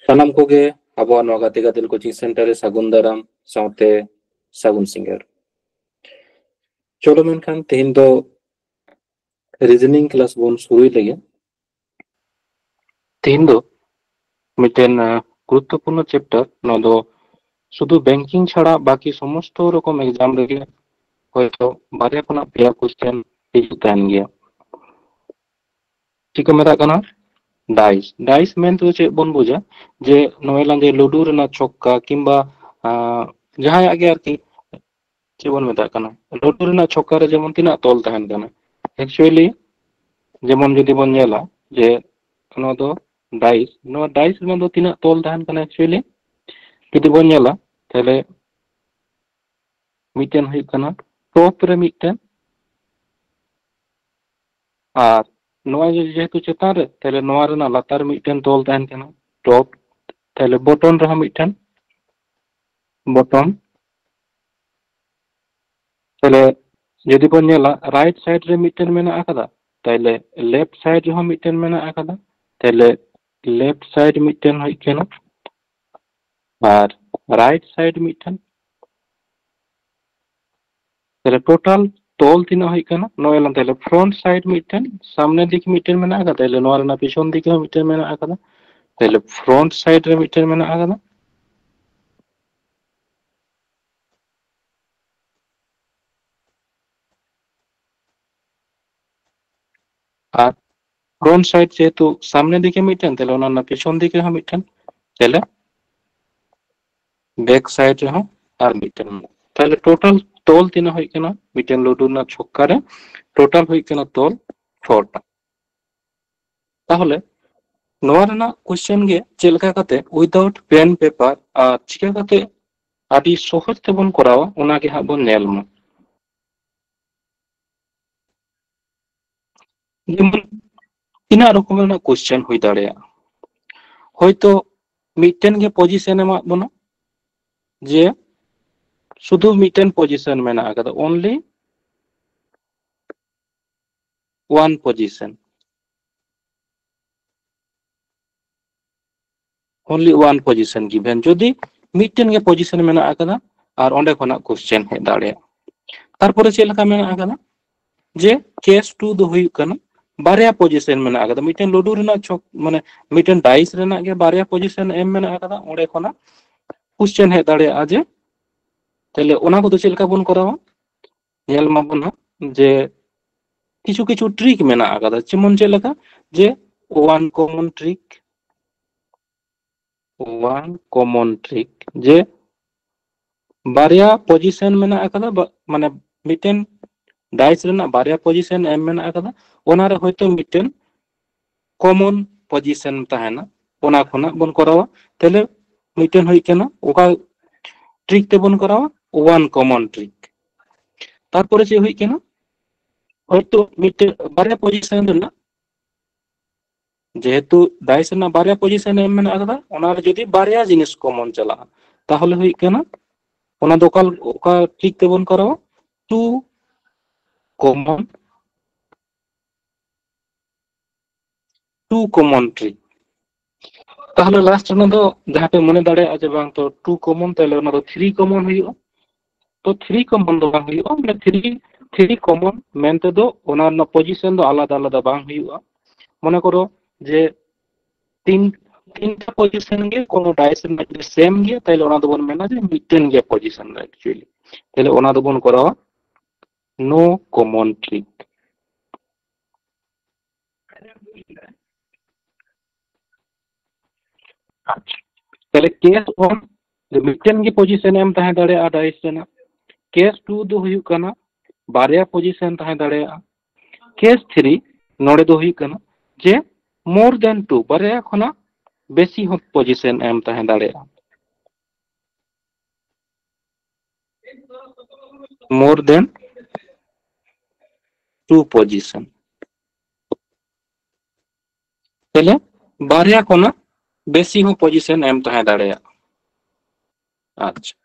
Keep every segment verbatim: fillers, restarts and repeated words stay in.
ᱥᱟᱱᱟᱢ ᱠᱚᱜᱮ ᱟᱵᱚᱣᱟᱜ ᱱᱚᱣᱟ ᱜᱟᱛᱮ ᱜᱟᱫᱮᱞ coaching center ᱨᱮ ᱥᱟᱹᱜᱩᱱ ᱫᱟᱨᱟᱢ ᱥᱟᱶᱛᱮ ᱥᱟᱹᱜᱩᱱ ᱥᱤᱸᱜᱟᱹᱲ᱾ ᱪᱚᱞᱚ ᱢᱮᱱᱠᱷᱟᱱ ᱛᱮᱦᱮᱧ ᱫᱚ reasoning class ᱵᱚᱱ ᱥᱩᱨᱩᱭ ᱞᱮᱜᱮ᱾ ᱛᱮᱦᱮᱧ ᱫᱚ ᱢᱤᱫᱴᱮᱱ, ᱟᱸ, ᱜᱩᱨᱩᱛᱛᱚᱯᱩᱨᱱᱚ chapter, ᱱᱚᱣᱟ ᱫᱚ ᱥᱩᱫᱷᱩ banking ᱪᱷᱟᱲᱟ ᱵᱟᱠᱤ ᱥᱚᱢᱚᱥᱛᱚ ᱨᱚᱠᱚᱢ exam ᱨᱮᱜᱮ ᱦᱚᱭᱛᱚ ᱵᱟᱨᱭᱟ ᱠᱷᱚᱱᱟᱜ ᱯᱮᱭᱟ question ᱦᱤᱡᱩᱜ ᱛᱟᱦᱮᱱ ᱜᱮᱭᱟ᱾ ᱪᱮᱫ ᱠᱚ ᱢᱮᱛᱟᱜ ᱠᱟᱱᱟ? Dice᱾ Dice ᱢᱮᱱ ᱛᱮᱫᱚ ᱪᱮᱫ ᱵᱚᱱ ᱵᱩᱡᱟ? ᱡᱮ ᱱᱚᱜᱼᱚᱭ ᱞᱟᱝ ᱡᱮ ᱞᱩᱰᱩ ᱨᱮᱱᱟᱜ ᱪᱷᱚᱠᱠᱟ ᱠᱤᱝᱵᱟ, ᱟᱸ, ᱡᱟᱦᱟᱸᱭᱟᱜ ᱜᱮ ᱟᱨᱠᱤ, ᱪᱮᱫ ᱵᱚᱱ ᱢᱮᱛᱟᱜ ᱠᱟᱱᱟ, ᱞᱩᱰᱩ ᱨᱮᱱᱟᱜ ᱪᱷᱚᱠᱠᱟ ᱨᱮ ᱡᱮᱢᱚᱱ ᱛᱤᱱᱟᱹᱜ ᱛᱚᱞ ᱛᱟᱦᱮᱱ ᱠᱟᱱᱟ? Actually ᱡᱮᱢᱚᱱ ᱡᱩᱫᱤ ᱵᱚᱱ ᱧᱮᱞᱟ ᱡᱮ ᱱᱚᱣᱟ ᱫᱚ dice, ᱱᱚᱣᱟ dice ᱨᱮᱱᱟᱜ ᱫᱚ ᱛᱤᱱᱟᱹᱜ ᱛᱚᱞ ᱛᱟᱦᱮᱱ ᱠᱟᱱᱟ? Actually ᱡᱩᱫᱤ ᱵᱚᱱ ᱧᱮᱞᱟ, ᱛᱟᱦᱞᱮ ᱢᱤᱫᱴᱮᱱ ᱦᱩᱭᱩᱜ ᱠᱟᱱᱟ top ᱨᱮ ᱢᱤᱫᱴᱮᱱ, ᱟᱨ ᱱᱚᱣᱟ ᱡᱮ-, ᱡᱮᱦᱮᱛᱩ ᱪᱮᱛᱟᱱ ᱨᱮ, ᱛᱟᱦᱞᱮ ᱱᱚᱣᱟ ᱨᱮᱱᱟᱜ ᱞᱟᱛᱟᱨ ᱨᱮ ᱢᱤᱫᱴᱮᱱ ᱛᱚᱞ ᱛᱟᱦᱮᱱ ᱠᱟᱱᱟ, top᱾ ᱛᱟᱦᱞᱮ bottom ᱨᱮᱦᱚᱸ ᱢᱤᱫᱴᱮᱱ, bottom᱾ ᱛᱟᱦᱞᱮ ᱡᱩᱫᱤ ᱵᱚᱱ ᱧᱮᱞᱟ, right side ᱨᱮ ᱢᱤᱫᱴᱮᱱ ᱢᱮᱱᱟᱜ ᱟᱠᱟᱫᱟ, ᱛᱟᱦᱞᱮ left side ᱨᱮᱦᱚᱸ ᱢᱤᱫᱴᱮᱱ ᱢᱮᱱᱟᱜ ᱟᱠᱟᱫᱟ, ᱛᱟᱦᱞᱮ left side ᱢᱤᱫᱴᱮᱱ ᱦᱩᱭᱩᱜ ᱠᱟᱱᱟ, ᱟᱨ right side ᱢᱤᱫᱴᱮᱱ᱾ ᱛᱟᱦᱞᱮ total ᱛᱚᱞ ᱛᱤᱱᱟᱹᱜ ᱦᱩᱭᱩᱜ ᱠᱟᱱᱟ? ᱱᱚᱜᱼᱚᱭ ᱞᱟᱝ, ᱛᱟᱦᱞᱮ front side ᱢᱤᱫᱴᱮᱱ, ᱥᱟᱢᱱᱮ ᱫᱤᱠ ᱢᱤᱫᱴᱮᱱ ᱢᱮᱱᱟᱜ ᱟᱠᱟᱫᱟ, ᱛᱟᱦᱞᱮ ᱱᱚᱣᱟ ᱨᱮᱱᱟᱜ ᱯᱤᱪᱷᱚᱱ ᱫᱤᱠ ᱦᱚᱸ ᱢᱤᱫᱴᱮᱱ ᱢᱮᱱᱟᱜ ᱟᱠᱟᱫᱟ, ᱛᱟᱦᱞᱮ front side ᱨᱮ ᱢᱤᱫᱴᱮᱱ ᱢᱮᱱᱟᱜ ᱟᱠᱟᱫᱟ᱾ ᱟᱨ front side ᱡᱮᱦᱮᱛᱩ ᱥᱟᱢᱱᱮ ᱫᱤᱠᱮ ᱢᱤᱫᱴᱮᱱ, ᱛᱟᱦᱞᱮ ᱚᱱᱟ ᱨᱮᱱᱟᱜ ᱯᱤᱪᱷᱚᱱ ᱫᱤᱠᱮ ᱦᱚᱸ ᱢᱤᱫᱴᱮᱱ, ᱛᱟᱦᱞᱮ back side ᱨᱮᱦᱚᱸ ᱟᱨ ᱢᱤᱫᱴᱮᱱ᱾ ᱛᱟᱦᱞᱮ total ᱛᱚᱞ ᱛᱤᱱᱟᱹᱜ ᱦᱩᱭᱩᱜ ᱠᱟᱱᱟ? ᱢᱤᱫᱴᱮᱱ ᱞᱩᱰᱩ ᱨᱮᱱᱟᱜ ᱪᱷᱚᱠᱠᱟ ᱨᱮ total ᱦᱩᱭᱩᱜ ᱠᱟᱱᱟ ᱛᱚᱞ ᱪᱷᱚᱴᱟ᱾ ᱛᱟᱦᱞᱮ ᱱᱚᱣᱟ ᱨᱮᱱᱟᱜ question ᱜᱮ ᱪᱮᱫ ᱞᱮᱠᱟ ᱠᱟᱛᱮ without pen paper ᱟᱨ ᱪᱤᱠᱟ ᱠᱟᱛᱮ ᱟᱹᱰᱤ ᱥᱚᱦᱚᱡ ᱛᱮᱵᱚᱱ ᱠᱚᱨᱟᱣᱟ, ᱚᱱᱟ ᱜᱮ ᱦᱟᱸᱜ ᱵᱚᱱ ᱧᱮᱞ ᱢᱟ᱾ ᱡᱮᱢᱚᱱ ᱛᱤᱱᱟᱹᱜ ᱨᱚᱠᱚᱢ ᱨᱮᱱᱟᱜ question ᱦᱩᱭ ᱫᱟᱲᱮᱭᱟᱜᱼᱟ᱾ ᱦᱚᱭᱛᱚ ᱢᱤᱫᱴᱮᱱ ᱜᱮ position ᱮᱢᱟᱜ ᱵᱚᱱᱟ, ᱡᱮ ᱥᱩᱫᱷᱩ ᱢᱤᱫᱴᱮᱱ position ᱢᱮᱱᱟᱜ ᱟᱠᱟᱫᱟ, only one position᱾ only one position given, ᱡᱩᱫᱤ ᱢᱤᱫᱴᱮᱱ ᱜᱮ position ᱢᱮᱱᱟᱜ ᱟᱠᱟᱫᱟ ᱟᱨ ᱚᱸᱰᱮ ᱠᱷᱚᱱᱟᱜ question ᱦᱮᱡ ᱫᱟᱲᱮᱭᱟᱜᱼᱟ᱾ ᱛᱟᱨᱯᱚᱨᱮ ᱪᱮᱫ ᱞᱮᱠᱟ ᱢᱮᱱᱟᱜ ᱟᱠᱟᱫᱟ, ᱡᱮ case two ᱫᱚ ᱦᱩᱭᱩᱜ ᱠᱟᱱᱟ ᱵᱟᱨᱭᱟ position ᱢᱮᱱᱟᱜ ᱟᱠᱟᱫᱟ, ᱢᱤᱫᱴᱮᱱ ᱞᱩᱰᱩ ᱨᱮᱱᱟᱜ ᱪᱷᱚᱠ, ᱢᱟᱱᱮ ᱢᱤᱫᱴᱮᱱ dice ᱨᱮᱱᱟᱜ ᱜᱮ ᱵᱟᱨᱭᱟ position ᱮᱢ ᱢᱮᱱᱟᱜ ᱟᱠᱟᱫᱟ, ᱚᱸᱰᱮ ᱠᱷᱚᱱᱟᱜ question ᱦᱮᱡ ᱫᱟᱲᱮᱭᱟᱜᱼᱟ᱾ ᱡᱮ ᱛᱟᱦᱞᱮ ᱚᱱᱟ ᱠᱚᱫᱚ ᱪᱮᱫ ᱞᱮᱠᱟ ᱵᱚᱱ ᱠᱚᱨᱟᱣᱟ, ᱧᱮᱞ ᱢᱟᱵᱚᱱ ᱦᱟᱸᱜ ᱡᱮ ᱠᱤᱪᱷᱩ ᱠᱤᱪᱷᱩ trick ᱢᱮᱱᱟᱜ ᱟᱠᱟᱫᱟ, ᱡᱮᱢᱚᱱ ᱪᱮᱫ ᱞᱮᱠᱟ, ᱡᱮ one common trick, one common trick, ᱡᱮ ᱵᱟᱨᱭᱟ position ᱢᱮᱱᱟᱜ ᱟᱠᱟᱫᱟ, ᱢᱟᱱᱮ ᱢᱤᱫᱴᱮᱱ dice ᱨᱮᱱᱟᱜ ᱵᱟᱨᱭᱟ position ᱮᱢ ᱢᱮᱱᱟᱜ ᱟᱠᱟᱫᱟ, ᱚᱱᱟᱨᱮ ᱦᱚᱭᱛᱳ ᱢᱤᱫᱴᱮᱱ common position ᱛᱟᱦᱮᱱᱟ, ᱚᱱᱟ ᱠᱷᱚᱱᱟᱜ ᱵᱚᱱ ᱠᱚᱨᱟᱣᱟ᱾ ᱛᱟᱦᱞᱮ ᱢᱤᱫᱴᱮᱱ ᱦᱩᱭᱩᱜ ᱠᱟᱱᱟ ᱚᱠᱟ trick ᱛᱮᱵᱚᱱ ᱠᱚᱨᱟᱣᱟ, one common trick᱾ ᱛᱟᱨᱯᱚᱨᱮ ᱪᱮᱫ ᱦᱩᱭᱩᱜ ᱠᱟᱱᱟ, ᱦᱚᱭᱛᱳ ᱢᱤᱫᱴᱮᱱ ᱵᱟᱨᱭᱟ position ᱨᱮᱱᱟᱜ, ᱡᱮᱦᱮᱛᱩ dice ᱨᱮᱱᱟᱜ ᱵᱟᱨᱭᱟ position ᱮᱢ ᱢᱮᱱᱟᱜ ᱟᱠᱟᱫᱟ, ᱚᱱᱟᱨᱮ ᱡᱩᱫᱤ ᱵᱟᱨᱭᱟ ᱡᱤᱱᱤᱥ common ᱪᱟᱞᱟᱜᱼᱟ, ᱛᱟᱦᱚᱞᱮ ᱦᱩᱭᱩᱜ ᱠᱟᱱᱟ ᱚᱱᱟ ᱫᱚ ᱚᱠᱟ, ᱚᱠᱟ trick ᱛᱮᱵᱚᱱ ᱠᱚᱨᱟᱣᱟ, two common, two common trick᱾ ᱛᱟᱦᱚᱞᱮ last ᱨᱮᱱᱟᱜ ᱫᱚ ᱡᱟᱦᱟᱸ ᱯᱮ ᱢᱚᱱᱮ ᱫᱟᱲᱮᱭᱟᱜᱼᱟ ᱡᱮ ᱵᱟᱝ ᱛᱚ two common, ᱛᱟᱦᱚᱞᱮ ᱚᱱᱟ ᱫᱚ three common ᱦᱩᱭᱩᱜᱼᱟ᱾ ᱛᱚ three common ᱫᱚ ᱵᱟᱝ ᱦᱩᱭᱩᱜᱼᱟ, ᱢᱟᱱᱮ three, three common ᱢᱮᱱᱛᱮ ᱫᱚ ᱚᱱᱟ ᱨᱮᱱᱟᱜ position ᱫᱚ ᱟᱞᱟᱫᱟ ᱟᱞᱟᱫᱟ ᱵᱟᱝ ᱦᱩᱭᱩᱜᱼᱟ᱾ ᱢᱚᱱᱮ ᱠᱚᱨᱚ ᱡᱮ ᱛᱤᱱ, ᱛᱤᱱᱴᱟ position ᱜᱮ ᱠᱳᱱᱳ dice ᱨᱮᱱᱟᱜ ᱡᱩᱫᱤ same ᱜᱮᱭᱟ, ᱛᱟᱦᱞᱮ ᱚᱱᱟ ᱫᱚᱵᱚᱱ ᱢᱮᱱᱟ ᱡᱮ ᱢᱤᱫᱴᱮᱱ ᱜᱮ position actually᱾ ᱛᱟᱦᱞᱮ ᱚᱱᱟ ᱫᱚᱵᱚᱱ ᱠᱚᱨᱟᱣᱟ no common trick᱾ ᱟᱪᱪᱷᱟ, ᱛᱟᱦᱞᱮ case one ᱫᱚ ᱢᱤᱫᱴᱮᱱ ᱜᱮ position ᱮᱢ ᱛᱟᱦᱮᱸ ᱫᱟᱲᱮᱭᱟᱜᱼᱟ dice ᱨᱮᱱᱟᱜ, case two ᱫᱚ ᱦᱩᱭᱩᱜ ᱠᱟᱱᱟ ᱵᱟᱨᱭᱟ position ᱛᱟᱦᱮᱸ ᱫᱟᱲᱮᱭᱟᱜᱼᱟ, case three ᱱᱚᱰᱮ ᱫᱚ ᱦᱩᱭᱩᱜ ᱠᱟᱱᱟ ᱡᱮ more than two, ᱵᱟᱨᱭᱟ ᱠᱷᱚᱱᱟᱜ ᱵᱮᱥᱤ ᱦᱚᱸ position ᱮᱢ ᱛᱟᱦᱮᱸ ᱫᱟᱲᱮᱭᱟᱜᱼᱟ, more than two position᱾ ᱛᱟᱦᱞᱮ ᱵᱟᱨᱭᱟ ᱠᱷᱚᱱᱟᱜ ᱵᱮᱥᱤ ᱦᱚᱸ position ᱮᱢ ᱛᱟᱦᱮᱸ ᱫᱟᱲᱮᱭᱟᱜᱼᱟ᱾ ᱟᱪᱪᱷᱟ,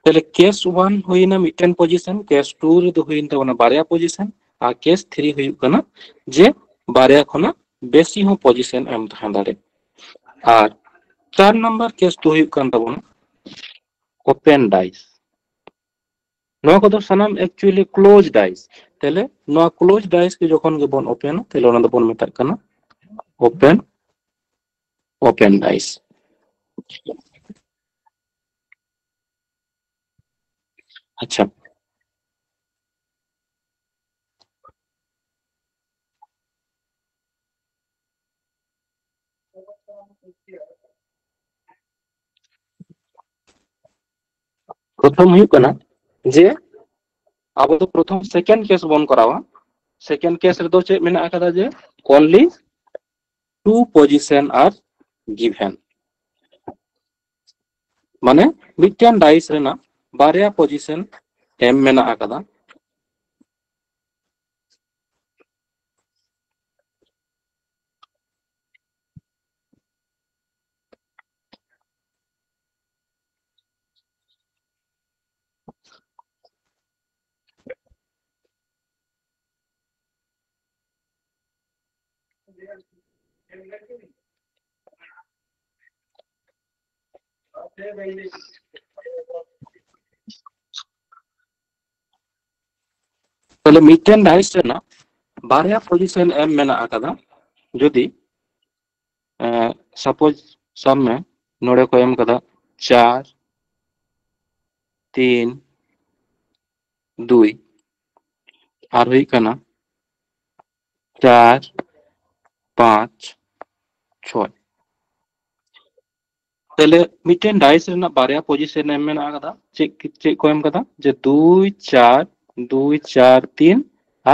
ᱛᱟᱦᱞᱮ case one ᱦᱩᱭᱱᱟ ᱢᱤᱫᱴᱮᱱ position, case two ᱨᱮᱫᱚ ᱦᱩᱭᱮᱱ ᱛᱟᱵᱚᱱᱟ ᱵᱟᱨᱭᱟ position, ᱟᱨ case three ᱦᱩᱭᱩᱜ ᱠᱟᱱᱟ ᱡᱮ ᱵᱟᱨᱭᱟ ᱠᱷᱚᱱᱟᱜ ᱵᱮᱥᱤ ᱦᱚᱸ position ᱮᱢ ᱛᱟᱦᱮᱸ ᱫᱟᱲᱮᱭᱟᱜᱼᱟ᱾ ᱟᱨ ᱪᱟᱨ ᱱᱟᱢᱵᱟᱨ ᱠᱮᱥ ᱫᱚ ᱦᱩᱭᱩᱜ ᱠᱟᱱ ᱛᱟᱵᱚᱱᱟ ᱳᱯᱮᱱ ᱰᱟᱭᱤᱥ᱾ ᱱᱚᱣᱟ ᱠᱚᱫᱚ ᱥᱟᱱᱟᱢ actually close dice᱾ ᱛᱟᱦᱞᱮ ᱱᱚᱣᱟ close dice ᱜᱮ ᱡᱚᱠᱷᱚᱱ ᱜᱮᱵᱚᱱ ᱳᱯᱮᱱᱟ, ᱛᱟᱦᱞᱮ ᱚᱱᱟ ᱫᱚᱵᱚᱱ ᱢᱮᱛᱟᱜ ᱠᱟᱱᱟ ᱳᱯᱮᱱ, ᱳᱯᱮᱱ ᱰᱟᱭᱤᱥ᱾ ᱟᱪᱪᱷᱟ, ᱯᱨᱚᱛᱷᱚᱢ ᱦᱩᱭᱩᱜ ᱠᱟᱱᱟ ᱡᱮ ᱟᱵᱚ ᱫᱚ ᱯᱨᱚᱛᱷᱚᱢ second case ᱵᱚᱱ ᱠᱚᱨᱟᱣᱟ᱾ Second case ᱨᱮᱫᱚ ᱪᱮᱫ ᱢᱮᱱᱟᱜ ᱟᱠᱟᱫᱟ? ᱡᱮ only two position are given, ᱢᱟᱱᱮ ᱢᱤᱫᱴᱮᱱ ᱰᱟᱭᱤᱥ ᱨᱮᱱᱟᱜ ᱵᱟᱨᱭᱟ ᱯᱚᱡᱤᱥᱚᱱ ᱮᱢ ᱢᱮᱱᱟᱜ ᱟᱠᱟᱫᱟ᱾ ᱛᱟᱦᱞᱮ ᱢᱤᱫᱴᱮᱱ ᱰᱟᱭᱤᱥ ᱨᱮᱱᱟᱜ ᱵᱟᱨᱭᱟ ᱯᱚᱡᱤᱥᱚᱱ ᱮᱢ ᱢᱮᱱᱟᱜ ᱟᱠᱟᱫᱟ᱾ ᱡᱩᱫᱤ ᱥᱟᱯᱳᱡ ᱥᱟᱵ ᱢᱮ, ᱱᱚᱰᱮ ᱠᱚ ᱮᱢ ᱠᱟᱫᱟ ᱪᱟᱨ, ᱛᱤᱱ, ᱫᱩᱭ, ᱟᱨ ᱦᱩᱭᱩᱜ ᱠᱟᱱᱟ ᱪᱟᱨ, ᱯᱟᱸᱪ, ᱪᱷᱚᱭ᱾ ᱛᱟᱦᱞᱮ ᱢᱤᱫᱴᱮᱱ ᱰᱟᱭᱤᱥ ᱨᱮᱱᱟᱜ ᱵᱟᱨᱭᱟ ᱯᱚᱡᱤᱥᱚᱱ ᱮᱢ ᱢᱮᱱᱟᱜ ᱟᱠᱟᱫᱟ᱾ ᱪᱮᱫ ᱪᱮᱫ ᱠᱚ ᱮᱢ ᱠᱟᱫᱟ? ᱡᱮ ᱫᱩᱭ ᱪᱟᱨ, ᱫᱩᱭ ᱪᱟᱨ ᱛᱤᱱ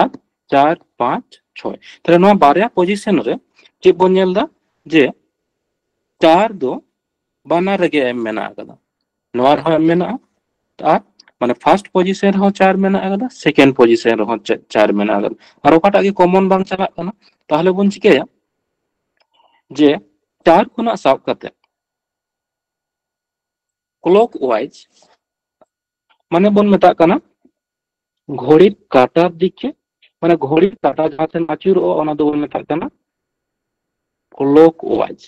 ᱟᱨ ᱪᱟᱨ ᱯᱟᱸᱪ ᱪᱷᱚᱭ᱾ ᱛᱟᱦᱞᱮ ᱱᱚᱣᱟ ᱵᱟᱨᱭᱟ ᱯᱚᱡᱤᱥᱚᱱ ᱨᱮ ᱪᱮᱫ ᱵᱚᱱ ᱧᱮᱞ ᱮᱫᱟ? ᱡᱮ ᱪᱟᱨ ᱫᱚ ᱵᱟᱱᱟᱨ ᱨᱮᱜᱮ ᱮᱢ ᱢᱮᱱᱟᱜ ᱟᱠᱟᱫᱟ᱾ ᱱᱚᱣᱟ ᱨᱮᱦᱚᱸ ᱮᱢ ᱢᱮᱱᱟᱜᱼᱟ, ᱟᱨ ᱢᱟᱱᱮ ᱯᱷᱟᱨᱥᱴ ᱯᱚᱡᱤᱥᱚᱱ ᱨᱮᱦᱚᱸ ᱪᱟᱨ ᱢᱮᱱᱟᱜ ᱟᱠᱟᱫᱟ, ᱥᱮᱠᱮᱱᱰ ᱯᱚᱡᱤᱥᱚᱱ ᱨᱮᱦᱚᱸ ᱪᱟ- ᱪᱟᱨ ᱢᱮᱱᱟᱜ ᱟᱠᱟᱫᱟ᱾ ᱟᱨ ᱚᱠᱟᱴᱟᱜ ᱜᱮ ᱠᱚᱢᱚᱱ ᱵᱟᱝ ᱪᱟᱞᱟᱜ ᱠᱟᱱᱟ᱾ ᱛᱟᱦᱞᱮ ᱵᱚᱱ ᱪᱤᱠᱟᱹᱭᱟ? ᱡᱮ ᱪᱟᱨ ᱠᱷᱚᱱᱟᱜ ᱥᱟᱵ ᱠᱟᱛᱮ ᱠᱞᱚᱠ ᱣᱟᱭᱤᱡ, ᱢᱟᱱᱮ ᱵᱚᱱ ᱢᱮᱛᱟᱜ ᱠᱟᱱᱟ ᱜᱷᱚᱲᱤᱨ ᱠᱟᱴᱟᱨ ᱫᱤᱠᱮ, ᱢᱟᱱᱮ ᱜᱷᱚᱲᱤᱨ ᱠᱟᱴᱟ ᱡᱟᱦᱟᱸ ᱥᱮᱱ ᱟᱹᱪᱩᱨᱚᱜᱼᱟ, ᱚᱱᱟ ᱫᱚᱵᱚᱱ ᱢᱮᱛᱟᱜ ᱠᱟᱱᱟ ᱠᱞᱚᱠ ᱣᱟᱭᱤᱡ᱾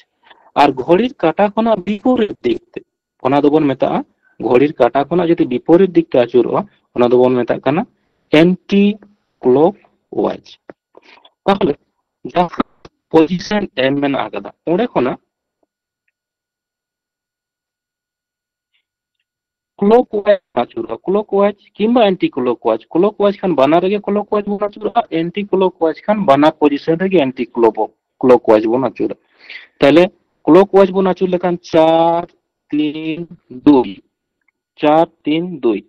ᱟᱨ ᱜᱷᱚᱲᱤᱨ ᱠᱟᱴᱟ ᱠᱷᱚᱱᱟᱜ ᱵᱤᱯᱚᱨᱤᱛ ᱫᱤᱠ ᱛᱮ, ᱚᱱᱟ ᱫᱚᱵᱚᱱ ᱢᱮᱛᱟᱜᱼᱟ, ᱜᱷᱚᱲᱤᱨ ᱠᱟᱴᱟ ᱠᱷᱚᱱᱟᱜ ᱡᱩᱫᱤ ᱵᱤᱯᱚᱨᱤᱛ ᱫᱤᱠ ᱛᱮ ᱟᱹᱪᱩᱨᱚᱜᱼᱟ, ᱚᱱᱟ ᱫᱚᱵᱚᱱ ᱢᱮᱛᱟᱜ ᱠᱟᱱᱟ anti clockwise᱾ ᱛᱟᱦᱚᱞᱮ ᱡᱟᱦᱟᱸ position M ᱢᱮᱱᱟᱜ ᱟᱠᱟᱫᱟ, ᱚᱸᱰᱮ ᱠᱷᱚᱱᱟᱜ clockwise ᱟᱹᱪᱩᱨᱚᱜᱼᱟ, clockwise ᱠᱤᱝᱵᱟ anti clockwise᱾ Clockwise ᱠᱷᱟᱱ ᱵᱟᱱᱟᱨ ᱨᱮᱜᱮ clockwise ᱵᱚᱱ ᱟᱹᱪᱩᱨᱚᱜᱼᱟ, anti clockwise ᱠᱷᱟᱱ ᱵᱟᱱᱟᱨ position ᱨᱮᱜᱮ anti clockwise ᱵᱚᱱ ᱟᱹᱪᱩᱨᱟ᱾ ᱛᱟᱦᱞᱮ clockwise ᱵᱚᱱ ᱟᱹᱪᱩᱨ ᱞᱮᱠᱷᱟᱱ ᱪᱟᱨ ᱛᱤᱱ ᱫᱩᱭ, ᱪᱟᱨ ᱛᱤᱱ ᱫᱩᱭ᱾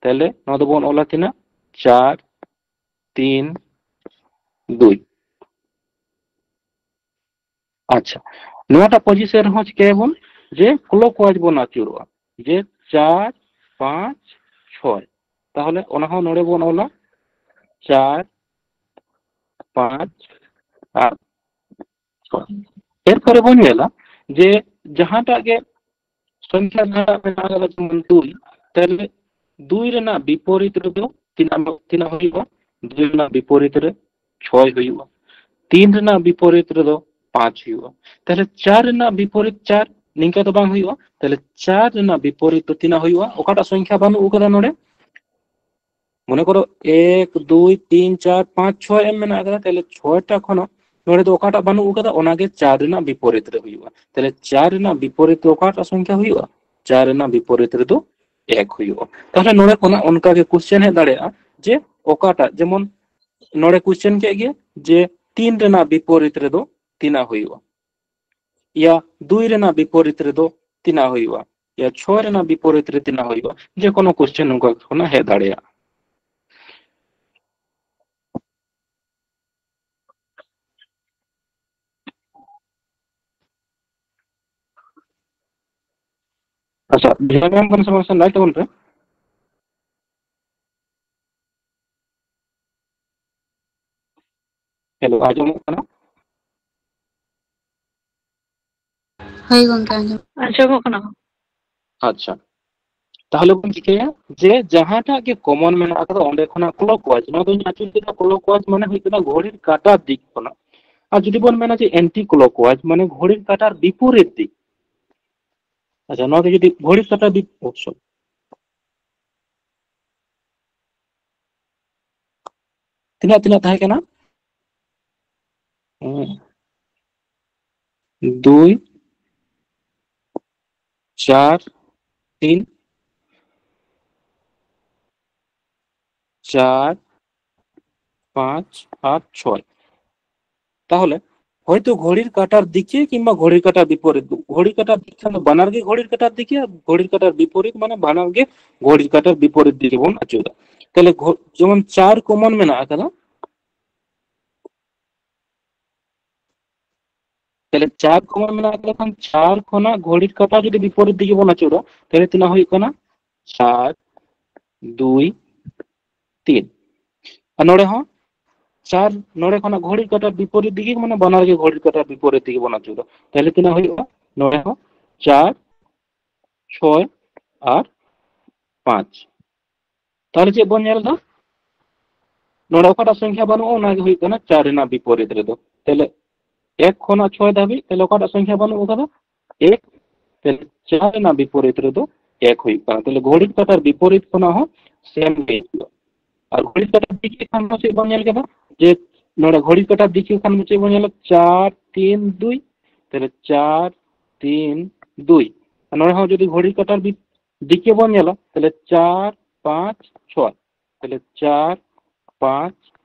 ᱛᱟᱦᱞᱮ ᱱᱚᱣᱟ ᱫᱚᱵᱚᱱ ᱚᱞᱟ ᱛᱤᱱᱟᱹᱜ? ᱪᱟᱨ ᱛᱤᱱ ᱫᱩᱭ᱾ ᱟᱪᱪᱷᱟ, ᱱᱚᱣᱟᱴᱟᱜ position ᱨᱮᱦᱚᱸ ᱪᱤᱠᱟᱹᱭᱟᱵᱚᱱ? ᱡᱮ clockwise ᱵᱚᱱ ᱟᱹᱪᱩᱨᱚᱜᱼᱟ, ᱡᱮ ᱪᱟᱨ ᱯᱟᱸᱪ ᱪᱷᱚᱭ᱾ ᱛᱟᱦᱚᱞᱮ ᱚᱱᱟ ᱦᱚᱸ ᱱᱚᱰᱮ ᱵᱚᱱ ᱚᱞᱟ, ᱪᱟᱨ ᱯᱟᱸᱪ ᱟᱨ ᱪᱷᱚᱭ᱾ ᱮᱨᱯᱚᱨᱮ ᱵᱚᱱ ᱧᱮᱞᱟ ᱡᱮ ᱡᱟᱦᱟᱸᱴᱟᱜ ᱜᱮ ᱥᱚᱝᱠᱷᱟ ᱡᱟᱦᱟᱸᱴᱟᱜ ᱢᱮᱱᱟᱜ ᱟᱠᱟᱫᱟ, ᱡᱮᱢᱚᱱ ᱫᱩᱭ, ᱛᱟᱦᱚᱞᱮ ᱫᱩᱭ ᱨᱮᱱᱟᱜ ᱵᱤᱯᱚᱨᱤᱛ ᱨᱮᱫᱚ ᱛᱤᱱᱟᱹᱜ, ᱛᱤᱱᱟᱹᱜ ᱦᱩᱭᱩᱜᱼᱟ? ᱫᱩᱭ ᱨᱮᱱᱟᱜ ᱵᱤᱯᱚᱨᱤᱛ ᱨᱮ ᱪᱷᱚᱭ ᱦᱩᱭᱩᱜᱼᱟ᱾ ᱛᱤᱱ ᱨᱮᱱᱟᱜ ᱵᱤᱯᱚᱨᱤᱛ ᱨᱮᱫᱚ ᱯᱟᱸᱪ ᱦᱩᱭᱩᱜᱼᱟ᱾ ᱛᱟᱦᱚᱞᱮ ᱪᱟᱨ ᱨᱮᱱᱟᱜ ᱵᱤᱯᱚᱨᱤᱛ ᱪᱟᱨ, ᱱᱤᱝᱠᱟ ᱫᱚ ᱵᱟᱝ ᱦᱩᱭᱩᱜᱼᱟ᱾ ᱛᱟᱦᱚᱞᱮ ᱪᱟᱨ ᱨᱮᱱᱟᱜ ᱵᱤᱯᱚᱨᱤᱛ ᱫᱚ ᱛᱤᱱᱟᱹᱜ ᱦᱩᱭᱩᱜᱼᱟ? ᱚᱠᱟᱴᱟᱜ ᱥᱚᱝᱠᱷᱟ ᱵᱟᱹᱱᱩᱜ ᱟᱠᱟᱫᱟ ᱱᱚᱰᱮ? ᱢᱚᱱᱮ ᱠᱚᱨᱚ ᱮᱠ, ᱫᱩᱭ, ᱛᱤᱱ, ᱪᱟᱨ, ᱯᱟᱸᱪ, ᱪᱷᱚᱭ ᱮᱢ ᱢᱮᱱᱟᱜ ᱟᱠᱟᱫᱟ, ᱛᱟᱦᱚᱞᱮ ᱪᱷᱚᱭᱴᱟ ᱠᱷᱚᱱ ᱱᱚᱰᱮ ᱫᱚ ᱚᱠᱟᱴᱟᱜ ᱵᱟᱹᱱᱩᱜ ᱟᱠᱟᱫᱟ? ᱚᱱᱟᱜᱮ ᱪᱟᱨ ᱨᱮᱱᱟᱜ ᱵᱤᱯᱚᱨᱤᱛ ᱨᱮ ᱦᱩᱭᱩᱜᱼᱟ᱾ ᱛᱟᱦᱚᱞᱮ ᱪᱟᱨ ᱨᱮᱱᱟᱜ ᱵᱤᱯᱚᱨᱤᱛ ᱨᱮ ᱚᱠᱟᱴᱟᱜ ᱥᱚᱝᱠᱷᱟ ᱦᱩᱭᱩᱜᱼᱟ? ᱪᱟᱨ ᱨᱮᱱᱟᱜ ᱵᱤᱯᱚᱨᱤᱛ ᱨᱮᱫᱚ ᱮᱠ ᱦᱩᱭᱩᱜᱼᱟ᱾ ᱛᱟᱦᱚᱞᱮ ᱱᱚᱰᱮ ᱠᱷᱚᱱᱟᱜ ᱚᱱᱠᱟ ᱜᱮ question ᱦᱮᱡ ᱫᱟᱲᱮᱭᱟᱜᱼᱟ ᱡᱮ ᱚᱠᱟᱴᱟᱜ, ᱡᱮᱢᱚᱱ ᱱᱚᱰᱮ question ᱠᱮᱫ ᱜᱮ ᱡᱮ ᱛᱤᱱ ᱨᱮᱱᱟᱜ ᱵᱤᱯᱚᱨᱤᱛ ᱨᱮᱫᱚ ᱛᱤᱱᱟᱹᱜ ᱦᱩᱭᱩᱜᱼᱟ, ᱭᱟ ᱫᱩᱭ ᱨᱮᱱᱟᱜ ᱵᱤᱯᱚᱨᱤᱛ ᱨᱮᱫᱚ ᱛᱤᱱᱟᱹᱜ ᱦᱩᱭᱩᱜᱼᱟ, ᱭᱟ ᱪᱷᱚᱭ ᱨᱮᱱᱟᱜ ᱵᱤᱯᱚᱨᱤᱛ ᱨᱮ ᱛᱤᱱᱟᱹᱜ ᱦᱩᱭᱩᱜᱼᱟ, ᱡᱮ ᱠᱳᱱᱳ question ᱱᱚᱝᱠᱟ ᱠᱷᱚᱱᱟᱜ ᱦᱮᱡ ᱫᱟᱲᱮᱭᱟᱜᱼᱟ᱾ ᱟᱪᱪᱷᱟ, ᱵᱷᱮᱡᱟ ᱧᱟᱢ ᱠᱟᱱᱟ ᱥᱮ ᱵᱟᱝ ᱥᱮ, ᱞᱟᱹᱭ ᱛᱟᱵᱚᱱ ᱯᱮ᱾ ᱦᱮᱞᱳ, ᱟᱸᱡᱚᱢᱚᱜ ᱠᱟᱱᱟ? ᱦᱳᱭ ᱜᱚᱝᱠᱮ, ᱟᱸᱡᱚᱢ᱾ ᱟᱸᱡᱚᱢᱚᱜ ᱠᱟᱱᱟ᱾ ᱟᱪᱪᱷᱟ, ᱛᱟᱦᱚᱞᱮ ᱵᱚᱱ ᱪᱤᱠᱟᱹᱭᱟ ᱡᱮ ᱡᱟᱦᱟᱸᱴᱟᱜ ᱜᱮ common ᱢᱮᱱᱟᱜ ᱟᱠᱟᱫᱟ ᱚᱸᱰᱮ ᱠᱷᱚᱱᱟᱜ clockwise, ᱱᱚᱣᱟ ᱫᱚᱧ ᱟᱹᱪᱩᱨ ᱠᱮᱫᱟ clockwise, ᱢᱟᱱᱮ ᱦᱩᱭᱩᱜ ᱠᱟᱱᱟ ᱜᱷᱚᱲᱤᱨ ᱠᱟᱴᱟ ᱫᱤᱠ ᱠᱷᱚᱱᱟᱜ᱾ ᱟᱨ ᱡᱩᱫᱤ ᱵᱚᱱ ᱢᱮᱱᱟ ᱡᱮ anti clockwise, ᱢᱟᱱᱮ ᱜᱷᱚᱲᱤᱨ ᱠᱟᱴᱟᱨ ᱵᱤᱯᱚᱨᱤᱛ ᱫᱤᱠ, ᱟᱪᱪᱷᱟ, ᱱᱚᱣᱟ ᱜᱮ ᱡᱩᱫᱤ ᱜᱷᱚᱲᱤᱨ ᱠᱟᱴᱟᱨ ᱵᱤᱯ-, ᱚ, sorry᱾ ᱛᱤᱱᱟᱹᱜ, ᱛᱤᱱᱟᱹᱜ ᱛᱟᱦᱮᱸ ᱠᱟᱱᱟ? ᱦᱮᱸ᱾ ᱫᱩᱭ, ᱪᱟᱨ, ᱛᱤᱱ, ᱪᱟᱨ, ᱯᱟᱸᱪ ᱟᱨ ᱪᱷᱚᱭ᱾ ᱛᱟᱦᱚᱞᱮ ᱦᱚᱭᱛᱳ ᱜᱷᱚᱲᱤᱨ ᱠᱟᱴᱟᱨ ᱫᱤᱠᱮ ᱠᱤᱝᱵᱟ ᱜᱷᱚᱲᱤᱨ ᱠᱟᱴᱟᱨ ᱵᱤᱯᱚᱨᱤᱛ, ᱜᱷᱚᱲᱤᱨ ᱠᱟᱴᱟᱨ ᱫᱤᱠ ᱠᱷᱟᱱ ᱫᱚ ᱵᱟᱱᱟᱨ ᱜᱮ ᱜᱷᱚᱲᱤᱨ ᱠᱟᱴᱟᱨ ᱫᱤᱠᱮ, ᱟᱨ ᱜᱷᱚᱲᱤᱨ ᱠᱟᱴᱟᱨ ᱵᱤᱯᱚᱨᱤᱛ ᱢᱟᱱᱮ ᱵᱟᱱᱟᱨ ᱜᱮ ᱜᱷᱚᱲᱤᱨ ᱠᱟᱴᱟᱨ ᱵᱤᱯᱚᱨᱤᱛ ᱫᱤᱠᱮ ᱵᱚᱱ ᱟᱹᱪᱩᱨᱟ᱾ ᱛᱟᱦᱞᱮ ᱜᱷᱚ-, ᱡᱮᱢᱚᱱ ᱪᱟᱨ ᱠᱚᱢᱚᱱ ᱢᱮᱱᱟᱜ ᱟᱠᱟᱫᱟ, ᱛᱟᱦᱞᱮ ᱪᱟᱨ ᱠᱚᱢᱚᱱ ᱢᱮᱱᱟᱜ ᱟᱠᱟᱫ ᱠᱷᱟᱱ ᱪᱟᱨ ᱠᱷᱚᱱᱟᱜ ᱜᱷᱚᱲᱤᱨ ᱠᱟᱴᱟ ᱡᱩᱫᱤ ᱵᱤᱯᱚᱨᱤᱛ ᱫᱤᱠᱮ ᱵᱚᱱ ᱟᱹᱪᱩᱨᱟ, ᱛᱟᱦᱞᱮ ᱛᱤᱱᱟᱹᱜ ᱦᱩᱭᱩᱜ ᱠᱟᱱᱟ? ᱪᱟᱨ, ᱫᱩᱭ, ᱛᱤᱱ᱾ ᱟᱨ ᱱᱚᱰᱮ ᱦᱚᱸ ᱪᱟᱨ, ᱱᱚᱰᱮ ᱠᱷᱚᱱᱟᱜ ᱜᱷᱚᱲᱤᱨ ᱠᱟᱴᱟ ᱵᱤᱯᱚᱨᱤᱛ ᱫᱤᱠᱮ, ᱢᱟᱱᱮ ᱵᱟᱱᱟᱨ ᱜᱮ ᱜᱷᱚᱲᱤᱨ ᱠᱟᱴᱟ ᱵᱤᱯᱚᱨᱤᱛ ᱫᱤᱠᱮ ᱵᱚᱱ ᱟᱹᱪᱩᱨᱟ, ᱛᱟᱦᱞᱮ ᱛᱤᱱᱟᱹᱜ ᱦᱩᱭᱩᱜᱼᱟ? ᱱᱚᱰᱮ ᱦᱚᱸ ᱪᱟᱨ, ᱪᱷᱚᱭ ᱟᱨ ᱯᱟᱸᱪ᱾ ᱛᱟᱦᱞᱮ ᱪᱮᱫ ᱵᱚᱱ ᱧᱮᱞ ᱮᱫᱟ? ᱱᱚᱰᱮ ᱚᱠᱟᱴᱟᱜ ᱥᱚᱝᱠᱷᱟ ᱵᱟᱹᱱᱩᱜᱼᱟ, ᱚᱱᱟ ᱜᱮ ᱦᱩᱭᱩᱜ ᱠᱟᱱᱟ ᱪᱟᱨ ᱨᱮᱱᱟᱜ ᱵᱤᱯᱚᱨᱤᱛ ᱨᱮᱫᱚ᱾ ᱛᱟᱦᱞᱮ ᱮᱠ ᱠᱷᱚᱱᱟᱜ ᱪᱷᱚᱭ ᱫᱷᱟᱹᱵᱤᱡ, ᱛᱟᱦᱞᱮ ᱚᱠᱟᱴᱟᱜ ᱥᱚᱝᱠᱷᱟ ᱵᱟᱹᱱᱩᱜ ᱟᱠᱟᱫᱟ? ᱮᱠ᱾ ᱛᱟᱦᱞᱮ ᱪᱟᱨ ᱨᱮᱱᱟᱜ ᱵᱤᱯᱚᱨᱤᱛ ᱨᱮᱫᱚ ᱮᱠ ᱦᱩᱭᱩᱜ ᱠᱟᱱᱟ᱾ ᱛᱟᱦᱞᱮ ᱜᱷᱚᱲᱤᱨ ᱠᱟᱴᱟᱨ ᱵᱤᱯᱚᱨᱤᱛ ᱠᱷᱚᱱᱟᱜ ᱦᱚᱸ ᱥᱮᱢ ᱜᱮ ᱦᱤᱡᱩᱜᱼᱟ᱾ ᱟᱨ ᱜᱷᱚᱲᱤᱨ ᱠᱟᱴᱟᱨ ᱫᱤᱠᱮ ᱠᱷᱟᱱ ᱫᱚ ᱪᱮᱫ ᱵᱚᱱ ᱧᱮᱞ ᱠᱮᱫᱟ? ᱡᱮ ᱱᱚᱰᱮ ᱜᱷᱚᱲᱤᱨ ᱠᱟᱴᱟᱨ ᱫᱤᱠᱮ ᱠᱷᱟᱱ ᱫᱚ ᱪᱮᱫ ᱵᱚᱱ ᱧᱮᱞᱟ? ᱪᱟᱨ, ᱛᱤᱱ, ᱫᱩᱭ᱾ ᱛᱟᱦᱞᱮ ᱪᱟᱨ, ᱛᱤᱱ, ᱫᱩᱭ᱾ ᱟᱨ ᱱᱚᱰᱮ ᱦᱚᱸ ᱡᱩᱫᱤ ᱜᱷᱚᱲᱤᱨ ᱠᱟᱴᱟᱨ ᱵᱤ-, ᱫᱤᱠᱮ ᱵᱚᱱ ᱧᱮᱞᱟ, ᱛᱟᱦᱞᱮ ᱪᱟᱨ, ᱯᱟᱸᱪ, ᱪᱷᱚᱭ᱾ ᱛᱟᱦᱞᱮ ᱪᱟᱨ, ᱯᱟᱸᱪ,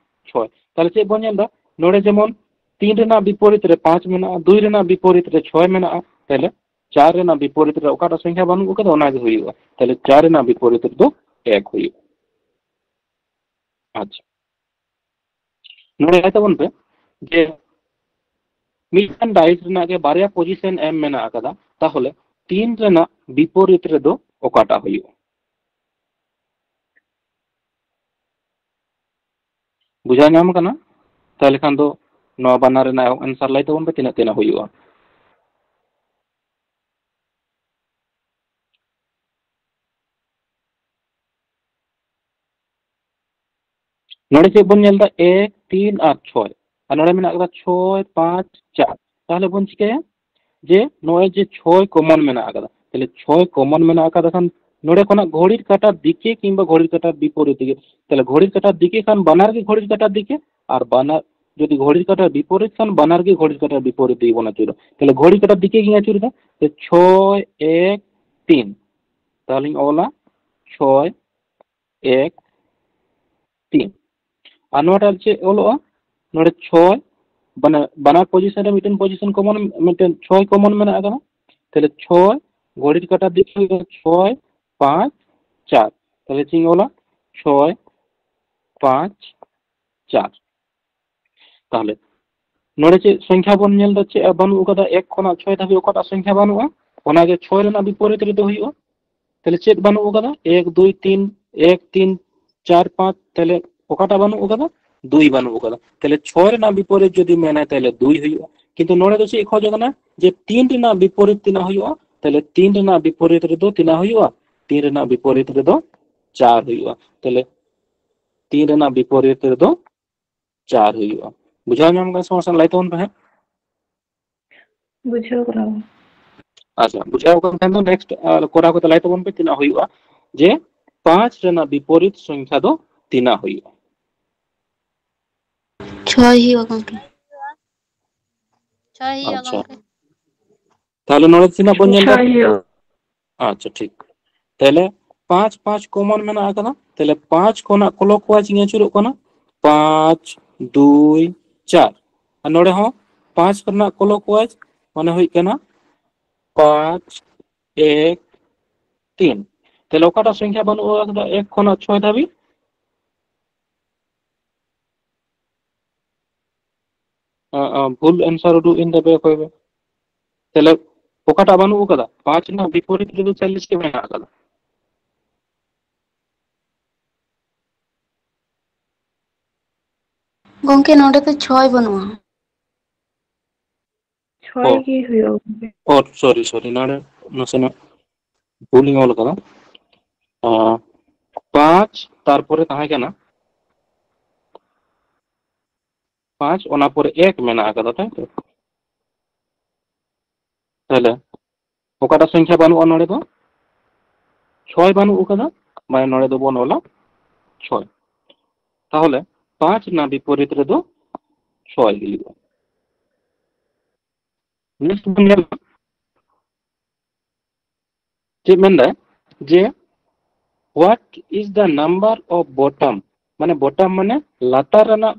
ᱪᱷᱚᱭ᱾ ᱛᱟᱦᱞᱮ ᱪᱮᱫ ᱵᱚᱱ ᱧᱮᱞ ᱮᱫᱟ? ᱱᱚᱰᱮ ᱡᱮᱢᱚᱱ ᱛᱤᱱ ᱨᱮᱱᱟᱜ ᱵᱤᱯᱚᱨᱤᱛ ᱨᱮ ᱯᱟᱸᱪ ᱢᱮᱱᱟᱜᱼᱟ, ᱫᱩᱭ ᱨᱮᱱᱟᱜ ᱵᱤᱯᱚᱨᱤᱛ ᱨᱮ ᱪᱷᱚᱭ ᱢᱮᱱᱟᱜᱼᱟ, ᱛᱟᱦᱞᱮ ᱪᱟᱨ ᱨᱮᱱᱟᱜ ᱵᱤᱯᱚᱨᱤᱛ ᱨᱮ ᱚᱠᱟᱴᱟᱜ ᱥᱚᱝᱠᱷᱟ ᱵᱟᱹᱱᱩᱜ ᱟᱠᱟᱫᱟ, ᱚᱱᱟ ᱜᱮ ᱦᱩᱭᱩᱜᱼᱟ᱾ ᱛᱟᱦᱞᱮ ᱪᱟᱨ ᱨᱮᱱᱟᱜ ᱵᱤᱯᱚᱨᱤᱛ ᱨᱮᱫᱚ ᱮᱠ ᱦᱩᱭᱩᱜᱼᱟ᱾ ᱟᱪᱪᱷᱟ, ᱱᱚᱰᱮ ᱞᱟᱹᱭ ᱛᱟᱵᱚᱱ ᱯᱮ ᱡᱮ ᱢᱤᱫᱴᱟᱝ ᱰᱟᱭᱤᱥ ᱨᱮᱱᱟᱜ ᱜᱮ ᱵᱟᱨᱭᱟ ᱯᱚᱡᱤᱥᱚᱱ ᱮᱢ ᱢᱮᱱᱟᱜ ᱟᱠᱟᱫᱟ, ᱛᱟᱦᱚᱞᱮ ᱛᱤᱱ ᱨᱮᱱᱟᱜ ᱵᱤᱯᱚᱨᱤᱛ ᱨᱮᱫᱚ ᱚᱠᱟᱴᱟᱜ ᱦᱩᱭᱩᱜᱼᱟ? ᱵᱩᱡᱷᱟᱹᱣ ᱧᱟᱢ ᱠᱟᱱᱟ? ᱛᱟᱦᱚᱞᱮ ᱠᱷᱟᱱ ᱫᱚ ᱱᱚᱣᱟ ᱵᱟᱱᱟᱨ ᱨᱮᱱᱟᱜ ᱮᱦᱚᱵ ᱟᱱᱥᱟᱨ ᱞᱟᱹᱭ ᱛᱟᱵᱚᱱ ᱯᱮ, ᱛᱤᱱᱟᱹᱜ ᱛᱤᱱᱟᱹᱜ ᱦᱩᱭᱩᱜᱼᱟ? ᱱᱚᱰᱮ ᱪᱮᱫ ᱵᱚᱱ ᱧᱮᱞ ᱮᱫᱟ? ᱮᱠ, ᱛᱤᱱ ᱟᱨ ᱪᱷᱚᱭ᱾ ᱟᱨ ᱱᱚᱰᱮ ᱢᱮᱱᱟᱜ ᱟᱠᱟᱫᱟ ᱪᱷᱚᱭ ᱯᱟᱸᱪ ᱪᱟᱨ᱾ ᱛᱟᱦᱚᱞᱮ ᱵᱚᱱ ᱪᱤᱠᱟᱹᱭᱟ ᱡᱮ ᱱᱚᱜᱼᱚᱭ ᱡᱮ ᱪᱷᱚᱭ ᱠᱚᱢᱚᱱ ᱢᱮᱱᱟᱜ ᱟᱠᱟᱫᱟ, ᱛᱟᱦᱚᱞᱮ ᱪᱷᱚᱭ ᱠᱚᱢᱚᱱ ᱢᱮᱱᱟᱜ ᱟᱠᱟᱫᱟ ᱠᱷᱟᱱ ᱱᱚᱰᱮ ᱠᱷᱚᱱᱟᱜ ᱜᱷᱚᱲᱤᱨ ᱠᱟᱴᱟ ᱫᱤᱠᱮ ᱠᱤᱝᱵᱟ ᱜᱷᱚᱲᱤᱨ ᱠᱟᱴᱟ ᱵᱤᱯᱚᱨᱤᱛ ᱫᱤᱠᱮ᱾ ᱛᱟᱦᱚᱞᱮ ᱜᱷᱚᱲᱤᱨ ᱠᱟᱴᱟ ᱫᱤᱠᱮ ᱠᱷᱟᱱ ᱵᱟᱱᱟᱨ ᱜᱮ ᱜᱷᱚᱲᱤᱨ ᱠᱟᱴᱟ ᱫᱤᱠᱮ, ᱟᱨ ᱵᱟᱱᱟᱨ ᱡᱩᱫᱤ ᱜᱷᱚᱲᱤᱨ ᱠᱟᱴᱟ ᱵᱤᱯᱚᱨᱤᱛ ᱠᱷᱟᱱ ᱵᱟᱱᱟᱨ ᱜᱮ ᱜᱷᱚᱲᱤᱨ ᱠᱟᱴᱟ ᱵᱤᱯᱚᱨᱤᱛ ᱫᱤᱠᱮ ᱵᱚᱱ ᱟᱹᱪᱩᱨᱟ᱾ ᱛᱟᱦᱚᱞᱮ ᱜᱷᱚᱲᱤᱨ ᱠᱟᱴᱟ ᱫᱤᱠᱮ ᱜᱤᱧ ᱟᱹᱪᱩᱨᱮᱫᱟ, ᱛᱚ ᱪᱷᱚᱭ ᱮᱠ ᱛᱤᱱ, ᱛᱟᱦᱚᱞᱮᱧ ᱚᱞᱟ ᱪᱷᱚᱭ ᱮᱠ ᱛᱤᱱ᱾ ᱟᱨ ᱱᱚᱣᱟᱴᱟᱜ ᱪᱮᱫ ᱚᱞᱚᱜᱼᱟ? ᱱᱚᱰᱮ ᱪᱷᱚᱭ, ᱢᱟᱱᱮ ᱵᱟᱱᱟᱨ ᱯᱚᱡᱤᱥᱚᱱ ᱨᱮ ᱢᱤᱫᱴᱮᱱ ᱯᱚᱡᱤᱥᱚᱱ ᱠᱚᱢᱚᱱ, ᱢᱤᱫᱴᱮᱱ ᱪᱷᱚᱭ ᱠᱚᱢᱚᱱ ᱢᱮᱱᱟᱜ ᱟᱠᱟᱫᱟ᱾ ᱛᱟᱦᱞᱮ ᱪᱷᱚᱭ, ᱜᱷᱚᱲᱤᱨ ᱠᱟᱴᱟ ᱫᱤᱠ ᱦᱩᱭᱩᱜᱼᱟ ᱪᱷᱚᱭ ᱯᱟᱸᱪ ᱪᱟᱨ᱾ ᱛᱟᱦᱞᱮ ᱪᱮᱫ ᱤᱧ ᱚᱞᱟ? ᱪᱷᱚᱭ ᱯᱟᱸᱪ ᱪᱟᱨ᱾ ᱛᱟᱦᱞᱮ ᱱᱚᱰᱮ ᱪᱮᱫ ᱥᱚᱝᱠᱷᱟ ᱵᱚᱱ ᱧᱮᱞ ᱮᱫᱟ? ᱪᱮᱫ ᱵᱟᱹᱱᱩᱜ ᱟᱠᱟᱫᱟ? ᱮᱠ ᱠᱷᱚᱱᱟᱜ ᱪᱷᱚᱭ ᱫᱷᱟᱹᱵᱤᱡ ᱚᱠᱟᱴᱟᱜ ᱥᱚᱝᱠᱷᱟ ᱵᱟᱹᱱᱩᱜᱼᱟ? ᱚᱱᱟᱜᱮ ᱪᱷᱚᱭ ᱨᱮᱱᱟᱜ ᱵᱤᱯᱚᱨᱤᱛ ᱨᱮᱫᱚ ᱦᱩᱭᱩᱜᱼᱟ᱾ ᱛᱟᱦᱞᱮ ᱪᱮᱫ ᱵᱟᱹᱱᱩᱜ ᱟᱠᱟᱫᱟ? ᱮᱠ, ᱫᱩᱭ, ᱛᱤᱱ, ᱮᱠ, ᱛᱤᱱ, ᱪᱟᱨ, ᱯᱟᱸᱪ᱾ ᱛᱟᱦᱞᱮ ᱚᱠᱟᱴᱟᱜ ᱵᱟᱹᱱᱩᱜ ᱟᱠᱟᱫᱟ? ᱫᱩᱭ ᱵᱟᱹᱱᱩᱜ ᱟᱠᱟᱫᱟ᱾ ᱛᱟᱦᱞᱮ ᱪᱷᱚᱭ ᱨᱮᱱᱟᱜ ᱵᱤᱯᱚᱨᱤᱛ ᱡᱩᱫᱤ ᱢᱮᱱᱟᱭ, ᱛᱟᱦᱞᱮ ᱫᱩᱭ ᱦᱩᱭᱩᱜᱼᱟ᱾ ᱠᱤᱱᱛᱩ ᱱᱚᱰᱮ ᱫᱚ ᱪᱮᱫ ᱠᱷᱚᱡ ᱠᱟᱱᱟ? ᱡᱮ ᱛᱤᱱ ᱨᱮᱱᱟᱜ ᱵᱤᱯᱚᱨᱤᱛ ᱛᱤᱱᱟᱹᱜ ᱦᱩᱭᱩᱜᱼᱟ? ᱛᱟᱦᱞᱮ ᱛᱤᱱ ᱨᱮᱱᱟᱜ ᱵᱤᱯᱚᱨᱤᱛ ᱨᱮᱫᱚ ᱛᱤᱱᱟᱹᱜ ᱦᱩᱭᱩᱜᱼᱟ? ᱛᱤᱱ ᱨᱮᱱᱟᱜ ᱵᱤᱯᱚᱨᱤᱛ ᱨᱮᱫᱚ ᱪᱟᱨ ᱦᱩᱭᱩᱜᱼᱟ᱾ ᱛᱟᱦᱞᱮ ᱛᱤᱱ ᱨᱮᱱᱟᱜ ᱵᱤᱯᱚᱨᱤᱛ ᱨᱮᱫᱚ ᱪᱟᱨ ᱦᱩᱭᱩᱜᱼᱟ᱾ ᱵᱩᱡᱷᱟᱹᱣ ᱧᱟᱢ ᱠᱟᱱᱟ ᱥᱮ ᱵᱟᱝ? ᱞᱟᱹᱭ ᱛᱟᱵᱚᱱ ᱯᱮ ᱦᱟᱸᱜ᱾ ᱵᱩᱡᱷᱟᱹᱣ ᱠᱟᱱᱟ᱾ ᱟᱪᱪᱷᱟ, ᱵᱩᱡᱷᱟᱹᱣ ᱠᱟᱱ ᱠᱷᱟᱱ ᱫᱚ next, ᱟᱨ ᱠᱚᱨᱟᱣ ᱠᱟᱛᱮ ᱞᱟᱹᱭ ᱛᱟᱵᱚᱱ ᱯᱮ ᱛᱤᱱᱟᱹᱜ ᱦᱩᱭᱩᱜᱼᱟ, ᱡᱮ ᱯᱟᱸᱪ ᱨᱮᱱᱟᱜ ᱵᱤᱯᱚᱨᱤᱛ ᱥᱚᱝᱠᱷᱟ ᱫᱚ ᱛᱤᱱᱟᱹᱜ ᱦᱩᱭᱩᱜᱼᱟ? ᱪᱷᱚᱭ ᱦᱩᱭᱩᱜᱼᱟ ᱜᱚᱝᱠᱮ᱾ ᱪᱷᱚᱭ ᱦᱩᱭᱩᱜᱼᱟ ᱟᱪᱪᱷᱟ᱾ ᱜᱚᱝᱠᱮ᱾ ᱛᱟᱦᱞᱮ ᱱᱚᱰᱮ ᱛᱤᱱᱟᱹᱜ ᱵᱚᱱ ᱧᱮᱞ ᱮᱫᱟ? ᱪᱷᱚᱭ ᱦᱩᱭᱩᱜᱼᱟ᱾ ᱟᱪᱪᱷᱟ, ᱴᱷᱤᱠ᱾ ᱛᱟᱦᱞᱮ ᱯᱟᱸᱪ, ᱯᱟᱸᱪ ᱠᱚᱢᱚᱱ ᱢᱮᱱᱟᱜ ᱟᱠᱟᱫᱟ᱾ ᱛᱟᱦᱞᱮ ᱯᱟᱸᱪ ᱠᱷᱚᱱᱟᱜ clockwise ᱤᱧ ᱟᱹᱪᱩᱨᱚᱜ ᱠᱟᱱᱟ, ᱯᱟᱸᱪ, ᱫᱩᱭ, ᱪᱟᱨ᱾ ᱟᱨ ᱱᱚᱰᱮ ᱦᱚᱸ ᱯᱟᱸᱪ ᱠᱷᱚᱱᱟᱜ clockwise ᱢᱟᱱᱮ ᱦᱩᱭᱩᱜ ᱠᱟᱱᱟ ᱯᱟᱸᱪ, ᱮᱠ, ᱛᱤᱱ᱾ ᱛᱟᱦᱞᱮ ᱚᱠᱟᱴᱟᱜ ᱥᱚᱝᱠᱷᱟ ᱵᱟᱹᱱᱩᱜ ᱟᱠᱟᱫᱟ ᱮᱠ ᱠᱷᱚᱱᱟᱜ ᱪᱷᱚᱭ ᱫᱷᱟᱹᱵᱤᱡ? ᱟᱸ, ᱟᱸ, ᱵᱷᱩᱞ answer ᱩᱫᱩᱜ ᱮᱱ ᱛᱟᱯᱮᱭᱟ ᱚᱠᱚᱭ ᱠᱚ᱾ ᱛᱟᱦᱞᱮ ᱚᱠᱟᱴᱟᱜ ᱵᱟᱹᱱᱩᱜ ᱟᱠᱟᱫᱟ? ᱯᱟᱸᱪ ᱨᱮᱱᱟᱜ ᱵᱤᱯᱚᱨᱤᱛ ᱨᱮᱫᱚ ᱪᱟᱞᱤᱥ ᱜᱮ ᱢᱮᱱᱟᱜ ᱟᱠᱟᱫᱟ᱾ ᱜᱚᱝᱠᱮ, ᱱᱚᱰᱮ ᱫᱚ ᱪᱷᱚᱭ ᱵᱟᱹᱱᱩᱜᱼᱟ᱾ ᱪᱷᱚᱭ ᱚ᱾ ᱜᱮ ᱦᱩᱭᱩᱜᱼᱟ ᱜᱚᱝᱠᱮ᱾ ᱚ, sorry, sorry, ᱱᱚᱰᱮ ᱱᱟᱥᱮᱱᱟᱜ ᱵᱷᱩᱞ ᱤᱧ ᱚᱞ ᱟᱠᱟᱫᱟ᱾ ᱟᱸ, ᱯᱟᱸᱪ, ᱛᱟᱨᱯᱚᱨᱮ ᱛᱟᱦᱮᱸ ᱠᱟᱱᱟ ᱯᱟᱸᱪ, ᱚᱱᱟ ᱯᱚᱨᱮ ᱮᱠ ᱢᱮᱱᱟᱜ ᱟᱠᱟᱫᱟ, ᱛᱟᱭ ᱛᱚ? ᱛᱟᱦᱞᱮ ᱚᱠᱟᱴᱟᱜ ᱥᱚᱝᱠᱷᱟ ᱵᱟᱹᱱᱩᱜᱼᱟ ᱱᱚᱰᱮ ᱫᱚ? ᱪᱷᱚᱭ ᱵᱟᱹᱱᱩᱜ ᱟᱠᱟᱫᱟ, ᱢᱟᱱᱮ ᱱᱚᱰᱮ ᱫᱚᱵᱚᱱ ᱚᱞᱟ ᱪᱷᱚᱭ᱾ ᱛᱟᱦᱚᱞᱮ ᱯᱟᱸᱪ ᱨᱮᱱᱟᱜ ᱵᱤᱯᱚᱨᱤᱛ ᱨᱮᱫᱚ ᱪᱷᱚᱭ ᱦᱩᱭᱩᱜᱼᱟ᱾ Next ᱵᱚᱱ ᱧᱮᱞᱟ, ᱪᱮᱫ ᱢᱮᱱᱫᱟᱭ ᱡᱮ, what is the number of bottom, ᱢᱟᱱᱮ bottom ᱢᱟᱱᱮ ᱞᱟᱛᱟᱨ ᱨᱮᱱᱟᱜ,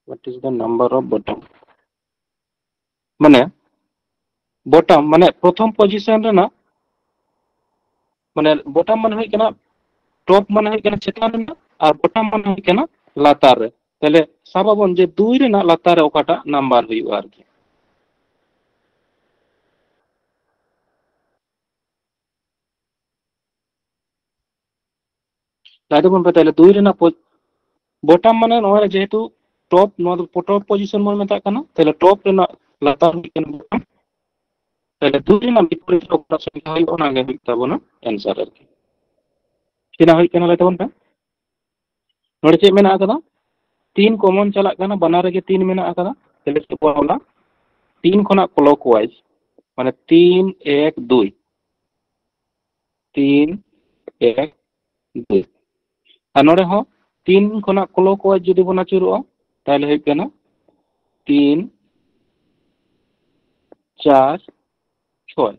what is the number of bottom, ᱢᱟᱱᱮ bottom ᱢᱟᱱᱮ ᱯᱨᱚᱛᱷᱚᱢ position ᱨᱮᱱᱟᱜ, ᱢᱟᱱᱮ bottom ᱢᱟᱱᱮ ᱦᱩᱭᱩᱜ ᱠᱟᱱᱟ, top ᱢᱟᱱᱮ ᱦᱩᱭᱩᱜ ᱠᱟᱱᱟ ᱪᱮᱛᱟᱱ ᱨᱮᱱᱟᱜ, ᱟᱨ bottom ᱢᱟᱱᱮ ᱦᱩᱭᱩᱜ ᱠᱟᱱᱟ ᱞᱟᱛᱟᱨ ᱨᱮ᱾ ᱛᱟᱦᱞᱮ ᱥᱟᱵ ᱟᱵᱚᱱ ᱡᱮ ᱫᱩᱭ ᱨᱮᱱᱟᱜ ᱞᱟᱛᱟᱨ ᱨᱮ ᱚᱠᱟᱴᱟᱜ ᱱᱟᱢᱵᱟᱨ ᱦᱩᱭᱩᱜᱼᱟ ᱟᱨᱠᱤ᱾ ᱞᱟᱹᱭ ᱫᱟᱵᱚᱱ ᱯᱮ ᱛᱟᱦᱞᱮ ᱫᱩᱭ ᱨᱮᱱᱟᱜ ᱯᱚ-, bottom ᱢᱟᱱᱮ ᱱᱚᱜᱼᱚᱭ ᱡᱮᱦᱮᱛᱩ top, ᱱᱚᱣᱟ ᱫᱚ top position ᱵᱚᱱ ᱢᱮᱛᱟᱜ ᱠᱟᱱᱟ, ᱛᱟᱦᱞᱮ top ᱨᱮᱱᱟᱜ ᱞᱟᱛᱟᱨ ᱦᱩᱭᱩᱜ ᱠᱟᱱᱟ bottom᱾ ᱛᱟᱦᱞᱮ ᱫᱩᱭ ᱨᱮᱱᱟᱜ ᱵᱤᱯᱚᱨᱤᱛ ᱨᱮ ᱚᱠᱟᱴᱟᱜ ᱥᱚᱝᱠᱷᱟ ᱦᱩᱭᱩᱜᱼᱟ, ᱚᱱᱟ ᱜᱮ ᱦᱩᱭᱩᱜ ᱛᱟᱵᱚᱱᱟ answer ᱟᱨᱠᱤ᱾ ᱛᱤᱱᱟᱹᱜ ᱦᱩᱭᱩᱜ ᱠᱟᱱᱟ ᱞᱟᱹᱭ ᱛᱟᱵᱚᱱ ᱯᱮ? ᱱᱚᱰᱮ ᱪᱮᱫ ᱢᱮᱱᱟᱜ ᱟᱠᱟᱫᱟ? ᱛᱤᱱ common ᱪᱟᱞᱟᱜ ᱠᱟᱱᱟ, ᱵᱟᱱᱟᱨ ᱨᱮᱜᱮ ᱛᱤᱱ ᱢᱮᱱᱟᱜ ᱟᱠᱟᱫᱟ᱾ ᱛᱟᱦᱞᱮ ᱪᱮᱫ ᱵᱚᱱ ᱚᱞᱟ? ᱛᱤᱱ ᱠᱷᱚᱱᱟᱜ clockwise, ᱢᱟᱱᱮ ᱛᱤᱱ, ᱮᱠ, ᱫᱩᱭ, ᱛᱤᱱ, ᱮᱠ, ᱫᱩᱭ᱾ ᱟᱨ ᱱᱚᱰᱮ ᱦᱚᱸ ᱛᱤᱱ ᱠᱷᱚᱱᱟᱜ clockwise ᱡᱩᱫᱤ ᱵᱚᱱ ᱟᱹᱪᱩᱨᱚᱜᱼᱟ, ᱛᱟᱦᱞᱮ ᱦᱩᱭᱩᱜ ᱠᱟᱱᱟ ᱛᱤᱱ, ᱪᱟᱨ, ᱪᱷᱚᱭ᱾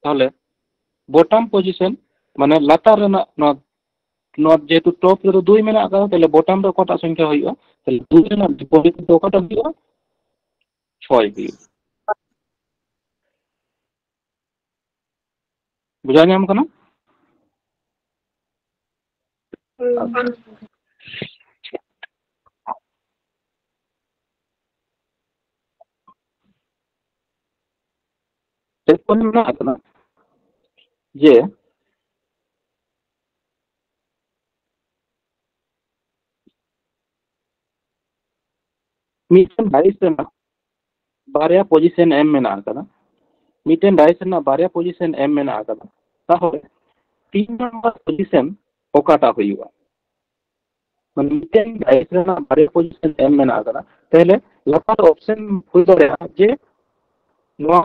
ᱛᱟᱦᱞᱮ bottom position ᱢᱟᱱᱮ ᱞᱟᱛᱟᱨ ᱨᱮᱱᱟᱜ ᱱᱚᱣᱟ, ᱱᱚᱣᱟ ᱡᱮᱦᱮᱛᱩ top ᱨᱮᱫᱚ ᱫᱩᱭ ᱢᱮᱱᱟᱜ ᱟᱠᱟᱫᱟ, ᱛᱟᱦᱞᱮ bottom ᱨᱮ ᱚᱠᱟᱴᱟᱜ ᱥᱚᱝᱠᱷᱟ ᱦᱩᱭᱩᱜᱼᱟ? ᱛᱟᱦᱞᱮ ᱫᱩᱭ ᱨᱮᱱᱟᱜ ᱵᱤᱯᱚᱨᱤᱛ ᱫᱚ ᱚᱠᱟᱴᱟᱜ ᱦᱩᱭᱩᱜᱼᱟ? ᱪᱷᱚᱭ ᱦᱩᱭᱩᱜᱼᱟ᱾ ᱵᱩᱡᱷᱟᱹᱣ ᱧᱟᱢ ᱠᱟᱱᱟ? ᱪᱮᱫ ᱠᱚ ᱢᱮᱱᱟᱜ ᱟᱠᱟᱫᱟ ᱡᱮ ᱢᱤᱫᱴᱮᱱ dice ᱨᱮᱱᱟᱜ ᱵᱟᱨᱭᱟ position ᱮᱢ ᱢᱮᱱᱟᱜ ᱟᱠᱟᱫᱟ, ᱢᱤᱫᱴᱮᱱ dice ᱨᱮᱱᱟᱜ ᱵᱟᱨᱭᱟ position ᱮᱢ ᱢᱮᱱᱟᱜ ᱟᱠᱟᱫᱟ᱾ ᱛᱟᱦᱚᱞᱮ ᱛᱤᱱ ᱱᱟᱢᱵᱟᱨ ᱯᱚᱡᱤᱥᱚᱱ ᱚᱠᱟᱴᱟᱜ ᱦᱩᱭᱩᱜᱼᱟ? ᱢᱟᱱᱮ ᱢᱤᱫᱴᱮᱱ ᱰᱟᱭᱤᱥ ᱨᱮᱱᱟᱜ ᱵᱟᱨᱭᱟ ᱯᱚᱡᱤᱥᱚᱱ ᱮᱢ ᱢᱮᱱᱟᱜ ᱟᱠᱟᱫᱟ, ᱛᱟᱦᱚᱞᱮ ᱞᱟᱛᱟᱨ ᱚᱯᱥᱮᱱ ᱦᱩᱭ ᱫᱟᱲᱮᱭᱟᱜᱼᱟ ᱡᱮ ᱱᱚᱣᱟ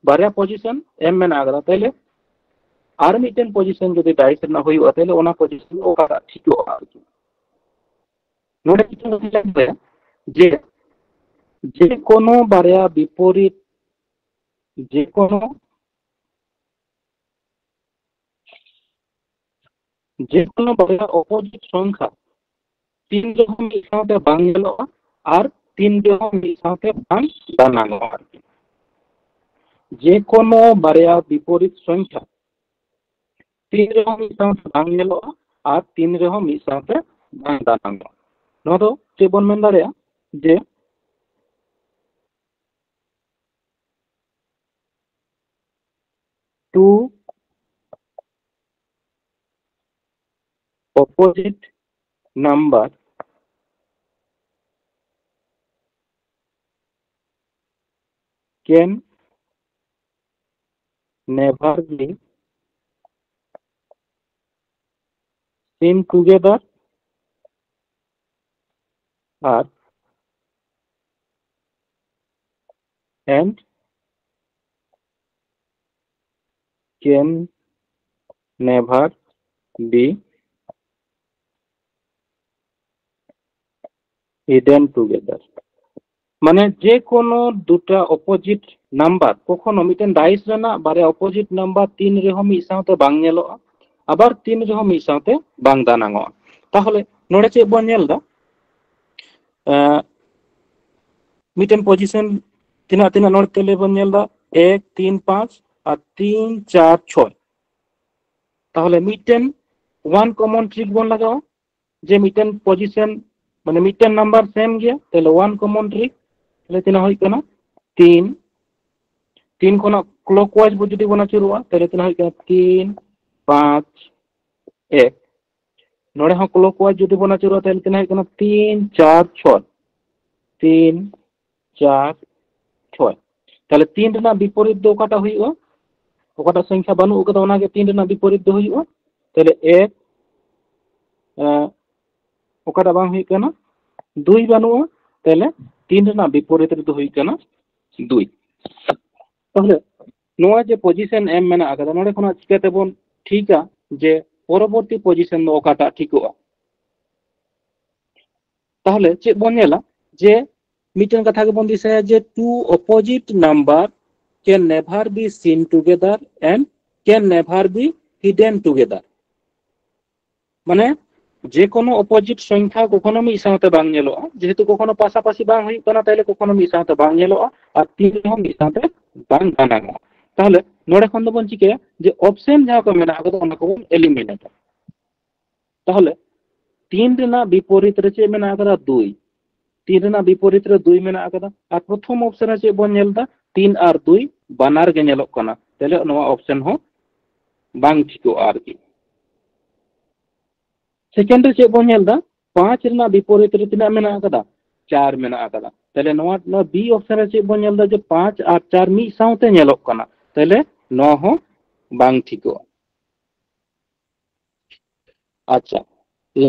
ᱵᱟᱨᱭᱟ ᱯᱚᱡᱤᱥᱚᱱ ᱮᱢ ᱢᱮᱱᱟᱜ ᱟᱠᱟᱫᱟ, ᱛᱟᱦᱚᱞᱮ ᱟᱨ ᱢᱤᱫᱴᱮᱱ ᱯᱚᱡᱤᱥᱚᱱ ᱡᱩᱫᱤ ᱰᱟᱭᱤᱥ ᱨᱮᱱᱟᱜ ᱦᱩᱭᱩᱜᱼᱟ, ᱛᱟᱦᱚᱞᱮ ᱚᱱᱟ ᱯᱚᱡᱤᱥᱚᱱ ᱚᱠᱟᱴᱟᱜ ᱴᱷᱤᱠᱚᱜᱼᱟ ᱟᱨᱠᱤ᱾ ᱱᱚᱰᱮ ᱢᱤᱫᱴᱮᱱ ᱠᱟᱛᱷᱟ ᱞᱤᱧ ᱞᱟᱹᱭᱟ ᱡᱮ ᱡᱮ ᱠᱳᱱᱳ ᱵᱟᱨᱭᱟ ᱵᱤᱯᱚᱨᱤᱛ, ᱡᱮ ᱠᱳᱱᱳ ᱡᱮ ᱠᱳᱱᱳ ᱵᱟᱨᱭᱟ ᱚᱯᱳᱡᱤᱴ ᱥᱚᱝᱠᱷᱟ ᱛᱤᱱ ᱨᱮᱦᱚᱸ ᱢᱤᱫ ᱥᱟᱶᱛᱮ ᱵᱟᱝ ᱧᱮᱞᱚᱜᱼᱟ ᱟᱨ ᱛᱤᱱ ᱨᱮᱦᱚᱸ ᱢᱤᱫ ᱥᱟᱶᱛᱮ ᱵᱟᱝ ᱫᱟᱱᱟᱝᱚᱜᱼᱟ ᱟᱨᱠᱤ᱾ ᱡᱮ ᱠᱳᱱᱳ ᱵᱟᱨᱭᱟ ᱵᱤᱯᱚᱨᱤᱛ ᱥᱚᱝᱠᱷᱟ ᱛᱤᱱ ᱨᱮᱦᱚᱸ ᱢᱤᱫ ᱥᱟᱶᱛᱮ ᱵᱟᱝ ᱧᱮᱞᱚᱜᱼᱟ ᱟᱨ ᱛᱤᱱ ᱨᱮᱦᱚᱸ ᱢᱤᱫ ᱥᱟᱶᱛᱮ ᱵᱟᱝ ᱫᱟᱱᱟᱝᱚᱜᱼᱟ᱾ ᱱᱚᱣᱟ ᱫᱚ ᱪᱮᱫ ᱵᱚᱱ ᱢᱮᱱ ᱫᱟᱲᱮᱭᱟᱜᱼᱟ? ᱡᱮ two opposite number can never be seen together R and can never be hidden together. ᱢᱟᱱᱮ ᱡᱮ ᱠᱳᱱᱳ ᱫᱩᱴᱟ ᱚᱯᱳᱡᱤᱴ ᱱᱟᱢᱵᱟᱨ, ᱠᱚᱠᱷᱚᱱᱳ ᱢᱤᱫᱴᱮᱱ ᱰᱟᱭᱤᱥ ᱨᱮᱱᱟᱜ ᱵᱟᱨᱭᱟ ᱚᱯᱳᱡᱤᱴ ᱱᱟᱢᱵᱟᱨ ᱛᱤᱱ ᱨᱮᱦᱚᱸ ᱢᱤᱫ ᱥᱟᱶᱛᱮ ᱵᱟᱝ ᱧᱮᱞᱚᱜᱼᱟ, ᱟᱵᱟᱨ ᱛᱤᱱ ᱨᱮᱦᱚᱸ ᱢᱤᱫ ᱥᱟᱶᱛᱮ ᱵᱟᱝ ᱫᱟᱱᱟᱝᱚᱜᱼᱟ᱾ ᱛᱟᱦᱚᱞᱮ ᱱᱚᱰᱮ ᱪᱮᱫ ᱵᱚᱱ ᱧᱮᱞ ᱮᱫᱟ? ᱮᱸ, ᱢᱤᱫᱴᱮᱱ ᱯᱚᱡᱤᱥᱚᱱ ᱛᱤᱱᱟᱹᱜ ᱛᱤᱱᱟᱹᱜ ᱱᱚᱰᱮ ᱛᱮᱞᱮ ᱵᱚᱱ ᱧᱮᱞ ᱮᱫᱟ, ᱮᱠ, ᱛᱤᱱ, ᱯᱟᱸᱪ ᱟᱨ ᱛᱤᱱ, ᱪᱟᱨ, ᱪᱷᱚᱭ᱾ ᱛᱟᱦᱚᱞᱮ ᱢᱤᱫᱴᱮᱱ ᱚᱣᱟᱱ ᱠᱚᱢᱚᱱ ᱴᱨᱤᱠ ᱵᱚᱱ ᱞᱟᱜᱟᱣᱟ, ᱡᱮ ᱢᱤᱫᱴᱮᱱ ᱯᱚᱡᱤᱥᱚᱱ ᱢᱟᱱᱮ ᱢᱤᱫᱴᱮᱱ ᱱᱟᱢᱵᱟᱨ ᱥᱮᱢ ᱜᱮᱭᱟ, ᱛᱟᱦᱚᱞᱮ ᱚᱣᱟᱱ ᱠᱚᱢᱚᱱ ᱴᱨᱤᱠ, ᱛᱟᱦᱚᱞᱮ ᱛᱤᱱᱟᱹᱜ ᱦᱩᱭᱩᱜ ᱠᱟᱱᱟ? ᱛᱤᱱ᱾ ᱛᱤᱱ ᱠᱷᱚᱱᱟᱜ ᱠᱞᱚᱠᱣᱟᱭᱤᱡ ᱵᱚ ᱡᱩᱫᱤ ᱵᱚᱱ ᱟᱹᱪᱩᱨᱚᱜᱼᱟ, ᱛᱟᱦᱚᱞᱮ ᱛᱤᱱᱟᱹᱜ ᱦᱩᱭᱩᱜ ᱠᱟᱱᱟ? ᱛᱤᱱ, ᱯᱟᱸᱪ, ᱮᱠ᱾ ᱱᱚᱰᱮ ᱦᱚᱸ ᱠᱞᱚᱠᱣᱟᱭᱤᱡ ᱡᱩᱫᱤ ᱵᱚᱱ ᱟᱹᱪᱩᱨᱚᱜᱼᱟ, ᱛᱟᱦᱚᱞᱮ ᱛᱤᱱᱟᱹᱜ ᱦᱩᱭᱩᱜ ᱠᱟᱱᱟ? ᱛᱤᱱ, ᱪᱟᱨ, ᱪᱷᱚᱭ᱾ ᱛᱤᱱ, ᱪᱟᱨ, ᱪᱷᱚᱭ᱾ ᱛᱟᱦᱚᱞᱮ ᱛᱤᱱ ᱨᱮᱱᱟᱜ ᱵᱤᱯᱚᱨᱤᱛ ᱫᱚ ᱚᱠᱟᱴᱟᱜ ᱦᱩᱭᱩᱜᱼᱟ? ᱚᱠᱟᱴᱟᱜ ᱥᱚᱝᱠᱷᱟ ᱵᱟᱹᱱᱩᱜ ᱟᱠᱟᱫᱟ, ᱚᱱᱟᱜᱮ ᱛᱤᱱ ᱨᱮᱱᱟᱜ ᱵᱤᱯᱚᱨᱤᱛ ᱫᱚ ᱦᱩᱭᱩᱜᱼᱟ᱾ ᱛᱟᱦᱚᱞᱮ ᱮᱠ, ᱮ, ᱚᱠᱟᱴᱟᱜ ᱵᱟᱝ ᱦᱩᱭᱩᱜ ᱠᱟᱱᱟ, ᱫᱩᱭ ᱵᱟᱹᱱᱩᱜᱼᱟ, ᱛᱟᱦᱚᱞᱮ ᱛᱤᱱ ᱨᱮᱱᱟᱜ ᱵᱤᱯᱚᱨᱤᱛ ᱨᱮᱫᱚ ᱦᱩᱭᱩᱜ ᱠᱟᱱᱟ ᱫᱩᱭ᱾ ᱛᱟᱦᱚᱞᱮ ᱱᱚᱣᱟ ᱡᱮ ᱯᱚᱡᱤᱥᱚᱱ ᱮᱢ ᱢᱮᱱᱟᱜ ᱟᱠᱟᱫᱟ, ᱱᱚᱰᱮ ᱠᱷᱚᱱᱟᱜ ᱪᱤᱠᱟᱹ ᱛᱮᱵᱚᱱ ᱴᱷᱤᱠᱟ ᱡᱮ ᱯᱚᱨᱚᱵᱚᱨᱛᱤ ᱯᱚᱡᱤᱥᱚᱱ ᱫᱚ ᱚᱠᱟᱴᱟᱜ ᱴᱷᱤᱠᱚᱜᱼᱟ? ᱛᱟᱦᱚᱞᱮ ᱪᱮᱫ ᱵᱚᱱ ᱧᱮᱞᱟ ᱡᱮ ᱢᱤᱫᱴᱮᱱ ᱠᱟᱛᱷᱟ ᱜᱮᱵᱚᱱ ᱫᱤᱥᱟᱹᱭᱟ ᱡᱮ two opposite number can never be seen together and can never be hidden together. ᱢᱟᱱᱮ ᱡᱮ ᱠᱳᱱᱳ ᱚᱯᱳᱡᱤᱴ ᱥᱚᱝᱠᱷᱟ ᱠᱚᱠᱷᱚᱱᱳ ᱢᱤᱫ ᱥᱟᱶᱛᱮ ᱵᱟᱝ ᱧᱮᱞᱚᱜᱼᱟ, ᱡᱮᱦᱮᱛᱩ ᱠᱚᱠᱷᱚᱱᱳ ᱯᱟᱥᱟᱯᱟᱥᱤ ᱵᱟᱝ ᱦᱩᱭᱩᱜ ᱠᱟᱱᱟ, ᱛᱟᱦᱞᱮ ᱠᱚᱠᱷᱚᱱᱳ ᱢᱤᱫ ᱥᱟᱶᱛᱮ ᱵᱟᱝ ᱧᱮᱞᱚᱜᱼᱟ ᱟᱨ ᱛᱤᱱ ᱨᱮᱦᱚᱸ ᱢᱤᱫ ᱥᱟᱶᱛᱮ ᱵᱟᱝ ᱫᱟᱱᱟᱝᱚᱜᱼᱟ᱾ ᱛᱟᱦᱞᱮ ᱱᱚᱰᱮ ᱠᱷᱚᱱ ᱫᱚᱵᱚᱱ ᱪᱤᱠᱟᱹᱭᱟ ᱡᱮ ᱚᱯᱥᱮᱱ ᱡᱟᱦᱟᱸ ᱠᱚ ᱢᱮᱱᱟᱜ ᱟᱠᱟᱫᱟ ᱚᱱᱟ ᱠᱚᱵᱚᱱ ᱮᱞᱤᱢᱤᱱᱮᱴᱟ᱾ ᱛᱟᱦᱞᱮ ᱛᱤᱱ ᱨᱮᱱᱟᱜ ᱵᱤᱯᱚᱨᱤᱛ ᱨᱮ ᱪᱮᱫ ᱢᱮᱱᱟᱜ ᱟᱠᱟᱫᱟ? ᱫᱩᱭ᱾ ᱛᱤᱱ ᱨᱮᱱᱟᱜ ᱵᱤᱯᱚᱨᱤᱛ ᱨᱮ ᱫᱩᱭ ᱢᱮᱱᱟᱜ ᱟᱠᱟᱫᱟ᱾ ᱟᱨ ᱯᱨᱚᱛᱷᱚᱢ ᱚᱯᱥᱮᱱ ᱨᱮ ᱪᱮᱫ ᱵᱚᱱ ᱧᱮᱞ ᱮᱫᱟ? ᱛᱤᱱ ᱟᱨ ᱫᱩᱭ ᱵᱟᱱᱟᱨ ᱜᱮ ᱧᱮᱞᱚᱜ ᱠᱟᱱᱟ᱾ ᱛᱟᱦᱞᱮ ᱱᱚᱣᱟ ᱚᱯᱥᱮᱱ ᱦᱚᱸ ᱵᱟᱝ ᱴᱷᱤᱠᱚᱜᱼᱟ ᱟᱨᱠᱤ᱾ ᱥᱮᱠᱮᱱᱰ ᱨᱮ ᱪᱮᱫ ᱵᱚᱱ ᱧᱮᱞ ᱮᱫᱟ? ᱯᱟᱸᱪ ᱨᱮᱱᱟᱜ ᱵᱤᱯᱚᱨᱤᱛ ᱨᱮ ᱛᱤᱱᱟᱹᱜ ᱢᱮᱱᱟᱜ ᱟᱠᱟᱫᱟ? ᱪᱟᱨ ᱢᱮᱱᱟᱜ ᱟᱠᱟᱫᱟ᱾ ᱛᱟᱦᱞᱮ ᱱᱚᱣᱟ, ᱱᱚᱣᱟ ᱵᱤ ᱚᱯᱥᱮᱱ ᱨᱮ ᱪᱮᱫ ᱵᱚᱱ ᱧᱮᱞ ᱮᱫᱟ? ᱡᱮ ᱯᱟᱸᱪ ᱟᱨ ᱪᱟᱨ ᱢᱤᱫ ᱥᱟᱶᱛᱮ ᱧᱮᱞᱚᱜ ᱠᱟᱱᱟ᱾ ᱛᱟᱦᱞᱮ ᱱᱚᱣᱟ ᱦᱚᱸ ᱵᱟᱝ ᱴᱷᱤᱠᱚᱜᱼᱟ᱾ ᱟᱪᱪᱷᱟ,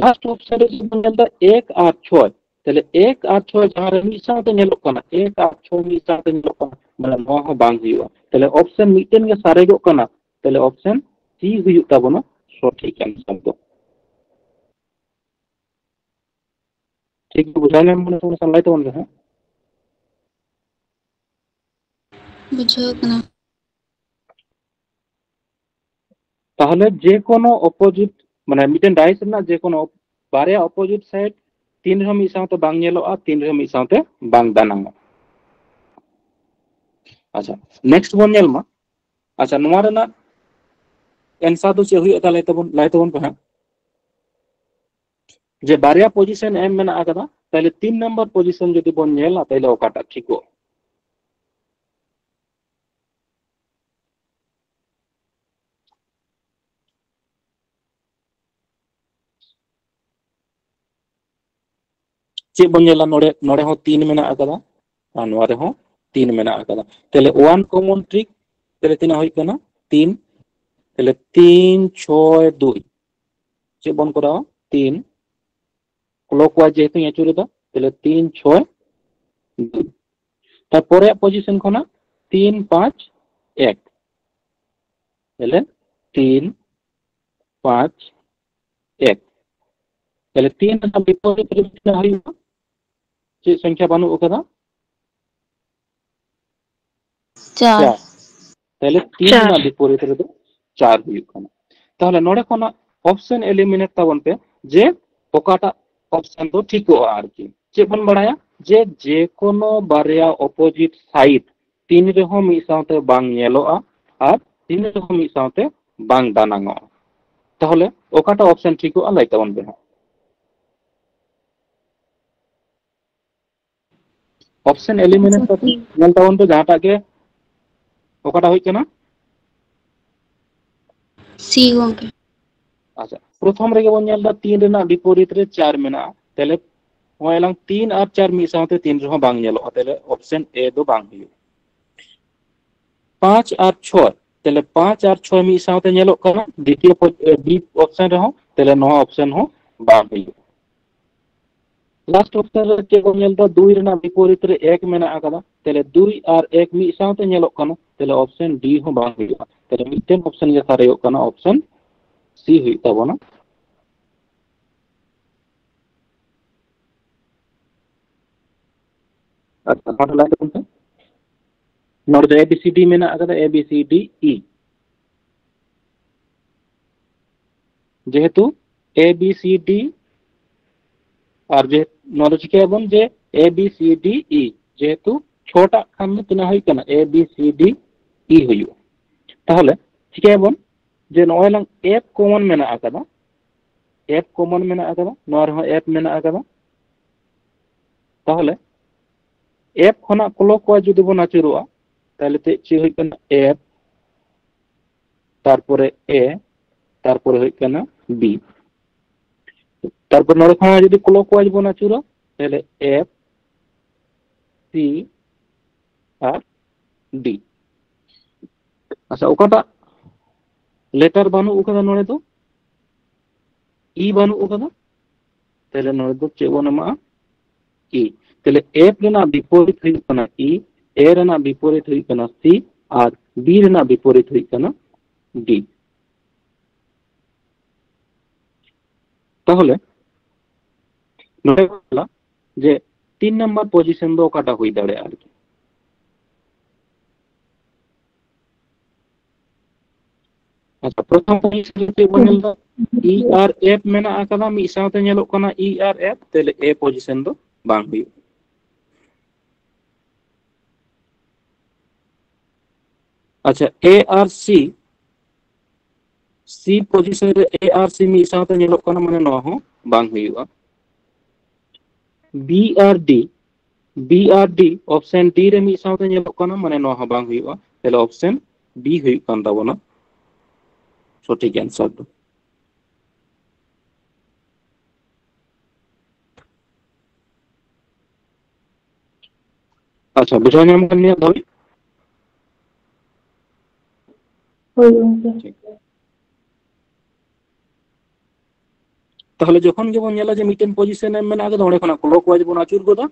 ᱞᱟᱥᱴ ᱚᱯᱥᱮᱱ ᱨᱮ ᱪᱮᱫ ᱵᱚᱱ ᱧᱮᱞ ᱮᱫᱟ? ᱮᱠ ᱟᱨ ᱪᱷᱚᱭ᱾ ᱛᱟᱦᱞᱮ ᱮᱠ ᱟᱨ ᱪᱷᱚᱭ ᱡᱟᱦᱟᱸ ᱨᱮ ᱢᱤᱫ ᱥᱟᱶᱛᱮ ᱧᱮᱞᱚᱜ ᱠᱟᱱᱟ, ᱮᱠ ᱟᱨ ᱪᱷᱚᱭ ᱢᱤᱫ ᱥᱟᱶᱛᱮ ᱧᱮᱞᱚᱜ ᱠᱟᱱᱟ, ᱢᱟᱱᱮ ᱱᱚᱣᱟ ᱦᱚᱸ ᱵᱟᱝ ᱦᱩᱭᱩᱜᱼᱟ᱾ ᱛᱟᱦᱞᱮ ᱚᱯᱥᱮᱱ ᱢᱤᱫᱴᱮᱱ ᱜᱮ ᱥᱟᱨᱮᱡᱚᱜ ᱠᱟᱱᱟ᱾ ᱛᱟᱦᱞᱮ ᱚᱯᱥᱮᱱ ᱥᱤ ᱦᱩᱭᱩᱜ ᱛᱟᱵᱚᱱᱟ ᱥᱚᱴᱷᱤᱠ ᱟᱱᱥᱟᱨ ᱫᱚ᱾ ᱴᱷᱤᱠ ᱜᱮ ᱵᱩᱡᱷᱟᱹᱣ ᱧᱟᱢ ᱠᱟᱱᱟ ᱥᱮ ᱵᱟᱝ? ᱞᱟᱹᱭ ᱛᱟᱵᱚᱱ ᱯᱮ ᱦᱟᱸᱜ᱾ ᱵᱩᱡᱷᱟᱹᱣ ᱠᱟᱱᱟ᱾ ᱛᱟᱦᱞᱮ ᱡᱮ ᱠᱳᱱᱳ ᱚᱯᱳᱡᱤᱴ, ᱢᱟᱱᱮ ᱢᱤᱫᱴᱮᱱ ᱰᱟᱭᱤᱥ ᱨᱮᱱᱟᱜ ᱡᱮ ᱠᱳᱱᱳ ᱵᱟᱨᱭᱟ ᱚᱯᱳᱡᱤᱴ ᱥᱟᱭᱤᱰ ᱛᱤᱱ ᱨᱮᱦᱚᱸ ᱢᱤᱫ ᱥᱟᱶᱛᱮ ᱵᱟᱝ ᱧᱮᱞᱚᱜᱼᱟ, ᱛᱤᱱ ᱨᱮᱦᱚᱸ ᱢᱤᱫ ᱥᱟᱶᱛᱮ ᱵᱟᱝ ᱫᱟᱱᱟᱝᱚᱜᱼᱟ᱾ ᱟᱪᱪᱷᱟ, ᱱᱮᱠᱥᱴ ᱵᱚᱱ ᱧᱮᱞ ᱢᱟ᱾ ᱟᱪᱪᱷᱟ, ᱱᱚᱣᱟ ᱨᱮᱱᱟᱜ ᱮᱱᱥᱟᱨ ᱫᱚ ᱪᱮᱫ ᱦᱩᱭᱩᱜᱼᱟ? ᱛᱟᱦᱞᱮ ᱛᱟᱵᱚᱱ, ᱞᱟᱹᱭ ᱛᱟᱵᱚᱱ ᱯᱮ ᱦᱟᱸᱜ᱾ ᱡᱮ ᱵᱟᱨᱭᱟ ᱯᱚᱡᱤᱥᱚᱱ ᱮᱢ ᱢᱮᱱᱟᱜ ᱟᱠᱟᱫᱟ, ᱛᱟᱦᱞᱮ ᱛᱤᱱ ᱱᱟᱢᱵᱟᱨ ᱯᱚᱡᱤᱥᱚᱱ ᱡᱩᱫᱤ ᱵᱚᱱ ᱧᱮᱞᱟ, ᱛᱟᱦᱞᱮ ᱚᱠᱟᱴᱟᱜ ᱴᱷᱤᱠᱚᱜᱼᱟ? ᱪᱮᱫ ᱵᱚᱱ ᱧᱮᱞᱟ? ᱱᱚᱰᱮ, ᱱᱚᱰᱮ ᱦᱚᱸ ᱛᱤᱱ ᱢᱮᱱᱟᱜ ᱟᱠᱟᱫᱟ ᱟᱨ ᱱᱚᱣᱟ ᱨᱮᱦᱚᱸ ᱛᱤᱱ ᱢᱮᱱᱟᱜ ᱟᱠᱟᱫᱟ᱾ ᱛᱟᱦᱞᱮ ᱚᱣᱟᱱ ᱠᱚᱢᱚᱱ ᱴᱨᱤᱠ ᱛᱟᱦᱞᱮ ᱛᱤᱱᱟᱹᱜ ᱦᱩᱭᱩᱜ ᱠᱟᱱᱟ? ᱛᱤᱱ, ᱛᱟᱦᱞᱮ ᱛᱤᱱ ᱪᱷᱚᱭ ᱫᱩᱭ᱾ ᱪᱮᱫ ᱵᱚᱱ ᱠᱚᱨᱟᱣᱟ? ᱛᱤᱱ, ᱠᱞᱚᱠ ᱣᱟᱭᱤᱡ ᱡᱮᱦᱮᱛᱩᱧ ᱟᱹᱪᱩᱨ ᱮᱫᱟ, ᱛᱟᱦᱞᱮ ᱛᱤᱱ ᱪᱷᱚᱭ ᱫᱩᱭ᱾ ᱛᱟᱨᱯᱚᱨᱮ ᱯᱚᱡᱤᱥᱚᱱ ᱠᱷᱚᱱᱟᱜ ᱛᱤᱱ ᱯᱟᱸᱪ ᱮᱠ, ᱛᱟᱦᱞᱮ ᱛᱤᱱ ᱯᱟᱸᱪ ᱮᱠ᱾ ᱛᱟᱦᱞᱮ ᱛᱤᱱ ᱨᱮᱱᱟᱜ ᱵᱤᱯᱚᱨᱤᱛ ᱨᱮ ᱛᱤᱱᱟᱹᱜ ᱦᱩᱭᱩᱜᱼᱟ? ᱪᱮᱫ ᱥᱚᱝᱠᱷᱟ ᱵᱟᱹᱱᱩᱜ ᱟᱠᱟᱫᱟ? ᱪᱟᱨ᱾ ᱪᱟᱨ᱾ ᱛᱟᱦᱞᱮ ᱛᱤᱱ ᱪᱟᱨ᱾ ᱨᱮᱱᱟᱜ ᱵᱤᱯᱚᱨᱤᱛ ᱨᱮᱫᱚ ᱪᱟᱨ ᱦᱩᱭᱩᱜ ᱠᱟᱱᱟ᱾ ᱛᱟᱦᱞᱮ ᱱᱚᱰᱮ ᱠᱷᱚᱱᱟᱜ ᱚᱯᱥᱮᱱ ᱮᱞᱤᱢᱤᱱᱮᱴ ᱛᱟᱵᱚᱱ ᱯᱮ, ᱡᱮ ᱚᱠᱟᱴᱟᱜ ᱚᱯᱥᱮᱱ ᱫᱚ ᱴᱷᱤᱠᱚᱜᱼᱟ᱾ ᱟᱨᱠᱤ ᱪᱮᱫ ᱵᱚᱱ ᱵᱟᱲᱟᱭᱟ? ᱡᱮ ᱡᱮ ᱠᱳᱱᱳ ᱵᱟᱨᱭᱟ ᱚᱯᱳᱡᱤᱴ ᱥᱟᱭᱤᱰ ᱛᱤᱱ ᱨᱮᱦᱚᱸ ᱢᱤᱫ ᱥᱟᱶᱛᱮ ᱵᱟᱝ ᱧᱮᱞᱚᱜᱼᱟ ᱟᱨ ᱛᱤᱱ ᱨᱮᱦᱚᱸ ᱢᱤᱫ ᱥᱟᱶᱛᱮ ᱵᱟᱝ ᱫᱟᱱᱟᱝᱚᱜᱼᱟ᱾ ᱛᱟᱦᱞᱮ ᱚᱠᱟᱴᱟᱜ ᱚᱯᱥᱮᱱ ᱴᱷᱤᱠᱚᱜᱼᱟ, ᱞᱟᱹᱭ ᱛᱟᱵᱚᱱ ᱯᱮ ᱦᱟᱸᱜ᱾ ᱚᱯᱥᱮᱱ ᱮᱞᱤᱢᱤᱱᱮᱴ ᱠᱟᱛᱮ ᱧᱮᱞ ᱛᱟᱵᱚᱱ ᱯᱮ, ᱡᱟᱦᱟᱸᱴᱟᱜ ᱜᱮ, ᱚᱠᱟᱴᱟᱜ ᱦᱩᱭᱩᱜ ᱠᱟᱱᱟ? ᱥᱤ ᱜᱚᱝᱠᱮ᱾ ᱟᱪᱪᱷᱟ, ᱯᱨᱚᱛᱷᱚᱢ ᱨᱮᱜᱮ ᱵᱚᱱ ᱧᱮᱞ ᱮᱫᱟ ᱛᱤᱱ ᱨᱮᱱᱟᱜ ᱵᱤᱯᱚᱨᱤᱛ ᱨᱮ ᱪᱟᱨ ᱢᱮᱱᱟᱜᱼᱟ᱾ ᱛᱟᱦᱞᱮ ᱱᱚᱜᱼᱚᱭ ᱟᱞᱟᱝ ᱛᱤᱱ ᱟᱨ ᱪᱟᱨ ᱢᱤᱫ ᱥᱟᱶᱛᱮ ᱛᱤᱱ ᱨᱮᱦᱚᱸ ᱵᱟᱝ ᱧᱮᱞᱚᱜᱼᱟ, ᱛᱟᱦᱞᱮ ᱚᱯᱥᱮᱱ ᱮ ᱫᱚ ᱵᱟᱝ ᱦᱩᱭᱩᱜᱼᱟ᱾ ᱯᱟᱸᱪ ᱟᱨ ᱪᱷᱚᱭ, ᱛᱟᱦᱞᱮ ᱯᱟᱸᱪ ᱟᱨ ᱪᱷᱚᱭ ᱢᱤᱫ ᱥᱟᱶᱛᱮ ᱧᱮᱞᱚᱜ ᱠᱟᱱᱟ ᱫᱤᱛᱤᱭᱚ ᱯᱚᱡ-, ᱮ, ᱵᱤ ᱚᱯᱥᱮᱱ ᱨᱮᱦᱚᱸ, ᱛᱟᱦᱞᱮ ᱱᱚᱣᱟ ᱚᱯᱥᱮᱱ ᱦᱚᱸ ᱵᱟᱝ ᱦᱩᱭᱩᱜᱼᱟ᱾ ᱞᱟᱥᱴ ᱚᱯᱥᱮᱱ ᱨᱮ ᱪᱮᱫ ᱵᱚᱱ ᱧᱮᱞ ᱮᱫᱟ? ᱫᱩᱭ ᱨᱮᱱᱟᱜ ᱵᱤᱯᱚᱨᱤᱛ ᱨᱮ ᱮᱠ ᱢᱮᱱᱟᱜ ᱟᱠᱟᱫᱟ, ᱛᱟᱦᱞᱮ ᱫᱩᱭ ᱟᱨ ᱮᱠ ᱢᱤᱫ ᱥᱟᱶᱛᱮ ᱧᱮᱞᱚᱜ ᱠᱟᱱᱟ, ᱛᱟᱦᱞᱮ ᱚᱯᱥᱮᱱ ᱰᱤ ᱦᱚᱸ ᱵᱟᱝ ᱦᱩᱭᱩᱜᱼᱟ᱾ ᱛᱟᱦᱞᱮ ᱢᱤᱫᱴᱮᱱ ᱚᱯᱥᱮᱱ ᱜᱮ ᱥᱟᱨᱮᱡᱚᱜ ᱠᱟᱱᱟ, ᱚᱯᱥᱮᱱ ᱥᱤ ᱦᱩᱭᱩᱜ ᱛᱟᱵᱚᱱᱟ᱾ ᱟᱪᱪᱷᱟ, ᱱᱚᱣᱟ ᱞᱟᱭᱤᱱ ᱛᱟᱵᱚᱱ ᱯᱮ᱾ ᱱᱚᱰᱮ ᱫᱚ ᱮ ᱵᱤ ᱥᱤ ᱰᱤ ᱢᱮᱱᱟᱜ ᱟᱠᱟᱫᱟ, A B C D E. ᱡᱮᱦᱮᱛᱩ ᱮ ᱵᱤ ᱥᱤ ᱰᱤ, ᱟᱨ ᱡᱮ ᱱᱚᱣᱟ ᱫᱚ ᱪᱤᱠᱟᱹᱭᱟᱵᱚᱱ ᱡᱮ A B C D E, ᱡᱮᱦᱮᱛᱩ ᱪᱷᱚᱴᱟᱜ ᱠᱷᱟᱱ ᱫᱚ ᱛᱤᱱᱟᱹᱜ ᱦᱩᱭᱩᱜ ᱠᱟᱱᱟ? A B C D E ᱦᱩᱭᱩᱜᱼᱟ᱾ ᱛᱟᱦᱚᱞᱮ ᱪᱤᱠᱟᱹᱭᱟᱵᱚᱱ ᱡᱮ ᱱᱚᱜᱼᱚᱭ ᱞᱟᱝ ᱮᱯ ᱠᱚᱢᱚᱱ ᱢᱮᱱᱟᱜ ᱟᱠᱟᱫᱟ, ᱮᱯ ᱠᱚᱢᱚᱱ ᱢᱮᱱᱟᱜ ᱟᱠᱟᱫᱟ, ᱱᱚᱣᱟ ᱨᱮᱦᱚᱸ ᱮᱯ ᱢᱮᱱᱟᱜ ᱟᱠᱟᱫᱟ᱾ ᱛᱟᱦᱚᱞᱮ ᱮᱯ ᱠᱷᱚᱱᱟᱜ ᱠᱞᱚᱠ ᱣᱟᱭᱤᱡ ᱡᱩᱫᱤ ᱵᱚᱱ ᱟᱹᱪᱩᱨᱚᱜᱼᱟ, ᱛᱟᱦᱚᱞᱮ ᱪᱮᱫ, ᱪᱮᱫ ᱦᱩᱭᱩᱜ ᱠᱟᱱᱟ? ᱮᱯ, ᱛᱟᱨᱯᱚᱨᱮ ᱮ, ᱛᱟᱨᱯᱚᱨᱮ ᱦᱩᱭᱩᱜ ᱠᱟᱱᱟ ᱵᱤ᱾ ᱛᱟᱨᱯᱚᱨ ᱱᱚᱰᱮ ᱠᱷᱚᱱᱟᱜ ᱡᱩᱫᱤ ᱠᱞᱚᱠ ᱣᱟᱭᱤᱡ ᱵᱚᱱ ᱟᱹᱪᱩᱨᱟ, ᱛᱟᱦᱚᱞᱮ ᱮᱯ, ᱥᱤ ᱟᱨ ᱰᱤ᱾ ᱟᱪᱪᱷᱟ, ᱚᱠᱟᱴᱟᱜ ᱞᱮᱴᱟᱨ ᱵᱟᱹᱱᱩᱜ ᱟᱠᱟᱫᱟ ᱱᱚᱰᱮ ᱫᱚ, ᱤ ᱵᱟᱹᱱᱩᱜ ᱟᱠᱟᱫᱟ, ᱛᱟᱦᱞᱮ ᱱᱚᱰᱮ ᱫᱚ ᱪᱮᱫ ᱵᱚᱱ ᱮᱢᱟᱜᱼᱟ? ᱤ᱾ ᱛᱟᱦᱞᱮ ᱮᱯᱷ ᱨᱮᱱᱟᱜ ᱵᱤᱯᱚᱨᱤᱛ ᱦᱩᱭᱩᱜ ᱠᱟᱱᱟ ᱤ, ᱮ ᱨᱮᱱᱟᱜ ᱵᱤᱯᱚᱨᱤᱛ ᱦᱩᱭᱩᱜ ᱠᱟᱱᱟ ᱥᱤ, ᱟᱨ ᱵᱤ ᱨᱮᱱᱟᱜ ᱵᱤᱯᱚᱨᱤᱛ ᱦᱩᱭᱩᱜ ᱠᱟᱱᱟ ᱰᱤ᱾ ᱛᱟᱦᱚᱞᱮ ᱱᱚᱰᱮ ᱠᱚ ᱧᱮᱞᱟ ᱡᱮ ᱛᱤᱱ ᱱᱟᱢᱵᱟᱨ ᱯᱚᱡᱤᱥᱚᱱ ᱫᱚ ᱚᱠᱟᱴᱟᱜ ᱦᱩᱭ ᱫᱟᱲᱮᱭᱟᱜᱼᱟ ᱟᱨᱠᱤ᱾ ᱟᱪᱪᱷᱟ, ᱯᱨᱚᱛᱷᱚᱢ ᱯᱚᱡᱤᱥᱚᱱ ᱨᱮ ᱪᱮᱫ ᱵᱚᱱ ᱧᱮᱞ ᱮᱫᱟ? ᱤ ᱟᱨ ᱮᱯᱷ ᱢᱮᱱᱟᱜ ᱟᱠᱟᱫᱟ, ᱢᱤᱫ ᱥᱟᱶᱛᱮ ᱧᱮᱞᱚᱜ ᱠᱟᱱᱟ ᱤ ᱟᱨ ᱮᱯᱷ, ᱛᱟᱦᱞᱮ ᱮ ᱯᱚᱡᱤᱥᱚᱱ ᱫᱚ ᱵᱟᱝ ᱦᱩᱭᱩᱜᱼᱟ᱾ ᱟᱪᱪᱷᱟ, ᱮ ᱟᱨ ᱥᱤ, ᱥᱤ ᱯᱚᱡᱤᱥᱚᱱ ᱨᱮ ᱮ ᱟᱨ ᱥᱤ ᱢᱤᱫ ᱥᱟᱶᱛᱮ ᱧᱮᱞᱚᱜ ᱠᱟᱱᱟ, ᱢᱟᱱᱮ ᱱᱚᱣᱟ ᱦᱚᱸ ᱵᱟᱝ ᱦᱩᱭᱩᱜᱼᱟ᱾ ᱵᱤ ᱟᱨ ᱰᱤ, ᱵᱤ ᱟᱨ ᱰᱤ ᱚᱯᱥᱮᱱ ᱰᱤ ᱨᱮ ᱢᱤᱫ ᱥᱟᱶᱛᱮ ᱧᱮᱞᱚᱜ ᱠᱟᱱᱟ, ᱢᱟᱱᱮ ᱱᱚᱣᱟ ᱦᱚᱸ ᱵᱟᱝ ᱦᱩᱭᱩᱜᱼᱟ᱾ ᱛᱟᱦᱞᱮ ᱚᱯᱥᱮᱱ ᱵᱤ ᱦᱩᱭᱩᱜ ᱠᱟᱱ ᱛᱟᱵᱚᱱᱟ ᱥᱚᱴᱷᱤᱠ ᱟᱱᱥᱟᱨ ᱫᱚ᱾ ᱟᱪᱪᱷᱟ, ᱵᱩᱡᱷᱟᱹᱣ ᱧᱟᱢ ᱠᱟᱱ ᱜᱮᱭᱟ ᱫᱷᱟᱹᱵᱤᱡ? ᱦᱳᱭ ᱜᱚᱝᱠᱮ᱾ ᱴᱷᱤᱠ᱾ ᱛᱟᱦᱚᱞᱮ ᱡᱚᱠᱷᱚᱱ ᱜᱮᱵᱚᱱ ᱧᱮᱞᱟ ᱡᱮ ᱢᱤᱫᱴᱮᱱ ᱯᱚᱡᱤᱥᱚᱱ ᱮᱢ ᱢᱮᱱᱟᱜ ᱟᱠᱟᱫᱟ, ᱚᱸᱰᱮ ᱠᱷᱚᱱᱟᱜ ᱠᱞᱚᱠ ᱣᱟᱭᱤᱡ ᱵᱚᱱ ᱟᱹᱪᱩᱨ ᱜᱚᱫᱟ,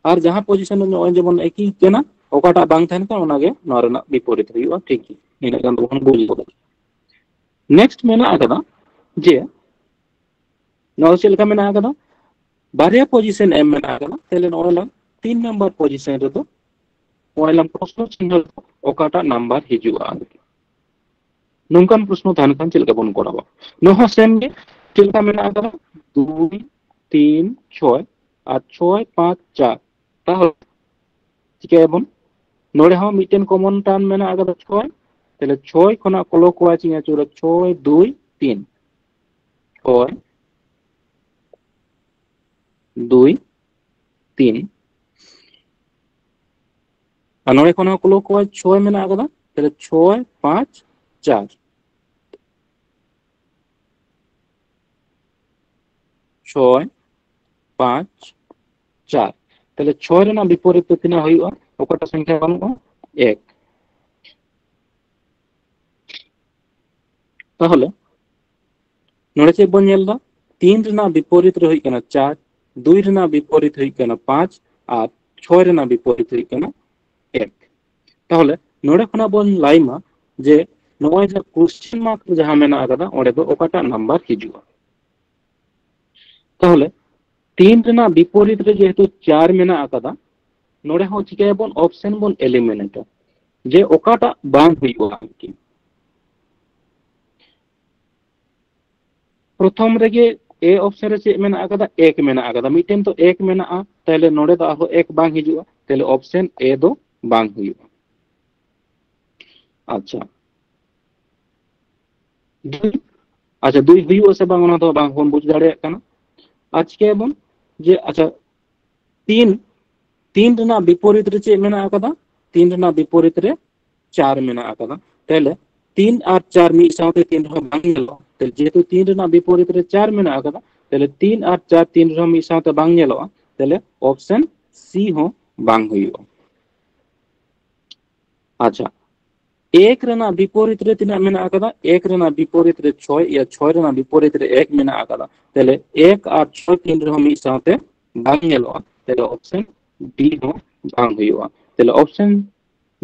ᱟᱨ ᱡᱟᱦᱟᱸ ᱯᱚᱡᱤᱥᱚᱱ ᱨᱮ ᱱᱚᱜᱼᱚᱭ ᱡᱮᱢᱚᱱ ᱮᱠᱤ ᱠᱟᱱᱟ, ᱚᱠᱟᱴᱟᱜ ᱵᱟᱝ ᱛᱟᱦᱮᱱ ᱠᱟᱱᱟ ᱚᱱᱟᱜᱮ ᱱᱚᱣᱟ ᱨᱮᱱᱟᱜ ᱵᱤᱯᱚᱨᱤᱛ ᱦᱩᱭᱩᱜᱼᱟ᱾ ᱴᱷᱤᱠ ᱜᱮ, ᱱᱤᱱᱟᱹᱜ ᱜᱟᱱ ᱫᱚᱵᱚᱱ ᱵᱩᱡᱽ ᱜᱚᱫᱟ᱾ ᱱᱮᱠᱥᱴ ᱢᱮᱱᱟᱜ ᱟᱠᱟᱫᱟ ᱡᱮ ᱱᱚᱣᱟ ᱫᱚ ᱪᱮᱫ ᱞᱮᱠᱟ ᱢᱮᱱᱟᱜ ᱟᱠᱟᱫᱟ? ᱵᱟᱨᱭᱟ ᱯᱚᱡᱤᱥᱚᱱ ᱮᱢ ᱢᱮᱱᱟᱜ ᱟᱠᱟᱫᱟ, ᱛᱟᱦᱞᱮ ᱱᱚᱜᱼᱚᱭ ᱱᱟ ᱛᱤᱱ ᱱᱟᱢᱵᱟᱨ ᱯᱚᱡᱤᱥᱚᱱ ᱨᱮᱫᱚ ᱱᱚᱜᱼᱚᱭ ᱱᱟ ᱯᱨᱚᱥᱱᱚ ᱪᱤᱱᱦᱟᱹ ᱚᱠᱟᱴᱟᱜ ᱱᱟᱢᱵᱟᱨ ᱦᱤᱡᱩᱜᱼᱟ ᱟᱨᱠᱤ᱾ ᱱᱚᱝᱠᱟᱱ ᱯᱨᱚᱥᱱᱚ ᱛᱟᱦᱮᱱ ᱠᱷᱟᱱ ᱪᱮᱫ ᱞᱮᱠᱟ ᱵᱚᱱ ᱠᱚᱨᱟᱣᱟ? ᱱᱚᱣᱟ ᱦᱚᱸ ᱥᱮᱢ ᱜᱮ, ᱪᱮᱫ ᱞᱮᱠᱟ ᱢᱮᱱᱟᱜ ᱟᱠᱟᱫᱟ? ᱫᱩᱭ, ᱛᱤᱱ, ᱪᱷᱚᱭ ᱟᱨ ᱪᱷᱚᱭ, ᱯᱟᱸᱪ, ᱪᱟᱨ᱾ ᱛᱟᱦᱚᱞᱮ ᱪᱤᱠᱟᱹᱭᱟᱵᱚᱱ? ᱱᱚᱰᱮ ᱦᱚᱸ ᱢᱤᱫᱴᱮᱱ ᱠᱚᱢᱚᱱ ᱴᱟᱨᱢ ᱢᱮᱱᱟᱜ ᱟᱠᱟᱫᱟ ᱪᱷᱚᱭ, ᱛᱟᱦᱞᱮ ᱪᱷᱚᱭ ᱠᱷᱚᱱᱟᱜ ᱠᱞᱚᱠ ᱣᱟᱭᱤᱡ ᱤᱧ ᱟᱹᱪᱩᱨᱟ, ᱪᱷᱚᱭ, ᱫᱩᱭ, ᱛᱤᱱ᱾ ᱪᱷᱚᱭ, ᱫᱩᱭ, ᱛᱤᱱ᱾ ᱟᱨ ᱱᱚᱰᱮ ᱠᱷᱚᱱ ᱦᱚᱸ ᱠᱞᱚᱠ ᱣᱟᱭᱤᱡ ᱪᱷᱚᱭ ᱢᱮᱱᱟᱜ ᱟᱠᱟᱫᱟ, ᱛᱟᱦᱞᱮ ᱪᱷᱚᱭ, ᱯᱟᱸᱪ, ᱪᱟᱨ᱾ ᱪᱷᱚᱭ, ᱯᱟᱸᱪ, ᱪᱟᱨ᱾ ᱛᱟᱦᱞᱮ ᱪᱷᱚᱭ ᱨᱮᱱᱟᱜ ᱵᱤᱯᱚᱨᱤᱛ ᱫᱚ ᱛᱤᱱᱟᱹᱜ ᱦᱩᱭᱩᱜᱼᱟ? ᱚᱠᱟᱴᱟᱜ ᱥᱚᱝᱠᱷᱟ ᱵᱟᱹᱱᱩᱜᱼᱟ? ᱮᱠ᱾ ᱛᱟᱦᱚᱞᱮ ᱱᱚᱰᱮ ᱪᱮᱫ ᱵᱚᱱ ᱧᱮᱞ ᱮᱫᱟ? ᱛᱤᱱ ᱨᱮᱱᱟᱜ ᱵᱤᱯᱚᱨᱤᱛ ᱨᱮ ᱦᱩᱭᱩᱜ ᱠᱟᱱᱟ ᱪᱟᱨ, ᱫᱩᱭ ᱨᱮᱱᱟᱜ ᱵᱤᱯᱚᱨᱤᱛ ᱦᱩᱭᱩᱜ ᱠᱟᱱᱟ ᱯᱟᱸᱪ, ᱟᱨ ᱪᱷᱚᱭ ᱨᱮᱱᱟᱜ ᱵᱤᱯᱚᱨᱤᱛ ᱦᱩᱭᱩᱜ ᱠᱟᱱᱟ ᱮᱠ᱾ ᱛᱟᱦᱚᱞᱮ ᱱᱚᱰᱮ ᱠᱷᱚᱱᱟᱜ ᱵᱚᱱ ᱞᱟᱹᱭ ᱢᱟ ᱡᱮ ᱱᱚᱜᱼᱚᱭ ᱡᱮ ᱠᱚᱥᱪᱮᱱ ᱢᱟᱨᱠ ᱡᱟᱦᱟᱸ ᱢᱮᱱᱟᱜ ᱟᱠᱟᱫᱟ, ᱚᱸᱰᱮ ᱫᱚ ᱚᱠᱟᱴᱟᱜ ᱱᱟᱢᱵᱟᱨ ᱦᱤᱡᱩᱜᱼᱟ? ᱛᱟᱦᱚᱞᱮ ᱛᱤᱱ ᱨᱮᱱᱟᱜ ᱵᱤᱯᱚᱨᱤᱛ ᱨᱮ ᱡᱮᱦᱮᱛᱩ ᱪᱟᱨ ᱢᱮᱱᱟᱜ ᱟᱠᱟᱫᱟ, ᱱᱚᱰᱮ ᱦᱚᱸ ᱪᱤᱠᱟᱹᱭᱟᱵᱚᱱ? ᱚᱯᱥᱮᱱ ᱵᱚᱱ ᱮᱞᱤᱢᱤᱱᱮᱴᱟ, ᱡᱮ ᱚᱠᱟᱴᱟᱜ ᱵᱟᱝ ᱦᱩᱭᱩᱜᱼᱟ ᱟᱨᱠᱤ᱾ ᱯᱨᱚᱛᱷᱚᱢ ᱨᱮᱜᱮ ᱮ ᱚᱯᱥᱮᱱ ᱨᱮ ᱪᱮᱫ ᱢᱮᱱᱟᱜ ᱟᱠᱟᱫᱟ? ᱮᱠ ᱢᱮᱱᱟᱜ ᱟᱠᱟᱫᱟ᱾ ᱢᱤᱫᱴᱮᱱ ᱛᱚ ᱮᱠ ᱢᱮᱱᱟᱜᱼᱟ, ᱛᱟᱦᱞᱮ ᱱᱚᱰᱮ ᱫᱚ ᱟᱨᱦᱚᱸ ᱮᱠ ᱵᱟᱝ ᱦᱤᱡᱩᱜᱼᱟ, ᱛᱟᱦᱞᱮ ᱚᱯᱥᱮᱱ ᱮ ᱫᱚ ᱵᱟᱝ ᱦᱩᱭᱩᱜᱼᱟ᱾ ᱟᱪᱪᱷᱟ, ᱫᱩᱭ, ᱟᱪᱪᱷᱟ, ᱫᱩᱭ ᱦᱩᱭᱩᱜᱼᱟ ᱥᱮ ᱵᱟᱝ, ᱚᱱᱟ ᱫᱚ ᱵᱟᱝ ᱵᱚᱱ ᱵᱩᱡᱽ ᱫᱟᱲᱮᱭᱟᱜ ᱠᱟᱱᱟ᱾ ᱟᱨ ᱪᱤᱠᱟᱹᱭᱟᱵᱚᱱ ᱡᱮ, ᱟᱪᱪᱷᱟ, ᱛᱤᱱ, ᱛᱤᱱ ᱨᱮᱱᱟᱜ ᱵᱤᱯᱚᱨᱤᱛ ᱨᱮ ᱪᱮᱫ ᱢᱮᱱᱟᱜ ᱟᱠᱟᱫᱟ? ᱛᱤᱱ ᱨᱮᱱᱟᱜ ᱵᱤᱯᱚᱨᱤᱛ ᱨᱮ ᱪᱟᱨ ᱢᱮᱱᱟᱜ ᱟᱠᱟᱫᱟ᱾ ᱛᱟᱦᱞᱮ ᱛᱤᱱ ᱟᱨ ᱪᱟᱨ ᱢᱤᱫ ᱥᱟᱶᱛᱮ ᱛᱤᱱ ᱨᱮᱦᱚᱸ ᱵᱟᱝ ᱧᱮᱞᱚᱜᱼᱟ᱾ ᱛᱟᱦᱞᱮ ᱡᱮᱦᱮᱛᱩ ᱛᱤᱱ ᱨᱮᱱᱟᱜ ᱵᱤᱯᱚᱨᱤᱛ ᱨᱮ ᱪᱟᱨ ᱢᱮᱱᱟᱜ ᱟᱠᱟᱫᱟ, ᱛᱟᱦᱞᱮ ᱛᱤᱱ ᱟᱨ ᱪᱟᱨ ᱛᱤᱱ ᱨᱮᱦᱚᱸ ᱢᱤᱫ ᱥᱟᱶᱛᱮ ᱵᱟᱝ ᱧᱮᱞᱚᱜᱼᱟ, ᱛᱟᱦᱞᱮ ᱚᱯᱥᱮᱱ ᱥᱤ ᱦᱚᱸ ᱵᱟᱝ ᱦᱩᱭᱩᱜᱼᱟ᱾ ᱟᱪᱪᱷᱟ, ᱮᱠ ᱨᱮᱱᱟᱜ ᱵᱤᱯᱚᱨᱤᱛ ᱨᱮ ᱛᱤᱱᱟᱹᱜ ᱢᱮᱱᱟᱜ ᱟᱠᱟᱫᱟ? ᱮᱠ ᱨᱮᱱᱟᱜ ᱵᱤᱯᱚᱨᱤᱛ ᱨᱮ ᱪᱷᱚᱭ, ᱤᱭᱟᱹ, ᱪᱷᱚᱭ ᱨᱮᱱᱟᱜ ᱵᱤᱯᱚᱨᱤᱛ ᱨᱮ ᱮᱠ ᱢᱮᱱᱟᱜ ᱟᱠᱟᱫᱟ᱾ ᱛᱟᱦᱞᱮ ᱮᱠ ᱟᱨ ᱪᱷᱚᱭ ᱛᱤᱱ ᱨᱮᱦᱚᱸ ᱢᱤᱫ ᱥᱟᱶᱛᱮ ᱵᱟᱝ ᱧᱮᱞᱚᱜᱼᱟ, ᱛᱟᱦᱞᱮ ᱚᱯᱥᱮᱱ ᱰᱤ ᱦᱚᱸ ᱵᱟᱝ ᱦᱩᱭᱩᱜᱼᱟ᱾ ᱛᱟᱦᱞᱮ ᱚᱯᱥᱮᱱ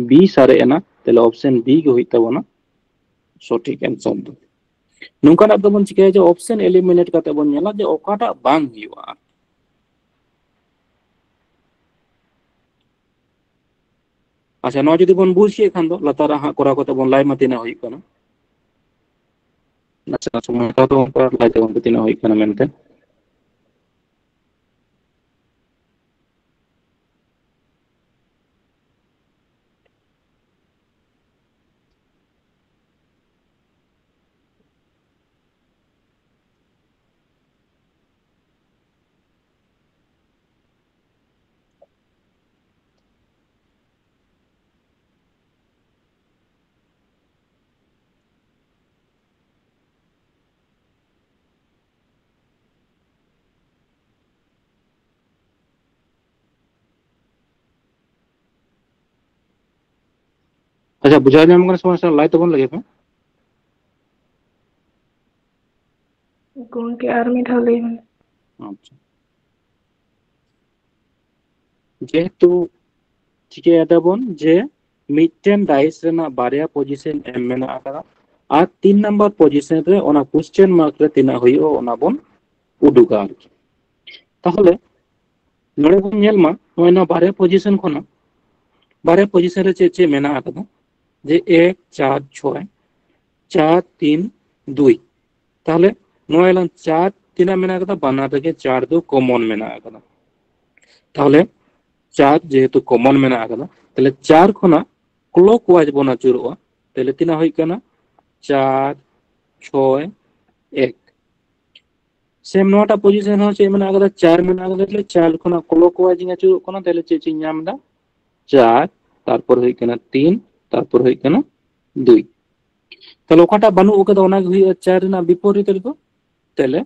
ᱵᱤ ᱥᱟᱨᱮᱡ ᱮᱱᱟ, ᱛᱟᱦᱞᱮ ᱚᱯᱥᱮᱱ ᱵᱤ ᱜᱮ ᱦᱩᱭᱩᱜ ᱛᱟᱵᱚᱱᱟ ᱥᱚᱴᱷᱤᱠ ᱟᱱᱥᱟᱨ ᱫᱚ᱾ ᱱᱚᱝᱠᱟᱱᱟᱜ ᱫᱚᱵᱚᱱ ᱪᱤᱠᱟᱹᱭᱟ ᱡᱮ ᱚᱯᱥᱮᱱ ᱮᱞᱤᱢᱤᱱᱮᱴ ᱠᱟᱛᱮ ᱵᱚᱱ ᱧᱮᱞᱟ ᱡᱮ ᱚᱠᱟᱴᱟᱜ ᱵᱟᱝ ᱦᱩᱭᱩᱜᱼᱟ᱾ ᱟᱪᱪᱷᱟ, ᱱᱚᱣᱟ ᱡᱩᱫᱤ ᱵᱚᱱ ᱵᱩᱡᱽ ᱠᱮᱫ ᱠᱷᱟᱱ ᱫᱚ, ᱞᱟᱛᱟᱨ ᱨᱮ ᱦᱟᱸᱜ ᱠᱚᱨᱟᱣ ᱠᱟᱛᱮ ᱵᱚᱱ ᱞᱟᱭ ᱢᱟ ᱛᱤᱱᱟᱹᱜ ᱦᱩᱭᱩᱜ ᱠᱟᱱᱟ᱾ ᱟᱪᱪᱷᱟ, ᱥᱚᱢᱚᱭ ᱦᱟᱛᱟᱣ ᱛᱟᱵᱚᱱ ᱯᱮ, ᱞᱟᱭ ᱛᱟᱵᱚᱱ ᱯᱮ ᱛᱤᱱᱟᱹᱜ ᱦᱩᱭᱩᱜ ᱠᱟᱱᱟ ᱢᱮᱱᱛᱮ᱾ ᱟᱪᱪᱷᱟ, ᱵᱩᱡᱷᱟᱹᱣ ᱧᱟᱢ ᱠᱟᱱᱟ ᱥᱮ ᱵᱟᱝ? ᱞᱟᱭ ᱛᱟᱵᱚᱱ ᱞᱟᱹᱜᱤᱫ ᱯᱮ᱾ ᱜᱚᱢᱠᱮ, ᱟᱨ ᱢᱤᱫ ᱫᱷᱟᱣ ᱞᱟᱹᱭ ᱵᱮᱱ᱾ ᱟᱪᱪᱷᱟ, ᱡᱮᱦᱮᱛᱩ ᱪᱤᱠᱟᱹᱭᱮᱫᱟ ᱵᱚᱱ ᱡᱮ ᱢᱤᱫᱴᱮᱱ ᱰᱟᱭᱤᱥ ᱨᱮᱱᱟᱜ ᱵᱟᱨᱭᱟ ᱯᱚᱡᱤᱥᱚᱱ ᱮᱢ ᱢᱮᱱᱟᱜ ᱟᱠᱟᱫᱟ, ᱟᱨ ᱛᱤᱱ ᱱᱟᱢᱵᱟᱨ ᱯᱚᱡᱤᱥᱚᱱ ᱨᱮ ᱚᱱᱟ ᱠᱚᱥᱪᱮᱱ ᱢᱟᱨᱠ ᱨᱮ ᱛᱤᱱᱟᱹᱜ ᱦᱩᱭᱩᱜᱼᱟ ᱚᱱᱟ ᱵᱚᱱ ᱩᱰᱩᱠᱟ ᱟᱨᱠᱤ᱾ ᱛᱟᱦᱚᱞᱮ ᱱᱚᱰᱮ ᱵᱚᱱ ᱧᱮᱞ ᱢᱟ, ᱱᱚᱜᱼᱚᱭ ᱱᱚᱣᱟ ᱵᱟᱨᱭᱟ ᱯᱚᱡᱤᱥᱚᱱ ᱠᱷᱚᱱᱟᱜ, ᱵᱟᱨᱭᱟ ᱯᱚᱡᱤᱥᱚᱱ ᱨᱮ ᱪᱮᱫ ᱪᱮᱫ ᱢᱮᱱᱟᱜ ᱟᱠᱟᱫᱟ, ᱡᱮ ᱮᱠ, ᱪᱟᱨ, ᱪᱷᱚᱭ, ᱪᱟᱨ, ᱛᱤᱱ, ᱫᱩᱭ᱾ ᱛᱟᱦᱚᱞᱮ ᱱᱚᱣᱟ ᱮᱞᱟᱝ ᱪᱟᱨ ᱛᱤᱱᱟᱹᱜ ᱢᱮᱱᱟᱜ ᱟᱠᱟᱫᱟ, ᱵᱟᱱᱟᱨ ᱨᱮᱜᱮ ᱪᱟᱨ ᱫᱚ ᱠᱚᱢᱚᱱ ᱢᱮᱱᱟᱜ ᱟᱠᱟᱫᱟ᱾ ᱛᱟᱦᱚᱞᱮ ᱪᱟᱨ ᱡᱮᱦᱮᱛᱩ ᱠᱚᱢᱚᱱ ᱢᱮᱱᱟᱜ ᱟᱠᱟᱫᱟ, ᱛᱟᱦᱚᱞᱮ ᱪᱟᱨ ᱠᱷᱚᱱᱟᱜ ᱠᱞᱚᱠ ᱣᱟᱭᱤᱡ ᱵᱚᱱ ᱟᱹᱪᱩᱨᱚᱜᱼᱟ᱾ ᱛᱟᱦᱚᱞᱮ ᱛᱤᱱᱟᱹᱜ ᱦᱩᱭᱩᱜ ᱠᱟᱱᱟ? ᱪᱟᱨ, ᱪᱷᱚᱭ, ᱮᱠ᱾ ᱥᱮᱢ ᱱᱚᱣᱟᱴᱟᱜ ᱯᱚᱡᱤᱥᱚᱱ ᱦᱚᱸ ᱪᱮᱫ ᱢᱮᱱᱟᱜ ᱟᱠᱟᱫᱟ? ᱪᱟᱨ ᱢᱮᱱᱟᱜ ᱟᱠᱟᱫᱟ᱾ ᱛᱟᱦᱚᱞᱮ ᱪᱟᱨ ᱠᱷᱚᱱᱟᱜ ᱠᱞᱚᱠ ᱣᱟᱭᱤᱡ ᱤᱧ ᱟᱹᱪᱩᱨᱚᱜ ᱠᱟᱱᱟ, ᱛᱟᱦᱚᱞᱮ ᱪᱮᱫ ᱪᱮᱫ ᱤᱧ ᱧᱟᱢ ᱮᱫᱟ? ᱪᱟᱨ, ᱛᱟᱨᱯᱚᱨ ᱦᱩᱭᱩᱜ ᱠᱟᱱᱟ ᱛᱤᱱ, ᱛᱟᱨᱯᱚᱨ ᱦᱩᱭᱩᱜ ᱠᱟᱱᱟ ᱫᱩᱭ᱾ ᱛᱟᱦᱚᱞᱮ ᱚᱠᱟᱴᱟᱜ ᱵᱟᱹᱱᱩᱜ ᱟᱠᱟᱫᱟ ᱚᱱᱟ ᱜᱮ ᱦᱩᱭᱩᱜᱼᱟ ᱪᱟᱨ ᱨᱮᱱᱟᱜ ᱵᱤᱯᱚᱨᱤᱛ ᱨᱮᱫᱚ᱾ ᱛᱟᱦᱚᱞᱮ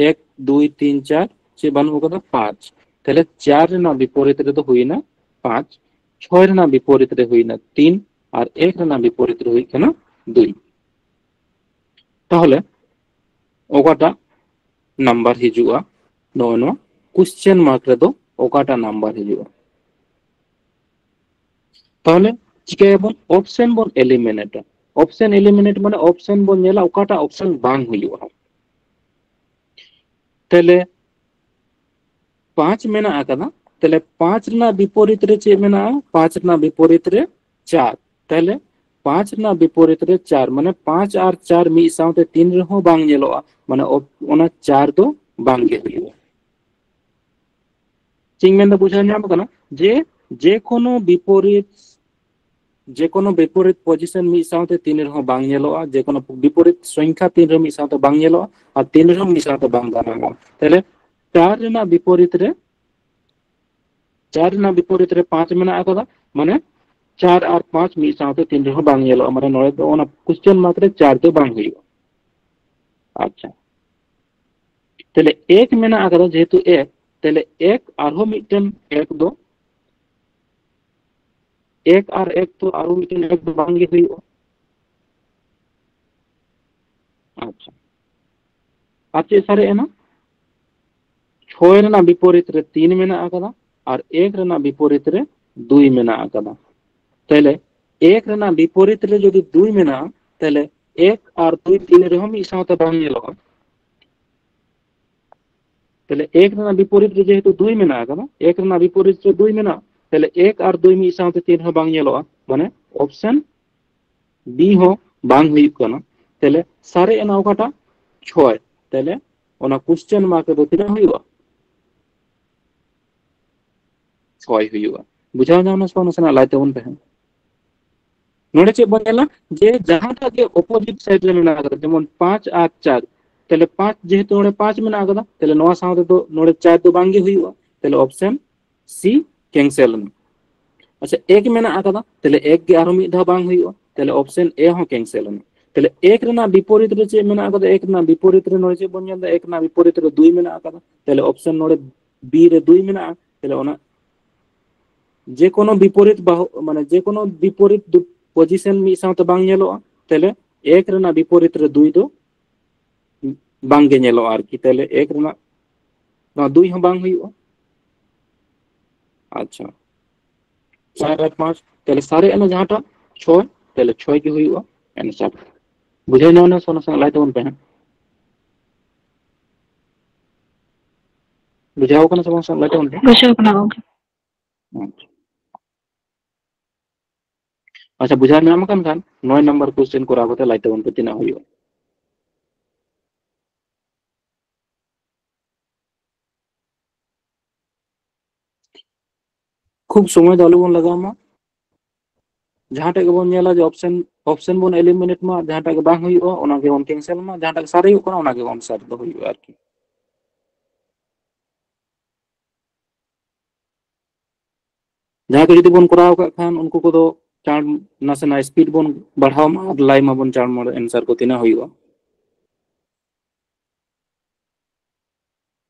ᱮᱠ, ᱫᱩᱭ, ᱛᱤᱱ, ᱪᱟᱨ, ᱪᱮᱫ ᱵᱟᱹᱱᱩᱜ ᱟᱠᱟᱫᱟ? ᱯᱟᱸᱪ᱾ ᱛᱟᱦᱚᱞᱮ ᱪᱟᱨ ᱨᱮᱱᱟᱜ ᱵᱤᱯᱚᱨᱤᱛ ᱨᱮᱫᱚ ᱦᱩᱭᱱᱟ ᱯᱟᱸᱪ, ᱪᱷᱚᱭ ᱨᱮᱱᱟᱜ ᱵᱤᱯᱚᱨᱤᱛ ᱨᱮ ᱦᱩᱭᱱᱟ ᱛᱤᱱ, ᱟᱨ ᱮᱠ ᱨᱮᱱᱟᱜ ᱵᱤᱯᱚᱨᱤᱛ ᱨᱮ ᱦᱩᱭᱩᱜ ᱠᱟᱱᱟ ᱫᱩᱭ᱾ ᱛᱟᱦᱚᱞᱮ ᱚᱠᱟᱴᱟᱜ ᱱᱟᱢᱵᱟᱨ ᱦᱤᱡᱩᱜᱼᱟ? ᱱᱚᱜᱼᱚᱭ ᱱᱚᱣᱟ ᱠᱚᱥᱪᱮᱱ ᱢᱟᱨᱠ ᱨᱮᱫᱚ ᱚᱠᱟᱴᱟᱜ ᱱᱟᱢᱵᱟᱨ ᱦᱤᱡᱩᱜᱼᱟ? ᱛᱟᱦᱚᱞᱮ ᱪᱤᱠᱟᱹᱭᱟᱵᱚᱱ? ᱚᱯᱥᱮᱱ ᱵᱚᱱ ᱮᱞᱤᱢᱤᱱᱮᱴᱟ᱾ ᱚᱯᱥᱮᱱ ᱮᱞᱤᱢᱤᱱᱮᱴ ᱢᱟᱱᱮ ᱚᱯᱥᱮᱱ ᱵᱚᱱ ᱧᱮᱞᱟ ᱚᱠᱟᱴᱟᱜ ᱚᱯᱥᱮᱱ ᱵᱟᱝ ᱦᱩᱭᱩᱜᱼᱟ᱾ ᱛᱟᱦᱚᱞᱮ ᱯᱟᱸᱪ ᱢᱮᱱᱟᱜ ᱟᱠᱟᱫᱟ, ᱛᱟᱦᱚᱞᱮ ᱯᱟᱸᱪ ᱨᱮᱱᱟᱜ ᱵᱤᱯᱚᱨᱤᱛ ᱨᱮ ᱪᱮᱫ ᱢᱮᱱᱟᱜᱼᱟ? ᱯᱟᱸᱪ ᱨᱮᱱᱟᱜ ᱵᱤᱯᱚᱨᱤᱛ ᱨᱮ ᱪᱟᱨ᱾ ᱛᱟᱦᱚᱞᱮ ᱯᱟᱸᱪ ᱨᱮᱱᱟᱜ ᱵᱤᱯᱚᱨᱤᱛ ᱨᱮ ᱪᱟᱨ, ᱢᱟᱱᱮ ᱯᱟᱸᱪ ᱟᱨ ᱪᱟᱨ ᱢᱤᱫ ᱥᱟᱶᱛᱮ ᱛᱤᱱ ᱨᱮᱦᱚᱸ ᱵᱟᱝ ᱧᱮᱞᱚᱜᱼᱟ, ᱢᱟᱱᱮ ᱚᱯ-, ᱚᱱᱟ ᱪᱟᱨ ᱫᱚ ᱵᱟᱝ ᱜᱮ ᱦᱩᱭᱩᱜᱼᱟ᱾ ᱪᱮᱫ ᱤᱧ ᱢᱮᱱᱫᱟ ᱵᱩᱡᱷᱟᱹᱣ ᱧᱟᱢ ᱠᱟᱱᱟ ᱡᱮ ᱡᱮᱠᱳᱱᱳ ᱵᱤᱯᱚᱨᱤᱛ, ᱡᱮᱠᱳᱱᱳ ᱵᱤᱯᱚᱨᱤᱛ ᱯᱚᱡᱤᱥᱚᱱ ᱢᱤᱫ ᱥᱟᱶᱛᱮ ᱛᱤᱱ ᱨᱮᱦᱚᱸ ᱵᱟᱝ ᱧᱮᱞᱚᱜᱼᱟ, ᱡᱮᱠᱳᱱᱳ ᱵᱤᱯᱚᱨᱤᱛ ᱥᱚᱝᱠᱷᱟ ᱛᱤᱱ ᱨᱮᱦᱚᱸ ᱢᱤᱫ ᱥᱟᱶᱛᱮ ᱵᱟᱝ ᱧᱮᱞᱚᱜᱼᱟ, ᱟᱨ ᱛᱤᱱ ᱨᱮᱦᱚᱸ ᱢᱤᱫ ᱥᱟᱶᱛᱮ ᱵᱟᱝ ᱫᱟᱨᱟᱢᱚᱜᱼᱟ᱾ ᱛᱟᱦᱚᱞᱮ ᱪᱟᱨ ᱨᱮᱱᱟᱜ ᱵᱤᱯᱚᱨᱤᱛ ᱨᱮ, ᱪᱟᱨ ᱨᱮᱱᱟᱜ ᱵᱤᱯᱚᱨᱤᱛ ᱨᱮ ᱯᱟᱸᱪ ᱢᱮᱱᱟᱜ ᱟᱠᱟᱫᱟ, ᱢᱟᱱᱮ ᱪᱟᱨ ᱟᱨ ᱯᱟᱸᱪ ᱢᱤᱫ ᱥᱟᱶᱛᱮ ᱛᱤᱱ ᱨᱮᱦᱚᱸ ᱵᱟᱝ ᱧᱮᱞᱚᱜᱼᱟ, ᱢᱟᱱᱮ ᱱᱚᱰᱮ ᱫᱚ ᱚᱱᱟ ᱠᱚᱥᱪᱮᱱ ᱢᱟᱨᱠ ᱨᱮ ᱪᱟᱨ ᱫᱚ ᱵᱟᱝ ᱦᱩᱭᱩᱜᱼᱟ᱾ ᱟᱪᱪᱷᱟ, ᱛᱟᱦᱞᱮ ᱮᱠ ᱢᱮᱱᱟᱜ ᱟᱠᱟᱫᱟ, ᱡᱮᱦᱮᱛᱩ ᱮᱠ, ᱛᱟᱦᱞᱮ ᱮᱠ ᱟᱨᱦᱚᱸ ᱢᱤᱫᱴᱮᱱ ᱮᱠ ᱫᱚ, ᱮᱠ ᱟᱨ ᱮᱠ ᱫᱚ ᱟᱨᱦᱚᱸ ᱢᱤᱫᱴᱮᱱ ᱮᱠ ᱫᱚ ᱵᱟᱝ ᱜᱮ ᱦᱩᱭᱩᱜᱼᱟ᱾ ᱟᱪᱪᱷᱟ, ᱟᱨ ᱪᱮᱫ ᱥᱟᱨᱮᱡ ᱮᱱᱟ? ᱪᱷᱚᱭ ᱨᱮᱱᱟᱜ ᱵᱤᱯᱚᱨᱤᱛ ᱨᱮ ᱛᱤᱱ ᱢᱮᱱᱟᱜ ᱟᱠᱟᱫᱟ ᱟᱨ ᱮᱠ ᱨᱮᱱᱟᱜ ᱵᱤᱯᱚᱨᱤᱛ ᱨᱮ ᱫᱩᱭ ᱢᱮᱱᱟᱜ ᱟᱠᱟᱫᱟ᱾ ᱛᱟᱦᱞᱮ ᱮᱠ ᱨᱮᱱᱟᱜ ᱵᱤᱯᱚᱨᱤᱛ ᱨᱮ ᱡᱩᱫᱤ ᱫᱩᱭ ᱢᱮᱱᱟᱜᱼᱟ, ᱛᱟᱦᱞᱮ ᱮᱠ ᱟᱨ ᱫᱩᱭ ᱛᱤᱱ ᱨᱮᱦᱚᱸ ᱢᱤᱫ ᱥᱟᱶᱛᱮ ᱵᱟᱝ ᱧᱮᱞᱚᱜᱼᱟ᱾ ᱛᱟᱦᱞᱮ ᱮᱠ ᱨᱮᱱᱟᱜ ᱵᱤᱯᱚᱨᱤᱛ ᱨᱮ ᱡᱮᱦᱮᱛᱩ ᱫᱩᱭ ᱢᱮᱱᱟᱜ ᱟᱠᱟᱫᱟ, ᱮᱠ ᱨᱮᱱᱟᱜ ᱵᱤᱯᱚᱨᱤᱛ ᱨᱮ ᱫᱩᱭ ᱢᱮᱱᱟᱜᱼᱟ, ᱛᱟᱦᱞᱮ ᱮᱠ ᱟᱨ ᱫᱩᱭ ᱢᱤᱫ ᱥᱟᱶᱛᱮ ᱛᱤᱱ ᱨᱮᱦᱚᱸ ᱵᱟᱝ ᱧᱮᱞᱚᱜᱼᱟ, ᱢᱟᱱᱮ ᱚᱯᱥᱮᱱ ᱵᱤ ᱦᱚᱸ ᱵᱟᱝ ᱦᱩᱭᱩᱜ ᱠᱟᱱᱟ᱾ ᱛᱟᱦᱞᱮ ᱥᱟᱨᱮᱡ ᱮᱱᱟ ᱚᱠᱟᱴᱟᱜ? ᱪᱷᱚᱭ᱾ ᱛᱟᱦᱞᱮ ᱚᱱᱟ ᱠᱚᱥᱪᱮᱱ ᱢᱟᱨᱠ ᱨᱮᱫᱚ ᱛᱤᱱᱟᱹᱜ ᱦᱩᱭᱩᱜᱼᱟ? ᱪᱷᱚᱭ ᱦᱩᱭᱩᱜᱼᱟ᱾ ᱵᱩᱡᱷᱟᱹᱣ ᱧᱟᱢ ᱱᱟ ᱥᱮ ᱵᱟᱝ? ᱱᱟᱥᱮᱱᱟᱜ ᱞᱟᱭ ᱛᱟᱵᱚᱱ ᱯᱮ ᱦᱟᱸᱜ᱾ ᱱᱚᱰᱮ ᱪᱮᱫ ᱵᱚᱱ ᱧᱮᱞᱟ? ᱡᱮ ᱡᱟᱦᱟᱸᱴᱟᱜ ᱜᱮ ᱚᱯᱳᱡᱤᱴ ᱥᱟᱭᱤᱰ ᱨᱮ ᱢᱮᱱᱟᱜ ᱟᱠᱟᱫᱟ, ᱡᱮᱢᱚᱱ ᱯᱟᱸᱪ ᱟᱨ ᱪᱟᱨ, ᱛᱟᱦᱞᱮ ᱯᱟᱸᱪ ᱡᱮᱦᱮᱛᱩ ᱱᱚᱰᱮ ᱯᱟᱸᱪ ᱢᱮᱱᱟᱜ ᱟᱠᱟᱫᱟ, ᱛᱟᱦᱞᱮ ᱱᱚᱣᱟ ᱥᱟᱶ ᱛᱮᱫᱚ ᱱᱚᱰᱮ ᱪᱟᱨ ᱫᱚ ᱵᱟᱝᱜᱮ ᱦᱩᱭᱩᱜᱼᱟ᱾ ᱛᱟᱦᱞᱮ ᱚᱯᱥᱮᱱ ᱥᱤ ᱠᱮᱱᱥᱮᱞ ᱮᱱᱟ᱾ ᱟᱪᱪᱷᱟ, ᱮᱠ ᱢᱮᱱᱟᱜ ᱟᱠᱟᱫᱟ, ᱛᱟᱦᱞᱮ ᱮᱠ ᱜᱮ ᱟᱨᱦᱚᱸ ᱢᱤᱫ ᱫᱷᱟᱣ ᱵᱟᱝ ᱦᱩᱭᱩᱜᱼᱟ, ᱛᱟᱦᱞᱮ ᱚᱯᱥᱮᱱ ᱮ ᱦᱚᱸ ᱠᱮᱱᱥᱮᱞ ᱮᱱᱟ᱾ ᱛᱟᱦᱞᱮ ᱮᱠ ᱨᱮᱱᱟᱜ ᱵᱤᱯᱚᱨᱤᱛ ᱨᱮ ᱪᱮᱫ ᱢᱮᱱᱟᱜ ᱟᱠᱟᱫᱟ? ᱮᱠ ᱨᱮᱱᱟᱜ ᱵᱤᱯᱚᱨᱤᱛ ᱨᱮ ᱱᱚᱰᱮ ᱪᱮᱫ ᱵᱚᱱ ᱧᱮᱞ ᱮᱫᱟ? ᱮᱠ ᱨᱮᱱᱟᱜ ᱵᱤᱯᱚᱨᱤᱛ ᱨᱮ ᱫᱩᱭ ᱢᱮᱱᱟᱜ ᱟᱠᱟᱫᱟ, ᱛᱟᱦᱞᱮ ᱚᱯᱥᱮᱱ ᱱᱚᱰᱮ ᱵᱤ ᱨᱮ ᱫᱩᱭ ᱢᱮᱱᱟᱜᱼᱟ᱾ ᱛᱟᱦᱞᱮ ᱚᱱᱟ ᱡᱮ ᱠᱳᱱᱳ ᱵᱤᱯᱚᱨᱤᱛ ᱵᱟᱦᱩ, ᱢᱟᱱᱮ ᱡᱮ ᱠᱳᱱᱳ ᱵᱤᱯᱚᱨᱤᱛ ᱯᱚᱡᱤᱥᱚᱱ ᱢᱤᱫ ᱥᱟᱶᱛᱮ ᱵᱟᱝ ᱧᱮᱞᱚᱜᱼᱟ, ᱛᱟᱦᱞᱮ ᱮᱠ ᱨᱮᱱᱟᱜ ᱵᱤᱯᱚᱨᱤᱛ ᱨᱮ ᱫᱩᱭ ᱫᱚ ᱵᱟᱝ ᱜᱮ ᱧᱮᱞᱚᱜᱼᱟ ᱟᱨᱠᱤ᱾ ᱛᱟᱦᱞᱮ ᱮᱠ ᱨᱮᱱᱟᱜ ᱱᱚᱣᱟ ᱫᱩᱭ ᱦᱚᱸ ᱵᱟᱝ ᱦᱩᱭᱩᱜᱼᱟ᱾ ᱟᱪᱪᱷᱟ, ᱪᱟᱨ ᱟᱨ ᱯᱟᱸᱪ, ᱛᱟᱦᱞᱮ ᱥᱟᱨᱮᱡ ᱮᱱᱟ ᱡᱟᱦᱟᱸᱴᱟᱜ ᱪᱷᱚᱭ, ᱛᱟᱦᱞᱮ ᱪᱷᱚᱭ ᱜᱮ ᱦᱩᱭᱩᱜᱼᱟ ᱮᱱᱥᱟᱨ᱾ ᱵᱩᱡᱷᱟᱹᱣ ᱧᱟᱢ ᱮᱱᱟ ᱥᱮ? ᱚᱱᱟ ᱥᱟᱶ ᱞᱟᱭ ᱛᱟᱵᱚᱱ ᱯᱮ ᱦᱟᱸᱜ᱾ ᱵᱩᱡᱷᱟᱹᱣ ᱠᱟᱱᱟ ᱥᱮ ᱵᱟᱝ? ᱥᱟᱶ ᱞᱟᱭ ᱛᱟᱵᱚᱱ ᱯᱮ᱾ ᱵᱩᱡᱷᱟᱹᱣ ᱠᱟᱱᱟ ᱜᱚᱝᱠᱮ᱾ ᱟᱪᱪᱷᱟ᱾ ᱟᱪᱪᱷᱟ, ᱵᱩᱡᱷᱟᱹᱣ ᱧᱟᱢ ᱟᱠᱟᱱ ᱠᱷᱟᱱ ᱱᱚᱭ ᱱᱟᱢᱵᱟᱨ ᱠᱚᱥᱪᱮᱱ ᱠᱚᱨᱟᱣ ᱠᱟᱛᱮ ᱞᱟᱭ ᱛᱟᱵᱚᱱ ᱯᱮ ᱛᱤᱱᱟᱹᱜ ᱦᱩᱭᱩᱜᱼᱟ᱾ ᱠᱷᱩᱵ ᱥᱚᱢᱚᱭ ᱫᱚ ᱟᱞᱚ ᱵᱚᱱ ᱞᱟᱜᱟᱣ ᱢᱟ᱾ ᱡᱟᱦᱟᱸᱴᱟᱜ ᱜᱮᱵᱚᱱ ᱧᱮᱞᱟ ᱡᱮ ᱚᱯᱥᱮᱱ, ᱚᱯᱥᱮᱱ ᱵᱚᱱ ᱮᱞᱤᱢᱤᱱᱮᱴ ᱢᱟ, ᱡᱟᱦᱟᱸᱴᱟᱜ ᱜᱮ ᱵᱟᱝ ᱦᱩᱭᱩᱜᱼᱟ ᱚᱱᱟ ᱜᱮᱵᱚᱱ ᱠᱮᱱᱥᱮᱞ ᱢᱟ, ᱡᱟᱦᱟᱸᱴᱟᱜ ᱜᱮ ᱥᱟᱨᱮᱡᱚᱜ ᱠᱟᱱᱟ ᱚᱱᱟ ᱜᱮ ᱟᱱᱥᱟᱨ ᱫᱚ ᱦᱩᱭᱩᱜᱼᱟ ᱟᱨᱠᱤ᱾ ᱡᱟᱦᱟᱸᱭ ᱠᱚ ᱡᱩᱫᱤ ᱵᱚᱱ ᱠᱚᱨᱟᱣ ᱠᱟᱜ ᱠᱷᱟᱱ ᱩᱱᱠᱩ ᱠᱚᱫᱚ ᱪᱟᱬ ᱱᱟᱥᱮᱱᱟᱜ ᱥᱯᱤᱰ ᱵᱚᱱ ᱵᱟᱲᱦᱟᱣ ᱢᱟ ᱟᱨ ᱞᱟᱭ ᱢᱟᱵᱚᱱ ᱪᱟᱬ ᱢᱟᱲ ᱮᱱᱥᱟᱨ ᱠᱚ ᱛᱤᱱᱟᱹᱜ ᱦᱩᱭᱩᱜᱼᱟ᱾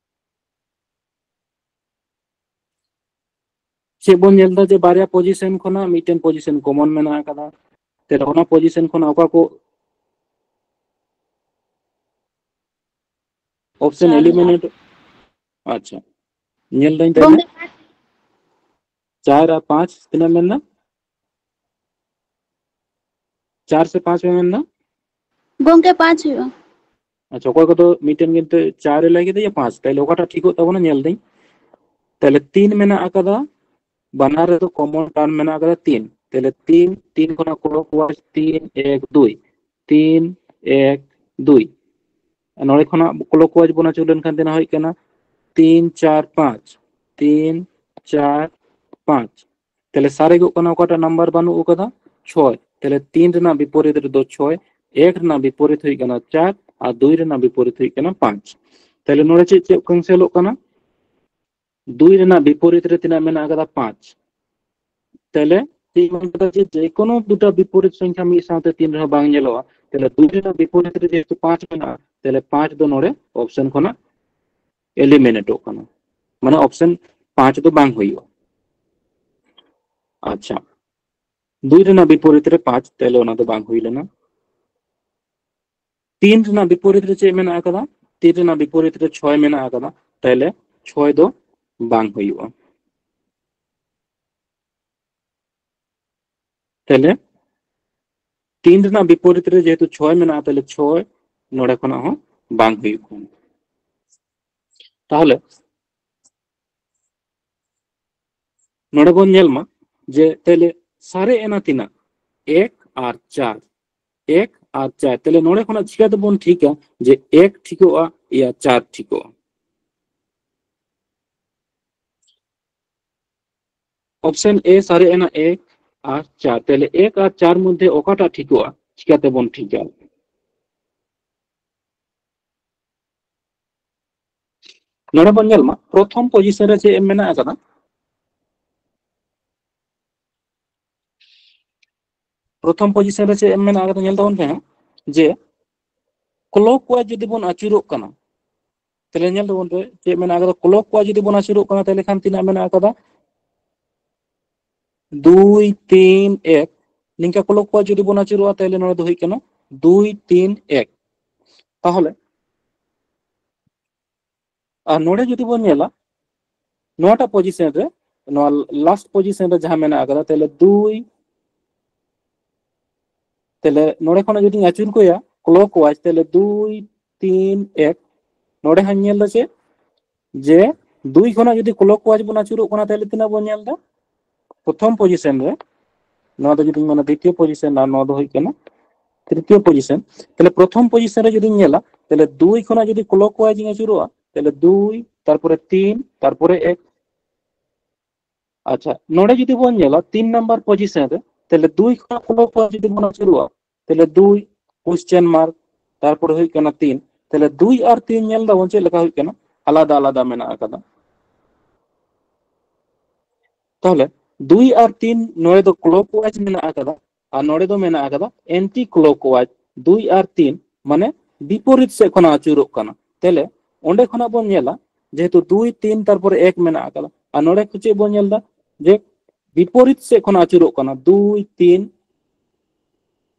ᱪᱮᱫ ᱵᱚᱱ ᱧᱮᱞ ᱮᱫᱟ ᱡᱮ ᱵᱟᱨᱭᱟ ᱯᱚᱡᱤᱥᱚᱱ ᱠᱷᱚᱱᱟᱜ ᱢᱤᱫᱴᱮᱱ ᱯᱚᱡᱤᱥᱚᱱ ᱠᱚᱢᱚᱱ ᱢᱮᱱᱟᱜ ᱟᱠᱟᱫᱟ᱾ ᱛᱟᱦᱞᱮ ᱚᱱᱟ ᱯᱚᱡᱤᱥᱚᱱ ᱠᱷᱚᱱᱟᱜ ᱚᱠᱟ ᱠᱚ ᱚᱯᱥᱮᱱ ᱪᱟᱨ ᱮᱞᱤᱢᱤᱱᱮᱴ᱾ ᱟᱪᱪᱷᱟ, ᱧᱮᱞ ᱫᱟᱹᱧ ᱛᱟᱦᱞᱮ᱾ ᱜᱚᱝᱠᱮ, ᱪᱟᱨ ᱟᱨ ᱯᱟᱸᱪ ᱛᱤᱱᱟᱹᱜ ᱢᱮᱱᱫᱟ? ᱪᱟᱨ ᱥᱮ ᱯᱟᱸᱪ ᱯᱮ ᱢᱮᱱᱫᱟ? ᱜᱚᱝᱠᱮ, ᱯᱟᱸᱪ ᱦᱩᱭᱩᱜᱼᱟ᱾ ᱟᱪᱪᱷᱟ, ᱚᱠᱚᱭ ᱠᱚᱫᱚ ᱢᱤᱫᱴᱮᱱ ᱠᱤᱱᱛᱩ ᱪᱟᱨ ᱮ ᱞᱟᱹᱭ ᱠᱮᱫᱟ ᱭᱟ ᱯᱟᱸᱪ, ᱛᱟᱦᱞᱮ ᱚᱠᱟᱴᱟᱜ ᱴᱷᱤᱠᱚᱜ ᱛᱟᱵᱚᱱᱟ ᱧᱮᱞ ᱫᱟᱹᱧ᱾ ᱛᱟᱦᱞᱮ ᱛᱤᱱ ᱢᱮᱱᱟᱜ ᱟᱠᱟᱫᱟ, ᱵᱟᱱᱟᱨ ᱨᱮᱫᱚ ᱠᱚᱢᱚᱱ ᱴᱟᱨᱢ ᱢᱮᱱᱟᱜ ᱟᱠᱟᱫᱟ ᱛᱤᱱ᱾ ᱛᱟᱦᱞᱮ ᱛᱤᱱ, ᱛᱤᱱ ᱠᱷᱚᱱᱟᱜ ᱠᱞᱚᱠ ᱳᱣᱟᱭᱤᱡ ᱛᱤᱱ ᱮᱠ ᱫᱩᱭ, ᱛᱤᱱ ᱮᱠ ᱫᱩᱭ᱾ ᱟᱨ ᱱᱚᱰᱮ ᱠᱷᱚᱱᱟᱜ ᱠᱞᱚᱠ ᱳᱣᱟᱭᱤᱡ ᱵᱚᱱ ᱟᱹᱪᱩᱨ ᱞᱮᱱᱠᱷᱟᱱ ᱛᱤᱱᱟᱹᱜ ᱦᱩᱭᱩᱜ ᱠᱟᱱᱟ? ᱛᱤᱱ ᱪᱟᱨ ᱯᱟᱸᱪ, ᱛᱤᱱ ᱪᱟᱨ ᱯᱟᱸᱪ᱾ ᱛᱟᱦᱞᱮ ᱥᱟᱨᱮᱡᱚᱜ ᱠᱟᱱᱟ ᱚᱠᱟᱴᱟᱜ ᱱᱟᱢᱵᱟᱨ ᱵᱟᱹᱱᱩᱜ ᱟᱠᱟᱫᱟ? ᱪᱷᱚᱭ᱾ ᱛᱟᱦᱞᱮ ᱛᱤᱱ ᱨᱮᱱᱟᱜ ᱵᱤᱯᱚᱨᱤᱛ ᱨᱮᱫᱚ ᱪᱷᱚᱭ, ᱮᱠ ᱨᱮᱱᱟᱜ ᱵᱤᱯᱚᱨᱤᱛ ᱦᱩᱭᱩᱜ ᱠᱟᱱᱟ ᱪᱟᱨ, ᱟᱨ ᱫᱩᱭ ᱨᱮᱱᱟᱜ ᱵᱤᱯᱚᱨᱤᱛ ᱦᱩᱭᱩᱜ ᱠᱟᱱᱟ ᱯᱟᱸᱪ᱾ ᱛᱟᱦᱞᱮ ᱱᱚᱰᱮ ᱪᱮᱫ ᱪᱮᱫ ᱠᱮᱱᱥᱮᱞᱚᱜ ᱠᱟᱱᱟ? ᱫᱩᱭ ᱨᱮᱱᱟᱜ ᱵᱤᱯᱚᱨᱤᱛ ᱨᱮ ᱛᱤᱱᱟᱹᱜ ᱢᱮᱱᱟᱜ ᱟᱠᱟᱫᱟ? ᱯᱟᱸᱪ᱾ ᱛᱟᱦᱞᱮ ᱪᱮᱫ ᱤᱧ ᱢᱮᱱ ᱠᱮᱫᱟ ᱡᱮ ᱡᱮᱠᱳᱱᱳ ᱫᱩᱴᱟ ᱵᱤᱯᱚᱨᱤᱛ ᱥᱚᱝᱠᱷᱟ ᱢᱤᱫ ᱥᱟᱶᱛᱮ ᱛᱤᱱ ᱨᱮᱦᱚᱸ ᱵᱟᱝ ᱧᱮᱞᱚᱜᱼᱟ᱾ ᱛᱟᱦᱞᱮ ᱫᱩᱭ ᱨᱮᱱᱟᱜ ᱵᱤᱯᱚᱨᱤᱛ ᱨᱮ ᱡᱮᱦᱮᱛᱩ ᱯᱟᱸᱪ ᱢᱮᱱᱟᱜᱼᱟ, ᱛᱟᱦᱞᱮ ᱯᱟᱸᱪ ᱫᱚ ᱱᱚᱰᱮ ᱚᱯᱥᱮᱱ ᱠᱷᱚᱱᱟᱜ ᱮᱞᱤᱢᱤᱱᱮᱴᱚᱜ ᱠᱟᱱᱟ, ᱢᱟᱱᱮ ᱚᱯᱥᱮᱱ ᱯᱟᱸᱪ ᱫᱚ ᱵᱟᱝ ᱦᱩᱭᱩᱜᱼᱟ᱾ ᱟᱪᱪᱷᱟ, ᱫᱩᱭ ᱨᱮᱱᱟᱜ ᱵᱤᱯᱚᱨᱤᱛ ᱨᱮ ᱯᱟᱸᱪ, ᱛᱟᱦᱞᱮ ᱚᱱᱟ ᱫᱚ ᱵᱟᱝ ᱦᱩᱭ ᱞᱮᱱᱟ᱾ ᱛᱤᱱ ᱨᱮᱱᱟᱜ ᱵᱤᱯᱚᱨᱤᱛ ᱨᱮ ᱪᱮᱫ ᱢᱮᱱᱟᱜ ᱟᱠᱟᱫᱟ? ᱛᱤᱱ ᱨᱮᱱᱟᱜ ᱵᱤᱯᱚᱨᱤᱛ ᱨᱮ ᱪᱷᱚᱭ ᱢᱮᱱᱟᱜ ᱟᱠᱟᱫᱟ, ᱛᱟᱦᱞᱮ ᱪᱷᱚᱭ ᱫᱚ ᱵᱟᱝ ᱦᱩᱭᱩᱜᱼᱟ᱾ ᱛᱟᱦᱞᱮ ᱛᱤᱱ ᱨᱮᱱᱟᱜ ᱵᱤᱯᱚᱨᱤᱛ ᱨᱮ ᱡᱮᱦᱮᱛᱩ ᱪᱷᱚᱭ ᱢᱮᱱᱟᱜᱼᱟ, ᱛᱟᱦᱞᱮ ᱪᱷᱚᱭ ᱱᱚᱰᱮ ᱠᱷᱚᱱᱟᱜ ᱦᱚᱸ ᱵᱟᱝ ᱦᱩᱭᱩᱜ ᱠᱟᱱᱟ᱾ ᱛᱟᱦᱞᱮ ᱱᱚᱰᱮ ᱵᱚᱱ ᱧᱮᱞ ᱢᱟ ᱡᱮ ᱛᱟᱦᱞᱮ ᱥᱟᱨᱮᱡ ᱮᱱᱟ ᱛᱤᱱᱟᱹᱜ? ᱮᱠ ᱟᱨ ᱪᱟᱨ, ᱮᱠ ᱟᱨ ᱪᱟᱨ᱾ ᱛᱟᱦᱞᱮ ᱱᱚᱰᱮ ᱠᱷᱚᱱᱟᱜ ᱪᱤᱠᱟᱹ ᱛᱮᱵᱚᱱ ᱴᱷᱤᱠᱟ ᱡᱮ ᱮᱠ ᱴᱷᱤᱠᱚᱜᱼᱟ ᱭᱟ ᱪᱟᱨ ᱴᱷᱤᱠᱚᱜᱼᱟ? ᱚᱯᱥᱮᱱ ᱮ ᱥᱟᱨᱮᱡ ᱮᱱᱟ ᱮᱠ ᱟᱨ ᱪᱟᱨ᱾ ᱛᱟᱦᱞᱮ ᱮᱠ ᱟᱨ ᱪᱟᱨ ᱢᱚᱫᱽᱫᱷᱮ ᱚᱠᱟᱴᱟᱜ ᱴᱷᱤᱠᱚᱜᱼᱟ? ᱪᱤᱠᱟᱹ ᱛᱮᱵᱚᱱ ᱴᱷᱤᱠᱟ? ᱱᱚᱰᱮ ᱵᱚᱱ ᱧᱮᱞ ᱢᱟ ᱯᱨᱚᱛᱷᱚᱢ ᱯᱚᱡᱤᱥᱚᱱ ᱨᱮ ᱪᱮᱫ ᱮᱢ ᱢᱮᱱᱟᱜ ᱟᱠᱟᱫᱟ᱾ ᱯᱨᱚᱛᱷᱚᱢ ᱯᱚᱡᱤᱥᱚᱱ ᱨᱮ ᱪᱮᱫ ᱮᱢ ᱢᱮᱱᱟᱜ ᱟᱠᱟᱫᱟ ᱧᱮᱞ ᱛᱟᱵᱚᱱ ᱯᱮ ᱦᱟᱸᱜ, ᱡᱮ ᱠᱞᱚᱠ ᱳᱣᱟᱭᱤᱡ ᱡᱩᱫᱤ ᱵᱚᱱ ᱟᱹᱪᱩᱨᱚᱜ ᱠᱟᱱᱟ, ᱛᱟᱦᱞᱮ ᱧᱮᱞ ᱛᱟᱵᱚᱱ ᱯᱮ ᱪᱮᱫ ᱢᱮᱱᱟᱜ ᱟᱠᱟᱫᱟ᱾ ᱠᱞᱚᱠ ᱳᱣᱟᱭᱤᱡ ᱡᱩᱫᱤ ᱵᱚᱱ ᱟᱹᱪᱩᱨᱚᱜ ᱠᱟᱱᱟ, ᱛᱟᱦᱞᱮ ᱠᱷᱟᱱ ᱛᱤᱱᱟᱹᱜ ᱢᱮᱱᱟᱜ ᱟᱠᱟᱫᱟ? ᱫᱩᱭ ᱛᱤᱱ ᱮᱠ᱾ ᱱᱤᱝᱠᱟ ᱠᱞᱚᱠ ᱳᱣᱟᱭᱤᱡ ᱡᱩᱫᱤ ᱵᱚᱱ ᱟᱹᱪᱩᱨᱚᱜᱼᱟ, ᱛᱟᱦᱞᱮ ᱱᱚᱰᱮ ᱫᱚ ᱦᱩᱭᱩᱜ ᱠᱟᱱᱟ ᱫᱩᱭ ᱛᱤᱱ ᱮᱠ᱾ ᱛᱟᱦᱞᱮ ᱟᱨ ᱱᱚᱰᱮ ᱡᱩᱫᱤ ᱵᱚᱱ ᱧᱮᱞᱟ, ᱱᱚᱣᱟᱴᱟᱜ ᱯᱚᱡᱤᱥᱚᱱ ᱨᱮ, ᱱᱚᱣᱟ ᱞᱟᱥᱴ ᱯᱚᱡᱤᱥᱚᱱ ᱨᱮ ᱡᱟᱦᱟᱸ ᱢᱮᱱᱟᱜ ᱟᱠᱟᱫᱟ, ᱛᱟᱦᱞᱮ ᱫᱩᱭ, ᱛᱟᱦᱞᱮ ᱱᱚᱰᱮ ᱠᱷᱚᱱᱟᱜ ᱡᱩᱫᱤᱧ ᱟᱹᱪᱩᱨ ᱠᱚᱭᱟ ᱠᱞᱚᱠ ᱳᱣᱟᱭᱤᱡ, ᱛᱟᱦᱞᱮ ᱫᱩᱭ, ᱛᱤᱱ, ᱮᱠ, ᱱᱚᱰᱮ ᱦᱟᱸᱜ ᱧᱮᱞ ᱫᱟ ᱪᱮᱫ, ᱡᱮ ᱫᱩᱭ ᱠᱷᱚᱱᱟᱜ ᱡᱩᱫᱤ ᱠᱞᱚᱠ ᱳᱣᱟᱭᱤᱡ ᱵᱚᱱ ᱟᱹᱪᱩᱨᱚᱜ ᱠᱟᱱᱟ, ᱛᱟᱦᱞᱮ ᱛᱤᱱᱟᱹᱜ ᱵᱚᱱ ᱧᱮᱞ ᱫᱟ? ᱯᱨᱚᱛᱷᱚᱢ ᱯᱚᱡᱤᱥᱚᱱ ᱨᱮ, ᱱᱚᱣᱟ ᱫᱚ ᱡᱩᱫᱤᱧ ᱢᱮᱱᱟ ᱫᱤᱛᱤᱭᱚ ᱯᱚᱡᱤᱥᱚᱱ, ᱟᱨ ᱱᱚᱣᱟ ᱫᱚ ᱦᱩᱭᱩᱜ ᱠᱟᱱᱟ ᱛᱨᱤᱛᱤᱭᱚ ᱯᱚᱡᱤᱥᱚᱱ᱾ ᱛᱟᱦᱞᱮ ᱯᱨᱚᱛᱷᱚᱢ ᱯᱚᱡᱤᱥᱚᱱ ᱨᱮ ᱡᱩᱫᱤᱧ ᱧᱮᱞᱟ, ᱛᱟᱦᱞᱮ ᱫᱩᱭ ᱠᱷᱚᱱᱟᱜ ᱡᱩᱫᱤ ᱠᱞᱚᱠ ᱳᱣᱟᱭᱤᱡ ᱤᱧ ᱟᱹᱪᱩᱨᱚᱜᱼᱟ, ᱛᱟᱦᱞᱮ ᱫᱩᱭ, ᱛᱟᱨᱯᱚᱨᱮ ᱛᱤᱱ, ᱛᱟᱨᱯᱚᱨᱮ ᱮᱠ᱾ ᱟᱪᱪᱷᱟ, ᱱᱚᱰᱮ ᱡᱩᱫᱤ ᱵᱚᱱ ᱧᱮᱞᱟ ᱛᱤᱱ ᱱᱟᱢᱵᱟᱨ ᱯᱚᱡᱤᱥᱚᱱ ᱨᱮ, ᱛᱟᱦᱞᱮ ᱫᱩᱭ ᱠᱷᱚᱱᱟᱜ ᱠᱞᱚᱠ ᱳᱣᱟᱭᱤᱡ ᱡᱩᱫᱤ ᱵᱚᱱ ᱟᱹᱪᱩᱨᱚᱜᱼᱟ, ᱛᱟᱦᱞᱮ ᱫᱩᱭ, ᱠᱩᱥᱪᱮᱱ ᱢᱟᱨᱠ, ᱛᱟᱨᱯᱚᱨᱮ ᱦᱩᱭᱩᱜ ᱠᱟᱱᱟ ᱛᱤᱱ᱾ ᱛᱟᱦᱞᱮ ᱫᱩᱭ ᱟᱨ ᱛᱤᱱ ᱧᱮᱞ ᱫᱟᱵᱚᱱ ᱪᱮᱫ ᱞᱮᱠᱟ ᱦᱩᱭᱩᱜ ᱠᱟᱱᱟ, ᱟᱞᱟᱫᱟ ᱟᱞᱟᱫᱟ ᱢᱮᱱᱟᱜ ᱟᱠᱟᱫᱟ᱾ ᱛᱟᱦᱞᱮ ᱫᱩᱭ ᱟᱨ ᱛᱤᱱ ᱱᱚᱰᱮ ᱫᱚ ᱠᱞᱚᱠ ᱳᱣᱟᱭᱤᱡ ᱢᱮᱱᱟᱜ ᱟᱠᱟᱫᱟ, ᱟᱨ ᱱᱚᱰᱮ ᱫᱚ ᱢᱮᱱᱟᱜ ᱟᱠᱟᱫᱟ ᱮᱱᱴᱤ ᱠᱞᱚᱠ ᱳᱣᱟᱭᱤᱡ᱾ ᱫᱩᱭ ᱟᱨ ᱛᱤᱱ ᱢᱟᱱᱮ ᱵᱤᱯᱚᱨᱤᱛ ᱥᱮᱫ ᱠᱷᱚᱱᱟᱜ ᱟᱹᱪᱩᱨᱚᱜ ᱠᱟᱱᱟ᱾ ᱛᱟᱦᱞᱮ ᱚᱸᱰᱮ ᱠᱷᱚᱱᱟᱜ ᱵᱚᱱ ᱧᱮᱞᱟ, ᱡᱮᱦᱮᱛᱩ ᱫᱩᱭ, ᱛᱤᱱ, ᱛᱟᱨᱯᱚᱨᱮ ᱮᱠ ᱢᱮᱱᱟᱜ ᱟᱠᱟᱫᱟ, ᱟᱨ ᱱᱚᱰᱮ ᱪᱮᱫ ᱵᱚᱱ ᱧᱮᱞ ᱫᱟ, ᱡᱮ ᱵᱤᱯᱚᱨᱤᱛ ᱥᱮᱫ ᱠᱷᱚᱱᱟᱜ ᱟᱹᱪᱩᱨᱚᱜ ᱠᱟᱱᱟ, ᱫᱩᱭ, ᱛᱤᱱ᱾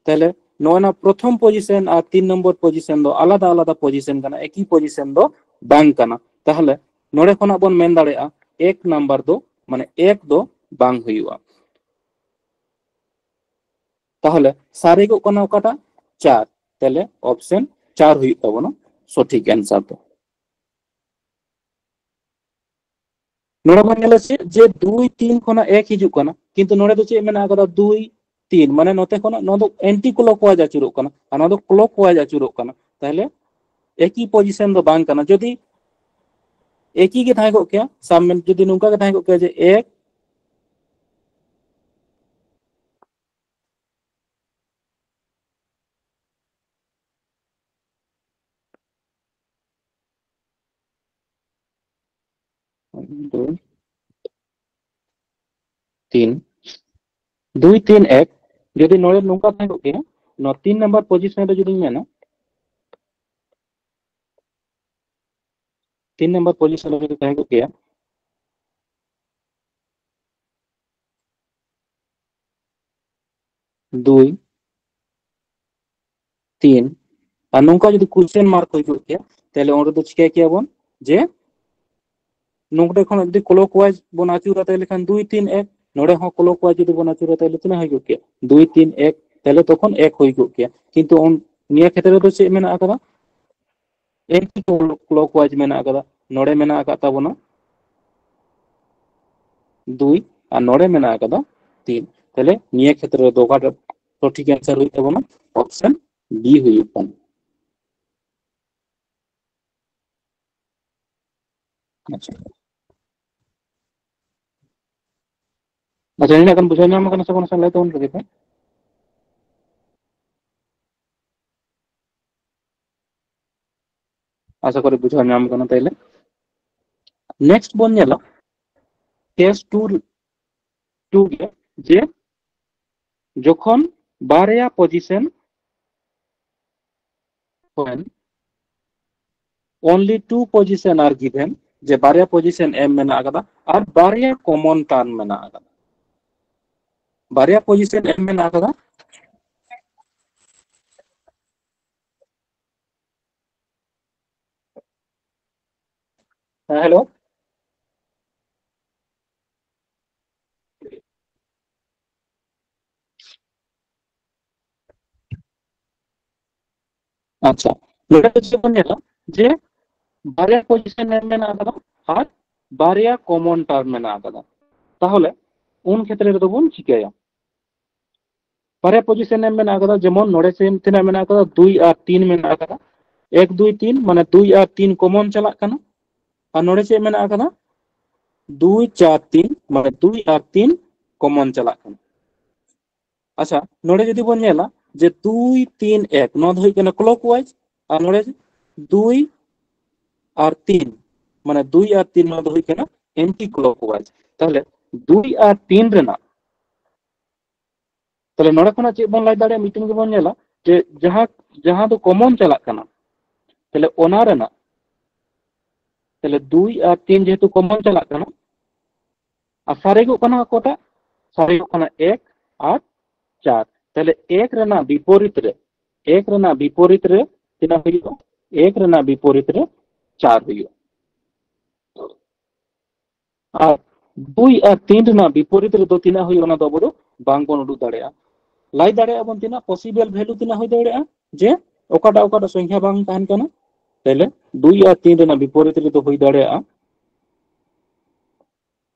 ᱛᱟᱦᱞᱮ ᱱᱚᱜᱼᱚᱭ ᱱᱟ ᱯᱨᱚᱛᱷᱚᱢ ᱯᱚᱡᱤᱥᱚᱱ ᱟᱨ ᱛᱤᱱ ᱱᱚᱢᱵᱚᱨ ᱯᱚᱡᱤᱥᱚᱱ ᱫᱚ ᱟᱞᱟᱫᱟ ᱟᱞᱟᱫᱟ ᱯᱚᱡᱤᱥᱚᱱ ᱠᱟᱱᱟ, ᱮᱠᱤ ᱯᱚᱡᱤᱥᱚᱱ ᱫᱚ ᱵᱟᱝ ᱠᱟᱱᱟ᱾ ᱛᱟᱦᱞᱮ ᱱᱚᱰᱮ ᱠᱷᱚᱱᱟᱜ ᱵᱚᱱ ᱢᱮᱱ ᱫᱟᱲᱮᱭᱟᱜᱼᱟ ᱮᱠ ᱱᱟᱢᱵᱟᱨ ᱫᱚ, ᱢᱟᱱᱮ ᱮᱠ ᱫᱚ ᱵᱟᱝ ᱦᱩᱭᱩᱜᱼᱟ᱾ ᱛᱟᱦᱞᱮ ᱥᱟᱨᱮᱡᱚᱜ ᱠᱟᱱᱟ ᱚᱠᱟᱴᱟᱜ? ᱪᱟᱨ᱾ ᱛᱟᱦᱞᱮ ᱚᱯᱥᱮᱱ ᱪᱟᱨ ᱦᱩᱭᱩᱜ ᱛᱟᱵᱚᱱᱟ ᱥᱚᱴᱷᱤᱠ ᱮᱱᱥᱟᱨ ᱫᱚ᱾ ᱱᱚᱰᱮ ᱵᱚᱱ ᱧᱮᱞᱟ ᱪᱮᱫ, ᱡᱮ ᱫᱩᱭ, ᱛᱤᱱ ᱠᱷᱚᱱᱟᱜ ᱮᱠ ᱦᱤᱡᱩᱜ ᱠᱟᱱᱟ, ᱠᱤᱱᱛᱩ ᱱᱚᱰᱮ ᱫᱚ ᱪᱮᱫ ᱢᱮᱱᱟᱜ ᱟᱠᱟᱫᱟ? ᱫᱩᱭ, ᱛᱤᱱ, ᱢᱟᱱᱮ ᱱᱚᱛᱮ ᱠᱷᱚᱱᱟᱜ ᱱᱚᱣᱟ ᱫᱚ ᱮᱱᱴᱤ ᱠᱞᱚᱠ ᱳᱣᱟᱭᱤᱡ ᱟᱹᱪᱩᱨᱚᱜ ᱠᱟᱱᱟ, ᱟᱨ ᱱᱚᱣᱟ ᱫᱚ ᱠᱞᱚᱠ ᱳᱣᱟᱭᱤᱡ ᱟᱹᱪᱩᱨᱚᱜ ᱠᱟᱱᱟ᱾ ᱛᱟᱦᱞᱮ ᱮᱠᱤ ᱯᱚᱡᱤᱥᱚᱱ ᱫᱚ ᱵᱟᱝ ᱠᱟᱱᱟ᱾ ᱡᱩᱫᱤ ᱮᱠᱤ ᱜᱮ ᱛᱟᱦᱮᱸ ᱠᱚᱜ ᱠᱮᱭᱟ, ᱥᱟᱵ ᱢᱮ, ᱡᱩᱫᱤ ᱱᱚᱝᱠᱟ ᱜᱮ ᱛᱟᱦᱮᱸ ᱠᱚᱜ ᱠᱮᱭᱟ ᱡᱮ ᱮᱠ, ᱫᱩᱭ, ᱛᱤᱱ, ᱫᱩᱭ, ᱛᱤᱱ, ᱮᱠ, ᱡᱩᱫᱤ ᱱᱚᱰᱮ ᱱᱚᱝᱠᱟ ᱛᱟᱦᱮᱸ ᱠᱚᱜ ᱠᱮᱭᱟ, ᱱᱚᱣᱟ ᱛᱤᱱ ᱱᱟᱢᱵᱟᱨ ᱯᱚᱡᱤᱥᱚᱱ ᱨᱮ ᱡᱩᱫᱤᱧ ᱢᱮᱱᱟ, ᱛᱤᱱ ᱱᱟᱢᱵᱟᱨ ᱯᱚᱡᱤᱥᱚᱱ ᱨᱮ ᱡᱩᱫᱤ ᱛᱟᱦᱮᱸ ᱠᱚᱜ ᱠᱮᱭᱟ, ᱫᱩᱭ, ᱛᱤᱱ, ᱟᱨ ᱱᱚᱝᱠᱟ ᱡᱩᱫᱤ ᱠᱩᱥᱪᱮᱱ ᱢᱟᱨᱠ ᱦᱩᱭ ᱠᱚᱜ ᱠᱮᱭᱟ, ᱛᱟᱦᱞᱮ ᱚᱸᱰᱮ ᱫᱚ ᱪᱤᱠᱟᱹ ᱠᱮᱭᱟ ᱵᱚᱱ, ᱡᱮ ᱱᱚᱰᱮ ᱠᱷᱚᱱ ᱡᱩᱫᱤ ᱠᱞᱚᱠ ᱣᱟᱭᱤᱡ ᱵᱚᱱ ᱟᱹᱪᱩᱨᱟ, ᱛᱟᱦᱚᱞᱮ ᱠᱷᱟᱱ ᱫᱩᱭ ᱛᱤᱱ ᱮᱠ, ᱱᱚᱰᱮ ᱦᱚᱸ ᱠᱞᱚᱠ ᱣᱟᱭᱤᱡ ᱡᱩᱫᱤ ᱵᱚᱱ ᱟᱹᱪᱩᱨᱟ, ᱛᱟᱦᱚᱞᱮ ᱛᱤᱱᱟᱹᱜ ᱦᱩᱭ ᱠᱚᱜ ᱠᱮᱭᱟ? ᱫᱩᱭ ᱛᱤᱱ ᱮᱠ, ᱛᱟᱦᱚᱞᱮ ᱛᱚᱠᱷᱚᱱ ᱮᱠ ᱦᱩᱭ ᱠᱚᱜ ᱠᱮᱭᱟ᱾ ᱠᱤᱱᱛᱩ ᱩᱱ-, ᱱᱤᱭᱟᱹ ᱠᱷᱮᱛᱨᱮ ᱨᱮᱫᱚ ᱪᱮᱫ ᱢᱮᱱᱟᱜ ᱟᱠᱟᱫᱟ? ᱮᱱᱴᱤ ᱠᱞᱚᱠ ᱣᱟᱭᱤᱡ ᱢᱮᱱᱟᱜ ᱟᱠᱟᱫᱟ᱾ ᱱᱚᱰᱮ ᱢᱮᱱᱟᱜ ᱟᱠᱟᱫ ᱛᱟᱵᱚᱱᱟ ᱫᱩᱭ ᱟᱨ ᱱᱚᱰᱮ ᱢᱮᱱᱟᱜ ᱟᱠᱟᱫᱟ ᱛᱤᱱ᱾ ᱛᱟᱦᱚᱞᱮ ᱱᱤᱭᱟᱹ ᱠᱷᱮᱛᱨᱮ ᱨᱮᱫᱚ ᱚᱠᱟᱴᱟᱜ ᱥᱚᱴᱷᱤᱠ ᱟᱱᱥᱟᱨ ᱦᱩᱭᱩᱜ ᱛᱟᱵᱚᱱᱟ? ᱚᱯᱥᱮᱱ ᱵᱤ ᱦᱩᱭᱩᱜ ᱠᱟᱱᱟ᱾ ᱟᱪᱪᱷᱟ᱾ ᱟᱪᱪᱷᱟ, ᱱᱤᱱᱟᱹᱜ ᱜᱟᱱ ᱵᱩᱡᱷᱟᱹᱣ ᱧᱟᱢ ᱟᱠᱟᱱᱟ ᱥᱮ ᱵᱟᱝ? ᱞᱟᱹᱭ ᱛᱟᱵᱚᱱ ᱯᱮ ᱫᱮᱠᱷᱤ᱾ ᱟᱥᱟ ᱠᱚᱨᱮ ᱵᱩᱡᱷᱟᱹᱣ ᱧᱟᱢ ᱠᱟᱱᱟ᱾ ᱛᱟᱦᱞᱮ ᱱᱮᱠᱥᱴ ᱵᱚᱱ ᱧᱮᱞᱟ ᱠᱮᱥ ᱴᱩ, ᱴᱩ ᱜᱮ, ᱡᱮ ᱡᱚᱠᱷᱚᱱ ᱵᱟᱨᱭᱟ ᱯᱚᱡᱤᱥᱚᱱ ᱠᱷᱚᱱ only two position are given, ᱡᱮ ᱵᱟᱨᱭᱟ ᱯᱚᱡᱤᱥᱚᱱ ᱮᱢ ᱢᱮᱱᱟᱜ ᱟᱠᱟᱫᱟ ᱟᱨ ᱵᱟᱨᱭᱟ ᱠᱚᱢᱚᱱ ᱴᱟᱨᱢ ᱢᱮᱱᱟᱜ ᱟᱠᱟᱫᱟ, ᱵᱟᱨᱭᱟ ᱯᱚᱡᱤᱥᱚᱱ ᱮᱢ ᱢᱮᱱᱟᱜ ᱟᱠᱟᱫᱟ᱾ ᱦᱮᱸ, ᱦᱮᱞᱳ᱾ ᱟᱪᱪᱷᱟ, ᱱᱚᱰᱮ ᱫᱚ ᱪᱮᱫ ᱵᱚᱱ ᱧᱮᱞᱟ ᱡᱮ ᱵᱟᱨᱭᱟ ᱯᱚᱡᱤᱥᱚᱱ ᱮᱢ ᱢᱮᱱᱟᱜ ᱟᱠᱟᱫᱟ ᱟᱨ ᱵᱟᱨᱭᱟ ᱠᱚᱢᱚᱱ ᱴᱟᱨᱢ ᱢᱮᱱᱟᱜ ᱟᱠᱟᱫᱟ᱾ ᱛᱟᱦᱚᱞᱮ ᱩᱱ ᱠᱷᱮᱛᱨᱮ ᱨᱮᱫᱚ ᱵᱚᱱ ᱪᱤᱠᱟᱹᱭᱟ? ᱵᱟᱨᱭᱟ ᱯᱚᱡᱤᱥᱚᱱ ᱮᱢ ᱢᱮᱱᱟᱜ ᱟᱠᱟᱫᱟ, ᱡᱮᱢᱚᱱ ᱱᱚᱰᱮ ᱥᱮ ᱛᱤᱱᱟᱹᱜ ᱢᱮᱱᱟᱜ ᱟᱠᱟᱫᱟ? ᱫᱩᱭ ᱟᱨ ᱛᱤᱱ ᱢᱮᱱᱟᱜ ᱟᱠᱟᱫᱟ᱾ ᱮᱠ, ᱫᱩᱭ, ᱛᱤᱱ, ᱢᱟᱱᱮ ᱫᱩᱭ ᱟᱨ ᱛᱤᱱ ᱠᱚᱢᱚᱱ ᱪᱟᱞᱟᱜ ᱠᱟᱱᱟ᱾ ᱟᱨ ᱱᱚᱰᱮ ᱪᱮᱫ ᱢᱮᱱᱟᱜ ᱟᱠᱟᱫᱟ? ᱫᱩᱭ, ᱪᱟᱨ, ᱛᱤᱱ, ᱢᱟᱱᱮ ᱫᱩᱭ ᱟᱨ ᱛᱤᱱ ᱠᱚᱢᱚᱱ ᱪᱟᱞᱟᱜ ᱠᱟᱱᱟ᱾ ᱟᱪᱪᱷᱟ, ᱱᱚᱰᱮ ᱡᱩᱫᱤ ᱵᱚᱱ ᱧᱮᱞᱟ ᱡᱮ ᱫᱩᱭ, ᱛᱤᱱ, ᱮᱠ, ᱱᱚᱣᱟ ᱫᱚ ᱦᱩᱭᱩᱜ ᱠᱟᱱᱟ ᱠᱞᱚᱠ ᱣᱟᱭᱤᱡ, ᱟᱨ ᱱᱚᱰᱮ ᱫᱩᱭ ᱟᱨ ᱛᱤᱱ, ᱢᱟᱱᱮ ᱫᱩᱭ ᱟᱨ ᱛᱤᱱ, ᱱᱚᱣᱟ ᱫᱚ ᱦᱩᱭᱩᱜ ᱠᱟᱱᱟ ᱮᱱᱴᱤ ᱠᱞᱚᱠ ᱣᱟᱭᱤᱡ᱾ ᱛᱟᱦᱞᱮ ᱫᱩᱭ ᱟᱨ ᱛᱤᱱ ᱨᱮᱱᱟᱜ, ᱛᱟᱦᱞᱮ ᱱᱚᱰᱮ ᱠᱷᱚᱱᱟᱜ ᱪᱮᱫ ᱵᱚᱱ ᱞᱟᱹᱭ ᱫᱟᱲᱮᱭᱟᱜᱼᱟ? ᱢᱤᱫᱴᱮᱱ ᱜᱮᱵᱚᱱ ᱧᱮᱞᱟ ᱡᱮ ᱡᱟᱦᱟᱸ, ᱡᱟᱦᱟᱸ ᱫᱚ ᱠᱚᱢᱚᱱ ᱪᱟᱞᱟᱜ ᱠᱟᱱᱟ, ᱛᱟᱦᱞᱮ ᱚᱱᱟ ᱨᱮᱱᱟᱜ, ᱛᱟᱦᱞᱮ ᱫᱩᱭ ᱟᱨ ᱛᱤᱱ ᱡᱮᱦᱮᱛᱩ ᱠᱚᱢᱚᱱ ᱪᱟᱞᱟᱜ ᱠᱟᱱᱟ, ᱟᱨ ᱥᱟᱨᱮᱡᱚᱜ ᱠᱟᱱᱟ ᱚᱠᱟᱴᱟᱜ? ᱥᱟᱨᱮᱡᱚᱜ ᱠᱟᱱᱟ ᱮᱠ ᱟᱨ ᱪᱟᱨ᱾ ᱛᱟᱦᱞᱮ ᱮᱠ ᱨᱮᱱᱟᱜ ᱵᱤᱯᱚᱨᱤᱛ ᱨᱮ, ᱮᱠ ᱨᱮᱱᱟᱜ ᱵᱤᱯᱚᱨᱤᱛ ᱨᱮ ᱛᱤᱱᱟᱹᱜ ᱦᱩᱭᱩᱜᱼᱟ? ᱮᱠ ᱨᱮᱱᱟᱜ ᱵᱤᱯᱚᱨᱤᱛ ᱨᱮ ᱪᱟᱨ ᱦᱩᱭᱩᱜᱼᱟ᱾ ᱟᱨ ᱫᱩᱭ ᱟᱨ ᱛᱤᱱ ᱨᱮᱱᱟᱜ ᱵᱤᱯᱚᱨᱤᱛ ᱨᱮᱫᱚ ᱛᱤᱱᱟᱹᱜ ᱦᱩᱭᱩᱜᱼᱟ, ᱚᱱᱟ ᱫᱚ ᱟᱵᱚ ᱫᱚ ᱵᱟᱝ ᱵᱚᱱ ᱩᱰᱩᱠ ᱫᱟᱲᱮᱭᱟᱜᱼᱟ᱾ ᱞᱟᱹᱭ ᱫᱟᱲᱮᱭᱟᱜᱼᱟ ᱵᱚᱱ ᱛᱤᱱᱟᱹᱜ ᱯᱚᱥᱤᱵᱮᱞ ᱵᱷᱮᱞᱩ ᱛᱤᱱᱟᱹᱜ ᱦᱩᱭ ᱫᱟᱲᱮᱭᱟᱜᱼᱟ, ᱡᱮ ᱚᱠᱟᱴᱟᱜ ᱚᱠᱟᱴᱟᱜ ᱥᱚᱝᱠᱷᱟ ᱵᱟᱝ ᱛᱟᱦᱮᱱ ᱠᱟᱱᱟ᱾ ᱛᱟᱦᱞᱮ ᱫᱩᱭ ᱟᱨ ᱛᱤᱱ ᱨᱮᱱᱟᱜ ᱵᱤᱯᱚᱨᱤᱛ ᱨᱮᱫᱚ ᱦᱩᱭ ᱫᱟᱲᱮᱭᱟᱜᱼᱟ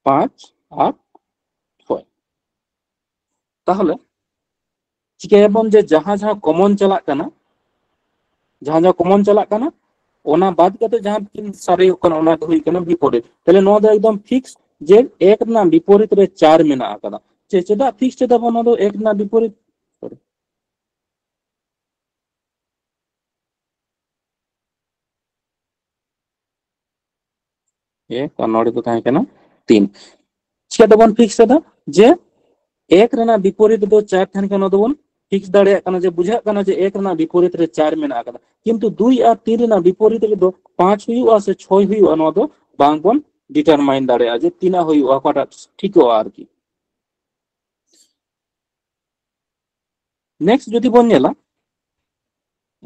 ᱯᱟᱸᱪ ᱟᱨ ᱪᱷᱚᱭ᱾ ᱛᱟᱦᱚᱞᱮ ᱪᱤᱠᱟᱹᱭᱟᱵᱚᱱ ᱡᱮ ᱡᱟᱦᱟᱸ ᱡᱟᱦᱟᱸ ᱠᱚᱢᱚᱱ ᱪᱟᱞᱟᱜ ᱠᱟᱱᱟ, ᱡᱟᱦᱟᱸ ᱡᱟᱦᱟᱸ ᱠᱚᱢᱚᱱ ᱪᱟᱞᱟᱜ ᱠᱟᱱᱟ, ᱚᱱᱟ ᱵᱟᱫ ᱠᱟᱛᱮ ᱡᱟᱦᱟᱸ ᱠᱤᱱ ᱥᱟᱨᱮᱡᱚᱜ ᱠᱟᱱᱟ, ᱚᱱᱟ ᱫᱚ ᱦᱩᱭᱩᱜ ᱠᱟᱱᱟ ᱵᱤᱯᱚᱨᱤᱛ᱾ ᱛᱟᱦᱞᱮ ᱱᱚᱣᱟ ᱫᱚ ᱮᱠᱫᱚᱢ ᱯᱷᱤᱠᱥ ᱡᱮ ᱮᱠ ᱨᱮᱱᱟᱜ ᱵᱤᱯᱚᱨᱤᱛ ᱨᱮ ᱪᱟᱨ ᱢᱮᱱᱟᱜ ᱟᱠᱟᱫᱟ᱾ ᱪᱮ-, ᱪᱮᱫᱟᱜ ᱯᱷᱤᱠᱥ ᱪᱮᱫᱟᱜ ᱵᱚᱱ ᱱᱚᱣᱟ ᱫᱚ ᱮᱠ ᱨᱮᱱᱟᱜ ᱵᱤᱯᱚᱨᱤᱛ? ᱮᱠ ᱟᱨ ᱱᱚᱰᱮ ᱫᱚ ᱛᱟᱦᱮᱸ ᱠᱟᱱᱟ ᱛᱤᱱ᱾ ᱪᱤᱠᱟᱹ ᱛᱮᱵᱚᱱ ᱯᱷᱤᱠᱥ ᱮᱫᱟ ᱡᱮ ᱮᱠ ᱨᱮᱱᱟᱜ ᱵᱤᱯᱚᱨᱤᱛ ᱫᱚ ᱪᱟᱨ ᱛᱟᱦᱮᱱ ᱠᱟᱱᱟ, ᱱᱚᱣᱟ ᱫᱚᱵᱚᱱ ᱯᱷᱤᱠᱥ ᱫᱟᱲᱮᱭᱟᱜ ᱠᱟᱱᱟ ᱡᱮ ᱵᱩᱡᱷᱟᱹᱜ ᱠᱟᱱᱟ ᱡᱮ ᱮᱠ ᱨᱮᱱᱟᱜ ᱵᱤᱯᱚᱨᱤᱛ ᱨᱮ ᱪᱟᱨ ᱢᱮᱱᱟᱜ ᱟᱠᱟᱫᱟ, ᱠᱤᱱᱛᱩ ᱫᱩᱭ ᱟᱨ ᱛᱤᱱ ᱨᱮᱱᱟᱜ ᱵᱤᱯᱚᱨᱤᱛ ᱨᱮᱫᱚ ᱯᱟᱸᱪ ᱦᱩᱭᱩᱜᱼᱟ ᱥᱮ ᱪᱷᱚᱭ ᱦᱩᱭᱩᱜᱼᱟ, ᱱᱚᱣᱟ ᱫᱚ ᱵᱟᱝᱵᱚᱱ ᱰᱤᱴᱟᱨᱢᱟᱭᱤᱱ ᱫᱟᱲᱮᱭᱟᱜᱼᱟ ᱡᱮ ᱛᱤᱱᱟᱹᱜ ᱦᱩᱭᱩᱜᱼᱟ, ᱚᱠᱟᱴᱟᱜ ᱴᱷᱤᱠᱚᱜᱼᱟ ᱟᱨᱠᱤ᱾ ᱱᱮᱠᱥᱴ ᱡᱩᱫᱤ ᱵᱚᱱ ᱧᱮᱞᱟ,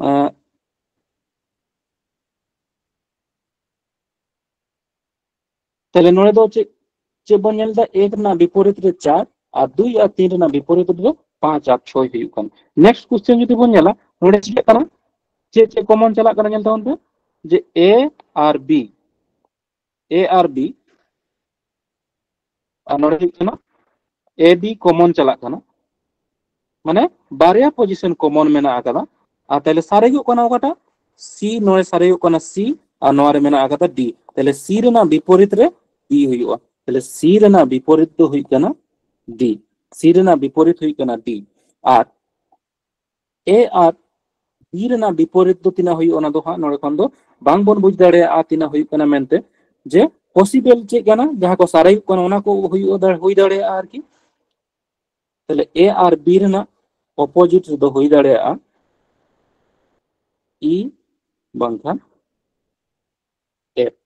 ᱟᱸ, ᱛᱟᱦᱞᱮ ᱱᱚᱰᱮ ᱫᱚ ᱪᱮᱫ, ᱪᱮᱫ ᱵᱚᱱ ᱧᱮᱞ ᱮᱫᱟ? ᱮᱠ ᱨᱮᱱᱟᱜ ᱵᱤᱯᱚᱨᱤᱛ ᱨᱮ ᱪᱟᱨ ᱟᱨ ᱫᱩᱭ ᱟᱨ ᱛᱤᱱ ᱨᱮᱱᱟᱜ ᱵᱤᱯᱚᱨᱤᱛ ᱨᱮᱫᱚ ᱯᱟᱸᱪ ᱟᱨ ᱪᱷᱚᱭ ᱦᱩᱭᱩᱜ ᱠᱟᱱᱟ᱾ ᱱᱮᱠᱥᱴ ᱠᱚᱥᱪᱮᱱ ᱡᱩᱫᱤ ᱵᱚᱱ ᱧᱮᱞᱟ, ᱱᱚᱰᱮ ᱪᱤᱠᱟᱹᱜ ᱠᱟᱱᱟ? ᱪᱮᱫ ᱪᱮᱫ ᱠᱚᱢᱚᱱ ᱪᱟᱞᱟᱜ ᱠᱟᱱᱟ ᱧᱮᱞ ᱛᱟᱵᱚᱱ ᱯᱮ, ᱡᱮ ᱮ ᱟᱨ ᱵᱤ, ᱮ ᱟᱨ ᱵᱤ, ᱟᱨ ᱱᱚᱰᱮ ᱦᱩᱭᱩᱜ ᱠᱟᱱᱟ ᱮ ᱵᱤ ᱠᱚᱢᱚᱱ ᱪᱟᱞᱟᱜ ᱠᱟᱱᱟ, ᱢᱟᱱᱮ ᱵᱟᱨᱭᱟ ᱯᱚᱡᱤᱥᱚᱱ ᱠᱚᱢᱚᱱ ᱢᱮᱱᱟᱜ ᱟᱠᱟᱫᱟ᱾ ᱟᱨ ᱛᱟᱦᱞᱮ ᱥᱟᱨᱮᱡᱚᱜ ᱠᱟᱱᱟ ᱚᱠᱟᱴᱟᱜ? ᱥᱤ᱾ ᱱᱚᱰᱮ ᱥᱟᱨᱮᱡᱚᱜ ᱠᱟᱱᱟ ᱥᱤ ᱟᱨ ᱱᱚᱣᱟ ᱨᱮ ᱢᱮᱱᱟᱜ ᱟᱠᱟᱫᱟ ᱰᱤ᱾ ᱛᱟᱦᱞᱮ ᱥᱤ ᱨᱮᱱᱟᱜ ᱵᱤᱯᱚᱨᱤᱛ ᱨᱮ ᱰᱤ ᱦᱩᱭᱩᱜᱼᱟ᱾ ᱛᱟᱦᱞᱮ ᱥᱤ ᱨᱮᱱᱟᱜ ᱵᱤᱯᱚᱨᱤᱛ ᱫᱚ ᱦᱩᱭᱩᱜ ᱠᱟᱱᱟ ᱰᱤ᱾ ᱥᱤ ᱨᱮᱱᱟᱜ ᱵᱤᱯᱚᱨᱤᱛ ᱦᱩᱭᱩᱜ ᱠᱟᱱᱟ ᱰᱤ᱾ ᱟᱨ ᱮ ᱟᱨ ᱵᱤ ᱨᱮᱱᱟᱜ ᱵᱤᱯᱚᱨᱤᱛ ᱫᱚ ᱛᱤᱱᱟᱹᱜ ᱦᱩᱭᱩᱜᱼᱟ, ᱚᱱᱟ ᱫᱚ ᱦᱟᱸᱜ ᱱᱚᱰᱮ ᱠᱷᱚᱱ ᱫᱚ ᱵᱟᱝ ᱵᱚᱱ ᱵᱩᱡᱽ ᱫᱟᱲᱮᱭᱟᱜᱼᱟ ᱛᱤᱱᱟᱹᱜ ᱦᱩᱭᱩᱜ ᱠᱟᱱᱟ ᱢᱮᱱᱛᱮ᱾ ᱡᱮ ᱯᱚᱥᱤᱵᱮᱞ ᱪᱮᱫ ᱠᱟᱱᱟ, ᱡᱟᱦᱟᱸ ᱠᱚ ᱥᱟᱨᱮᱡᱚᱜ ᱠᱟᱱᱟ ᱚᱱᱟ ᱠᱚ ᱦᱩᱭᱩᱜᱼᱟ, ᱫᱟᱲᱮ-, ᱦᱩᱭ ᱫᱟᱲᱮᱭᱟᱜᱼᱟ ᱟᱨᱠᱤ᱾ ᱛᱟᱦᱞᱮ ᱮ ᱟᱨ ᱵᱤ ᱨᱮᱱᱟᱜ ᱚᱯᱳᱡᱤᱴ ᱨᱮᱫᱚ ᱦᱩᱭ ᱫᱟᱲᱮᱭᱟᱜᱼᱟ ᱤ ᱵᱟᱝᱠᱷᱟᱱ ᱮᱯᱷ᱾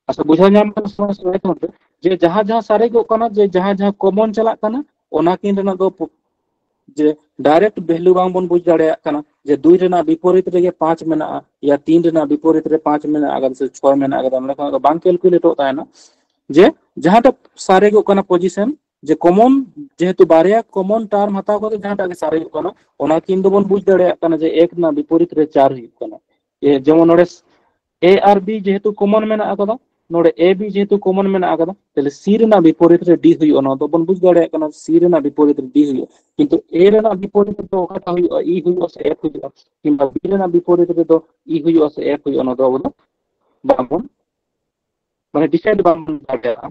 ᱟᱪᱪᱷᱟ, ᱵᱩᱡᱷᱟᱹᱣ ᱧᱟᱢ ᱠᱟᱱᱟ ᱥᱮ ᱵᱟᱝ ᱥᱮ ᱵᱟᱝ? ᱡᱮ ᱡᱟᱦᱟᱸ ᱡᱟᱦᱟᱸ ᱥᱟᱨᱮᱡᱚᱜ ᱠᱟᱱᱟ, ᱡᱮ ᱡᱟᱦᱟᱸ ᱡᱟᱦᱟᱸ ᱠᱚᱢᱚᱱ ᱪᱟᱞᱟᱜ ᱠᱟᱱᱟ, ᱚᱱᱟ ᱠᱤᱱ ᱨᱮᱱᱟᱜ ᱫᱚ ᱯᱚ-, ᱡᱮ ᱰᱟᱭᱨᱮᱠᱴ ᱵᱷᱮᱞᱩ ᱵᱟᱝ ᱵᱚᱱ ᱵᱩᱡᱽ ᱫᱟᱲᱮᱭᱟᱜ ᱠᱟᱱᱟ ᱡᱮ ᱫᱩᱭ ᱨᱮᱱᱟᱜ ᱵᱤᱯᱚᱨᱤᱛ ᱨᱮᱜᱮ ᱯᱟᱸᱪ ᱢᱮᱱᱟᱜᱼᱟ, ᱭᱟ ᱛᱤᱱ ᱨᱮᱱᱟᱜ ᱵᱤᱯᱚᱨᱤᱛ ᱨᱮ ᱯᱟᱸᱪ ᱢᱮᱱᱟᱜ ᱟᱠᱟᱫᱟ ᱥᱮ ᱪᱷᱚᱭ ᱢᱮᱱᱟᱜ ᱟᱠᱟᱫᱟ, ᱱᱚᱰᱮ ᱠᱷᱚᱱᱟᱜ ᱫᱚ ᱵᱟᱝ ᱠᱮᱞᱠᱩᱞᱮᱴᱚᱜ ᱛᱟᱦᱮᱱᱟ᱾ ᱡᱮ ᱡᱟᱦᱟᱸᱴᱟᱜ ᱥᱟᱨᱮᱡᱚᱜ ᱠᱟᱱᱟ ᱯᱚᱡᱤᱥᱚᱱ, ᱡᱮ ᱠᱚᱢᱚᱱ, ᱡᱮᱦᱮᱛᱩ ᱵᱟᱨᱭᱟ ᱠᱚᱢᱚᱱ ᱴᱟᱨᱢ ᱦᱟᱛᱟᱣ ᱠᱟᱛᱮ ᱡᱟᱦᱟᱸᱴᱟᱜ ᱜᱮ ᱥᱟᱨᱮᱡᱚᱜ ᱠᱟᱱᱟ, ᱚᱱᱟ ᱠᱤᱱ ᱫᱚᱵᱚᱱ ᱵᱩᱡᱽ ᱫᱟᱲᱮᱭᱟᱜ ᱠᱟᱱᱟ ᱡᱮ ᱮᱠ ᱨᱮᱱᱟᱜ ᱵᱤᱯᱚᱨᱤᱛ ᱨᱮ ᱪᱟᱨ ᱦᱩᱭᱩᱜ ᱠᱟᱱᱟ᱾ ᱮ, ᱡᱮᱢᱚᱱ ᱱᱚᱰᱮ ᱮ ᱟᱨ ᱵᱤ ᱡᱮᱦᱮᱛᱩ ᱠᱚᱢᱚᱱ ᱢᱮᱱᱟᱜ ᱟᱠᱟᱫᱟ, ᱱᱚᱰᱮ ᱮ ᱵᱤ ᱡᱮᱦᱮᱛᱩ ᱠᱚᱢᱚᱱ ᱢᱮᱱᱟᱜ ᱟᱠᱟᱫᱟ, ᱛᱟᱦᱞᱮ ᱥᱤ ᱨᱮᱱᱟᱜ ᱵᱤᱯᱚᱨᱤᱛ ᱨᱮ ᱰᱤ ᱦᱩᱭᱩᱜᱼᱟ᱾ ᱱᱚᱣᱟ ᱫᱚᱵᱚᱱ ᱵᱩᱡᱽ ᱫᱟᱲᱮᱭᱟᱜ ᱠᱟᱱᱟ ᱥᱤ ᱨᱮᱱᱟᱜ ᱵᱤᱯᱚᱨᱤᱛ ᱨᱮ ᱰᱤ ᱦᱩᱭᱩᱜᱼᱟ, ᱠᱤᱱᱛᱩ ᱮ ᱨᱮᱱᱟᱜ ᱵᱤᱯᱚᱨᱤᱛ ᱨᱮᱫᱚ ᱚᱠᱟᱴᱟᱜ ᱦᱩᱭᱩᱜᱼᱟ, ᱤ ᱦᱩᱭᱩᱜᱼᱟ ᱥᱮ ᱮᱯᱷ ᱦᱩᱭᱩᱜᱼᱟ, ᱠᱤᱝᱵᱟ ᱵᱤ ᱨᱮᱱᱟᱜ ᱵᱤᱯᱚᱨᱤᱛ ᱨᱮᱫᱚ ᱤ ᱦᱩᱭᱩᱜᱼᱟ ᱥᱮ ᱮᱯᱷ ᱦᱩᱭᱩᱜᱼᱟ, ᱱᱚᱣᱟ ᱫᱚ ᱟᱵᱚ ᱫᱚ ᱵᱟᱝᱵᱚᱱ, ᱢᱟᱱᱮ ᱰᱤᱥᱟᱭᱤᱰ ᱵᱟᱝᱵᱚᱱ ᱫᱟᱲᱮᱭᱟᱜᱼᱟ᱾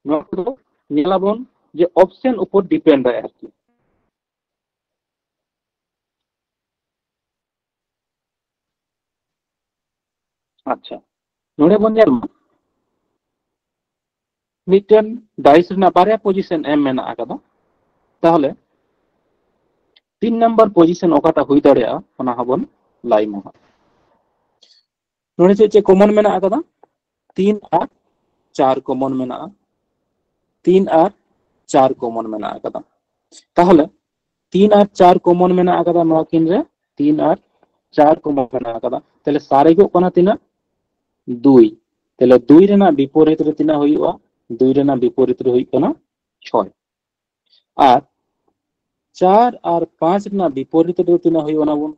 ᱱᱚᱣᱟ ᱠᱚᱫᱚ ᱧᱮᱞᱟᱵᱚᱱ ᱡᱮ ᱚᱯᱥᱮᱱ ᱩᱯᱚᱨ ᱰᱤᱯᱮᱱᱰ ᱟᱭ ᱟᱨᱠᱤ᱾ ᱟᱪᱪᱷᱟ, ᱱᱚᱰᱮ ᱵᱚᱱ ᱧᱮᱞ ᱢᱟ, ᱢᱤᱫᱴᱮᱱ ᱰᱟᱭᱤᱥ ᱨᱮᱱᱟᱜ ᱵᱟᱨᱭᱟ ᱯᱚᱡᱤᱥᱚᱱ ᱮᱢ ᱢᱮᱱᱟᱜ ᱟᱠᱟᱫᱟ᱾ ᱛᱟᱦᱚᱞᱮ ᱛᱤᱱ ᱱᱟᱢᱵᱟᱨ ᱯᱚᱡᱤᱥᱚᱱ ᱚᱠᱟᱴᱟᱜ ᱦᱩᱭ ᱫᱟᱲᱮᱭᱟᱜᱼᱟ, ᱚᱱᱟ ᱦᱚᱸᱵᱚᱱ ᱞᱟᱹᱭ ᱢᱟ ᱦᱟᱸᱜ᱾ ᱱᱚᱰᱮ ᱪᱮᱫ ᱪᱮᱫ ᱠᱚᱢᱚᱱ ᱢᱮᱱᱟᱜ ᱟᱠᱟᱫᱟ? ᱛᱤᱱ ᱟᱨ ᱪᱟᱨ ᱠᱚᱢᱚᱱ ᱢᱮᱱᱟᱜᱼᱟ, ᱛᱤᱱ ᱟᱨ ᱪᱟᱨ ᱠᱚᱢᱚᱱ ᱢᱮᱱᱟᱜ ᱟᱠᱟᱫᱟ᱾ ᱛᱟᱦᱚᱞᱮ ᱛᱤᱱ ᱟᱨ ᱪᱟᱨ ᱠᱚᱢᱚᱱ ᱢᱮᱱᱟᱜ ᱟᱠᱟᱫᱟ ᱱᱚᱣᱟ ᱠᱤᱱ ᱨᱮ, ᱛᱤᱱ ᱟᱨ ᱪᱟᱨ ᱠᱚᱢᱚᱱ ᱢᱮᱱᱟᱜ ᱟᱠᱟᱫᱟ᱾ ᱛᱟᱦᱚᱞᱮ ᱥᱟᱨᱮᱡᱚᱜ ᱠᱟᱱᱟ ᱛᱤᱱᱟᱹᱜ? ᱫᱩᱭ᱾ ᱛᱟᱦᱚᱞᱮ ᱫᱩᱭ ᱨᱮᱱᱟᱜ ᱵᱤᱯᱚᱨᱤᱛ ᱨᱮ ᱛᱤᱱᱟᱹᱜ ᱦᱩᱭᱩᱜᱼᱟ? ᱫᱩᱭ ᱨᱮᱱᱟᱜ ᱵᱤᱯᱚᱨᱤᱛ ᱨᱮ ᱦᱩᱭᱩᱜ ᱠᱟᱱᱟ ᱪᱷᱚᱭ᱾ ᱟᱨ ᱪᱟᱨ ᱟᱨ ᱯᱟᱸᱪ ᱨᱮᱱᱟᱜ ᱵᱤᱯᱚᱨᱤᱛ ᱨᱮ ᱛᱤᱱᱟᱹᱜ ᱦᱩᱭᱩᱜᱼᱟ? ᱚᱱᱟ ᱵᱚᱱ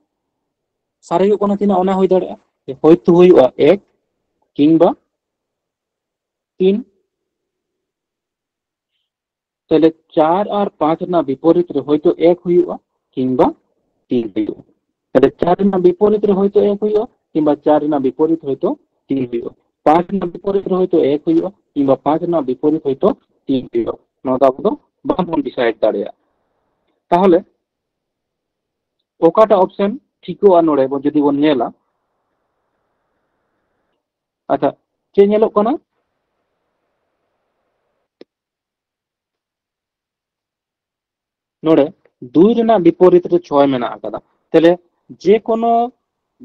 ᱥᱟᱨᱮᱡᱚᱜ ᱠᱟᱱᱟ ᱛᱤᱱᱟᱹᱜ, ᱚᱱᱟ ᱦᱩᱭ ᱫᱟᱲᱮᱭᱟᱜᱼᱟ, ᱦᱚᱭᱛᱳ ᱦᱩᱭᱩᱜᱼᱟ ᱮᱠ ᱠᱤᱝᱵᱟ ᱛᱤᱱ᱾ ᱛᱟᱦᱞᱮ ᱪᱟᱨ ᱟᱨ ᱯᱟᱸᱪ ᱨᱮᱱᱟᱜ ᱵᱤᱯᱚᱨᱤᱛ ᱨᱮ ᱦᱚᱭᱛᱳ ᱮᱠ ᱦᱩᱭᱩᱜᱼᱟ ᱠᱤᱝᱵᱟ ᱛᱤᱱ ᱦᱩᱭᱩᱜᱼᱟ᱾ ᱛᱟᱦᱞᱮ ᱪᱟᱨ ᱨᱮᱱᱟᱜ ᱵᱤᱯᱚᱨᱤᱛ ᱨᱮ ᱦᱚᱭᱛᱳ ᱮᱠ ᱦᱩᱭᱩᱜᱼᱟ ᱠᱤᱝᱵᱟ ᱪᱟᱨ ᱨᱮᱱᱟᱜ ᱵᱤᱯᱚᱨᱤᱛ ᱦᱚᱭᱛᱳ ᱛᱤᱱ ᱦᱩᱭᱩᱜᱼᱟ᱾ ᱯᱟᱸᱪ ᱨᱮᱱᱟᱜ ᱵᱤᱯᱚᱨᱤᱛ ᱨᱮ ᱦᱚᱭᱛᱳ ᱮᱠ ᱦᱩᱭᱩᱜᱼᱟ ᱠᱤᱝᱵᱟ ᱯᱟᱸᱪ ᱨᱮᱱᱟᱜ ᱵᱤᱯᱚᱨᱤᱛ ᱦᱚᱭᱛᱳ ᱛᱤᱱ ᱦᱩᱭᱩᱜᱼᱟ᱾ ᱱᱚᱣᱟ ᱫᱚ ᱟᱵᱚ ᱫᱚ ᱵᱟᱝᱵᱚᱱ ᱰᱤᱥᱟᱭᱤᱰ ᱫᱟᱲᱮᱭᱟᱜᱼᱟ᱾ ᱛᱟᱦᱚᱞᱮ ᱚᱠᱟᱴᱟᱜ ᱚᱯᱥᱮᱱ ᱴᱷᱤᱠᱚᱜᱼᱟ ᱱᱚᱰᱮ ᱵᱚ-, ᱡᱩᱫᱤ ᱵᱚᱱ ᱧᱮᱞᱟ? ᱟᱪᱪᱷᱟ, ᱪᱮᱫ ᱧᱮᱞᱚᱜ ᱠᱟᱱᱟ? ᱱᱚᱰᱮ ᱫᱩᱭ ᱨᱮᱱᱟᱜ ᱵᱤᱯᱚᱨᱤᱛ ᱨᱮ ᱪᱷᱚᱭ ᱢᱮᱱᱟᱜ ᱟᱠᱟᱫᱟ᱾ ᱛᱟᱦᱞᱮ ᱡᱮ ᱠᱳᱱᱳ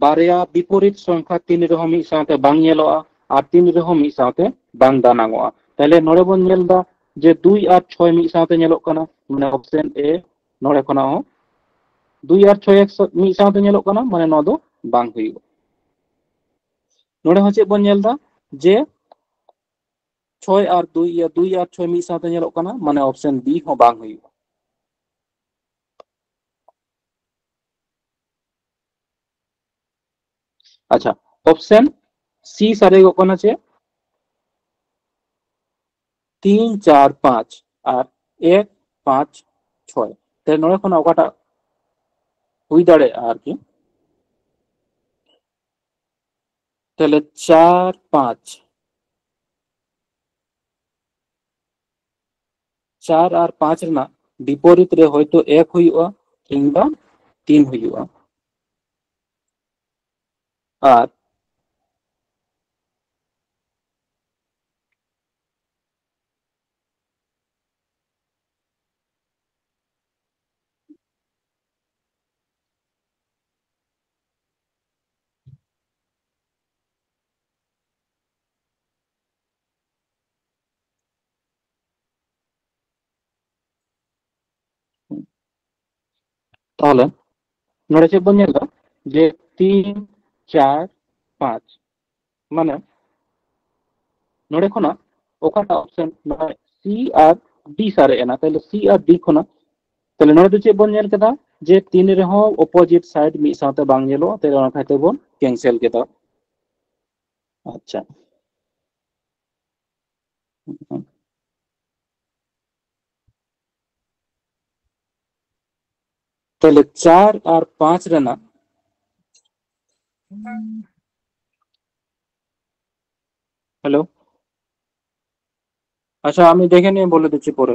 ᱵᱟᱨᱭᱟ ᱵᱤᱯᱚᱨᱤᱛ ᱥᱚᱝᱠᱷᱟ ᱛᱤᱱ ᱨᱮᱦᱚᱸ ᱢᱤᱫ ᱥᱟᱶᱛᱮ ᱵᱟᱝ ᱧᱮᱞᱚᱜᱼᱟ ᱟᱨ ᱛᱤᱱ ᱨᱮᱦᱚᱸ ᱢᱤᱫ ᱥᱟᱶᱛᱮ ᱵᱟᱝ ᱫᱟᱱᱟᱝᱚᱜᱼᱟ᱾ ᱛᱟᱦᱞᱮ ᱱᱚᱰᱮ ᱵᱚᱱ ᱧᱮᱞ ᱮᱫᱟ ᱡᱮ ᱫᱩᱭ ᱟᱨ ᱪᱷᱚᱭ ᱢᱤᱫ ᱥᱟᱶᱛᱮ ᱧᱮᱞᱚᱜ ᱠᱟᱱᱟ, ᱢᱟᱱᱮ ᱚᱯᱥᱮᱱ ᱮ ᱱᱚᱰᱮ ᱠᱷᱚᱱᱟᱜ ᱦᱚᱸ ᱫᱩᱭ ᱟᱨ ᱪᱷᱚᱭ ᱮᱠ ᱥᱟ-, ᱢᱤᱫ ᱥᱟᱶᱛᱮ ᱧᱮᱞᱚᱜ ᱠᱟᱱᱟ, ᱢᱟᱱᱮ ᱱᱚᱣᱟ ᱫᱚ ᱵᱟᱝ ᱦᱩᱭᱩᱜᱼᱟ᱾ ᱱᱚᱰᱮ ᱦᱚᱸ ᱪᱮᱫ ᱵᱚᱱ ᱧᱮᱞ ᱮᱫᱟ ᱡᱮ ᱪᱷᱚᱭ ᱟᱨ ᱫᱩᱭ, ᱤᱭᱟᱹ, ᱫᱩᱭ ᱟᱨ ᱪᱷᱚᱭ ᱢᱤᱫ ᱥᱟᱶᱛᱮ ᱧᱮᱞᱚᱜ ᱠᱟᱱᱟ, ᱢᱟᱱᱮ ᱚᱯᱥᱮᱱ ᱵᱤ ᱦᱚᱸ ᱵᱟᱝ ᱦᱩᱭᱩᱜᱼᱟ᱾ ᱟᱪᱪᱷᱟ, ᱚᱯᱥᱮᱱ ᱥᱤ ᱥᱟᱨᱮᱡᱚᱜ ᱠᱟᱱᱟ ᱪᱮᱫ? ᱛᱤᱱ, ᱪᱟᱨ, ᱯᱟᱸᱪ ᱟᱨ ᱮᱠ, ᱯᱟᱸᱪ, ᱪᱷᱚᱭ᱾ ᱛᱮ ᱱᱚᱰᱮ ᱠᱷᱚᱱᱟᱜ ᱚᱠᱟᱴᱟᱜ ᱦᱩᱭ ᱫᱟᱲᱮᱭᱟᱜᱼᱟ ᱟᱨᱠᱤ? ᱛᱟᱦᱞᱮ ᱪᱟᱨ, ᱯᱟᱸᱪ, ᱪᱟᱨ ᱟᱨ ᱯᱟᱸᱪ ᱨᱮᱱᱟᱜ ᱵᱤᱯᱚᱨᱤᱛ ᱨᱮ ᱦᱚᱭᱛᱳ ᱮᱠ ᱦᱩᱭᱩᱜᱼᱟ ᱠᱤᱝᱵᱟ ᱛᱤᱱ ᱦᱩᱭᱩᱜᱼᱟ᱾ ᱟᱨ ᱛᱟᱦᱚᱞᱮ ᱱᱚᱰᱮ ᱪᱮᱫ ᱵᱚᱱ ᱧᱮᱞ ᱮᱫᱟ ᱡᱮ ᱛᱤᱱ, ᱪᱟᱨ, ᱯᱟᱸᱪ, ᱢᱟᱱᱮ ᱱᱚᱰᱮ ᱠᱷᱚᱱᱟᱜ ᱚᱠᱟᱴᱟᱜ ᱚᱯᱥᱮᱱ, ᱱᱚᱜᱼᱚᱭ ᱥᱤ ᱟᱨ ᱰᱤ ᱥᱟᱨᱮᱡ ᱮᱱᱟ, ᱛᱟᱦᱞᱮ ᱥᱤ ᱟᱨ ᱰᱤ ᱠᱷᱚᱱᱟᱜ, ᱛᱟᱦᱞᱮ ᱱᱚᱰᱮ ᱫᱚ ᱪᱮᱫ ᱵᱚᱱ ᱧᱮᱞ ᱠᱮᱫᱟ ᱡᱮ ᱛᱤᱱ ᱨᱮᱦᱚᱸ ᱚᱯᱳᱡᱤᱴ ᱥᱟᱭᱤᱰ ᱢᱤᱫ ᱥᱟᱶᱛᱮ ᱵᱟᱝ ᱧᱮᱞᱚᱜᱼᱟ, ᱛᱟᱦᱞᱮ ᱚᱱᱟ ᱠᱷᱟᱹᱛᱤᱨ ᱵᱚᱱ ᱠᱮᱱᱥᱮᱞ ᱠᱮᱫᱟ᱾ ᱟᱪᱪᱷᱟ, ᱛᱟᱦᱞᱮ ᱪᱟᱨ ᱟᱨ ᱯᱟᱸᱪ ᱨᱮᱱᱟᱜ, ᱦᱮᱞᱳ, ᱟᱪᱪᱷᱟ, আমি দেখে নিয়ে বলে দিচ্ছি পরে।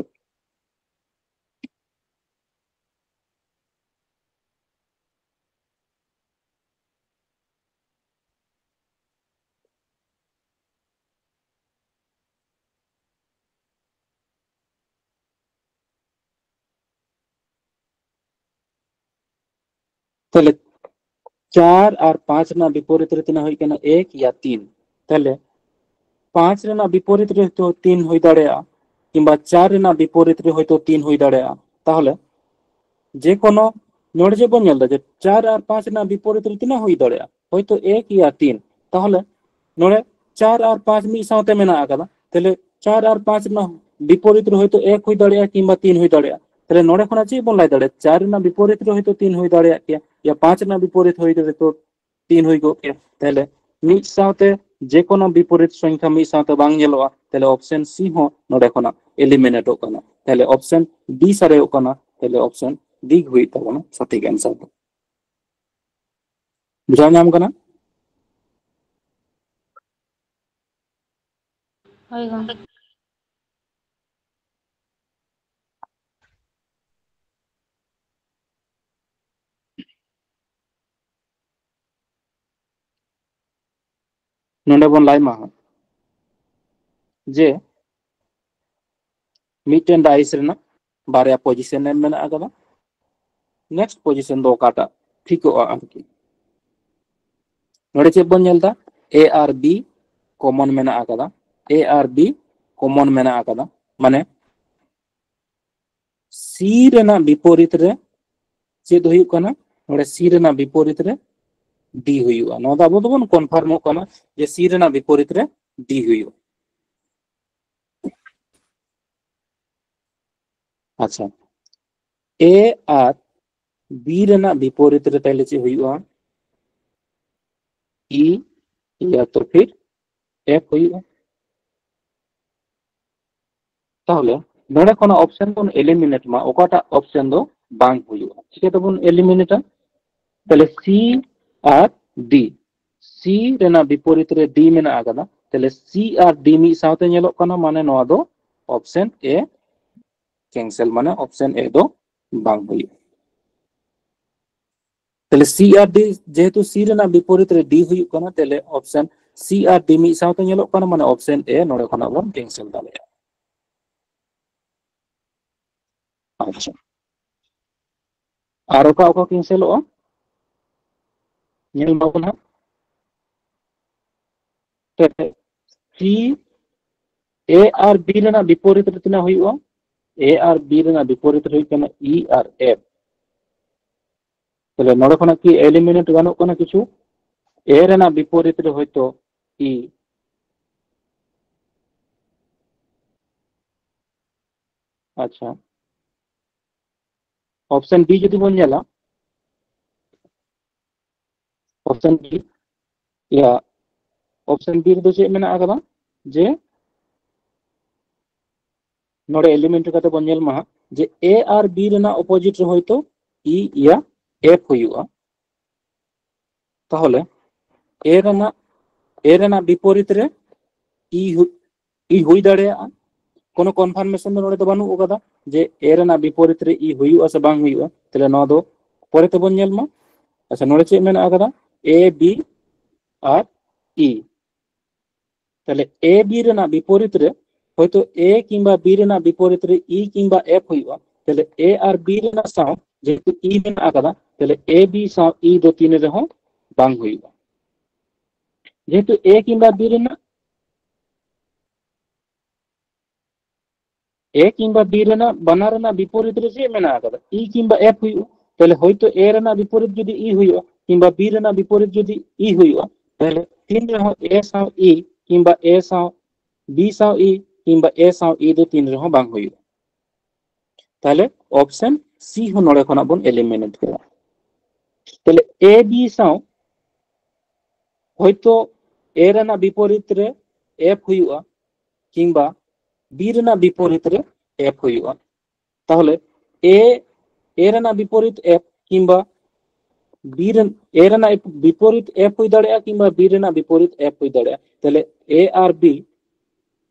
ᱛᱟᱦᱞᱮ ᱪᱟᱨ ᱟᱨ ᱯᱟᱸᱪ ᱨᱮᱱᱟᱜ ᱵᱤᱯᱚᱨᱤᱛ ᱨᱮ ᱛᱤᱱᱟᱹᱜ ᱦᱩᱭ ᱠᱟᱱᱟ? ᱮᱠ ᱭᱟ ᱛᱤᱱ᱾ ᱛᱟᱦᱞᱮ ᱯᱟᱸᱪ ᱨᱮᱱᱟᱜ ᱵᱤᱯᱚᱨᱤᱛ ᱨᱮ ᱛᱚ ᱛᱤᱱ ᱦᱩᱭ ᱫᱟᱲᱮᱭᱟᱜᱼᱟ, ᱠᱤᱝᱵᱟ ᱪᱟᱨ ᱨᱮᱱᱟᱜ ᱵᱤᱯᱚᱨᱤᱛ ᱨᱮ ᱦᱚᱭᱛᱳ ᱛᱤᱱ ᱦᱩᱭ ᱫᱟᱲᱮᱭᱟᱜᱼᱟ᱾ ᱛᱟᱦᱚᱞᱮ ᱡᱮ ᱠᱳᱱᱳ, ᱱᱚᱰᱮ ᱪᱮᱫ ᱵᱚᱱ ᱧᱮᱞ ᱮᱫᱟ ᱡᱮ ᱪᱟᱨ ᱟᱨ ᱯᱟᱸᱪ ᱨᱮᱱᱟᱜ ᱵᱤᱯᱚᱨᱤᱛ ᱨᱮ ᱛᱤᱱᱟᱹᱜ ᱦᱩᱭ ᱫᱟᱲᱮᱭᱟᱜᱼᱟ? ᱦᱚᱭᱛᱳ ᱮᱠ ᱭᱟ ᱛᱤᱱ᱾ ᱛᱟᱦᱚᱞᱮ ᱱᱚᱰᱮ ᱪᱟᱨ ᱟᱨ ᱯᱟᱸᱪ ᱢᱤᱫ ᱥᱟᱶᱛᱮ ᱢᱮᱱᱟᱜ ᱟᱠᱟᱫᱟ, ᱛᱟᱦᱞᱮ ᱪᱟᱨ ᱟᱨ ᱯᱟᱸᱪ ᱨᱮᱱᱟᱜ ᱵᱤᱯᱚᱨᱤᱛ ᱨᱮ ᱦᱚᱭᱛᱳ ᱮᱠ ᱦᱩᱭ ᱫᱟᱲᱮᱭᱟᱜᱼᱟ ᱠᱤᱝᱵᱟ ᱛᱤᱱ ᱦᱩᱭ ᱫᱟᱲᱮᱭᱟᱜᱼᱟ᱾ ᱛᱟᱦᱞᱮ ᱱᱚᱰᱮ ᱠᱷᱚᱱᱟᱜ ᱪᱮᱫ ᱵᱚᱱ ᱞᱟᱹᱭ ᱫᱟᱲᱮᱭᱟᱜᱼᱟ? ᱪᱟᱨ ᱨᱮᱱᱟᱜ ᱵᱤᱯᱚᱨᱤᱛ ᱨᱮ ᱦᱚᱭᱛᱳ ᱛᱤᱱ ᱦᱩᱭ ᱫᱟᱲᱮᱭᱟᱜ ᱜᱮᱭᱟ, ᱭᱟ ᱯᱟᱸᱪ ᱨᱮᱱᱟᱜ ᱵᱤᱯᱚᱨᱤᱛ ᱦᱩᱭ ᱫᱟᱲᱮᱭᱟᱜᱼᱟ, ᱛᱤᱱ ᱦᱩᱭ ᱠᱚᱜ ᱜᱮᱭᱟ᱾ ᱛᱟᱦᱞᱮ ᱢᱤᱫ ᱥᱟᱶᱛᱮ ᱡᱮ ᱠᱳᱱᱳ ᱵᱤᱯᱚᱨᱤᱛ ᱥᱚᱝᱠᱷᱟ ᱢᱤᱫ ᱥᱟᱶᱛᱮ ᱵᱟᱝ ᱧᱮᱞᱚᱜᱼᱟ, ᱛᱟᱦᱞᱮ ᱚᱯᱥᱮᱱ ᱥᱤ ᱦᱚᱸ ᱱᱚᱰᱮ ᱠᱷᱚᱱᱟᱜ ᱮᱞᱤᱢᱤᱱᱮᱴᱚᱜ ᱠᱟᱱᱟ᱾ ᱛᱟᱦᱞᱮ ᱚᱯᱥᱮᱱ ᱰᱤ ᱥᱟᱨᱮᱡᱚᱜ ᱠᱟᱱᱟ, ᱛᱟᱦᱞᱮ ᱚᱯᱥᱮᱱ ᱰᱤ ᱦᱩᱭᱩᱜ ᱛᱟᱵᱚᱱᱟ ᱥᱚᱴᱷᱤᱠ ᱟᱱᱥᱟᱨ ᱫᱚ᱾ ᱵᱩᱡᱷᱟᱹᱣ ᱧᱟᱢ ᱠᱟᱱᱟ? ᱦᱳᱭ ᱜᱚᱢᱠᱮ᱾ ᱱᱚᱰᱮ ᱵᱚᱱ ᱞᱟᱹᱭ ᱢᱟ ᱦᱟᱸᱜ ᱡᱮ ᱢᱤᱫᱴᱮᱱ ᱰᱟᱭᱤᱥ ᱨᱮᱱᱟᱜ ᱵᱟᱨᱭᱟ ᱯᱚᱡᱤᱥᱚᱱ ᱮᱢ ᱢᱮᱱᱟᱜ ᱟᱠᱟᱫᱟ᱾ ᱱᱮᱠᱥᱴ ᱯᱚᱡᱤᱥᱚᱱ ᱫᱚ ᱚᱠᱟᱴᱟᱜ ᱴᱷᱤᱠᱚᱜᱼᱟ ᱟᱨᱠᱤ? ᱱᱚᱰᱮ ᱪᱮᱫ ᱵᱚᱱ ᱧᱮᱞ ᱮᱫᱟ? ᱮ ᱟᱨ ᱵᱤ ᱠᱚᱢᱚᱱ ᱢᱮᱱᱟᱜ ᱟᱠᱟᱫᱟ, ᱮ ᱟᱨ ᱵᱤ ᱠᱚᱢᱚᱱ ᱢᱮᱱᱟᱜ ᱟᱠᱟᱫᱟ, ᱢᱟᱱᱮ ᱥᱤ ᱨᱮᱱᱟᱜ ᱵᱤᱯᱚᱨᱤᱛ ᱨᱮ ᱪᱮᱫ ᱦᱩᱭᱩᱜ ᱠᱟᱱᱟ? ᱱᱚᱰᱮ ᱥᱤ ᱨᱮᱱᱟᱜ ᱵᱤᱯᱚᱨᱤᱛ ᱨᱮ ᱰᱤ ᱦᱩᱭᱩᱜᱼᱟ᱾ ᱱᱚᱣᱟ ᱫᱚ ᱟᱵᱚ ᱫᱚᱵᱚᱱ ᱠᱚᱱᱯᱷᱟᱨᱢᱚᱜ ᱠᱟᱱᱟ ᱡᱮ ᱥᱤ ᱨᱮᱱᱟᱜ ᱵᱤᱯᱚᱨᱤᱛ ᱨᱮ ᱰᱤ ᱦᱩᱭᱩᱜᱼᱟ᱾ ᱟᱪᱪᱷᱟ, ᱮ ᱟᱨ ᱵᱤ ᱨᱮᱱᱟᱜ ᱵᱤᱯᱚᱨᱤᱛ ᱨᱮ ᱛᱟᱦᱞᱮ ᱪᱮᱫ ᱦᱩᱭᱩᱜᱼᱟ? ᱤ ᱭᱟ ᱛᱚ ᱯᱷᱤᱨ ᱮᱯᱷ ᱦᱩᱭᱩᱜᱼᱟ᱾ ᱛᱟᱦᱞᱮ ᱱᱚᱰᱮ ᱠᱷᱚᱱᱟᱜ ᱚᱯᱥᱮᱱ ᱵᱚᱱ ᱮᱞᱤᱢᱤᱱᱮᱴ ᱢᱟ, ᱚᱠᱟᱴᱟᱜ ᱚᱯᱥᱮᱱ ᱫᱚ ᱵᱟᱝ ᱦᱩᱭᱩᱜᱼᱟ᱾ ᱪᱤᱠᱟᱹ ᱛᱮᱵᱚᱱ ᱮᱞᱤᱢᱤᱱᱮᱴᱟ? ᱛᱟᱦᱞᱮ ᱥᱤ ᱟᱨ ᱰᱤ, ᱥᱤ ᱨᱮᱱᱟᱜ ᱵᱤᱯᱚᱨᱤᱛ ᱨᱮ ᱰᱤ ᱢᱮᱱᱟᱜ ᱟᱠᱟᱫᱟ, ᱛᱟᱦᱞᱮ ᱥᱤ ᱟᱨ ᱰᱤ ᱢᱤᱫ ᱥᱟᱶᱛᱮ ᱧᱮᱞᱚᱜ ᱠᱟᱱᱟ, ᱢᱟᱱᱮ ᱱᱚᱣᱟ ᱫᱚ ᱚᱯᱥᱮᱱ ᱮ ᱠᱮᱱᱥᱮᱞ, ᱢᱟᱱᱮ ᱚᱯᱥᱮᱱ ᱮ ᱫᱚ ᱵᱟᱝ ᱦᱩᱭᱩᱜᱼᱟ᱾ ᱛᱟᱦᱞᱮ ᱥᱤ ᱟᱨ ᱰᱤ, ᱡᱮᱦᱮᱛᱩ ᱥᱤ ᱨᱮᱱᱟᱜ ᱵᱤᱯᱚᱨᱤᱛ ᱨᱮ ᱰᱤ ᱦᱩᱭᱩᱜ ᱠᱟᱱᱟ, ᱛᱟᱦᱞᱮ ᱚᱯᱥᱮᱱ ᱥᱤ ᱟᱨ ᱰᱤ ᱢᱤᱫ ᱥᱟᱶᱛᱮ ᱧᱮᱞᱚᱜ ᱠᱟᱱᱟ, ᱢᱟᱱᱮ ᱚᱯᱥᱮᱱ ᱮ ᱱᱚᱰᱮ ᱠᱷᱚᱱᱟᱜ ᱵᱚᱱ ᱠᱮᱱᱥᱮᱞ ᱫᱟᱲᱮᱭᱟᱜᱼᱟ᱾ ᱟᱪᱪᱷᱟ, ᱟᱨ ᱚᱠᱟ ᱚᱠᱟ ᱠᱮᱱᱥᱮᱞᱚᱜᱼᱟ ᱧᱮᱞ ᱢᱟᱵᱚᱱ ᱦᱟᱸᱜ᱾ ᱥᱤ A ᱟᱨ B ᱨᱮᱱᱟᱜ ᱵᱤᱯᱚᱨᱤᱛ ᱨᱮ ᱛᱤᱱᱟᱹᱜ ᱦᱩᱭᱩᱜᱼᱟ? A ᱟᱨ B ᱨᱮᱱᱟᱜ ᱵᱤᱯᱚᱨᱤᱛ ᱨᱮ ᱦᱩᱭᱩᱜ ᱠᱟᱱᱟ E ᱟᱨ F᱾ ᱛᱟᱦᱞᱮ ᱱᱚᱰᱮ ᱠᱷᱚᱱᱟᱜ ᱠᱤ eliminate ᱜᱟᱱᱚᱜ ᱠᱟᱱᱟ ᱠᱤᱪᱷᱩ? A ᱨᱮᱱᱟᱜ ᱵᱤᱯᱚᱨᱤᱛ ᱨᱮ ᱦᱚᱭᱛᱳ E᱾ ᱟᱪᱪᱷᱟ, option B ᱡᱩᱫᱤ ᱵᱚᱱ ᱧᱮᱞᱟ, option B, ᱭᱟ, option B ᱨᱮᱫᱚ ᱪᱮᱫ ᱢᱮᱱᱟᱜ ᱟᱠᱟᱫᱟ? ᱡᱮ ᱱᱚᱰᱮ eliminate ᱠᱟᱛᱮ ᱵᱚᱱ ᱧᱮᱞ ᱢᱟ ᱦᱟᱸᱜ, ᱡᱮ A ᱟᱨ B ᱨᱮᱱᱟᱜ opposite ᱨᱮ ᱦᱚᱭᱛᱳ E ᱭᱟ F ᱦᱩᱭᱩᱜᱼᱟ᱾ ᱛᱟᱦᱚᱞᱮ A ᱨᱮᱱᱟᱜ, A ᱨᱮᱱᱟᱜ ᱵᱤᱯᱚᱨᱤᱛ ᱨᱮ E ᱦᱩ-, E ᱦᱩᱭ ᱫᱟᱲᱮᱭᱟᱜᱼᱟ᱾ ᱠᱳᱱᱳ confirmation ᱫᱚ ᱱᱚᱰᱮ ᱫᱚ ᱵᱟᱹᱱᱩᱜ ᱟᱠᱟᱫᱟ ᱡᱮ A ᱨᱮᱱᱟᱜ ᱵᱤᱯᱚᱨᱤᱛ ᱨᱮ E ᱦᱩᱭᱩᱜᱼᱟ ᱥᱮ ᱵᱟᱝ ᱦᱩᱭᱩᱜᱼᱟ᱾ ᱛᱟᱦᱞᱮ ᱱᱚᱣᱟ ᱫᱚ ᱯᱚᱨᱮ ᱛᱮᱵᱚᱱ ᱧᱮᱞ ᱢᱟ᱾ ᱟᱪᱪᱷᱟ, ᱱᱚᱰᱮ ᱪᱮᱫ ᱢᱮᱱᱟᱜ ᱟᱠᱟᱫᱟ? A, B R E᱾ ᱛᱟᱦᱞᱮ A, B ᱨᱮᱱᱟᱜ ᱵᱤᱯᱚᱨᱤᱛ ᱨᱮ ᱦᱚᱭᱛᱳ A ᱠᱤᱝᱵᱟ B ᱨᱮᱱᱟᱜ ᱵᱤᱯᱚᱨᱤᱛ ᱨᱮ E ᱠᱤᱝᱵᱟ F ᱦᱩᱭᱩᱜᱼᱟ, ᱛᱟᱦᱞᱮ A ᱟᱨ B ᱨᱮᱱᱟᱜ ᱥᱟᱶ ᱡᱮᱦᱮᱛᱩ E ᱢᱮᱱᱟᱜ ᱟᱠᱟᱫᱟ, ᱛᱟᱦᱞᱮ A, B ᱥᱟᱶ E ᱫᱚ ᱛᱤᱱ ᱨᱮᱦᱚᱸ ᱵᱟᱝ ᱦᱩᱭᱩᱜᱼᱟ᱾ ᱡᱮᱦᱮᱛᱩ A ᱠᱤᱝᱵᱟ B ᱨᱮᱱᱟᱜ, A ᱠᱤᱝᱵᱟ B ᱨᱮᱱᱟᱜ ᱵᱟᱱᱟᱨ ᱨᱮᱱᱟᱜ ᱵᱤᱯᱚᱨᱤᱛ ᱨᱮ ᱪᱮᱫ ᱢᱮᱱᱟᱜ ᱟᱠᱟᱫᱟ? E ᱠᱤᱝᱵᱟ F ᱦᱩᱭᱩᱜᱼᱟ᱾ ᱛᱟᱦᱞᱮ ᱦᱚᱭᱛᱳ A ᱨᱮᱱᱟᱜ ᱵᱤᱯᱚᱨᱤᱛ ᱡᱩᱫᱤ E ᱦᱩᱭᱩᱜᱼᱟ ᱠᱤᱝᱵᱟ B ᱨᱮᱱᱟᱜ ᱵᱤᱯᱚᱨᱤᱛ ᱡᱩᱫᱤ E ᱦᱩᱭᱩᱜᱼᱟ, ᱛᱟᱦᱞᱮ ᱛᱤᱱ ᱨᱮᱦᱚᱸ A ᱥᱟᱶ E ᱠᱤᱝᱵᱟ A ᱥᱟᱶ, B ᱥᱟᱶ E ᱠᱤᱝᱵᱟ A ᱥᱟᱶ E ᱫᱚ ᱛᱤᱱ ᱨᱮᱦᱚᱸ ᱵᱟᱝ ᱦᱩᱭᱩᱜᱼᱟ᱾ ᱛᱟᱦᱞᱮ option C ᱦᱚᱸ ᱱᱚᱰᱮ ᱠᱷᱚᱱᱟᱜ ᱵᱚᱱ eliminate ᱠᱮᱫᱟ᱾ ᱛᱟᱦᱞᱮ A, B ᱥᱟᱶ ᱦᱚᱭᱛᱳ A ᱨᱮᱱᱟᱜ ᱵᱤᱯᱚᱨᱤᱛ ᱨᱮ F ᱦᱩᱭᱩᱜᱼᱟ ᱠᱤᱝᱵᱟ B ᱨᱮᱱᱟᱜ ᱵᱤᱯᱚᱨᱤᱛ ᱨᱮ F ᱦᱩᱭᱩᱜᱼᱟ᱾ ᱛᱟᱦᱚᱞᱮ A, A ᱨᱮᱱᱟᱜ ᱵᱤᱯᱚᱨᱤᱛ F ᱠᱤᱝᱵᱟ B ᱨᱮᱱ, A ᱨᱮᱱᱟᱜ ᱵᱤᱯᱚᱨᱤᱛ F ᱦᱩᱭ ᱫᱟᱲᱮᱭᱟᱜᱼᱟ ᱠᱤᱝᱵᱟ B ᱨᱮᱱᱟᱜ ᱵᱤᱯᱚᱨᱤᱛ F ᱦᱩᱭ ᱫᱟᱲᱮᱭᱟᱜᱼᱟ᱾ ᱛᱟᱦᱚᱞᱮ A ᱟᱨ B,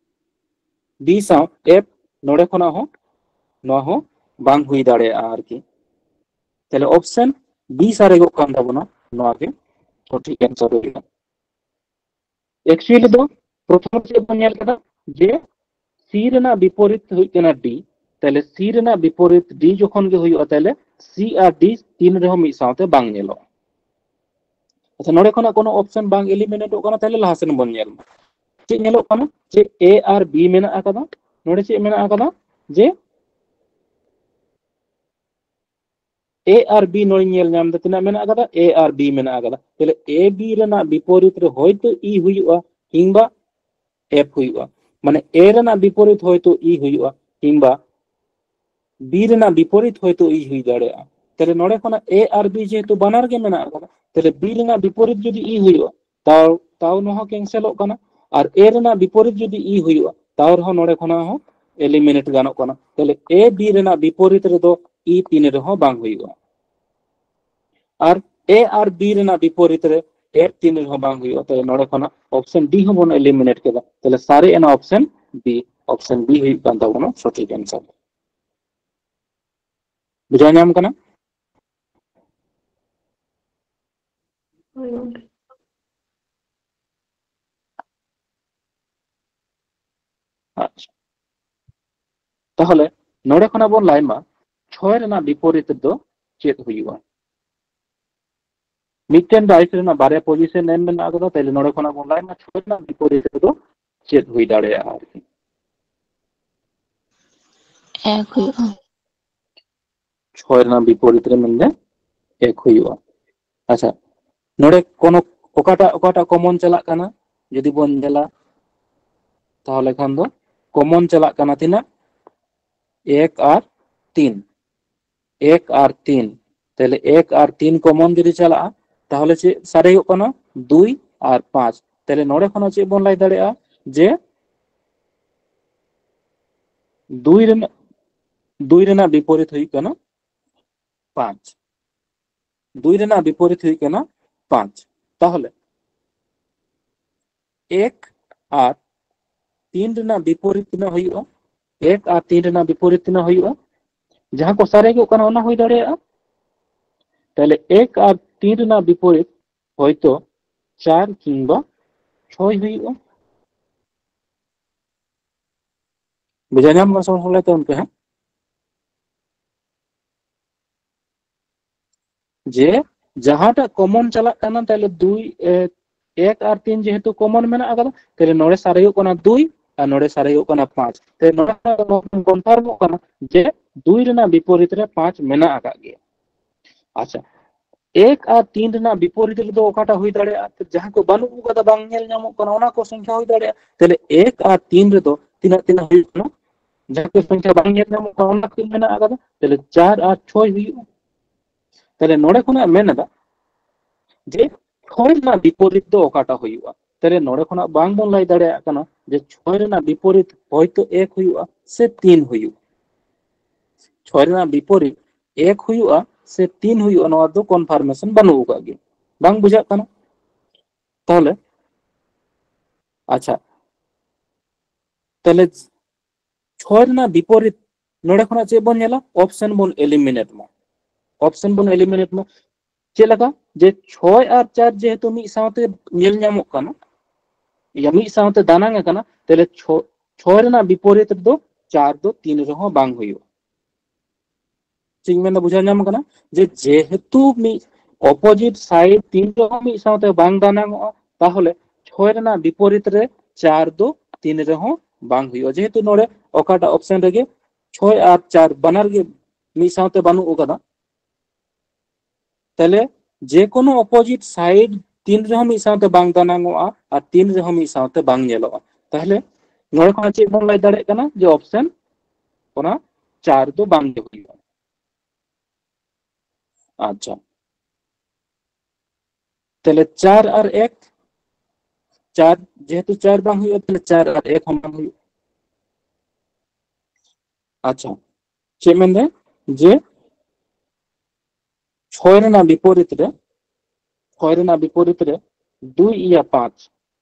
B ᱥᱟᱶ F ᱱᱚᱰᱮ ᱠᱷᱚᱱᱟᱜ ᱦᱚᱸ ᱱᱚᱣᱟ ᱦᱚᱸ ᱵᱟᱝ ᱦᱩᱭ ᱫᱟᱲᱮᱭᱟᱜᱼᱟ ᱟᱨᱠᱤ᱾ ᱛᱟᱦᱚᱞᱮ option B ᱥᱟᱨᱮᱡᱚᱜ ᱠᱟᱱ ᱛᱟᱵᱚᱱᱟ, ᱱᱚᱣᱟ ᱜᱮ ᱥᱚᱴᱷᱤᱠ answer ᱦᱩᱭᱩᱜᱼᱟ᱾ Actually ᱫᱚ ᱯᱨᱚᱛᱷᱚᱢ ᱪᱮᱫ ᱵᱚᱱ ᱧᱮᱞ ᱠᱮᱫᱟ ᱡᱮ C ᱨᱮᱱᱟᱜ ᱵᱤᱯᱚᱨᱤᱛ ᱦᱩᱭᱩᱜ ᱠᱟᱱᱟ D, ᱛᱟᱦᱚᱞᱮ C ᱨᱮᱱᱟᱜ ᱵᱤᱯᱚᱨᱤᱛ D ᱡᱚᱠᱷᱚᱱ ᱜᱮ ᱦᱩᱭᱩᱜᱼᱟ, ᱛᱟᱦᱚᱞᱮ C ᱟᱨ D ᱛᱤᱱ ᱨᱮᱦᱚᱸ ᱢᱤᱫ ᱥᱟᱶᱛᱮ ᱵᱟᱝ ᱧᱮᱞᱚᱜᱼᱟ᱾ ᱟᱪᱪᱷᱟ, ᱱᱚᱰᱮ ᱠᱷᱚᱱᱟᱜ ᱠᱳᱱᱳ option ᱵᱟᱝ eliminate ᱚᱜ ᱠᱟᱱᱟ, ᱛᱟᱦᱚᱞᱮ ᱞᱟᱦᱟ ᱥᱮᱱ ᱵᱚᱱ ᱧᱮᱞ ᱢᱟ᱾ ᱪᱮᱫ ᱧᱮᱞᱚᱜ ᱠᱟᱱᱟ? ᱡᱮ ᱮ ᱟᱨ ᱵᱤ ᱢᱮᱱᱟᱜ ᱟᱠᱟᱫᱟ᱾ ᱱᱚᱰᱮ ᱪᱮᱫ ᱢᱮᱱᱟᱜ ᱟᱠᱟᱫᱟ? ᱡᱮ ᱮ ᱟᱨ ᱵᱤ ᱱᱚᱰᱮᱧ ᱧᱮᱞ ᱧᱟᱢ ᱮᱫᱟ, ᱛᱤᱱᱟᱹᱜ ᱢᱮᱱᱟᱜ ᱟᱠᱟᱫᱟ? ᱮ ᱟᱨ ᱵᱤ ᱢᱮᱱᱟᱜ ᱟᱠᱟᱫᱟ᱾ ᱛᱟᱦᱞᱮ ᱮ ᱵᱤ ᱨᱮᱱᱟᱜ ᱵᱤᱯᱚᱨᱤᱛ ᱨᱮ ᱦᱚᱭᱛᱳ ᱤ ᱦᱩᱭᱩᱜᱼᱟ ᱠᱤᱝᱵᱟ ᱮᱯᱷ ᱦᱩᱭᱩᱜᱼᱟ᱾ ᱢᱟᱱᱮ ᱮ ᱨᱮᱱᱟᱜ ᱵᱤᱯᱚᱨᱤᱛ ᱦᱚᱭᱛᱳ ᱤ ᱦᱩᱭᱩᱜᱼᱟ ᱠᱤᱝᱵᱟ ᱵᱤ ᱨᱮᱱᱟᱜ ᱵᱤᱯᱚᱨᱤᱛ ᱦᱚᱭᱛᱳ ᱤ ᱦᱩᱭ ᱫᱟᱲᱮᱭᱟᱜᱼᱟ᱾ ᱛᱟᱦᱞᱮ ᱱᱚᱰᱮ ᱠᱷᱚᱱᱟᱜ ᱮ ᱟᱨ ᱵᱤ ᱡᱮᱦᱮᱛᱩ ᱵᱟᱱᱟᱨ ᱜᱮ ᱢᱮᱱᱟᱜ ᱟᱠᱟᱫᱟ, ᱛᱟᱦᱞᱮ ᱵᱤ ᱨᱮᱱᱟᱜ ᱵᱤᱯᱚᱨᱤᱛ ᱡᱩᱫᱤ ᱤ ᱦᱩᱭᱩᱜᱼᱟ, ᱛᱟᱣ ᱛᱟᱣ ᱱᱚᱣᱟ ᱦᱚᱸ ᱠᱮᱱᱥᱮᱞᱚᱜ ᱠᱟᱱᱟ᱾ ᱟᱨ ᱮ ᱨᱮᱱᱟᱜ ᱵᱤᱯᱚᱨᱤᱛ ᱡᱩᱫᱤ ᱤ ᱦᱩᱭᱩᱜᱼᱟ, ᱛᱟᱣ ᱨᱮᱦᱚᱸ ᱱᱚᱰᱮ ᱠᱷᱚᱱᱟᱜ ᱦᱚᱸ ᱮᱞᱤᱢᱤᱱᱮᱴ ᱜᱟᱱᱚᱜ ᱠᱟᱱᱟ᱾ ᱛᱟᱦᱞᱮ ᱮ ᱵᱤ ᱨᱮᱱᱟᱜ ᱵᱤᱯᱚᱨᱤᱛ ᱨᱮᱫᱚ ᱤ ᱛᱤᱱ ᱨᱮᱦᱚᱸ ᱵᱟᱝ ᱦᱩᱭᱩᱜᱼᱟ᱾ ᱟᱨ ᱮ ᱟᱨ ᱵᱤ ᱨᱮᱱᱟᱜ ᱵᱤᱯᱚᱨᱤᱛ ᱨᱮ ᱮᱯᱷ ᱛᱤᱱ ᱨᱮᱦᱚᱸ ᱵᱟᱝ ᱦᱩᱭᱩᱜᱼᱟ᱾ ᱛᱟᱦᱞᱮ ᱱᱚᱰᱮ ᱠᱷᱚᱱᱟᱜ ᱚᱯᱥᱮᱱ ᱰᱤ ᱦᱚᱸᱵᱚᱱ ᱮᱞᱤᱢᱤᱱᱮᱴ ᱠᱮᱫᱟ᱾ ᱛᱟᱦᱞᱮ ᱥᱟᱨᱮᱡ ᱮᱱᱟ ᱚᱯᱥᱮᱱ ᱵᱤ᱾ ᱚᱯᱥᱮᱱ ᱵᱤ ᱦᱩᱭᱩᱜ ᱠᱟᱱ ᱛᱟᱵᱚᱱᱟ ᱥᱚᱴᱷᱤᱠ ᱟᱱᱥᱟᱨ᱾ ᱵᱩᱡᱷᱟᱹᱣ ᱧᱟᱢ ᱠᱟᱱᱟ? ᱦᱳᱭ ᱜᱚᱢᱠᱮ᱾ ᱟᱪᱪᱷᱟ, ᱛᱟᱦᱚᱞᱮ ᱱᱚᱰᱮ ᱠᱷᱚᱱᱟᱜ ᱵᱚᱱ ᱞᱟᱹᱭ ᱢᱟ, ᱪᱷᱚᱭ ᱨᱮᱱᱟᱜ ᱵᱤᱯᱚᱨᱤᱛ ᱫᱚ ᱪᱮᱫ ᱦᱩᱭᱩᱜᱼᱟ? ᱢᱤᱫᱴᱮᱱ ᱰᱟᱭᱤᱥ ᱨᱮᱱᱟᱜ ᱵᱟᱨᱭᱟ ᱯᱚᱡᱤᱥᱚᱱ ᱮᱢ ᱢᱮᱱᱟᱜ ᱟᱠᱟᱫᱟ, ᱛᱟᱦᱞᱮ ᱱᱚᱰᱮ ᱠᱷᱚᱱᱟᱜ ᱵᱚᱱ ᱞᱟᱹᱭ ᱢᱟ ᱪᱷᱚᱭ ᱨᱮᱱᱟᱜ ᱵᱤᱯᱚᱨᱤᱛ ᱫᱚ ᱪᱮᱫ ᱦᱩᱭ ᱫᱟᱲᱮᱭᱟᱜᱼᱟ ᱟᱨᱠᱤ? ᱮᱠ ᱦᱩᱭᱩᱜᱼᱟ᱾ ᱪᱷᱚᱭ ᱨᱮᱱᱟᱜ ᱵᱤᱯᱚᱨᱤᱛ ᱨᱮ ᱢᱮᱱᱫᱟ ᱮᱠ ᱦᱩᱭᱩᱜᱼᱟ᱾ ᱟᱪᱪᱷᱟ, ᱱᱚᱰᱮ ᱠᱳᱱᱳ ᱚᱠᱟᱴᱟᱜ ᱚᱠᱟᱴᱟᱜ ᱠᱚᱢᱚᱱ ᱪᱟᱞᱟᱜ ᱠᱟᱱᱟ ᱡᱩᱫᱤ ᱵᱚᱱ ᱧᱮᱞᱟ, ᱛᱟᱦᱚᱞᱮ ᱠᱷᱟᱱ ᱫᱚ ᱠᱚᱢᱚᱱ ᱪᱟᱞᱟᱜ ᱠᱟᱱᱟ ᱛᱤᱱᱟᱹᱜ? ᱮᱠ ᱟᱨ ᱛᱤᱱ᱾ ᱮᱠ ᱟᱨ ᱛᱤᱱ᱾ ᱛᱟᱦᱞᱮ ᱮᱠ ᱟᱨ ᱛᱤᱱ ᱠᱚᱢᱚᱱ ᱡᱩᱫᱤ ᱪᱟᱞᱟᱜᱼᱟ, ᱛᱟᱦᱚᱞᱮ ᱪᱮᱫ ᱥᱟᱨᱮᱡᱚᱜ ᱠᱟᱱᱟ? ᱫᱩᱭ ᱟᱨ ᱯᱟᱸᱪ᱾ ᱛᱟᱦᱞᱮ ᱱᱚᱰᱮ ᱠᱷᱚᱱᱟᱜ ᱪᱮᱫ ᱵᱚᱱ ᱞᱟᱹᱭ ᱫᱟᱲᱮᱭᱟᱜᱼᱟ? ᱡᱮ ᱫᱩᱭ ᱨᱮᱱᱟᱜ, ᱫᱩᱭ ᱨᱮᱱᱟᱜ ᱵᱤᱯᱚᱨᱤᱛ ᱦᱩᱭᱩᱜ ᱠᱟᱱᱟ ᱯᱟᱸᱪ᱾ ᱫᱩᱭ ᱨᱮᱱᱟᱜ ᱵᱤᱯᱚᱨᱤᱛ ᱦᱩᱭᱩᱜ ᱠᱟᱱᱟ ᱯᱟᱸᱪ᱾ ᱛᱟᱦᱚᱞᱮ ᱮᱠ ᱟᱨ ᱛᱤᱱ ᱨᱮᱱᱟᱜ ᱵᱤᱯᱚᱨᱤᱛ ᱛᱤᱱᱟᱹᱜ ᱦᱩᱭᱩᱜᱼᱟ? ᱮᱠ ᱟᱨ ᱛᱤᱱ ᱨᱮᱱᱟᱜ ᱵᱤᱯᱚᱨᱤᱛ ᱛᱤᱱᱟᱹᱜ ᱦᱩᱭᱩᱜᱼᱟ? ᱡᱟᱦᱟᱸ ᱠᱚ ᱥᱟᱨᱮᱡᱚᱜ ᱠᱟᱱᱟ ᱚᱱᱟ ᱦᱩᱭ ᱫᱟᱲᱮᱭᱟᱜᱼᱟ᱾ ᱛᱟᱦᱞᱮ ᱮᱠ ᱟᱨ ᱛᱤᱱ ᱨᱮᱱᱟᱜ ᱵᱤᱯᱚᱨᱤᱛ ᱦᱚᱭᱛᱚ ᱪᱟᱨ ᱠᱤᱝᱵᱟ ᱪᱷᱚᱭ ᱦᱩᱭᱩᱜᱼᱟ᱾ ᱵᱩᱡᱷᱟᱹᱣ ᱧᱟᱢ ᱠᱟᱱᱟ ᱥᱚᱢᱚᱭ ᱛᱮ ᱜᱚᱢᱠᱮ? ᱦᱮᱸ, ᱡᱮ ᱡᱟᱦᱟᱸᱴᱟᱜ ᱠᱚᱢᱚᱱ ᱪᱟᱞᱟᱜ ᱠᱟᱱᱟ, ᱛᱟᱦᱞᱮ ᱫᱩᱭ, ᱮ, ᱮᱠ ᱟᱨ ᱛᱤᱱ ᱡᱮᱦᱮᱛᱩ ᱠᱚᱢᱚᱱ ᱢᱮᱱᱟᱜ ᱟᱠᱟᱫᱟ, ᱛᱟᱦᱞᱮ ᱱᱚᱰᱮ ᱥᱟᱨᱮᱡᱚᱜ ᱠᱟᱱᱟ ᱫᱩᱭ ᱟᱨ ᱱᱚᱰᱮ ᱥᱟᱨᱮᱡᱚᱜ ᱠᱟᱱᱟ ᱯᱟᱸᱪ᱾ ᱛᱟᱦᱞᱮ ᱱᱚᱰᱮ ᱠᱷᱚᱱᱟᱜ ᱱᱚᱣᱟ ᱠᱚᱱᱯᱷᱟᱨᱢᱚᱜ ᱠᱟᱱᱟ ᱡᱮ ᱫᱩᱭ ᱨᱮᱱᱟᱜ ᱵᱤᱯᱚᱨᱤᱛ ᱨᱮ ᱯᱟᱸᱪ ᱢᱮᱱᱟᱜ ᱟᱠᱟᱫ ᱜᱮᱭᱟ᱾ ᱟᱪᱪᱷᱟ, ᱮᱠ ᱟᱨ ᱛᱤᱱ ᱨᱮᱱᱟᱜ ᱵᱤᱯᱚᱨᱤᱛ ᱨᱮᱫᱚ ᱚᱠᱟᱴᱟᱜ ᱦᱩᱭ ᱫᱟᱲᱮᱭᱟᱜᱼᱟ? ᱡᱟᱦᱟᱸ ᱠᱚ ᱵᱟᱹᱱᱩᱜ ᱟᱠᱟᱫᱟ, ᱵᱟᱝ ᱧᱮᱞ ᱧᱟᱢᱚᱜ ᱠᱟᱱᱟ, ᱚᱱᱟ ᱠᱚ ᱥᱚᱝᱠᱷᱟ ᱦᱩᱭ ᱫᱟᱲᱮᱭᱟᱜᱼᱟ᱾ ᱛᱟᱦᱞᱮ ᱮᱠ ᱟᱨ ᱛᱤᱱ ᱨᱮᱫᱚ ᱛᱤᱱᱟᱹᱜ ᱛᱤᱱᱟᱹᱜ ᱦᱩᱭᱩᱜ ᱠᱟᱱᱟ? ᱡᱟᱦᱟᱸ ᱠᱚ ᱥᱚᱝᱠᱷᱟ ᱵᱟᱝ ᱧᱮᱞ ᱧᱟᱢᱚᱜ ᱠᱟᱱᱟ, ᱚᱱᱟ ᱠᱚ ᱢᱮᱱᱟᱜ ᱟᱠᱟᱫᱟ᱾ ᱛᱟᱦᱞᱮ ᱪᱟᱨ ᱟᱨ ᱪᱷᱚᱭ ᱦᱩᱭᱩᱜᱼᱟ᱾ ᱛᱟᱦᱞᱮ ᱱᱚᱰᱮ ᱠᱷᱚᱱᱟᱜ ᱢᱮᱱ ᱮᱫᱟ ᱡᱮ ᱪᱷᱚᱭ ᱨᱮᱱᱟᱜ ᱵᱤᱯᱚᱨᱤᱛ ᱫᱚ ᱚᱠᱟᱴᱟᱜ ᱦᱩᱭᱩᱜᱼᱟ? ᱛᱟᱦᱞᱮ ᱱᱚᱰᱮ ᱠᱷᱚᱱᱟᱜ ᱵᱟᱝ ᱵᱚᱱ ᱞᱟᱹᱭ ᱫᱟᱲᱮᱭᱟᱜ ᱠᱟᱱᱟ ᱡᱮ ᱪᱷᱚᱭ ᱨᱮᱱᱟᱜ ᱵᱤᱯᱚᱨᱤᱛ ᱦᱚᱭᱛᱳ ᱮᱠ ᱦᱩᱭᱩᱜᱼᱟ ᱥᱮ ᱛᱤᱱ ᱦᱩᱭᱩᱜᱼᱟ᱾ ᱪᱷᱚᱭ ᱨᱮᱱᱟᱜ ᱵᱤᱯᱚᱨᱤᱛ ᱮᱠ ᱦᱩᱭᱩᱜᱼᱟ ᱥᱮ ᱛᱤᱱ ᱦᱩᱭᱩᱜᱼᱟ, ᱱᱚᱣᱟ ᱫᱚ ᱠᱚᱱᱯᱷᱟᱨᱢᱮᱥᱚᱱ ᱵᱟᱹᱱᱩᱜ ᱟᱠᱟᱫ ᱜᱮ᱾ ᱵᱟᱝ ᱵᱩᱡᱷᱟᱹᱜ ᱠᱟᱱᱟ? ᱛᱟᱦᱞᱮ ᱟᱪᱪᱷᱟ, ᱛᱟᱦᱞᱮ ᱪᱷᱚᱭ ᱨᱮᱱᱟᱜ ᱵᱤᱯᱚᱨᱤᱛ ᱱᱚᱰᱮ ᱠᱷᱚᱱᱟᱜ ᱪᱮᱫ ᱵᱚᱱ ᱧᱮᱞᱟ? ᱚᱯᱥᱮᱱ ᱵᱚᱱ ᱮᱞᱤᱢᱤᱱᱮᱴ ᱢᱟ᱾ ᱚᱯᱥᱮᱱ ᱵᱚᱱ ᱮᱞᱤᱢᱤᱱᱮᱴ ᱢᱟ᱾ ᱪᱮᱫ ᱞᱮᱠᱟ? ᱡᱮ ᱪᱷᱚᱭ ᱟᱨ ᱪᱟᱨ ᱡᱮᱦᱮᱛᱩ ᱢᱤᱫ ᱥᱟᱶᱛᱮ ᱧᱮᱞ ᱧᱟᱢᱚᱜ ᱠᱟᱱᱟ, ᱤᱭᱟᱹ, ᱢᱤᱫ ᱥᱟᱶᱛᱮ ᱫᱟᱱᱟᱝ ᱟᱠᱟᱱᱟ, ᱛᱟᱦᱞᱮ ᱪᱷᱚ-, ᱪᱷᱚᱭ ᱨᱮᱱᱟᱜ ᱵᱤᱯᱚᱨᱤᱛ ᱨᱮᱫᱚ ᱪᱟᱨ ᱫᱚ ᱛᱤᱱ ᱨᱮᱦᱚᱸ ᱵᱟᱝ ᱦᱩᱭᱩᱜᱼᱟ᱾ ᱪᱮᱫ ᱤᱧ ᱢᱮᱱᱫᱟ, ᱵᱩᱡᱷᱟᱹᱣ ᱧᱟᱢ ᱠᱟᱱᱟ? ᱡᱮ ᱡᱮᱦᱮᱛᱩ ᱢᱤᱫ ᱚᱯᱳᱡᱤᱴ ᱥᱟᱭᱤᱰ ᱛᱤᱱ ᱨᱮᱦᱚᱸ ᱢᱤᱫ ᱥᱟᱶᱛᱮ ᱵᱟᱝ ᱫᱟᱱᱟᱝᱚᱜᱼᱟ, ᱛᱟᱦᱚᱞᱮ ᱪᱷᱚᱭ ᱨᱮᱱᱟᱜ ᱵᱤᱯᱚᱨᱤᱛ ᱨᱮ ᱪᱟᱨ ᱫᱚ ᱛᱤᱱ ᱨᱮᱦᱚᱸ ᱵᱟᱝ ᱦᱩᱭᱩᱜᱼᱟ᱾ ᱡᱮᱦᱮᱛᱩ ᱱᱚᱰᱮ ᱚᱠᱟᱴᱟᱜ ᱚᱯᱥᱮᱱ ᱨᱮᱜᱮ ᱪᱷᱚᱭ ᱟᱨ ᱪᱟᱨ ᱵᱟᱱᱟᱨ ᱜᱮ ᱢᱤᱫ ᱥᱟᱶᱛᱮ ᱵᱟᱹᱱᱩᱜ ᱟᱠᱟᱫᱟ, ᱛᱟᱦᱞᱮ ᱡᱮ ᱠᱳᱱᱳ ᱚᱯᱳᱡᱤᱴ ᱥᱟᱭᱤᱰ ᱛᱤᱱ ᱨᱮᱦᱚᱸ ᱢᱤᱫ ᱥᱟᱶᱛᱮ ᱵᱟᱝ ᱫᱟᱱᱟᱝᱚᱜᱼᱟ ᱟᱨ ᱛᱤᱱ ᱨᱮᱦᱚᱸ ᱢᱤᱫ ᱥᱟᱶᱛᱮ ᱵᱟᱝ ᱧᱮᱞᱚᱜᱼᱟ, ᱛᱟᱦᱞᱮ ᱱᱚᱰᱮ ᱠᱷᱚᱱᱟᱜ ᱪᱮᱫ ᱵᱚᱱ ᱞᱟᱹᱭ ᱫᱟᱲᱮᱭᱟᱜ ᱠᱟᱱᱟ? ᱡᱮ ᱚᱯᱥᱮᱱ ᱚᱱᱟ ᱪᱟᱨ ᱫᱚ ᱵᱟᱝ ᱜᱮ ᱦᱩᱭᱩᱜᱼᱟ᱾ ᱟᱪᱪᱷᱟ, ᱛᱟᱦᱞᱮ ᱪᱟᱨ ᱟᱨ ᱮᱠ, ᱪᱟᱨ, ᱡᱮᱦᱮᱛᱩ ᱪᱟᱨ ᱵᱟᱝ ᱦᱩᱭᱩᱜᱼᱟ, ᱛᱟᱦᱞᱮ ᱪᱟᱨ ᱟᱨ ᱮᱠ ᱦᱚᱸ ᱵᱟᱝ ᱦᱩᱭᱩᱜᱼᱟ᱾ ᱟᱪᱪᱷᱟ, ᱪᱮᱫ ᱢᱮᱱᱫᱟᱭ? ᱡᱮ ᱪᱷᱚᱭ ᱨᱮᱱᱟᱜ ᱵᱤᱯᱚᱨᱤᱛ ᱨᱮ, ᱪᱷᱚᱭ ᱨᱮᱱᱟᱜ ᱵᱤᱯᱚᱨᱤᱛ ᱨᱮ ᱫᱩᱭ ᱤᱭᱟ ᱯᱟᱸᱪ,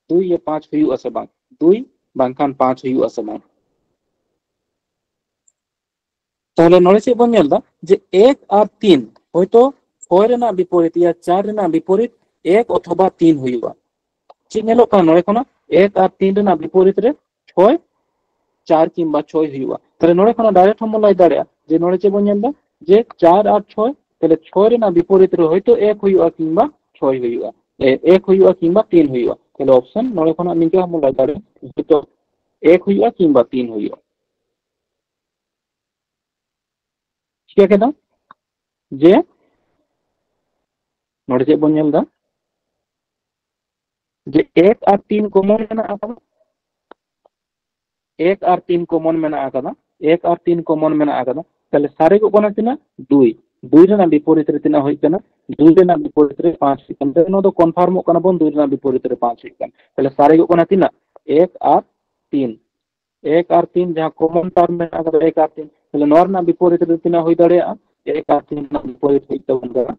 ᱫᱩᱭ ᱤᱭᱟ ᱯᱟᱸᱪ ᱦᱩᱭᱩᱜᱼᱟ ᱥᱮ ᱵᱟᱝ? ᱫᱩᱭ ᱵᱟᱝᱠᱷᱟᱱ ᱯᱟᱸᱪ ᱦᱩᱭᱩᱜᱼᱟ ᱥᱮ ᱵᱟᱝ? ᱛᱟᱦᱞᱮ ᱱᱚᱰᱮ ᱪᱮᱫ ᱵᱚᱱ ᱧᱮᱞ ᱮᱫᱟ? ᱡᱮ ᱮᱠ ᱟᱨ ᱛᱤᱱ, ᱦᱚᱭᱛᱳ ᱪᱷᱚᱭ ᱨᱮᱱᱟᱜ ᱵᱤᱯᱚᱨᱤᱛ ᱤᱭᱟ ᱪᱟᱨ ᱨᱮᱱᱟᱜ ᱵᱤᱯᱚᱨᱤᱛ ᱮᱠ ᱚᱛᱷᱚᱵᱟ ᱛᱤᱱ ᱦᱩᱭᱩᱜᱼᱟ᱾ ᱪᱮᱫ ᱧᱮᱞᱚᱜ ᱠᱟᱱᱟ ᱱᱚᱰᱮ ᱠᱷᱚᱱᱟᱜ? ᱮᱠ ᱟᱨ ᱛᱤᱱ ᱨᱮᱱᱟᱜ ᱵᱤᱯᱚᱨᱤᱛ ᱨᱮ ᱪᱷᱚᱭ, ᱪᱟᱨ ᱠᱤᱝᱵᱟ ᱪᱷᱚᱭ ᱦᱩᱭᱩᱜᱼᱟ᱾ ᱛᱟᱦᱞᱮ ᱱᱚᱰᱮ ᱠᱷᱚᱱᱟᱜ ᱰᱟᱭᱨᱮᱠᱴ ᱦᱚᱸ ᱵᱚᱱ ᱞᱟᱹᱭ ᱫᱟᱲᱮᱭᱟᱜᱼᱟ ᱡᱮ ᱱᱚᱰᱮ ᱪᱮᱫ ᱵᱚᱱ ᱧᱮᱞ ᱮᱫᱟ? ᱡᱮ ᱪᱟᱨ ᱟᱨ ᱪᱷᱚᱭ, ᱛᱟᱦᱞᱮ ᱪᱷᱚᱭ ᱨᱮᱱᱟᱜ ᱵᱤᱯᱚᱨᱤᱛ ᱨᱮ ᱦᱚᱭᱛᱳ ᱮᱠ ᱦᱩᱭᱩᱜᱼᱟ ᱠᱤᱝᱵᱟ ᱪᱷᱚᱭ ᱦᱩᱭᱩᱜᱼᱟ᱾ ᱮᱠ ᱦᱩᱭᱩᱜᱼᱟ ᱠᱤᱝᱵᱟ ᱛᱤᱱ ᱦᱩᱭᱩᱜᱼᱟ᱾ ᱛᱟᱦᱞᱮ ᱚᱯᱥᱮᱱ ᱱᱚᱰᱮ ᱠᱷᱚᱱᱟᱜ ᱱᱤᱝᱠᱟᱹ ᱦᱚᱸ ᱵᱚᱱ ᱞᱟᱹᱭ ᱫᱟᱲᱮᱭᱟᱜᱼᱟ, ᱦᱚᱭᱛᱳ ᱮᱠ ᱦᱩᱭᱩᱜᱼᱟ ᱠᱤᱝᱵᱟ ᱛᱤᱱ ᱦᱩᱭᱩᱜᱼᱟ᱾ ᱪᱤᱠᱟᱹ ᱠᱮᱫᱟ ᱡᱮ ᱱᱚᱰᱮ ᱪᱮᱫ ᱵᱚᱱ ᱧᱮᱞ ᱮᱫᱟ, ᱡᱮ ᱮᱠ ᱟᱨ ᱛᱤᱱ ᱠᱚᱢᱚᱱ ᱢᱮᱱᱟᱜ ᱟᱠᱟᱫᱟ, ᱮᱠ ᱟᱨ ᱛᱤᱱ ᱠᱚᱢᱚᱱ ᱢᱮᱱᱟᱜ ᱟᱠᱟᱫᱟ, ᱮᱠ ᱟᱨ ᱛᱤᱱ ᱠᱚᱢᱚᱱ ᱢᱮᱱᱟᱜ ᱟᱠᱟᱫᱟ, ᱛᱟᱦᱞᱮ ᱥᱟᱨᱮᱡᱚᱜ ᱠᱟᱱᱟ ᱛᱤᱱᱟᱹᱜ? ᱫᱩᱭ᱾ ᱫᱩᱭ ᱨᱮᱱᱟᱜ ᱵᱤᱯᱚᱨᱤᱛ ᱨᱮ ᱛᱤᱱᱟᱹᱜ ᱦᱩᱭᱩᱜ ᱠᱟᱱᱟ? ᱫᱩᱭ ᱨᱮᱱᱟᱜ ᱵᱤᱯᱚᱨᱤᱛ ᱨᱮ ᱯᱟᱸᱪ ᱦᱩᱭᱩᱜ ᱠᱟᱱᱟ᱾ ᱛᱟᱦᱞᱮ ᱱᱚᱣᱟ ᱫᱚ ᱠᱚᱱᱯᱷᱟᱨᱢᱚᱜ ᱠᱟᱱᱟ ᱵᱚᱱ, ᱫᱩᱭ ᱨᱮᱱᱟᱜ ᱵᱤᱯᱚᱨᱤᱛ ᱨᱮ ᱯᱟᱸᱪ ᱦᱩᱭᱩᱜ ᱠᱟᱱᱟ᱾ ᱛᱟᱦᱞᱮ ᱥᱟᱨᱮᱡᱚᱜ ᱠᱟᱱᱟ ᱛᱤᱱᱟᱹᱜ? ᱮᱠ ᱟᱨ ᱛᱤᱱ᱾ ᱮᱠ ᱟᱨ ᱛᱤᱱ ᱡᱟᱦᱟᱸ ᱠᱚᱢᱚᱱ ᱴᱟᱨᱢ ᱢᱮᱱᱟᱜ ᱟᱠᱟᱫᱟ, ᱮᱠ ᱟᱨ ᱛᱤᱱ, ᱛᱟᱦᱞᱮ ᱱᱚᱣᱟ ᱨᱮᱱᱟᱜ ᱵᱤᱯᱚᱨᱤᱛ ᱨᱮ ᱛᱤᱱᱟᱹᱜ ᱦᱩᱭ ᱫᱟᱲᱮᱭᱟᱜᱼᱟ? ᱮᱠ ᱟᱨ ᱛᱤᱱ ᱨᱮᱱᱟᱜ ᱵᱤᱯᱚᱨᱤᱛ ᱦᱩᱭᱩᱜ ᱛᱟᱵᱚᱱ ᱠᱟᱱᱟ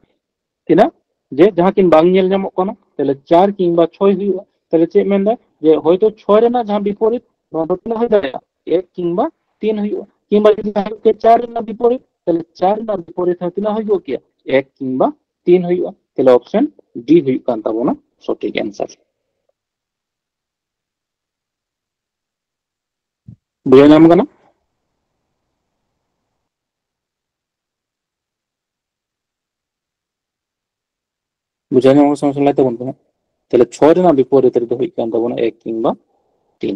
ᱛᱤᱱᱟᱹᱜ? ᱡᱮ ᱡᱟᱦᱟᱸ ᱠᱤᱱ ᱵᱟᱝ ᱧᱮᱞ ᱧᱟᱢᱚᱜ ᱠᱟᱱᱟ, ᱛᱟᱦᱞᱮ ᱪᱟᱨ ᱠᱤᱝᱵᱟ ᱪᱷᱚᱭ ᱦᱩᱭᱩᱜᱼᱟ᱾ ᱛᱟᱦᱞᱮ ᱪᱮᱫ ᱢᱮᱱᱫᱟ? ᱡᱮ ᱦᱚᱭᱛᱳ ᱪᱷᱚᱭ ᱨᱮᱱᱟᱜ ᱡᱟᱦᱟᱸ ᱵᱤᱯᱚᱨᱤᱛ, ᱱᱚᱣᱟ ᱫᱚ ᱛᱤᱱᱟᱹᱜ ᱦᱩᱭ ᱫᱟᱲᱮᱭᱟᱜᱼᱟ? ᱮᱠ ᱠᱤᱝᱵᱟ ᱛᱤᱱ ᱦᱩᱭᱩᱜᱼᱟ᱾ ᱠᱤᱝᱵᱟ ᱡᱩᱫᱤ ᱦᱩᱭᱩᱜ ᱠᱮᱭᱟ ᱪᱟᱨ ᱨᱮᱱᱟᱜ ᱵᱤᱯᱚᱨᱤᱛ, ᱛᱟᱦᱞᱮ ᱪᱟᱨ ᱨᱮᱱᱟᱜ ᱵᱤᱯᱚᱨᱤᱛ ᱦᱚᱸ ᱛᱤᱱᱟᱹᱜ ᱦᱩᱭᱩᱜ ᱠᱮᱭᱟ? ᱮᱠ ᱠᱤᱝᱵᱟ ᱛᱤᱱ ᱦᱩᱭᱩᱜᱼᱟ᱾ ᱛᱟᱦᱞᱮ ᱚᱯᱥᱮᱱ ᱰᱤ ᱦᱩᱭᱩᱜ ᱠᱟᱱ ᱛᱟᱵᱚᱱᱟ ᱥᱚᱴᱷᱤᱠ ᱮᱱᱥᱟᱨ᱾ ᱵᱩᱡᱷᱟᱹᱣ ᱧᱟᱢ ᱠᱟᱱᱟ? ᱵᱩᱡᱷᱟᱹᱣ ᱧᱟᱢ ᱥᱚᱢᱚᱥᱥᱟ ᱞᱟᱹᱭ ᱛᱟᱵᱚᱱ ᱯᱮ ᱦᱟᱸᱜ᱾ ᱛᱟᱦᱞᱮ ᱪᱷᱚᱭ ᱨᱮᱱᱟᱜ ᱵᱤᱯᱚᱨᱤᱛ ᱨᱮᱫᱚ ᱦᱩᱭᱩᱜ ᱠᱟᱱ ᱛᱟᱵᱚᱱᱟ ᱮᱠ ᱠᱤᱝᱵᱟ ᱛᱤᱱ᱾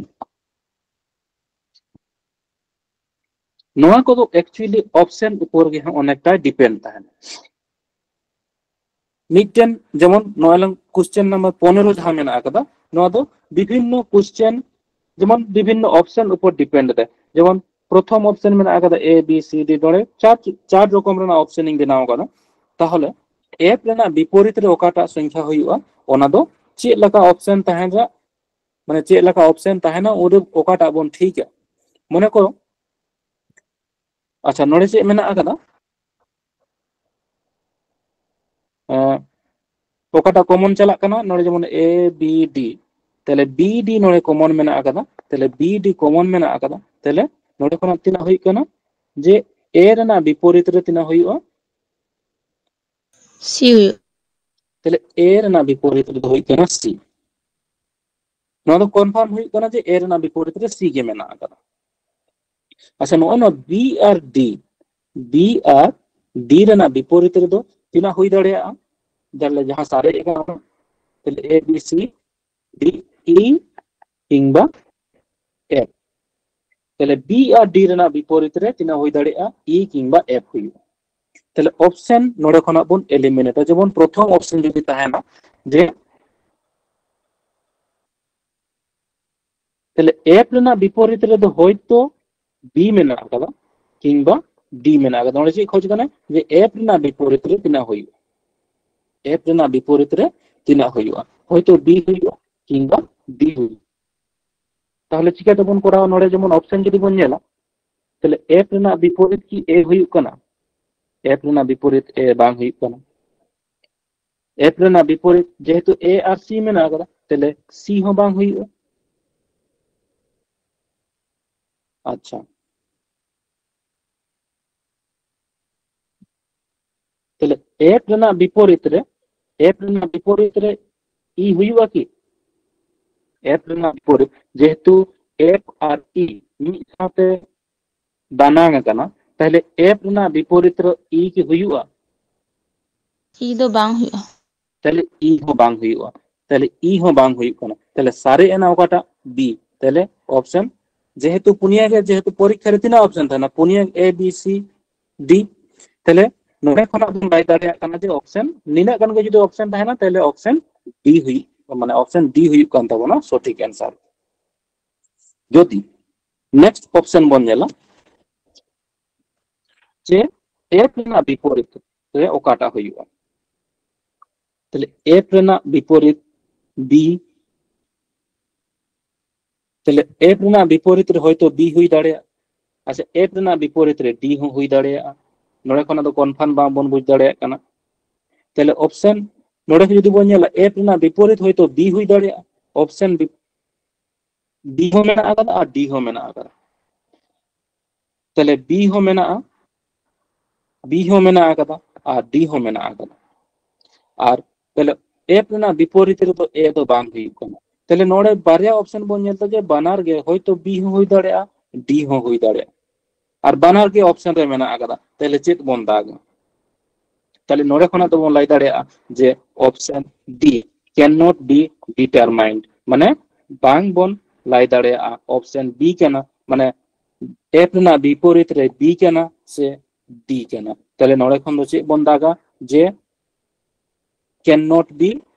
ᱱᱚᱣᱟ ᱠᱚᱫᱚ actually ᱚᱯᱥᱮᱱ ᱩᱯᱚᱨ ᱜᱮ ᱦᱟᱸᱜ ᱚᱱᱮᱠᱴᱟᱭ ᱰᱤᱯᱮᱱᱰ ᱛᱟᱦᱮᱱᱟ᱾ ᱢᱤᱫᱴᱮᱱ ᱡᱮᱢᱚᱱ ᱱᱚᱜᱼᱚᱭ ᱞᱟᱝ ᱠᱚᱥᱪᱮᱱ ᱱᱟᱢᱵᱟᱨ ᱯᱚᱱᱮᱨᱚ ᱡᱟᱦᱟᱸ ᱢᱮᱱᱟᱜ ᱟᱠᱟᱫᱟ, ᱱᱚᱣᱟ ᱫᱚ ᱵᱤᱵᱷᱤᱱᱱᱚ ᱠᱚᱥᱪᱮᱱ, ᱡᱮᱢᱚᱱ ᱵᱤᱵᱷᱤᱱᱱᱚ ᱚᱯᱥᱮᱱ ᱩᱯᱚᱨ ᱰᱤᱯᱮᱱᱰ ᱮᱫᱟᱭ᱾ ᱡᱮᱢᱚᱱ ᱯᱨᱚᱛᱷᱚᱢ ᱚᱯᱥᱮᱱ ᱢᱮᱱᱟᱜ ᱟᱠᱟᱫᱟ ᱮ ᱵᱤ ᱥᱤ ᱰᱤ, ᱱᱚᱰᱮ ᱪᱟᱨ, ᱪᱟᱨ ᱨᱚᱠᱚᱢ ᱨᱮᱱᱟᱜ ᱚᱯᱥᱮᱱ ᱤᱧ ᱵᱮᱱᱟᱣ ᱟᱠᱟᱫᱟ᱾ ᱛᱟᱦᱚᱞᱮ ᱮᱯ ᱨᱮᱱᱟᱜ ᱵᱤᱯᱚᱨᱤᱛ ᱨᱮ ᱚᱠᱟᱴᱟᱜ ᱥᱚᱝᱠᱷᱟ ᱦᱩᱭᱩᱜᱼᱟ, ᱚᱱᱟ ᱫᱚ ᱪᱮᱫ ᱞᱮᱠᱟ ᱚᱯᱥᱮᱱ ᱛᱟᱦᱮᱱ ᱨᱮ, ᱢᱟᱱᱮ ᱪᱮᱫ ᱞᱮᱠᱟ ᱚᱯᱥᱮᱱ ᱛᱟᱦᱮᱱᱟ, ᱩᱱᱨᱮ ᱚᱠᱟᱴᱟᱜ ᱵᱚᱱ ᱴᱷᱤᱠᱟ᱾ ᱢᱚᱱᱮ ᱠᱚᱨᱚ, ᱟᱪᱪᱷᱟ, ᱱᱚᱰᱮ ᱪᱮᱫ ᱢᱮᱱᱟᱜ ᱟᱠᱟᱫᱟ? ᱮᱸ, ᱚᱠᱟᱴᱟᱜ ᱠᱚᱢᱚᱱ ᱪᱟᱞᱟᱜ ᱠᱟᱱᱟ? ᱱᱚᱰᱮ ᱡᱮᱢᱚᱱ ᱮ ᱵᱤ ᱰᱤ, ᱛᱟᱦᱞᱮ ᱵᱤ ᱰᱤ ᱱᱚᱰᱮ ᱠᱚᱢᱚᱱ ᱢᱮᱱᱟᱜ ᱟᱠᱟᱫᱟ, ᱛᱟᱦᱞᱮ ᱵᱤ ᱰᱤ ᱠᱚᱢᱚᱱ ᱢᱮᱱᱟᱜ ᱟᱠᱟᱫᱟ, ᱛᱟᱦᱞᱮ ᱱᱚᱰᱮ ᱠᱷᱚᱱᱟᱜ ᱛᱤᱱᱟᱹᱜ ᱦᱩᱭᱩᱜ ᱠᱟᱱᱟ? ᱡᱮ ᱮ ᱨᱮᱱᱟᱜ ᱵᱤᱯᱚᱨᱤᱛ ᱨᱮ ᱛᱤᱱᱟᱹᱜ ᱦᱩᱭᱩᱜᱼᱟ? ᱥᱤ ᱦᱩᱭᱩᱜ᱾ ᱛᱟᱦᱞᱮ ᱮ ᱨᱮᱱᱟᱜ ᱵᱤᱯᱚᱨᱤᱛ ᱨᱮᱫᱚ ᱦᱩᱭᱩᱜ ᱠᱟᱱᱟ ᱥᱤ᱾ ᱱᱚᱣᱟ ᱫᱚ ᱠᱚᱱᱯᱷᱟᱨᱢ ᱦᱩᱭᱩᱜ ᱠᱟᱱᱟ ᱡᱮ ᱮ ᱨᱮᱱᱟᱜ ᱵᱤᱯᱚᱨᱤᱛ ᱨᱮ ᱥᱤ ᱜᱮ ᱢᱮᱱᱟᱜ ᱟᱠᱟᱫᱟ᱾ ᱟᱪᱪᱷᱟ, ᱱᱚᱜᱼᱚᱭ ᱱᱚᱣᱟ ᱵᱤ ᱟᱨ ᱰᱤ, ᱵᱤ ᱟᱨ ᱰᱤ ᱨᱮᱱᱟᱜ ᱵᱤᱯᱚᱨᱤᱛ ᱨᱮᱫᱚ ᱛᱤᱱᱟᱹᱜ ᱦᱩᱭ ᱫᱟᱲᱮᱭᱟᱜᱼᱟ? ᱛᱟᱦᱞᱮ ᱡᱟᱦᱟᱸ ᱥᱟᱨᱮᱡ ᱟᱠᱟᱱᱟ, ᱛᱟᱦᱞᱮ A B C D, E ᱠᱤᱝᱵᱟ F᱾ ᱛᱟᱦᱞᱮ B ᱟᱨ D ᱨᱮᱱᱟᱜ ᱵᱤᱯᱚᱨᱤᱛ ᱨᱮ ᱛᱤᱱᱟᱹᱜ ᱦᱩᱭ ᱫᱟᱲᱮᱭᱟᱜᱼᱟ? E ᱠᱤᱝᱵᱟ F ᱦᱩᱭᱩᱜᱼᱟ᱾ ᱛᱟᱦᱞᱮ ᱚᱯᱥᱮᱱ ᱱᱚᱰᱮ ᱠᱷᱚᱱᱟᱜ ᱵᱚᱱ ᱮᱞᱤᱢᱤᱱᱮᱴᱟ᱾ ᱡᱮᱢᱚᱱ ᱯᱨᱚᱛᱷᱚᱢ ᱚᱯᱥᱮᱱ ᱡᱩᱫᱤ ᱛᱟᱦᱮᱱᱟ ᱡᱮ, ᱛᱟᱦᱞᱮ F ᱨᱮᱱᱟᱜ ᱵᱤᱯᱚᱨᱤᱛ ᱨᱮᱫᱚ ᱦᱚᱭᱛᱚ B ᱢᱮᱱᱟᱜ ᱟᱠᱟᱫᱟ ᱠᱤᱝᱵᱟ D ᱢᱮᱱᱟᱜ ᱟᱠᱟᱫᱟ᱾ ᱚᱸᱰᱮ ᱪᱮᱫ ᱠᱷᱚᱡ ᱠᱟᱱᱟ? ᱡᱮ F ᱨᱮᱱᱟᱜ ᱵᱤᱯᱚᱨᱤᱛ ᱨᱮ ᱛᱤᱱᱟᱹᱜ ᱦᱩᱭᱩᱜᱼᱟ, F ᱨᱮᱱᱟᱜ ᱵᱤᱯᱚᱨᱤᱛ ᱨᱮ ᱛᱤᱱᱟᱹᱜ ᱦᱩᱭᱩᱜᱼᱟ? ᱦᱚᱭᱛᱚ B ᱦᱩᱭᱩᱜᱼᱟ ᱠᱤᱝᱵᱟ D ᱦᱩᱭᱩᱜᱼᱟ᱾ ᱛᱟᱦᱞᱮ ᱪᱤᱠᱟᱹ ᱛᱮᱵᱚᱱ ᱠᱚᱨᱟᱣᱟ? ᱱᱚᱰᱮ ᱡᱮᱢᱚᱱ ᱚᱯᱥᱮᱱ ᱡᱩᱫᱤ ᱵᱚᱱ ᱧᱮᱞᱟ, ᱛᱟᱦᱞᱮ F ᱨᱮᱱᱟᱜ ᱵᱤᱯᱚᱨᱤᱛ ᱠᱤ A ᱦᱩᱭᱩᱜ ᱠᱟᱱᱟ? F ᱨᱮᱱᱟᱜ ᱵᱤᱯᱚᱨᱤᱛ A ᱵᱟᱝ ᱦᱩᱭᱩᱜ ᱠᱟᱱᱟ᱾ F ᱨᱮᱱᱟᱜ ᱵᱤᱯᱚᱨᱤᱛ ᱡᱮᱦᱮᱛᱩ A ᱟᱨ C ᱢᱮᱱᱟᱜ ᱟᱠᱟᱫᱟ, ᱛᱟᱦᱞᱮ C ᱦᱚᱸ ᱵᱟᱝ ᱦᱩᱭᱩᱜᱼᱟ᱾ ᱟᱪᱪᱷᱟ, ᱛᱟᱦᱞᱮ F ᱨᱮᱱᱟᱜ ᱵᱤᱯᱚᱨᱤᱛ ᱨᱮ, F ᱨᱮᱱᱟᱜ ᱵᱤᱯᱚᱨᱤᱛ ᱨᱮ E ᱦᱩᱭᱩᱜᱼᱟ ᱠᱤ? F ᱨᱮᱱᱟᱜ ᱵᱤᱯᱚᱨᱤᱛ, ᱡᱮᱦᱮᱛᱩ F ᱟᱨ E ᱢᱤᱫ ᱥᱟᱶᱛᱮ ᱫᱟᱱᱟᱝ ᱟᱠᱟᱱᱟ, ᱛᱟᱦᱞᱮ F ᱨᱮᱱᱟᱜ ᱵᱤᱯᱚᱨᱤᱛ ᱨᱮ E ᱠᱤ ᱦᱩᱭᱩᱜᱼᱟ? E ᱫᱚ ᱵᱟᱝ ᱦᱩᱭᱩᱜᱼᱟ᱾ ᱛᱟᱦᱞᱮ E ᱦᱚᱸ ᱵᱟᱝ ᱦᱩᱭᱩᱜᱼᱟ᱾ ᱛᱟᱦᱞᱮ E ᱦᱚᱸ ᱵᱟᱝ ᱦᱩᱭᱩᱜ ᱠᱟᱱᱟ᱾ ᱛᱟᱦᱞᱮ ᱥᱟᱨᱮᱡ ᱮᱱᱟ ᱚᱠᱟᱴᱟᱜ? B᱾ ᱛᱟᱦᱞᱮ ᱚᱯᱥᱮᱱ ᱡᱮᱦᱮᱛᱩ ᱯᱩᱱᱭᱟ ᱜᱮ, ᱡᱮᱦᱮᱛᱩ ᱯᱚᱨᱤᱠᱠᱷᱟ ᱨᱮ ᱛᱤᱱᱟᱹᱜ ᱚᱯᱥᱮᱱ ᱛᱟᱦᱮᱱᱟ? ᱯᱩᱱᱭᱟ, A B C D᱾ ᱛᱟᱦᱞᱮ ᱱᱚᱰᱮ ᱠᱷᱚᱱᱟᱜ ᱵᱚᱱ ᱞᱟᱹᱭ ᱫᱟᱲᱮᱭᱟᱜ ᱠᱟᱱᱟ ᱡᱮ ᱚᱯᱥᱮᱱ ᱱᱤᱱᱟᱹᱜ ᱜᱟᱱ ᱜᱮ ᱡᱩᱫᱤ ᱚᱯᱥᱮᱱ ᱛᱟᱦᱮᱱᱟ, ᱛᱟᱦᱞᱮ ᱚᱯᱥᱮᱱ D ᱦᱩᱭᱩᱜ, ᱢᱟᱱᱮ ᱚᱯᱥᱮᱱ D ᱦᱩᱭᱩᱜ ᱠᱟᱱ ᱛᱟᱵᱚᱱᱟ ᱥᱚᱴᱷᱤᱠ ᱟᱱᱥᱟᱨ᱾ ᱡᱩᱫᱤ ᱱᱮᱠᱥᱴ ᱚᱯᱥᱮᱱ ᱵᱚᱱ ᱧᱮᱞᱟ ᱡᱮ F ᱨᱮᱱᱟᱜ ᱵᱤᱯᱚᱨᱤᱛ ᱨᱮ ᱚᱠᱟᱴᱟᱜ ᱦᱩᱭᱩᱜᱼᱟ? ᱛᱟᱦᱞᱮ F ᱨᱮᱱᱟᱜ ᱵᱤᱯᱚᱨᱤᱛ B, ᱛᱟᱦᱞᱮ F ᱨᱮᱱᱟᱜ ᱵᱤᱯᱚᱨᱤᱛ ᱨᱮ ᱦᱚᱭᱛᱚ B ᱦᱩᱭ ᱫᱟᱲᱮᱭᱟᱜᱼᱟ᱾ ᱟᱪᱪᱷᱟ, F ᱨᱮᱱᱟᱜ ᱵᱤᱯᱚᱨᱤᱛ ᱨᱮ D ᱦᱚᱸ ᱦᱩᱭ ᱫᱟᱲᱮᱭᱟᱜᱼᱟ᱾ ᱱᱚᱰᱮ ᱠᱷᱚᱱᱟᱜ ᱫᱚ ᱠᱚᱱᱯᱷᱟᱨᱢ ᱵᱟᱝ ᱵᱚᱱ ᱵᱩᱡᱽ ᱫᱟᱲᱮᱭᱟᱜ ᱠᱟᱱᱟ᱾ ᱛᱟᱦᱞᱮ ᱚᱯᱥᱮᱱ ᱱᱚᱰᱮ ᱡᱩᱫᱤ ᱵᱚᱱ ᱧᱮᱞᱟ, F ᱨᱮᱱᱟᱜ ᱵᱤᱯᱚᱨᱤᱛ ᱦᱚᱭᱛᱚ B ᱦᱩᱭ ᱫᱟᱲᱮᱭᱟᱜᱼᱟ᱾ ᱚᱯᱥᱮᱱ B ᱦᱚᱸ ᱢᱮᱱᱟᱜ ᱟᱠᱟᱫᱟ ᱟᱨ D ᱦᱚᱸ ᱢᱮᱱᱟᱜ ᱟᱠᱟᱫᱟ᱾ ᱛᱟᱦᱞᱮ B ᱦᱚᱸ ᱢᱮᱱᱟᱜᱼᱟ, B ᱦᱚᱸ ᱢᱮᱱᱟᱜ ᱟᱠᱟᱫᱟ ᱟᱨ D ᱦᱚᱸ ᱢᱮᱱᱟᱜ ᱟᱠᱟᱫᱟ᱾ ᱟᱨ ᱛᱟᱦᱞᱮ F ᱨᱮᱱᱟᱜ ᱵᱤᱯᱚᱨᱤᱛ ᱨᱮᱫᱚ A ᱫᱚ ᱵᱟᱝ ᱦᱩᱭᱩᱜ ᱠᱟᱱᱟ᱾ ᱛᱟᱦᱞᱮ ᱱᱚᱰᱮ ᱵᱟᱨᱭᱟ ᱚᱯᱥᱮᱱ ᱵᱚᱱ ᱧᱮᱞ ᱮᱫᱟ ᱡᱮ ᱵᱟᱱᱟᱨ ᱜᱮ ᱦᱚᱭᱛᱚ B ᱦᱚᱸ ᱦᱩᱭ ᱫᱟᱲᱮᱭᱟᱜᱼᱟ, D ᱦᱚᱸ ᱦᱩᱭ ᱫᱟᱲᱮᱭᱟᱜᱼᱟ, ᱟᱨ ᱵᱟᱱᱟᱨ ᱜᱮ ᱚᱯᱥᱮᱱ ᱨᱮ ᱢᱮᱱᱟᱜ ᱟᱠᱟᱫᱟ᱾ ᱛᱟᱦᱞᱮ ᱪᱮᱫ ᱵᱚᱱ ᱫᱟᱜᱟ? ᱛᱟᱦᱞᱮ ᱱᱚᱰᱮ ᱠᱷᱚᱱᱟᱜ ᱫᱚᱵᱚᱱ ᱞᱟᱹᱭ ᱫᱟᱲᱮᱭᱟᱜᱼᱟ ᱡᱮ option D, cannot be determined, ᱢᱟᱱᱮ ᱵᱟᱝ ᱵᱚᱱ ᱞᱟᱹᱭ ᱫᱟᱲᱮᱭᱟᱜᱼᱟ ᱚᱯᱥᱮᱱ ᱵᱤ ᱠᱟᱱᱟ, ᱢᱟᱱᱮ ᱮᱯᱷ ᱨᱮᱱᱟᱜ ᱵᱤᱯᱚᱨᱤᱛ ᱨᱮ ᱵᱤ ᱠᱟᱱᱟ ᱥᱮ ᱰᱤ ᱠᱟᱱᱟ᱾ ᱛᱟᱦᱞᱮ ᱱᱚᱰᱮ ᱠᱷᱚᱱ ᱫᱚ ᱪᱮᱫ ᱵᱚᱱ ᱫᱟᱜᱟ? ᱡᱮ cannot be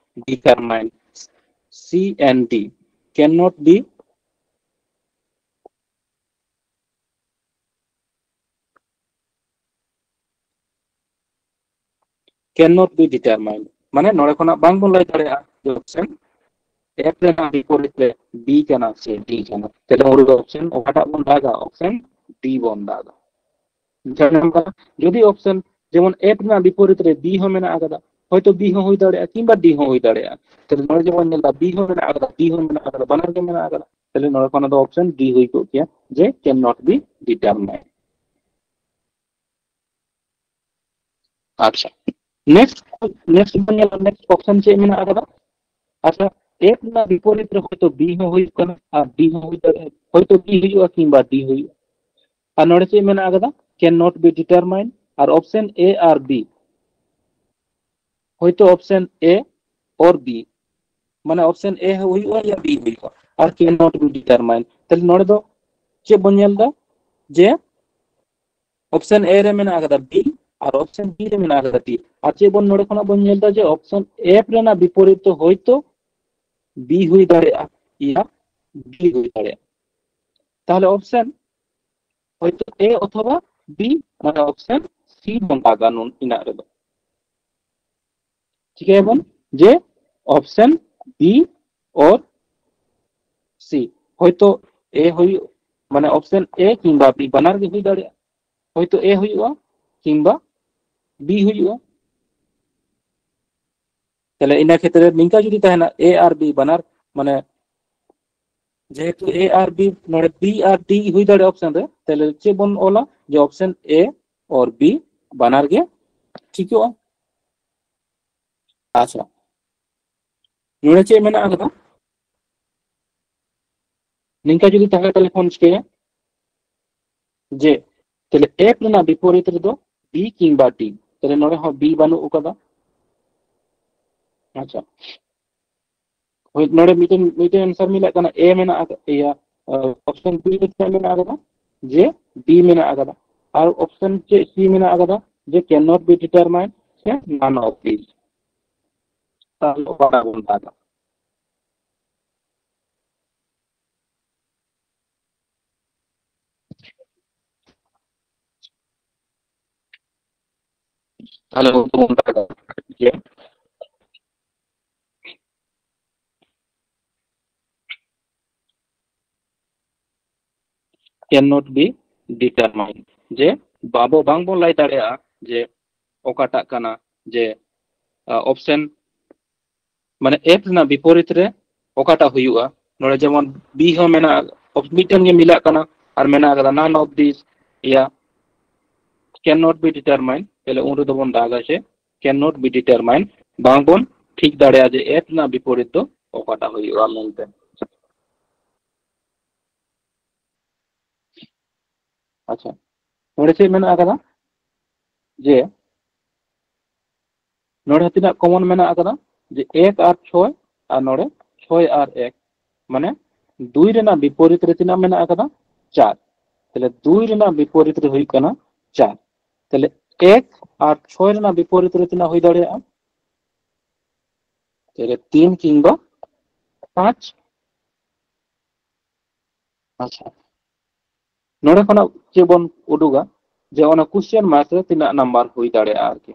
determined, C and D, cannot be cannot be determined, ᱢᱟᱱᱮ ᱱᱚᱰᱮ ᱠᱷᱚᱱᱟᱜ ᱵᱟᱝ ᱵᱚᱱ ᱞᱟᱹᱭ ᱫᱟᱲᱮᱭᱟᱜᱼᱟ ᱡᱮ ᱚᱯᱥᱮᱱ ᱮᱯᱷ ᱨᱮᱱᱟᱜ ᱵᱤᱯᱚᱨᱤᱛ ᱨᱮ ᱵᱤ ᱠᱟᱱᱟ ᱥᱮ ᱰᱤ ᱠᱟᱱᱟ᱾ ᱛᱟᱦᱞᱮ ᱩᱱ ᱨᱮᱫᱚ ᱚᱯᱥᱮᱱ ᱚᱠᱟᱴᱟᱜ ᱵᱚᱱ ᱫᱟᱜᱟ? ᱚᱯᱥᱮᱱ ᱰᱤ ᱵᱚᱱ ᱫᱟᱜᱟ᱾ ᱵᱩᱡᱷᱟᱹᱣ ᱧᱟᱢ ᱠᱟᱱᱟ? ᱡᱩᱫᱤ ᱚᱯᱥᱮᱱ ᱡᱮᱢᱚᱱ ᱮᱯᱷ ᱨᱮᱱᱟᱜ ᱵᱤᱯᱚᱨᱤᱛ ᱨᱮ ᱵᱤ ᱦᱚᱸ ᱢᱮᱱᱟᱜ ᱟᱠᱟᱫᱟ, ᱦᱚᱭᱛᱚ ᱵᱤ ᱦᱚᱸ ᱦᱩᱭ ᱫᱟᱲᱮᱭᱟᱜᱼᱟ ᱠᱤᱝᱵᱟ ᱰᱤ ᱦᱚᱸ ᱦᱩᱭ ᱫᱟᱲᱮᱭᱟᱜᱼᱟ᱾ ᱛᱟᱦᱞᱮ ᱱᱚᱰᱮ ᱡᱮᱢᱚᱱ ᱧᱮᱞ ᱮᱫᱟ ᱵᱤ ᱦᱚᱸ ᱢᱮᱱᱟᱜ ᱟᱠᱟᱫᱟ, ᱰᱤ ᱦᱚᱸ ᱢᱮᱱᱟᱜ ᱟᱠᱟᱫᱟ, ᱵᱟᱱᱟᱨ ᱜᱮ ᱢᱮᱱᱟᱜ ᱟᱠᱟᱫᱟ᱾ ᱛᱟᱦᱞᱮ ᱱᱚᱰᱮ ᱠᱷᱚᱱ ᱫᱚ ᱚᱯᱥᱮᱱ ᱰᱤ ᱦᱩᱭ ᱠᱚᱜ ᱜᱮᱭᱟ, ᱡᱮ cannot be determined᱾ ᱟᱪᱪᱷᱟ, next, next ᱵᱚᱱ ᱧᱮᱞᱟ, next option ᱪᱮᱫ ᱢᱮᱱᱟᱜ ᱟᱠᱟᱫᱟ? ᱟᱪᱪᱷᱟ, ᱮᱯᱷ ᱨᱮᱱᱟᱜ ᱵᱤᱯᱚᱨᱤᱛ ᱨᱮ ᱦᱚᱭᱛᱚ ᱵᱤ ᱦᱚᱸ ᱦᱩᱭᱩᱜ ᱠᱟᱱᱟ ᱟᱨ ᱰᱤ ᱦᱚᱸ ᱦᱩᱭ ᱫᱟᱲᱮᱭᱟᱜᱼᱟ, ᱦᱚᱭᱛᱚ ᱵᱤ ᱦᱩᱭᱩᱜᱼᱟ ᱠᱤᱝᱵᱟ ᱰᱤ ᱦᱩᱭᱩᱜᱼᱟ᱾ ᱟᱨ ᱱᱚᱰᱮ ᱪᱮᱫ ᱢᱮᱱᱟᱜ ᱟᱠᱟᱫᱟ? Cannot be determined, R option A R B, ᱦᱚᱭᱛᱚ ᱚᱯᱥᱮᱱ ᱮ ᱚᱨ ᱵᱤ, ᱢᱟᱱᱮ ᱚᱯᱥᱮᱱ ᱮ ᱦᱩᱭᱩᱜᱼᱟ ᱭᱟ ᱵᱤ ᱦᱩᱭᱩᱜᱼᱟ, ᱟᱨ cannot be determined᱾ ᱛᱟᱦᱞᱮ ᱱᱚᱰᱮ ᱫᱚ ᱪᱮᱫ ᱵᱚᱱ ᱧᱮᱞ ᱮᱫᱟ? ᱡᱮ ᱚᱯᱥᱮᱱ ᱮ ᱨᱮ ᱢᱮᱱᱟᱜ ᱟᱠᱟᱫᱟ ᱵᱤ ᱟᱨ ᱚᱯᱥᱮᱱ ᱵᱤ ᱨᱮ ᱢᱮᱱᱟᱜ ᱟᱠᱟᱫᱟ ᱰᱤ᱾ ᱟᱨ ᱪᱮᱫ ᱵᱚᱱ ᱱᱚᱰᱮ ᱠᱷᱚᱱᱟᱜ ᱵᱚᱱ ᱧᱮᱞ ᱮᱫᱟ? ᱡᱮ ᱚᱯᱥᱮᱱ ᱮᱯᱷ ᱨᱮᱱᱟᱜ ᱵᱤᱯᱚᱨᱤᱛ ᱫᱚ ᱦᱚᱭᱛᱚ ᱵᱤ ᱦᱩᱭ ᱫᱟᱲᱮᱭᱟᱜᱼᱟ ᱭᱟ ᱰᱤ ᱦᱩᱭ ᱫᱟᱲᱮᱭᱟᱜᱼᱟ᱾ ᱛᱟᱦᱞᱮ ᱚᱯᱥᱮᱱ ᱦᱚᱭᱛᱚ ᱮ ᱚᱛᱷᱚᱵᱟ ᱵᱤ, ᱢᱟᱱᱮ ᱚᱯᱥᱮᱱ ᱥᱤ ᱵᱚᱱ ᱫᱟᱜᱟ ᱱᱩᱱ ᱤᱱᱟᱜ ᱨᱮᱫᱚ᱾ ᱪᱤᱠᱟᱹᱭᱟᱵᱚᱱ? ᱡᱮ ᱚᱯᱥᱮᱱ ᱵᱤ ᱚᱨ ᱥᱤ, ᱦᱚᱭᱛᱚ ᱮ ᱦᱩᱭᱩᱜ, ᱢᱟᱱᱮ ᱚᱯᱥᱮᱱ ᱮ ᱠᱤᱝᱵᱟ ᱵᱤ ᱵᱟᱱᱟᱨ ᱜᱮ ᱦᱩᱭ ᱫᱟᱲᱮᱭᱟᱜᱼᱟ, ᱦᱚᱭᱛᱚ ᱮ ᱦᱩᱭᱩᱜᱼᱟ ᱠᱤᱝᱵᱟ ᱵᱤ ᱦᱩᱭᱩᱜᱼᱟ᱾ ᱛᱟᱦᱞᱮ ᱤᱱᱟᱹ ᱠᱷᱮᱛᱨᱮ ᱱᱤᱝᱠᱟ ᱡᱩᱫᱤ ᱛᱟᱦᱮᱱᱟ ᱮ ᱟᱨ ᱵᱤ ᱵᱟᱱᱟᱨ, ᱢᱟᱱᱮ ᱡᱮᱦᱮᱛᱩ ᱮ ᱟᱨ ᱵᱤ ᱱᱚᱰᱮ ᱵᱤ ᱟᱨ ᱰᱤ ᱦᱩᱭ ᱫᱟᱲᱮᱭᱟᱜᱼᱟ ᱚᱯᱥᱮᱱ ᱨᱮ, ᱛᱟᱦᱞᱮ ᱪᱮᱫ ᱵᱚᱱ ᱚᱞᱟ? ᱡᱮ ᱚᱯᱥᱮᱱ ᱮ ᱚᱨ ᱵᱤ ᱵᱟᱱᱟᱨ ᱜᱮ ᱴᱷᱤᱠᱚᱜᱼᱟ᱾ ᱟᱪᱪᱷᱟ, ᱱᱚᱰᱮ ᱪᱮᱫ ᱢᱮᱱᱟᱜ ᱟᱠᱟᱫᱟ? ᱱᱤᱝᱠᱟ ᱡᱩᱫᱤ ᱛᱟᱦᱮᱸ ᱛᱟᱦᱞᱮ ᱠᱷᱟᱱ ᱪᱤᱠᱟᱹᱭᱟ? ᱡᱮ ᱛᱟᱦᱞᱮ ᱮᱯᱷ ᱨᱮᱱᱟᱜ ᱵᱤᱯᱚᱨᱤᱛ ᱨᱮᱫᱚ ᱵᱤ ᱠᱤᱝᱵᱟ ᱰᱤ, ᱛᱟᱦᱞᱮ ᱱᱚᱰᱮ ᱦᱚᱸ ᱵᱤ ᱵᱟᱹᱱᱩᱜ ᱟᱠᱟᱫᱟ᱾ ᱟᱪᱪᱷᱟ, ᱦᱳᱭ, ᱱᱚᱰᱮ ᱢᱤᱫᱴᱮᱱ ᱢᱤᱫᱴᱮᱱ ᱟᱱᱥᱟᱨ ᱢᱤᱞᱟᱜ ᱠᱟᱱᱟ, ᱮ ᱢᱮᱱᱟᱜ ᱟᱠᱟᱫ, ᱤᱭᱟᱹ, ᱚᱯᱥᱮᱱ ᱵᱤ ᱨᱮ ᱪᱮᱫ ᱢᱮᱱᱟᱜ ᱟᱠᱟᱫᱟ? ᱡᱮ ᱵᱤ ᱢᱮᱱᱟᱜ ᱟᱠᱟᱫᱟ᱾ ᱟᱨ ᱚᱯᱥᱮᱱ ᱪᱮᱫ ᱥᱤ ᱢᱮᱱᱟᱜ ᱟᱠᱟᱫᱟ? ᱡᱮ ᱠᱮᱱ ᱱᱚᱴ ᱵᱤ ᱰᱤᱴᱟᱨᱢᱟᱭᱤᱱ ᱥᱮ ᱱᱟᱱ ᱚᱯᱷ ᱫᱤᱥ᱾ ᱛᱟᱦᱚᱞᱮ ᱚᱠᱟᱴᱟᱜ ᱵᱚᱱ ᱫᱟᱜᱟ? ᱛᱟᱦᱚᱞᱮ ᱩᱱᱠᱩ ᱵᱚᱱ ᱫᱟᱜᱟ ᱡᱮ ᱠᱮᱱ ᱱᱚᱴ ᱵᱤ ᱰᱤᱴᱟᱨᱢᱟᱭᱤᱱ, ᱡᱮ ᱟᱵᱚ ᱵᱟᱝᱵᱚᱱ ᱞᱟᱹᱭ ᱫᱟᱲᱮᱭᱟᱜᱼᱟ ᱡᱮ ᱚᱠᱟᱴᱟᱜ ᱠᱟᱱᱟ, ᱡᱮ ᱚᱯᱥᱮᱱ ᱢᱟᱱᱮ ᱮᱯᱷ ᱨᱮᱱᱟᱜ ᱵᱤᱯᱚᱨᱤᱛ ᱨᱮ ᱚᱠᱟᱴᱟᱜ ᱦᱩᱭᱩᱜᱼᱟ᱾ ᱱᱚᱰᱮ ᱡᱮᱢᱚᱱ ᱵᱤ ᱦᱚᱸ ᱢᱮᱱᱟᱜᱼᱟ, ᱢᱤᱫᱴᱮᱱ ᱜᱮ ᱢᱤᱞᱟᱜ ᱠᱟᱱᱟ, ᱟᱨ ᱢᱮᱱᱟᱜ ᱟᱠᱟᱫᱟ none of these, ᱤᱭᱟ, ᱠᱮᱱ ᱱᱚᱴ ᱵᱤ ᱰᱤᱴᱟᱨᱢᱟᱭᱤᱱ᱾ ᱛᱟᱦᱞᱮ ᱩᱱ ᱨᱮᱫᱚ ᱵᱚᱱ ᱫᱟᱜᱟ ᱥᱮ ᱠᱮᱱ ᱱᱚᱴ ᱵᱤ ᱰᱤᱴᱟᱨᱢᱟᱭᱤᱱ᱾ ᱵᱟᱝᱵᱚᱱ ᱴᱷᱤᱠ ᱫᱟᱲᱮᱭᱟᱜᱼᱟ ᱡᱮ ᱮᱯᱷ ᱨᱮᱱᱟᱜ ᱵᱤᱯᱚᱨᱤᱛ ᱫᱚ ᱚᱠᱟᱴᱟᱜ ᱦᱩᱭᱩᱜᱼᱟ ᱢᱮᱱᱛᱮ᱾ ᱟᱪᱪᱷᱟ, ᱱᱚᱰᱮ ᱪᱮᱫ ᱢᱮᱱᱟᱜ ᱟᱠᱟᱫᱟ? ᱡᱮ ᱱᱚᱰᱮ ᱛᱤᱱᱟᱹᱜ ᱠᱚᱢᱚᱱ ᱢᱮᱱᱟᱜ ᱟᱠᱟᱫᱟ? ᱡᱮ ᱮᱠ ᱟᱨ ᱪᱷᱚᱭ, ᱟᱨ ᱱᱚᱰᱮ ᱪᱷᱚᱭ ᱟᱨ ᱮᱠ, ᱢᱟᱱᱮ ᱫᱩᱭ ᱨᱮᱱᱟᱜ ᱵᱤᱯᱚᱨᱤᱛ ᱨᱮ ᱛᱤᱱᱟᱹᱜ ᱢᱮᱱᱟᱜ ᱟᱠᱟᱫᱟ? ᱪᱟᱨ᱾ ᱛᱟᱦᱞᱮ ᱫᱩᱭ ᱨᱮᱱᱟᱜ ᱵᱤᱯᱚᱨᱤᱛ ᱨᱮ ᱦᱩᱭᱩᱜ ᱠᱟᱱᱟ ᱪᱟᱨ᱾ ᱛᱟᱦᱞᱮ ᱮᱠ ᱟᱨ ᱪᱷᱚᱭ ᱨᱮᱱᱟᱜ ᱵᱤᱯᱚᱨᱤᱛ ᱨᱮ ᱛᱤᱱᱟᱹᱜ ᱦᱩᱭ ᱫᱟᱲᱮᱭᱟᱜᱼᱟ? ᱛᱟᱦᱞᱮ ᱛᱤᱱ ᱠᱤᱝᱵᱟ ᱯᱟᱸᱪ᱾ ᱟᱪᱪᱷᱟ, ᱱᱚᱰᱮ ᱠᱷᱚᱱᱟᱜ ᱪᱮᱫ ᱵᱚᱱ ᱩᱰᱩᱠᱟ? ᱡᱮ ᱚᱱᱟ ᱠᱩᱥᱪᱮᱱ ᱢᱟᱨᱠ ᱨᱮ ᱛᱤᱱᱟᱹᱜ ᱱᱟᱢᱵᱟᱨ ᱦᱩᱭ ᱫᱟᱲᱮᱭᱟᱜᱼᱟ ᱟᱨᱠᱤ᱾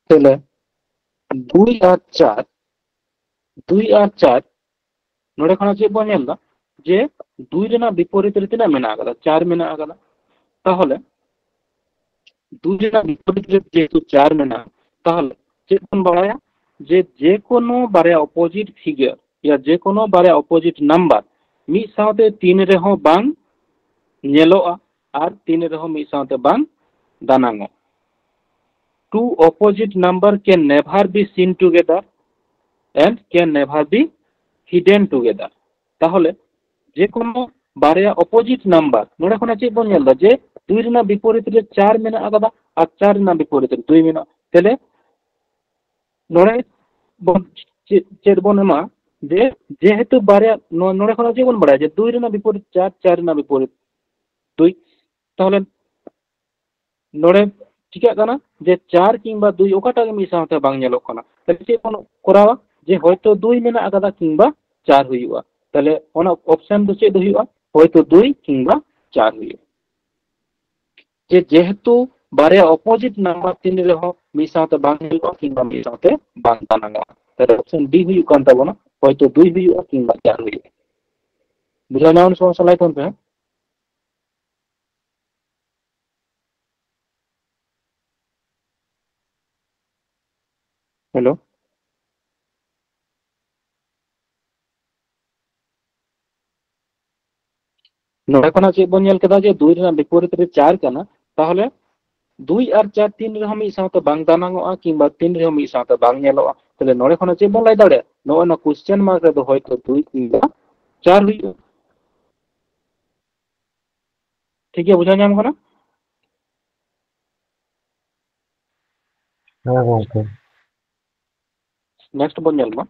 ᱛᱟᱦᱞᱮ ᱫᱩᱭ ᱟᱨ ᱪᱟᱨ, ᱫᱩᱭ ᱟᱨ ᱪᱟᱨ, ᱱᱚᱰᱮ ᱠᱷᱚᱱᱟᱜ ᱪᱮᱫ ᱵᱚᱱ ᱧᱮᱞ ᱮᱫᱟ? ᱡᱮ ᱫᱩᱭ ᱨᱮᱱᱟᱜ ᱵᱤᱯᱚᱨᱤᱛ ᱨᱮ ᱛᱤᱱᱟᱹᱜ ᱢᱮᱱᱟᱜ ᱟᱠᱟᱫᱟ? ᱪᱟᱨ ᱢᱮᱱᱟᱜ ᱟᱠᱟᱫᱟ᱾ ᱛᱟᱦᱚᱞᱮ ᱫᱩᱭ ᱨᱮᱱᱟᱜ ᱵᱤᱯᱚᱨᱤᱛ ᱨᱮ ᱡᱮᱦᱮᱛᱩ ᱪᱟᱨ ᱢᱮᱱᱟᱜᱼᱟ, ᱛᱟᱦᱚᱞᱮ ᱪᱮᱫ ᱵᱚᱱ ᱵᱟᱲᱟᱭᱟ? ᱡᱮ ᱡᱮᱠᱳᱱᱳ ᱵᱟᱨᱭᱟ ᱚᱯᱳᱡᱤᱴ ᱯᱷᱤᱜᱟᱨ ᱭᱟ ᱡᱮᱠᱳᱱᱳ ᱵᱟᱨᱭᱟ ᱚᱯᱳᱡᱤᱴ ᱱᱟᱢᱵᱟᱨ ᱢᱤᱫ ᱥᱟᱶᱛᱮ ᱛᱤᱱ ᱨᱮᱦᱚᱸ ᱵᱟᱝ ᱧᱮᱞᱚᱜᱼᱟ ᱟᱨ ᱛᱤᱱ ᱨᱮᱦᱚᱸ ᱢᱤᱫ ᱥᱟᱶᱛᱮ ᱵᱟᱝ ᱫᱟᱱᱟᱝᱚᱜ᱾ Two opposite number can never be seen together and can never be hidden together. ᱛᱟᱦᱚᱞᱮ ᱡᱮᱠᱳᱱᱳ ᱵᱟᱨᱭᱟ ᱚᱯᱳᱡᱤᱴ ᱱᱟᱢᱵᱟᱨ, ᱱᱚᱰᱮ ᱠᱷᱚᱱᱟᱜ ᱪᱮᱫ ᱵᱚᱱ ᱧᱮᱞ ᱮᱫᱟ? ᱡᱮ ᱫᱩᱭ ᱨᱮᱱᱟᱜ ᱵᱤᱯᱚᱨᱤᱛ ᱨᱮ ᱪᱟᱨ ᱢᱮᱱᱟᱜ ᱟᱠᱟᱫᱟ ᱟᱨ ᱪᱟᱨ ᱨᱮᱱᱟᱜ ᱵᱤᱯᱚᱨᱤᱛ ᱨᱮ ᱫᱩᱭ ᱢᱮᱱᱟᱜᱼᱟ᱾ ᱛᱟᱦᱞᱮ ᱱᱚᱰᱮ ᱵᱚᱱ ᱪᱮᱫ, ᱪᱮᱫ ᱵᱚᱱ ᱮᱢᱟ? ᱡᱮ ᱡᱮᱦᱮᱛᱩ ᱵᱟᱨᱭᱟ, ᱱᱚ-, ᱱᱚᱰᱮ ᱠᱷᱚᱱᱟᱜ ᱪᱮᱫ ᱵᱚᱱ ᱵᱟᱲᱟᱭᱟ? ᱡᱮ ᱫᱩᱭ ᱨᱮᱱᱟᱜ ᱵᱤᱯᱚᱨᱤᱛ ᱪᱟᱨ, ᱪᱟᱨ ᱨᱮᱱᱟᱜ ᱵᱤᱯᱚᱨᱤᱛ ᱫᱩᱭ᱾ ᱛᱟᱦᱚᱞᱮ ᱱᱚᱰᱮ ᱪᱤᱠᱟᱹᱜ ᱠᱟᱱᱟ ᱡᱮ ᱪᱟᱨ ᱠᱤᱝᱵᱟ ᱫᱩᱭ ᱚᱠᱟᱴᱟᱜ ᱜᱮ ᱢᱤᱫ ᱥᱟᱶᱛᱮ ᱵᱟᱝ ᱧᱮᱞᱚᱜ ᱠᱟᱱᱟ᱾ ᱛᱟᱦᱚᱞᱮ ᱪᱮᱫ ᱵᱚᱱ ᱠᱚᱨᱟᱣᱟ? ᱡᱮ ᱦᱚᱭᱛᱚ ᱫᱩᱭ ᱢᱮᱱᱟᱜ ᱟᱠᱟᱫᱟ ᱠᱤᱝᱵᱟ ᱪᱟᱨ ᱦᱩᱭᱩᱜᱼᱟ᱾ ᱛᱟᱦᱚᱞᱮ ᱚᱱᱟ ᱚᱯᱥᱮᱱ ᱫᱚ ᱪᱮᱫ ᱦᱩᱭᱩᱜᱼᱟ? ᱦᱚᱭᱛᱚ ᱫᱩᱭ ᱠᱤᱝᱵᱟ ᱪᱟᱨ ᱦᱩᱭᱩᱜᱼᱟ᱾ ᱡᱮ ᱡᱮᱦᱮᱛᱩ ᱵᱟᱨᱭᱟ ᱚᱯᱳᱡᱤᱴ ᱱᱟᱢᱵᱟᱨ ᱛᱤᱱ ᱨᱮᱦᱚᱸ ᱢᱤᱫ ᱥᱟᱶᱛᱮ ᱵᱟᱝ ᱧᱮᱞᱚᱜᱼᱟ ᱠᱤᱝᱵᱟ ᱢᱤᱫ ᱥᱟᱶᱛᱮ ᱵᱟᱝ ᱫᱟᱱᱟᱝᱚᱜᱼᱟ, ᱛᱟᱦᱚᱞᱮ ᱚᱯᱥᱮᱱ ᱰᱤ ᱦᱩᱭᱩᱜ ᱠᱟᱱ ᱛᱟᱵᱚᱱᱟ, ᱦᱚᱭᱛᱚ ᱫᱩᱭ ᱦᱩᱭᱩᱜᱼᱟ ᱠᱤᱝᱵᱟ ᱪᱟᱨ ᱦᱩᱭᱩᱜᱼᱟ᱾ ᱵᱩᱡᱷᱟᱹᱣ ᱧᱟᱢ ᱥᱚᱢᱚᱥᱥᱟ ᱞᱟᱹᱭ ᱛᱟᱵᱚᱱ ᱯᱮ ᱦᱟᱸᱜ᱾ ᱦᱮᱞᱳ᱾ ᱱᱚᱰᱮ ᱠᱷᱚᱱᱟᱜ ᱪᱮᱫ ᱵᱚᱱ ᱧᱮᱞ ᱠᱮᱫᱟ ᱡᱮ ᱫᱩᱭ ᱨᱮᱱᱟᱜ ᱵᱤᱯᱚᱨᱤᱛ ᱨᱮ ᱪᱟᱨ ᱠᱟᱱᱟ, ᱛᱟᱦᱚᱞᱮ ᱫᱩᱭ ᱟᱨ ᱪᱟᱨ ᱛᱤᱱ ᱨᱮᱦᱚᱸ ᱢᱤᱫ ᱥᱟᱶᱛᱮ ᱵᱟᱝ ᱫᱟᱱᱟᱝᱚᱜᱼᱟ ᱠᱤᱝᱵᱟ ᱛᱤᱱ ᱨᱮᱦᱚᱸ ᱢᱤᱫ ᱥᱟᱶᱛᱮ ᱵᱟᱝ ᱧᱮᱞᱚᱜᱼᱟ᱾ ᱛᱟᱦᱚᱞᱮ ᱱᱚᱰᱮ ᱠᱷᱚᱱᱟᱜ ᱪᱮᱫ ᱵᱚᱱ ᱞᱟᱹᱭ ᱫᱟᱲᱮᱭᱟᱜᱼᱟ? ᱱᱚᱜᱼᱚᱭ ᱱᱚᱣᱟ ᱠᱚᱥᱪᱮᱱ ᱢᱟᱨᱠ ᱨᱮᱫᱚ ᱦᱚᱭᱛᱚ ᱫᱩᱭ ᱠᱤᱝᱵᱟ ᱪᱟᱨ ᱦᱩᱭᱩᱜᱼᱟ᱾ ᱴᱷᱤᱠ ᱜᱮᱭᱟ, ᱵᱩᱡᱷᱟᱹᱣ ᱧᱟᱢ ᱠᱟᱱᱟ? ᱦᱮᱸ ᱜᱚᱝᱠᱮ᱾ ᱱᱮᱠᱥᱴ ᱵᱚᱱ ᱧᱮᱞ ᱢᱟ᱾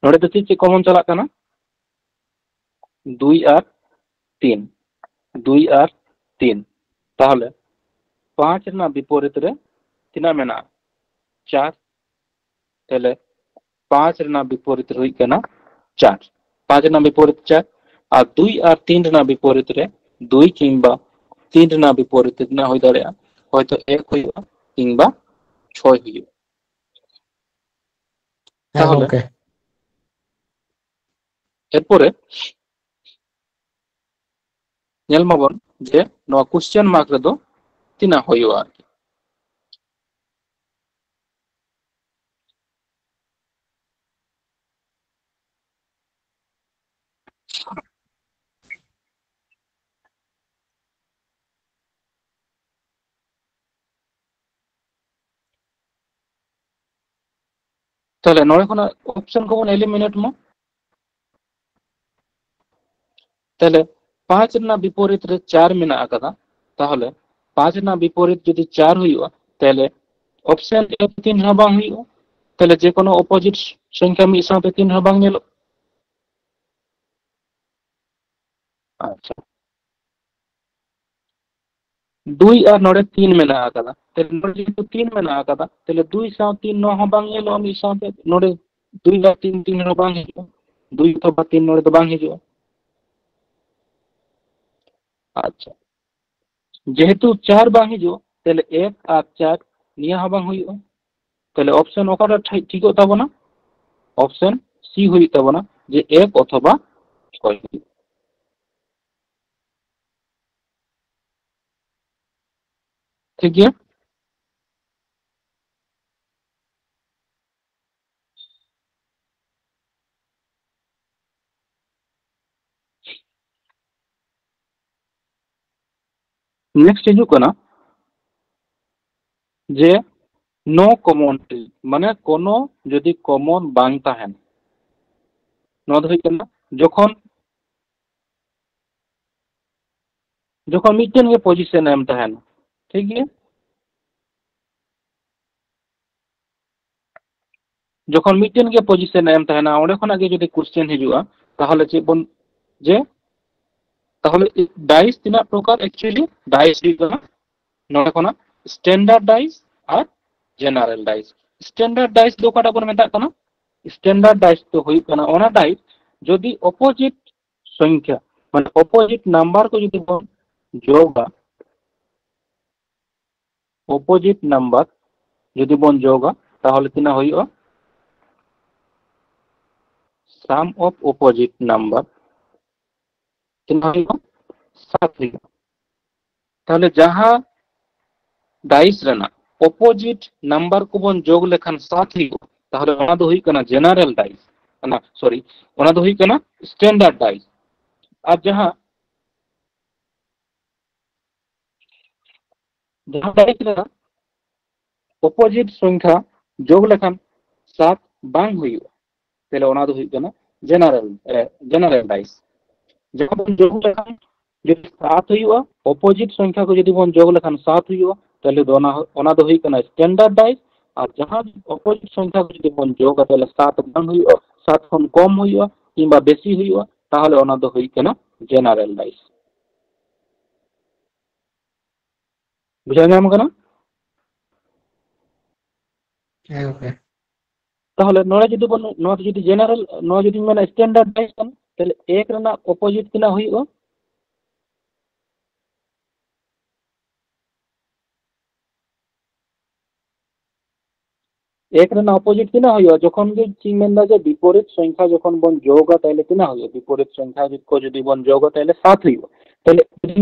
ᱱᱚᱰᱮ ᱫᱚ ᱪᱮᱫ ᱪᱮᱫ ᱠᱚᱢᱚᱱ ᱪᱟᱞᱟᱜ ᱠᱟᱱᱟ? ᱫᱩᱭ ᱟᱨ ᱛᱤᱱ, ᱫᱩᱭ ᱟᱨ ᱛᱤᱱ᱾ ᱛᱟᱦᱚᱞᱮ ᱯᱟᱸᱪ ᱨᱮᱱᱟᱜ ᱵᱤᱯᱚᱨᱤᱛ ᱨᱮ ᱛᱤᱱᱟᱹᱜ ᱢᱮᱱᱟᱜᱼᱟ? ᱪᱟᱨ᱾ ᱛᱟᱦᱚᱞᱮ ᱯᱟᱸᱪ ᱨᱮᱱᱟᱜ ᱵᱤᱯᱚᱨᱤᱛ ᱨᱮ ᱦᱩᱭᱩᱜ ᱠᱟᱱᱟ ᱪᱟᱨ᱾ ᱯᱟᱸᱪ ᱨᱮᱱᱟᱜ ᱵᱤᱯᱚᱨᱤᱛ ᱪᱟᱨ, ᱟᱨ ᱫᱩᱭ ᱟᱨ ᱛᱤᱱ ᱨᱮᱱᱟᱜ ᱵᱤᱯᱚᱨᱤᱛ ᱨᱮ ᱫᱩᱭ ᱠᱤᱝᱵᱟ ᱛᱤᱱ ᱨᱮᱱᱟᱜ ᱵᱤᱯᱚᱨᱤᱛ ᱨᱮᱱᱟᱜ ᱦᱩᱭ ᱫᱟᱲᱮᱭᱟᱜᱼᱟ ᱦᱚᱭᱛᱚ ᱮᱠ ᱦᱩᱭᱩᱜᱼᱟ ᱠᱤᱝᱵᱟ ᱪᱷᱚᱭ ᱦᱩᱭᱩᱜᱼᱟ᱾ ᱦᱮᱸ ᱛᱟᱦᱚᱞᱮ ᱜᱚᱝᱠᱮ᱾ ᱮᱨᱯᱚᱨᱮ ᱧᱮᱞ ᱢᱟᱵᱚᱱ ᱡᱮ ᱱᱚᱣᱟ ᱠᱚᱥᱪᱮᱱ ᱢᱟᱨᱠ ᱨᱮᱫᱚ ᱛᱤᱱᱟᱹᱜ ᱦᱩᱭᱩᱜᱼᱟ ᱟᱨᱠᱤ᱾ ᱛᱟᱦᱚᱞᱮ ᱱᱚᱰᱮ ᱠᱷᱚᱱᱟᱜ ᱚᱯᱥᱮᱱ ᱠᱚᱵᱚᱱ ᱮᱞᱤᱢᱤᱱᱮᱴ ᱢᱟ᱾ ᱛᱟᱦᱚᱞᱮ ᱯᱟᱸᱪ ᱨᱮᱱᱟᱜ ᱵᱤᱯᱚᱨᱤᱛ ᱨᱮ ᱪᱟᱨ ᱢᱮᱱᱟᱜ ᱟᱠᱟᱫᱟ, ᱛᱟᱦᱚᱞᱮ ᱯᱟᱸᱪ ᱨᱮᱱᱟᱜ ᱵᱤᱯᱚᱨᱤᱛ ᱡᱩᱫᱤ ᱪᱟᱨ ᱦᱩᱭᱩᱜᱼᱟ, ᱛᱟᱦᱚᱞᱮ ᱚᱯᱥᱮᱱ ᱮ ᱛᱤᱱ ᱨᱮᱦᱚᱸ ᱵᱟᱝ ᱦᱩᱭᱩᱜᱼᱟ᱾ ᱛᱟᱦᱚᱞᱮ ᱡᱮ ᱠᱳᱱᱳ ᱚᱯᱳᱡᱤᱴ ᱥᱚᱝᱠᱷᱟ ᱢᱤᱫ ᱥᱟᱶᱛᱮ ᱛᱤᱱ ᱨᱮᱦᱚᱸ ᱵᱟᱝ ᱧᱮᱞᱚᱜᱼᱟ᱾ ᱟᱪᱪᱷᱟ, ᱫᱩᱭ ᱟᱨ ᱱᱚᱰᱮ ᱛᱤᱱ ᱢᱮᱱᱟᱜ ᱟᱠᱟᱫᱟ, ᱛᱟᱦᱞᱮ ᱱᱚᱰᱮ ᱡᱮᱦᱮᱛᱩ ᱛᱤᱱ ᱢᱮᱱᱟᱜ ᱟᱠᱟᱫᱟ, ᱛᱟᱦᱞᱮ ᱫᱩᱭ ᱥᱟᱶ ᱛᱤᱱ ᱱᱚᱣᱟ ᱦᱚᱸ ᱵᱟᱝ ᱧᱮᱞᱚᱜᱼᱟ ᱢᱤᱫ ᱥᱟᱶᱛᱮ᱾ ᱱᱚᱰᱮ ᱫᱩᱭ ᱟᱨ ᱛᱤᱱ, ᱛᱤᱱ ᱨᱮᱦᱚᱸ ᱵᱟᱝ ᱦᱤᱡᱩᱜᱼᱟ, ᱫᱩᱭ ᱚᱛᱷᱚᱵᱟ ᱛᱤᱱ ᱱᱚᱰᱮ ᱫᱚ ᱵᱟᱝ ᱦᱤᱡᱩᱜᱼᱟ᱾ ᱟᱪᱪᱷᱟ, ᱡᱮᱦᱮᱛᱩ ᱪᱟᱨ ᱵᱟᱝ ᱦᱤᱡᱩᱜᱼᱟ, ᱛᱟᱦᱞᱮ ᱮᱠ ᱟᱨ ᱪᱟᱨ ᱱᱤᱭᱟᱹ ᱦᱚᱸ ᱵᱟᱝ ᱦᱩᱭᱩᱜᱼᱟ᱾ ᱛᱟᱦᱞᱮ ᱚᱯᱥᱮᱱ ᱚᱠᱟᱴᱟᱜ ᱴᱷᱤᱠ, ᱴᱷᱤᱠᱚᱜ ᱛᱟᱵᱚᱱᱟ? ᱚᱯᱥᱮᱱ ᱥᱤ ᱦᱩᱭᱩᱜ ᱛᱟᱵᱚᱱᱟ, ᱡᱮ ᱮᱠ ᱚᱛᱷᱚᱵᱟ ᱪᱷᱚᱭ ᱦᱩᱭᱩᱜᱼᱟ᱾ ᱴᱷᱤᱠ ᱜᱮᱭᱟ᱾ ᱱᱮᱠᱥᱴ ᱦᱤᱡᱩᱜ ᱠᱟᱱᱟ ᱡᱮ no common tree, ᱢᱟᱱᱮ ᱠᱳᱱᱳ ᱡᱩᱫᱤ ᱠᱚᱢᱚᱱ ᱵᱟᱝ ᱛᱟᱦᱮᱱ, ᱱᱚᱣᱟ ᱫᱚ ᱦᱩᱭᱩᱜ ᱠᱟᱱᱟ ᱡᱚᱠᱷᱚᱱ, ᱡᱚᱠᱷᱚᱱ ᱢᱤᱫᱴᱮᱱ ᱜᱮ ᱯᱚᱡᱤᱥᱚᱱ ᱮᱢ ᱛᱟᱦᱮᱱᱟ, ᱴᱷᱤᱠ ᱜᱮᱭᱟ? ᱡᱚᱠᱷᱚᱱ ᱢᱤᱫᱴᱮᱱ ᱜᱮ ᱯᱚᱡᱤᱥᱚᱱ ᱮᱢ ᱛᱟᱦᱮᱱᱟ, ᱚᱸᱰᱮ ᱠᱷᱚᱱᱟᱜ ᱜᱮ ᱡᱩᱫᱤ ᱠᱚᱥᱪᱮᱱ ᱦᱤᱡᱩᱜᱼᱟ, ᱛᱟᱦᱚᱞᱮ ᱪᱮᱫ ᱵᱚᱱ, ᱡᱮ, ᱛᱟᱦᱚᱞᱮ ᱰᱟᱭᱤᱥ ᱛᱤᱱᱟᱹᱜ ᱯᱨᱚᱠᱟᱨ? ᱮᱠᱪᱩᱭᱮᱞᱤ ᱰᱟᱭᱤᱥ ᱦᱩᱭᱩᱜ ᱠᱟᱱᱟ ᱱᱚᱰᱮ ᱠᱷᱚᱱᱟᱜ ᱥᱴᱮᱱᱰᱟᱨᱰ ᱰᱟᱭᱤᱥ ᱟᱨ ᱡᱮᱱᱟᱨᱮᱞ ᱰᱟᱭᱤᱥ᱾ ᱥᱴᱮᱱᱰᱟᱨᱰ ᱰᱟᱭᱤᱥ ᱫᱚ ᱚᱠᱟᱴᱟᱜ ᱵᱚᱱ ᱢᱮᱛᱟᱜ ᱠᱟᱱᱟ? ᱥᱴᱮᱱᱰᱟᱨᱰ ᱰᱟᱭᱤᱥ ᱫᱚ ᱦᱩᱭᱩᱜ ᱠᱟᱱᱟ ᱚᱱᱟ ᱰᱟᱭᱤᱥ ᱡᱩᱫᱤ ᱚᱯᱳᱡᱤᱴ ᱥᱚᱝᱠᱷᱟ, ᱢᱟᱱᱮ ᱚᱯᱳᱡᱤᱴ ᱱᱟᱢᱵᱟᱨ ᱠᱚ ᱡᱩᱫᱤ ᱵᱚᱱ ᱡᱳᱜᱟ, ᱚᱯᱳᱡᱤᱴ ᱱᱟᱢᱵᱟᱨ ᱡᱩᱫᱤ ᱵᱚᱱ ᱡᱳᱜᱟ, ᱛᱟᱦᱚᱞᱮ ᱛᱤᱱᱟᱹᱜ ᱦᱩᱭᱩᱜᱼᱟ? Sum of opposite number ᱛᱤᱱᱟᱹᱜ ᱦᱩᱭᱩᱜᱼᱟ? ᱥᱟᱛ ᱦᱩᱭᱩᱜᱼᱟ᱾ ᱛᱟᱦᱚᱞᱮ ᱡᱟᱦᱟᱸ ᱰᱟᱭᱤᱥ ᱨᱮᱱᱟᱜ ᱚᱯᱳᱡᱤᱴ ᱱᱟᱢᱵᱟᱨ ᱠᱚᱵᱚᱱ ᱡᱳᱜ ᱞᱮᱠᱷᱟᱱ ᱥᱟᱛ ᱦᱩᱭᱩᱜᱼᱟ, ᱛᱟᱦᱚᱞᱮ ᱚᱱᱟ ᱫᱚ ᱦᱩᱭᱩᱜ ᱠᱟᱱᱟ ᱡᱮᱱᱟᱨᱮᱞ ᱰᱟᱭᱤᱥ, ᱚᱱᱟ, ᱥᱚᱨᱤ, ᱚᱱᱟ ᱫᱚ ᱦᱩᱭᱩᱜ ᱠᱟᱱᱟ ᱥᱴᱮᱱᱰᱟᱨᱰ ᱰᱟᱭᱤᱥ᱾ ᱟᱨ ᱡᱟᱦᱟᱸ ᱡᱟᱦᱟᱸ ᱰᱟᱭᱤᱥ ᱨᱮᱱᱟᱜ ᱚᱯᱳᱡᱤᱴ ᱥᱚᱝᱠᱷᱟ ᱡᱳᱜ ᱞᱮᱠᱷᱟᱱ ᱥᱟᱛ ᱵᱟᱝ ᱦᱩᱭᱩᱜᱼᱟ, ᱛᱟᱦᱞᱮ ᱚᱱᱟ ᱫᱚ ᱦᱩᱭᱩᱜ ᱠᱟᱱᱟ ᱡᱮᱱᱟᱨᱮᱞ, ᱡᱮᱱᱟᱨᱮᱞ ᱰᱟᱭᱤᱥ᱾ ᱡᱟᱦᱟᱸ ᱵᱚᱱ ᱡᱳᱜᱽ ᱞᱮᱠᱷᱟᱱ ᱡᱩᱫᱤ ᱥᱟᱛ ᱦᱩᱭᱩᱜᱼᱟ, ᱚᱯᱳᱡᱤᱴ ᱥᱚᱝᱠᱷᱟ ᱠᱚ ᱡᱩᱫᱤ ᱵᱚᱱ ᱡᱳᱜᱽ ᱞᱮᱠᱷᱟᱱ ᱥᱟᱛ ᱦᱩᱭᱩᱜᱼᱟ, ᱛᱟᱦᱚᱞᱮ ᱫᱚ ᱚᱱᱟ, ᱚᱱᱟ ᱫᱚ ᱦᱩᱭᱩᱜ ᱠᱟᱱᱟ ᱥᱴᱮᱱᱰᱟᱨᱰ ᱰᱟᱭᱤᱥ᱾ ᱟᱨ ᱡᱟᱦᱟᱸ ᱚᱯᱳᱡᱤᱴ ᱥᱚᱝᱠᱷᱟ ᱠᱚ ᱡᱩᱫᱤ ᱵᱚᱱ ᱡᱳᱜᱟ, ᱛᱟᱦᱚᱞᱮ ᱥᱟᱛ ᱵᱟᱝ ᱦᱩᱭᱩᱜᱼᱟ, ᱥᱟᱛ ᱠᱷᱚᱱ ᱠᱚᱢ ᱦᱩᱭᱩᱜᱼᱟ ᱠᱤᱝᱵᱟ ᱵᱮᱥᱤ ᱦᱩᱭᱩᱜᱼᱟ, ᱛᱟᱦᱚᱞᱮ ᱚᱱᱟ ᱫᱚ ᱦᱩᱭᱩᱜ ᱠᱟᱱᱟ ᱡᱮᱱᱟᱨᱮᱞ ᱰᱟᱭᱤᱥ᱾ ᱵᱩᱡᱷᱟᱹᱣ ᱧᱟᱢ ᱠᱟᱱᱟ? ᱦᱮᱸ ᱜᱚᱝᱠᱮ᱾ ᱛᱟᱦᱚᱞᱮ ᱱᱚᱰᱮ ᱡᱩᱫᱤ ᱵᱚᱱ, ᱱᱚᱣᱟ ᱫᱚ ᱡᱩᱫᱤ ᱡᱮᱱᱟᱨᱮᱞ, ᱱᱚᱣᱟ ᱡᱩᱫᱤ ᱢᱮᱱᱟ ᱥᱴᱮᱱᱰᱟᱨᱰ ᱰᱟᱭᱤᱥ ᱠᱟᱱᱟ, ᱛᱟᱦᱚᱞᱮ ᱮᱠ ᱨᱮᱱᱟᱜ ᱚᱯᱳᱡᱤᱴ ᱛᱤᱱᱟᱹᱜ ᱦᱩᱭᱩᱜᱼᱟ? ᱮᱠ ᱨᱮᱱᱟᱜ ᱚᱯᱳᱡᱤᱴ ᱛᱤᱱᱟᱹᱜ ᱦᱩᱭᱩᱜᱼᱟ? ᱡᱚᱠᱷᱚᱱ ᱜᱮ ᱪᱮᱫ ᱤᱧ ᱢᱮᱱᱫᱟ ᱡᱮ ᱵᱤᱯᱚᱨᱤᱛ ᱥᱚᱝᱠᱷᱟ ᱡᱚᱠᱷᱚᱱ ᱵᱚᱱ ᱡᱳᱜᱟ, ᱛᱟᱦᱚᱞᱮ ᱛᱤᱱᱟᱹᱜ ᱦᱩᱭᱩᱜᱼᱟ? ᱵᱤᱯᱚᱨᱤᱛ ᱥᱚᱝᱠᱷᱟ ᱠᱚ ᱡᱩᱫᱤ ᱵᱚᱱ ᱡᱳᱜᱟ, ᱛᱟᱦᱚᱞᱮ ᱥᱟᱛ ᱦᱩᱭᱩᱜᱼᱟ᱾ ᱛᱟᱦᱚᱞᱮ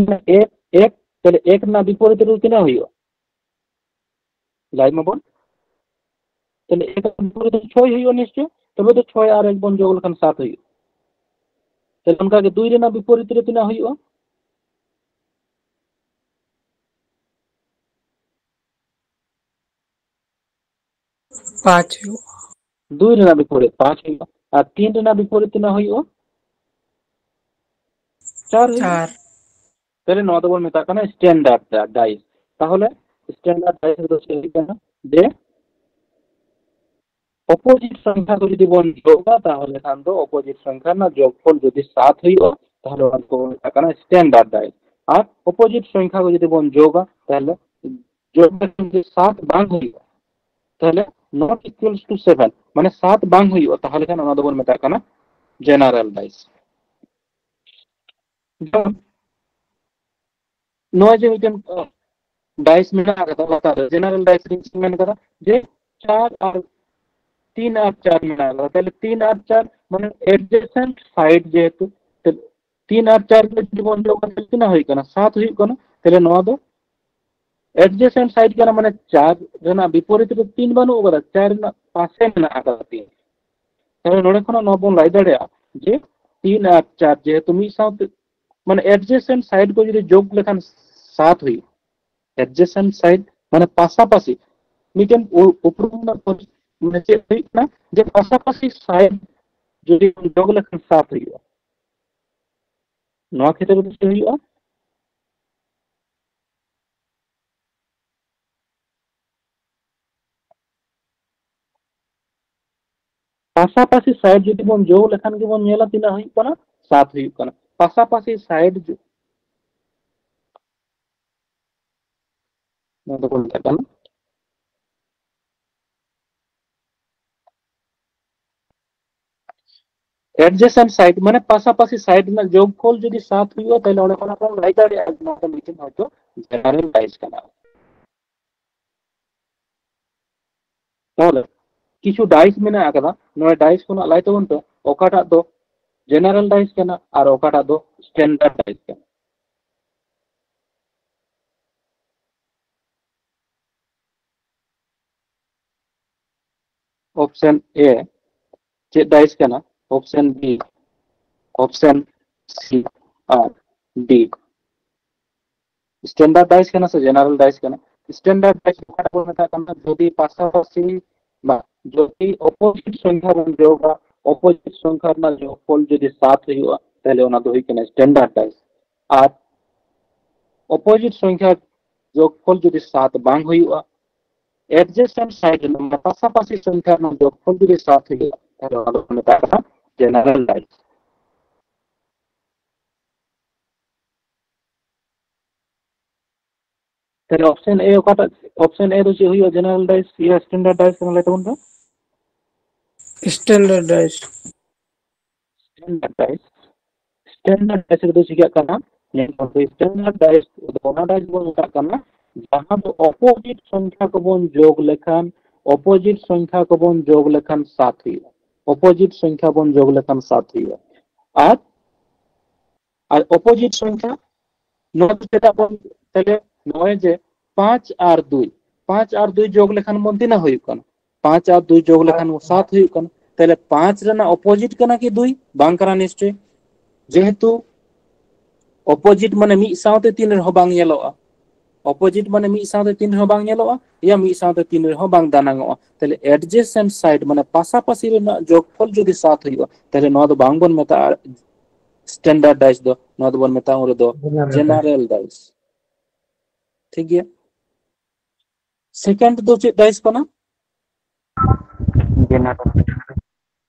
ᱮᱠ, ᱮᱠ, ᱛᱟᱦᱚᱞᱮ ᱮᱠ ᱨᱮᱱᱟᱜ ᱵᱤᱯᱚᱨᱤᱛ ᱨᱮ ᱛᱤᱱᱟᱹᱜ ᱦᱩᱭᱩᱜᱼᱟ? ᱞᱟᱹᱭ ᱢᱟᱵᱚᱱ᱾ ᱛᱟᱦᱚᱞᱮ ᱮᱠ ᱨᱮᱱᱟᱜ ᱵᱤᱯᱚᱨᱤᱛ ᱨᱮ ᱪᱷᱚᱭ ᱦᱩᱭᱩᱜᱼᱟ ᱱᱤᱥᱪᱚᱭ᱾ ᱛᱚᱵᱮ ᱫᱚ ᱪᱷᱚᱭ ᱟᱨ ᱮᱠ ᱵᱚᱱ ᱡᱳᱜ ᱞᱮᱠᱷᱟᱱ ᱥᱟᱛ ᱦᱩᱭᱩᱜᱼᱟ᱾ ᱛᱟᱦᱚᱞᱮ ᱚᱱᱠᱟ ᱜᱮ ᱫᱩᱭ ᱨᱮᱱᱟᱜ ᱵᱤᱯᱚᱨᱤᱛ ᱨᱮ ᱛᱤᱱᱟᱹᱜ ᱦᱩᱭᱩᱜᱼᱟ? ᱯᱟᱸᱪ ᱦᱩᱭᱩᱜᱼᱟ᱾ ᱫᱩᱭ ᱨᱮᱱᱟᱜ ᱵᱤᱯᱚᱨᱤᱛ ᱯᱟᱸᱪ ᱦᱩᱭᱩᱜᱼᱟ᱾ ᱟᱨ ᱛᱤᱱ ᱨᱮᱱᱟᱜ ᱵᱤᱯᱚᱨᱤᱛ ᱛᱤᱱᱟᱹᱜ ᱦᱩᱭᱩᱜᱼᱟ? ᱪᱟᱨ ᱦᱩᱭᱩᱜᱼᱟ᱾ ᱪᱟᱨ᱾ ᱛᱟᱦᱚᱞᱮ ᱱᱚᱣᱟ ᱫᱚᱵᱚᱱ ᱢᱮᱛᱟᱜ ᱠᱟᱱᱟ ᱥᱴᱮᱱᱰᱟᱨᱰ ᱰᱟᱭᱤᱥ᱾ ᱛᱟᱦᱚᱞᱮ ᱥᱴᱮᱱᱰᱟᱨᱰ ᱰᱟᱭᱤᱥ ᱨᱮᱫᱚ ᱪᱮᱫ ᱦᱩᱭᱩᱜ ᱠᱟᱱᱟ? ᱡᱮ ᱚᱯᱳᱡᱤᱴ ᱥᱚᱝᱠᱷᱟ ᱠᱚ ᱡᱩᱫᱤ ᱵᱚᱱ ᱡᱳᱜᱟ, ᱛᱟᱦᱚᱞᱮ ᱠᱷᱟᱱ ᱫᱚ ᱚᱯᱳᱡᱤᱴ ᱥᱚᱝᱠᱷᱟ ᱨᱮᱱᱟᱜ ᱡᱳᱜᱽᱯᱷᱚᱞ ᱡᱩᱫᱤ ᱥᱟᱛ ᱦᱩᱭᱩᱜᱼᱟ, ᱛᱟᱦᱚᱞᱮ ᱚᱱᱟ ᱫᱚᱠᱚ ᱢᱮᱛᱟᱜ ᱠᱟᱱᱟ ᱥᱴᱮᱱᱰᱟᱨᱰ ᱰᱟᱭᱤᱥ᱾ ᱟᱨ ᱚᱯᱳᱡᱤᱴ ᱥᱚᱝᱠᱷᱟ ᱠᱚ ᱡᱩᱫᱤ ᱵᱚᱱ ᱡᱳᱜᱟ, ᱛᱟᱦᱚᱞᱮ ᱡᱳᱜ ᱞᱮᱠᱷᱟᱱ ᱡᱩᱫᱤ ᱥᱟᱛ ᱵᱟᱝ ᱦᱩᱭᱩᱜᱼᱟ, ᱛᱟᱦᱚᱞᱮ not equals to seven, ᱢᱟᱱᱮ ᱥᱟᱛ ᱵᱟᱝ ᱦᱩᱭᱩᱜᱼᱟ, ᱛᱟᱦᱚᱞᱮ ᱠᱷᱟᱱ ᱚᱱᱟ ᱫᱚᱵᱚᱱ ᱢᱮᱛᱟᱜ ᱠᱟᱱᱟ ᱡᱮᱱᱟᱨᱮᱞ ᱰᱟᱭᱤᱥ᱾ ᱡᱮᱢᱚᱱ ᱱᱚᱣᱟ ᱡᱮ ᱢᱤᱫᱴᱮᱱ ᱰᱟᱭᱤᱥ ᱢᱮᱱᱟᱜ ᱟᱠᱟᱫᱟ ᱞᱟᱛᱟᱨ ᱨᱮ, ᱡᱮᱱᱟᱨᱮᱞ ᱰᱟᱭᱤᱥ ᱨᱤᱧ ᱢᱮᱱ ᱠᱟᱫᱟ ᱡᱮ ᱪᱟᱨ ᱟᱨ ᱛᱤᱱ ᱟᱨ ᱪᱟᱨ ᱢᱮᱱᱟᱜ ᱟᱠᱟᱫᱟ, ᱛᱟᱦᱞᱮ ᱛᱤᱱ ᱟᱨ ᱪᱟᱨ ᱢᱟᱱᱮ adjacent side ᱡᱮᱦᱮᱛᱩ, ᱛᱤᱱ ᱟᱨ ᱪᱟᱨ ᱡᱩᱫᱤ ᱵᱚᱱ ᱡᱳᱜ ᱠᱷᱟᱱ ᱛᱤᱱᱟᱹᱜ ᱦᱩᱭᱩᱜ ᱠᱟᱱᱟ? ᱥᱟᱛ ᱦᱩᱭᱩᱜ ᱠᱟᱱᱟ᱾ ᱛᱟᱦᱞᱮ ᱱᱚᱣᱟ ᱫᱚ adjacent side ᱠᱟᱱᱟ, ᱢᱟᱱᱮ ᱪᱟᱨ ᱨᱮᱱᱟᱜ ᱵᱤᱯᱚᱨᱤᱛ ᱨᱮ ᱛᱤᱱ ᱵᱟᱹᱱᱩᱜ ᱟᱠᱟᱫᱟ, ᱪᱟᱨ ᱨᱮᱱᱟᱜ ᱯᱟᱥᱮ ᱢᱮᱱᱟᱜ ᱟᱠᱟᱫᱟ ᱛᱤᱱ᱾ ᱛᱟᱦᱞᱮ ᱱᱚᱰᱮ ᱠᱷᱚᱱᱟᱜ ᱱᱚᱣᱟ ᱵᱚᱱ ᱞᱟᱹᱭ ᱫᱟᱲᱮᱭᱟᱜᱼᱟ ᱡᱮ ᱛᱤᱱ ᱟᱨ ᱪᱟᱨ ᱡᱮᱦᱮᱛᱩ ᱢᱤᱫ ᱥᱟᱶᱛᱮ, ᱢᱟᱱᱮ adjacent side ᱠᱚ ᱡᱩᱫᱤ ᱡᱳᱜ ᱞᱮᱠᱷᱟᱱ ᱥᱟᱛ ᱦᱩᱭᱩᱜᱼᱟ, adjacent side ᱢᱟᱱᱮ ᱯᱟᱥᱟᱯᱟᱥᱤ, ᱢᱤᱫᱴᱮᱱ ᱩ-, ᱩᱯᱨᱩᱢ ᱨᱮᱱᱟᱜ ᱯᱚᱨᱤ-, ᱢᱟᱱᱮ ᱪᱮᱫ ᱦᱩᱭᱩᱜ ᱠᱟᱱᱟ ᱡᱮ ᱯᱟᱥᱟᱯᱟᱥᱤ side ᱡᱩᱫᱤ ᱵᱚᱱ ᱡᱳᱜ ᱞᱮᱠᱷᱟᱱ ᱥᱟᱛ ᱦᱩᱭᱩᱜᱼᱟ᱾ ᱱᱚᱣᱟ ᱠᱷᱮᱛᱨᱮ ᱨᱮᱫᱚ ᱪᱮᱫ ᱦᱩᱭᱩᱜᱼᱟ? ᱯᱟᱥᱟᱯᱟᱥᱤ ᱥᱟᱭᱤᱰ ᱡᱩᱫᱤ ᱵᱚᱱ ᱡᱳᱜ ᱞᱮᱠᱷᱟᱱ ᱜᱮᱵᱚᱱ ᱧᱮᱞᱟ ᱛᱤᱱᱟᱹᱜ ᱦᱩᱭᱩᱜ ᱠᱟᱱᱟ, ᱥᱟᱛ ᱦᱩᱭᱩᱜ ᱠᱟᱱᱟ᱾ ᱯᱟᱥᱟᱯᱟᱥᱤ ᱥᱟᱭᱤᱰ ᱡᱩ-, ᱱᱚᱣᱟ ᱫᱚᱠᱚ ᱢᱮᱛᱟᱜ ᱠᱟᱱᱟ adjacent side, ᱢᱟᱱᱮ ᱯᱟᱥᱟᱯᱟᱥᱤ ᱥᱟᱭᱤᱰ ᱨᱮᱱᱟᱜ ᱡᱳᱜᱽᱯᱷᱚᱞ ᱡᱩᱫᱤ ᱥᱟᱛ ᱦᱩᱭᱩᱜᱼᱟ, ᱛᱟᱦᱞᱮ ᱚᱸᱰᱮ ᱠᱷᱚᱱᱟᱜ ᱵᱚᱱ ᱞᱟᱹᱭ ᱫᱟᱲᱮᱭᱟᱜᱼᱟ ᱡᱮ ᱱᱚᱣᱟ ᱫᱚ ᱢᱤᱫᱴᱮᱱ ᱦᱚᱭᱛᱳ ᱡᱮᱱᱟᱨᱮᱞ ᱰᱟᱭᱤᱥ ᱠᱟᱱᱟ᱾ ᱛᱟᱦᱞᱮ ᱠᱤᱪᱷᱩ ᱰᱟᱭᱤᱥ ᱢᱮᱱᱟᱜ ᱟᱠᱟᱫᱟ, ᱱᱚᱣᱟ ᱰᱟᱭᱤᱥ ᱠᱷᱚᱱᱟᱜ ᱞᱟᱹᱭ ᱛᱟᱵᱚᱱ ᱯᱮ ᱚᱠᱟᱴᱟᱜ ᱫᱚ ᱡᱮᱱᱟᱨᱮᱞ ᱰᱟᱭᱤᱥ ᱠᱟᱱᱟ ᱟᱨ ᱚᱠᱟᱴᱟᱜ ᱫᱚ ᱥᱴᱮᱱᱰᱟᱨᱰ ᱰᱟᱭᱤᱥ ᱠᱟᱱᱟ᱾ ᱚᱯᱥᱮᱱ ᱮ ᱪᱮᱫ ᱰᱟᱭᱤᱥ ᱠᱟᱱᱟ? ᱚᱯᱥᱮᱱ ᱵᱤ, ᱚᱯᱥᱮᱱ ᱥᱤ ᱟᱨ ᱰᱤ᱾ ᱥᱴᱮᱱᱰᱟᱨᱰ ᱰᱟᱭᱤᱥ ᱠᱟᱱᱟ ᱥᱮ ᱡᱮᱱᱟᱨᱮᱞ ᱰᱟᱭᱤᱥ ᱠᱟᱱᱟ? ᱥᱴᱮᱱᱰᱟᱨᱰ ᱰᱟᱭᱤᱥ ᱚᱠᱟᱴᱟᱜ ᱵᱚᱱ ᱢᱮᱛᱟᱜ ᱠᱟᱱᱟ? ᱡᱩᱫᱤ ᱯᱟᱥᱟᱯᱟᱥᱤ ᱵᱟ ᱡᱩᱫᱤ ᱚᱯᱳᱡᱤᱴ ᱥᱚᱝᱠᱷᱟ ᱵᱚᱱ ᱡᱳᱜᱟ, ᱚᱯᱳᱡᱤᱴ ᱥᱚᱝᱠᱷᱟ ᱨᱮᱱᱟᱜ ᱡᱳᱜᱽᱯᱷᱚᱞ ᱡᱩᱫᱤ ᱥᱟᱛ ᱦᱩᱭᱩᱜᱼᱟ, ᱛᱟᱦᱞᱮ ᱚᱱᱟ ᱫᱚ ᱦᱩᱭᱩᱜ ᱠᱟᱱᱟ ᱥᱴᱮᱱᱰᱟᱨᱰ ᱰᱟᱭᱤᱥ᱾ ᱟᱨ ᱚᱯᱳᱡᱤᱴ ᱥᱚᱝᱠᱷᱟ ᱡᱳᱜᱽᱯᱷᱚᱞ ᱡᱩᱫᱤ ᱥᱟᱛ ᱵᱟᱝ ᱦᱩᱭᱩᱜᱼᱟ, adjacent side ᱨᱮᱱᱟᱜ ᱯᱟᱥᱟᱯᱟᱥᱤ ᱥᱚᱝᱠᱷᱟ ᱨᱮᱱᱟᱜ ᱡᱳᱜᱽᱯᱷᱚᱞ ᱡᱩᱫᱤ ᱥᱟᱛ ᱦᱩᱭᱩᱜᱼᱟ, ᱛᱟᱦᱞᱮ ᱚᱱᱟ ᱫᱚ ᱢᱮᱛᱟᱜ ᱠᱟᱱᱟ ᱡᱮᱱᱟᱨᱮᱞ ᱰᱟᱭᱤᱥ᱾ ᱛᱟᱦᱞᱮ ᱚᱯᱥᱮᱱ ᱮ ᱚᱠᱟᱴᱟᱜ, ᱚᱯᱥᱮᱱ ᱮ ᱫᱚ ᱪᱮᱫ ᱦᱩᱭᱩᱜᱼᱟ? ᱡᱮᱱᱟᱨᱮᱞ ᱰᱟᱭᱤᱥ, ᱤᱭᱟᱹ, ᱥᱴᱮᱱᱰᱟᱨᱰ ᱰᱟᱭᱤᱥ ᱠᱟᱱᱟ, ᱞᱟᱹᱭ ᱛᱟᱵᱚᱱ ᱯᱮ᱾ ᱥᱴᱮᱱᱰᱟᱨᱰ ᱰᱟᱭᱤᱥ᱾ ᱥᱴᱮᱱᱰᱟᱨᱰ ᱰᱟᱭᱤᱥ, ᱥᱴᱮᱱᱰᱟᱨᱰ ᱰᱟᱭᱤᱥ ᱨᱮᱫᱚ ᱪᱤᱠᱟᱹᱜ ᱠᱟᱱᱟ? ᱧᱮᱞ ᱛᱟᱵᱚᱱ ᱯᱮ, ᱥᱴᱮᱱᱰᱟᱨᱰ ᱰᱟᱭᱤᱥ ᱫᱚ ᱚᱱᱟ ᱰᱟᱭᱤᱥ ᱵᱚᱱ ᱢᱮᱛᱟᱜ ᱠᱟᱱᱟ ᱡᱟᱦᱟᱸ ᱫᱚ ᱚᱯᱳᱡᱤᱴ ᱥᱚᱝᱠᱷᱟ ᱠᱚᱵᱚᱱ ᱡᱳᱜᱽ ᱞᱮᱠᱷᱟᱱ, ᱚᱯᱳᱡᱤᱴ ᱥᱚᱝᱠᱷᱟ ᱠᱚᱵᱚᱱ ᱡᱳᱜᱽ ᱞᱮᱠᱷᱟᱱ ᱥᱟᱛ ᱦᱩᱭᱩᱜᱼᱟ᱾ ᱚᱯᱳᱡᱤᱴ ᱥᱚᱝᱠᱷᱟ ᱵᱚᱱ ᱡᱳᱜᱽ ᱞᱮᱠᱷᱟᱱ ᱥᱟᱛ ᱦᱩᱭᱩᱜᱼᱟ᱾ ᱟᱨ ᱟᱨ ᱚᱯᱳᱡᱤᱴ ᱥᱚᱝᱠᱷᱟ, ᱱᱚᱣᱟ ᱫᱚ ᱪᱮᱫᱟᱜ ᱵᱚᱱ, ᱛᱟᱦᱞᱮ ᱱᱚᱜᱼᱚᱭ ᱡᱮ ᱯᱟᱸᱪ ᱟᱨ ᱫᱩᱭ, ᱯᱟᱸᱪ ᱟᱨ ᱫᱩᱭ ᱡᱳᱜᱽ ᱞᱮᱠᱷᱟᱱ ᱵᱚᱱ ᱛᱤᱱᱟᱹᱜ ᱦᱩᱭᱩᱜ ᱠᱟᱱᱟ? ᱯᱟᱸᱪ ᱟᱨ ᱫᱩᱭ ᱡᱳᱜᱽ ᱞᱮᱠᱷᱟᱱ ᱥᱟᱛ ᱦᱩᱭᱩᱜ ᱠᱟᱱᱟ᱾ ᱛᱟᱦᱞᱮ ᱯᱟᱸᱪ ᱨᱮᱱᱟᱜ ᱚᱯᱳᱡᱤᱴ ᱠᱟᱱᱟ ᱠᱤ ᱫᱩᱭ? ᱵᱟᱝ ᱠᱟᱱᱟ ᱱᱤᱥᱪᱚᱭ, ᱡᱮᱦᱮᱛᱩ ᱚᱯᱳᱡᱤᱴ ᱢᱟᱱᱮ ᱢᱤᱫ ᱥᱟᱶᱛᱮ ᱛᱤᱱ ᱨᱮᱦᱚᱸ ᱵᱟᱝ ᱧᱮᱞᱚᱜᱼᱟ᱾ ᱚᱯᱳᱡᱤᱴ ᱢᱟᱱᱮ ᱢᱤᱫ ᱥᱟᱶᱛᱮ ᱛᱤᱱ ᱨᱮᱦᱚᱸ ᱵᱟᱝ ᱧᱮᱞᱚᱜᱼᱟ, ᱭᱟ ᱢᱤᱫ ᱥᱟᱶᱛᱮ ᱛᱤᱱ ᱨᱮᱦᱚᱸ ᱵᱟᱝ ᱫᱟᱱᱟᱝᱚᱜᱼᱟ᱾ ᱛᱟᱦᱞᱮ adjacent side ᱢᱟᱱᱮ ᱯᱟᱥᱟᱯᱟᱥᱤ ᱨᱮᱱᱟᱜ ᱡᱳᱜᱽᱯᱷᱚᱞ ᱡᱩᱫᱤ ᱥᱟᱛ ᱦᱩᱭᱩᱜᱼᱟ, ᱛᱟᱦᱞᱮ ᱱᱚᱣᱟ ᱫᱚ ᱵᱟᱝ ᱵᱚᱱ ᱢᱮᱛᱟᱜᱼᱟ ᱥᱴᱮᱱᱰᱟᱨᱰ ᱰᱟᱭᱤᱥ ᱫᱚ, ᱱᱚᱣᱟ ᱫᱚᱵᱚᱱ ᱢᱮᱛᱟᱜᱼᱟ ᱩᱱ ᱨᱮᱫᱚ ᱡᱮᱱᱟᱨᱮᱞ ᱰᱟᱭᱤᱥ᱾ ᱴᱷᱤᱠ ᱜᱮᱭᱟ᱾ ᱥᱮᱠᱮᱱᱰ ᱫᱚ ᱪᱮᱫ ᱰᱟᱭᱤᱥ ᱠᱟᱱᱟ? ᱡᱮᱱᱟᱨᱮᱞ᱾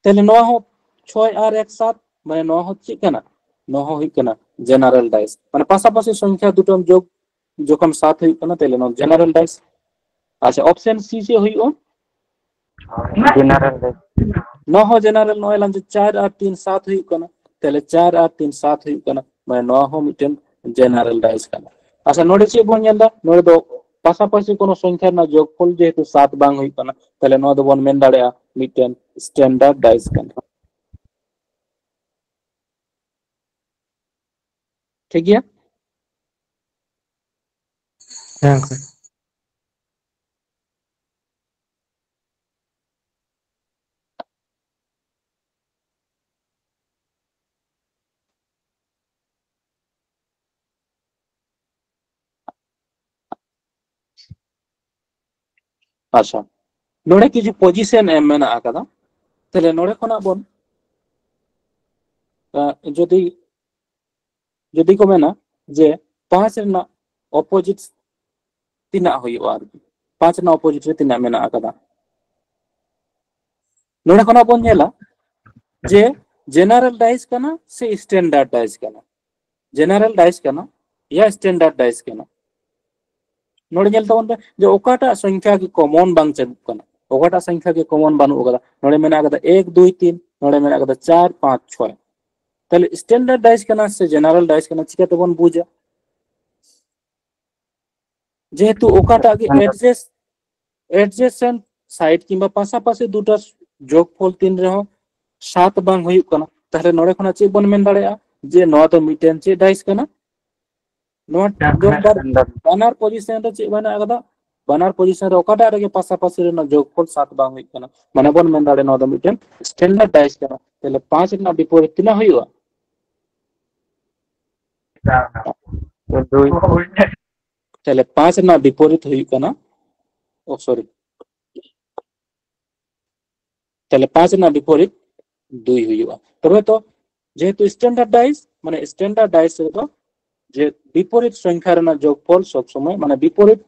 ᱛᱟᱦᱞᱮ ᱱᱚᱣᱟ ᱦᱚᱸ ᱪᱷᱚᱭ ᱟᱨ ᱮᱠ ᱥᱟᱛ, ᱢᱟᱱᱮ ᱱᱚᱣᱟ ᱦᱚᱸ ᱪᱮᱫ ᱠᱟᱱᱟ? ᱱᱚᱣᱟ ᱦᱚᱸ ᱦᱩᱭᱩᱜ ᱠᱟᱱᱟ ᱡᱮᱱᱟᱨᱮᱞ ᱰᱟᱭᱤᱥ, ᱢᱟᱱᱮ ᱯᱟᱥᱟᱯᱟᱥᱤ ᱥᱚᱝᱠᱷᱟ ᱫᱩᱴᱟᱢ ᱡᱳᱜ ᱡᱚᱠᱷᱚᱱ ᱥᱟᱛ ᱦᱩᱭᱩᱜ ᱠᱟᱱᱟ, ᱛᱟᱦᱞᱮ ᱱᱚᱣᱟ ᱡᱮᱱᱟᱨᱮᱞ ᱰᱟᱭᱤᱥ᱾ ᱟᱪᱪᱷᱟ, ᱚᱯᱥᱮᱱ ᱥᱤ ᱪᱮᱫ ᱦᱩᱭᱩᱜᱼᱟ? ᱡᱮᱱᱟᱨᱮᱞ ᱰᱟᱭᱤᱥ᱾ ᱱᱚᱣᱟ ᱦᱚᱸ ᱡᱮᱱᱟᱨᱮᱞ, ᱱᱚᱜᱼᱚᱭ ᱞᱟᱝ ᱡᱮ ᱪᱟᱨ ᱟᱨ ᱛᱤᱱ ᱥᱟᱛ ᱦᱩᱭᱩᱜ ᱠᱟᱱᱟ, ᱛᱟᱦᱞᱮ ᱪᱟᱨ ᱟᱨ ᱛᱤᱱ ᱥᱟᱛ ᱦᱩᱭᱩᱜ ᱠᱟᱱᱟ, ᱢᱟᱱᱮ ᱱᱚᱣᱟ ᱦᱚᱸ ᱢᱤᱫᱴᱮᱱ ᱡᱮᱱᱟᱨᱮᱞ ᱰᱟᱭᱤᱥ ᱠᱟᱱᱟ᱾ ᱟᱪᱪᱷᱟ, ᱱᱚᱰᱮ ᱪᱮᱫ ᱵᱚᱱ ᱧᱮᱞ ᱮᱫᱟ? ᱱᱚᱰᱮ ᱫᱚ ᱯᱟᱥᱟᱯᱟᱥᱤ ᱠᱳᱱᱳ ᱥᱚᱝᱠᱷᱟ ᱨᱮᱱᱟᱜ ᱡᱳᱜᱽᱯᱷᱚᱞ ᱡᱮᱦᱮᱛᱩ ᱥᱟᱛ ᱵᱟᱝ ᱦᱩᱭᱩᱜ ᱠᱟᱱᱟ, ᱛᱟᱦᱞᱮ ᱱᱚᱣᱟ ᱫᱚᱵᱚᱱ ᱢᱮᱱ ᱫᱟᱲᱮᱭᱟᱜᱼᱟ ᱢᱤᱫᱴᱮᱱ ᱥᱴᱮᱱᱰᱟᱨᱰ ᱰᱟᱭᱤᱥ ᱠᱟᱱᱟ᱾ ᱴᱷᱤᱠ ᱜᱮᱭᱟ? ᱦᱮᱸ ᱜᱚᱝᱠᱮ᱾ ᱟᱪᱪᱷᱟ, ᱱᱚᱰᱮ ᱠᱤᱪᱷᱩ ᱯᱚᱡᱤᱥᱚᱱ ᱮᱢ ᱢᱮᱱᱟᱜ ᱟᱠᱟᱫᱟ᱾ ᱛᱟᱦᱞᱮ ᱱᱚᱰᱮ ᱠᱷᱚᱱᱟᱜ ᱵᱚᱱ, ᱟᱸ, ᱡᱩᱫᱤ, ᱡᱩᱫᱤ ᱠᱚ ᱢᱮᱱᱟ ᱡᱮ ᱯᱟᱸᱪ ᱨᱮᱱᱟᱜ ᱚᱯᱳᱡᱤᱴ ᱛᱤᱱᱟᱹᱜ ᱦᱩᱭᱩᱜᱼᱟ ᱟᱨᱠᱤ, ᱯᱟᱸᱪ ᱨᱮᱱᱟᱜ ᱚᱯᱳᱡᱤᱴ ᱨᱮ ᱛᱤᱱᱟᱹᱜ ᱢᱮᱱᱟᱜ ᱟᱠᱟᱫᱟ? ᱱᱚᱰᱮ ᱠᱷᱚᱱᱟᱜ ᱵᱚᱱ ᱧᱮᱞᱟ ᱡᱮ ᱡᱮᱱᱟᱨᱮᱞ ᱰᱟᱭᱤᱥ ᱠᱟᱱᱟ ᱥᱮ ᱥᱴᱮᱱᱰᱟᱨᱰ ᱰᱟᱭᱤᱥ ᱠᱟᱱᱟ᱾ ᱡᱮᱱᱟᱨᱮᱞ ᱰᱟᱭᱤᱥ ᱠᱟᱱᱟ ᱭᱟ ᱥᱴᱮᱱᱰᱟᱨᱰ ᱰᱟᱭᱤᱥ ᱠᱟᱱᱟ? ᱱᱚᱰᱮ ᱧᱮᱞ ᱛᱟᱵᱚᱱ ᱯᱮ ᱡᱮ ᱚᱠᱟᱴᱟᱜ ᱥᱚᱝᱠᱷᱟ ᱜᱮ ᱠᱚᱢᱚᱱ ᱵᱟᱝ ᱪᱟᱹᱞᱩᱜ ᱠᱟᱱᱟ, ᱚᱠᱟᱴᱟᱜ ᱥᱚᱝᱠᱷᱟ ᱜᱮ ᱠᱚᱢᱚᱱ ᱵᱟᱹᱱᱩᱜ ᱟᱠᱟᱫᱟ᱾ ᱱᱚᱰᱮ ᱢᱮᱱᱟᱜ ᱟᱠᱟᱫᱟ ᱮᱠ, ᱫᱩᱭ, ᱛᱤᱱ, ᱱᱚᱰᱮ ᱢᱮᱱᱟᱜ ᱟᱠᱟᱫᱟ ᱪᱟᱨ, ᱯᱟᱸᱪ, ᱪᱷᱚᱭ᱾ ᱛᱟᱦᱞᱮ ᱥᱴᱮᱱᱰᱟᱨᱰ ᱰᱟᱭᱤᱥ ᱠᱟᱱᱟ ᱥᱮ ᱡᱮᱱᱟᱨᱮᱞ ᱰᱟᱭᱤᱥ ᱠᱟᱱᱟ, ᱪᱤᱠᱟᱹ ᱛᱮᱵᱚᱱ ᱵᱩᱡᱟ? ᱡᱮᱦᱮᱛᱩ ᱚᱠᱟᱴᱟᱜ ᱜᱮ ᱮᱰᱡᱮᱥ ᱮᱰᱡᱮᱥᱮᱱᱴ ᱥᱟᱭᱤᱰ ᱠᱤᱝᱵᱟ ᱯᱟᱥᱟᱯᱟᱥᱤ ᱫᱩᱴᱟ ᱡᱳᱜᱽᱯᱷᱚᱞ ᱛᱤᱱ ᱨᱮᱦᱚᱸ ᱥᱟᱛ ᱵᱟᱝ ᱦᱩᱭᱩᱜ ᱠᱟᱱᱟ, ᱛᱟᱦᱞᱮ ᱱᱚᱰᱮ ᱠᱷᱚᱱᱟᱜ ᱪᱮᱫ ᱵᱚᱱ ᱢᱮᱱ ᱫᱟᱲᱮᱭᱟᱜᱼᱟ ᱡᱮ ᱱᱚᱣᱟ ᱫᱚ ᱢᱤᱫᱴᱮᱱ ᱪᱮᱫ ᱰᱟᱭᱤᱥ ᱠᱟᱱᱟ? ᱱᱚᱣᱟ ᱡᱳᱜᱽ ᱵᱟᱨ ᱵᱟᱱᱟᱨ ᱯᱚᱡᱤᱥᱚᱱ ᱨᱮ ᱪᱮᱫ ᱢᱮᱱᱟᱜ ᱟᱠᱟᱫᱟ? ᱵᱟᱱᱟᱨ ᱯᱚᱡᱤᱥᱚᱱ ᱨᱮ ᱚᱠᱟᱴᱟᱜ ᱨᱮᱜᱮ ᱯᱟᱥᱟᱯᱟᱥᱤ ᱨᱮᱱᱟᱜ ᱡᱳᱜᱽᱯᱷᱚᱞ ᱥᱟᱛ ᱵᱟᱝ ᱦᱩᱭᱩᱜ ᱠᱟᱱᱟ, ᱢᱟᱱᱮ ᱵᱚᱱ ᱢᱮᱱ ᱫᱟᱲᱮᱭᱟᱜᱼᱟ ᱱᱚᱣᱟ ᱫᱚ ᱢᱤᱫᱴᱮᱱ ᱥᱴᱮᱱᱰᱟᱨᱰ ᱰᱟᱭᱤᱥ ᱠᱟᱱᱟ᱾ ᱛᱟᱦᱞᱮ ᱯᱟᱸᱪ ᱨᱮᱱᱟᱜ ᱵᱤᱯᱚᱨᱤᱛ ᱛᱤᱱᱟᱹᱜ ᱦᱩᱭᱩᱜᱼᱟ? ᱫᱩᱭ᱾ ᱛᱟᱦᱞᱮ ᱯᱟᱸᱪ ᱨᱮᱱᱟᱜ ᱵᱤᱯᱚᱨᱤᱛ ᱦᱩᱭᱩᱜ ᱠᱟᱱᱟ, ᱳ ᱥᱚᱨᱤ, ᱛᱟᱦᱞᱮ ᱯᱟᱸᱪ ᱨᱮᱱᱟᱜ ᱵᱤᱯᱚᱨᱤᱛ ᱫᱩᱭ ᱦᱩᱭᱩᱜᱼᱟ᱾ ᱛᱚᱵᱮ ᱛᱚ ᱡᱮᱦᱮᱛᱩ ᱥᱴᱮᱱᱰᱟᱨᱰ ᱰᱟᱭᱤᱥ, ᱢᱟᱱᱮ ᱥᱴᱮᱱᱰᱟᱨᱰ ᱰᱟᱭᱤᱥ ᱨᱮᱫᱚ ᱡᱮ ᱵᱤᱯᱚᱨᱤᱛ ᱥᱚᱝᱠᱷᱟ ᱨᱮᱱᱟᱜ ᱡᱳᱜᱽᱯᱷᱚᱞ ᱥᱚᱵ ᱥᱚᱢᱚᱭ, ᱢᱟᱱᱮ ᱵᱤᱯᱚᱨᱤᱛ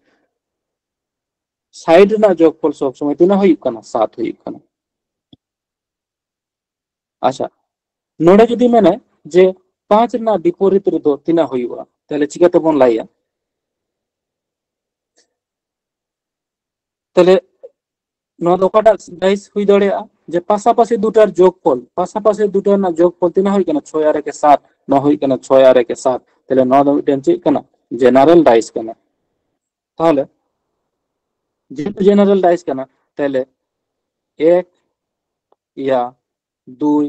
ᱥᱟᱭᱤᱰ ᱨᱮᱱᱟᱜ ᱡᱳᱜᱽᱯᱷᱚᱞ ᱥᱚᱵ ᱥᱚᱢᱚᱭ ᱛᱤᱱᱟᱹᱜ ᱦᱩᱭᱩᱜ ᱠᱟᱱᱟ? ᱥᱟᱛ ᱦᱩᱭᱩᱜ ᱠᱟᱱᱟ᱾ ᱟᱪᱪᱷᱟ, ᱱᱚᱰᱮ ᱡᱩᱫᱤ ᱢᱮᱱᱟ ᱡᱮ ᱯᱟᱸᱪ ᱨᱮᱱᱟᱜ ᱵᱤᱯᱚᱨᱤᱛ ᱨᱮᱫᱚ ᱛᱤᱱᱟᱹᱜ ᱦᱩᱭᱩᱜᱼᱟ, ᱛᱟᱦᱞᱮ ᱪᱤᱠᱟᱹ ᱛᱮᱵᱚᱱ ᱞᱟᱹᱭᱟ? ᱛᱟᱦᱞᱮ ᱱᱚᱣᱟ ᱫᱚ ᱚᱠᱟᱴᱟᱜ ᱰᱟᱭᱤᱥ ᱦᱩᱭ ᱫᱟᱲᱮᱭᱟᱜᱼᱟ? ᱡᱮ ᱯᱟᱥᱟᱯᱟᱥᱤ ᱫᱩᱴᱟᱨ ᱡᱳᱜᱽᱯᱷᱚᱞ, ᱯᱟᱥᱟᱯᱟᱥᱤ ᱫᱩᱴᱟ ᱨᱮᱱᱟᱜ ᱡᱳᱜᱽᱯᱷᱚᱞ ᱛᱤᱱᱟᱹᱜ ᱦᱩᱭ ᱠᱟᱱᱟ? ᱪᱷᱚᱭ ᱟᱨ ᱮᱠᱮ ᱥᱟᱛ᱾ ᱱᱚᱣᱟ ᱦᱩᱭ ᱠᱟᱱᱟ ᱪᱷᱚᱭ ᱟᱨ ᱮᱠᱮ ᱥᱟᱛ᱾ ᱛᱟᱦᱞᱮ ᱱᱚᱣᱟ ᱫᱚ ᱢᱤᱫᱴᱮᱱ ᱪᱮᱫ ᱠᱟᱱᱟ? ᱡᱮᱱᱟᱨᱮᱞ ᱰᱟᱭᱤᱥ ᱠᱟᱱᱟ᱾ ᱛᱟᱦᱞᱮ ᱡᱮᱦᱮᱛᱩ ᱡᱮᱱᱟᱨᱮᱞ ᱰᱟᱭᱤᱥ ᱠᱟᱱᱟ, ᱛᱟᱦᱞᱮ ᱮᱠ, ᱭᱟ, ᱫᱩᱭ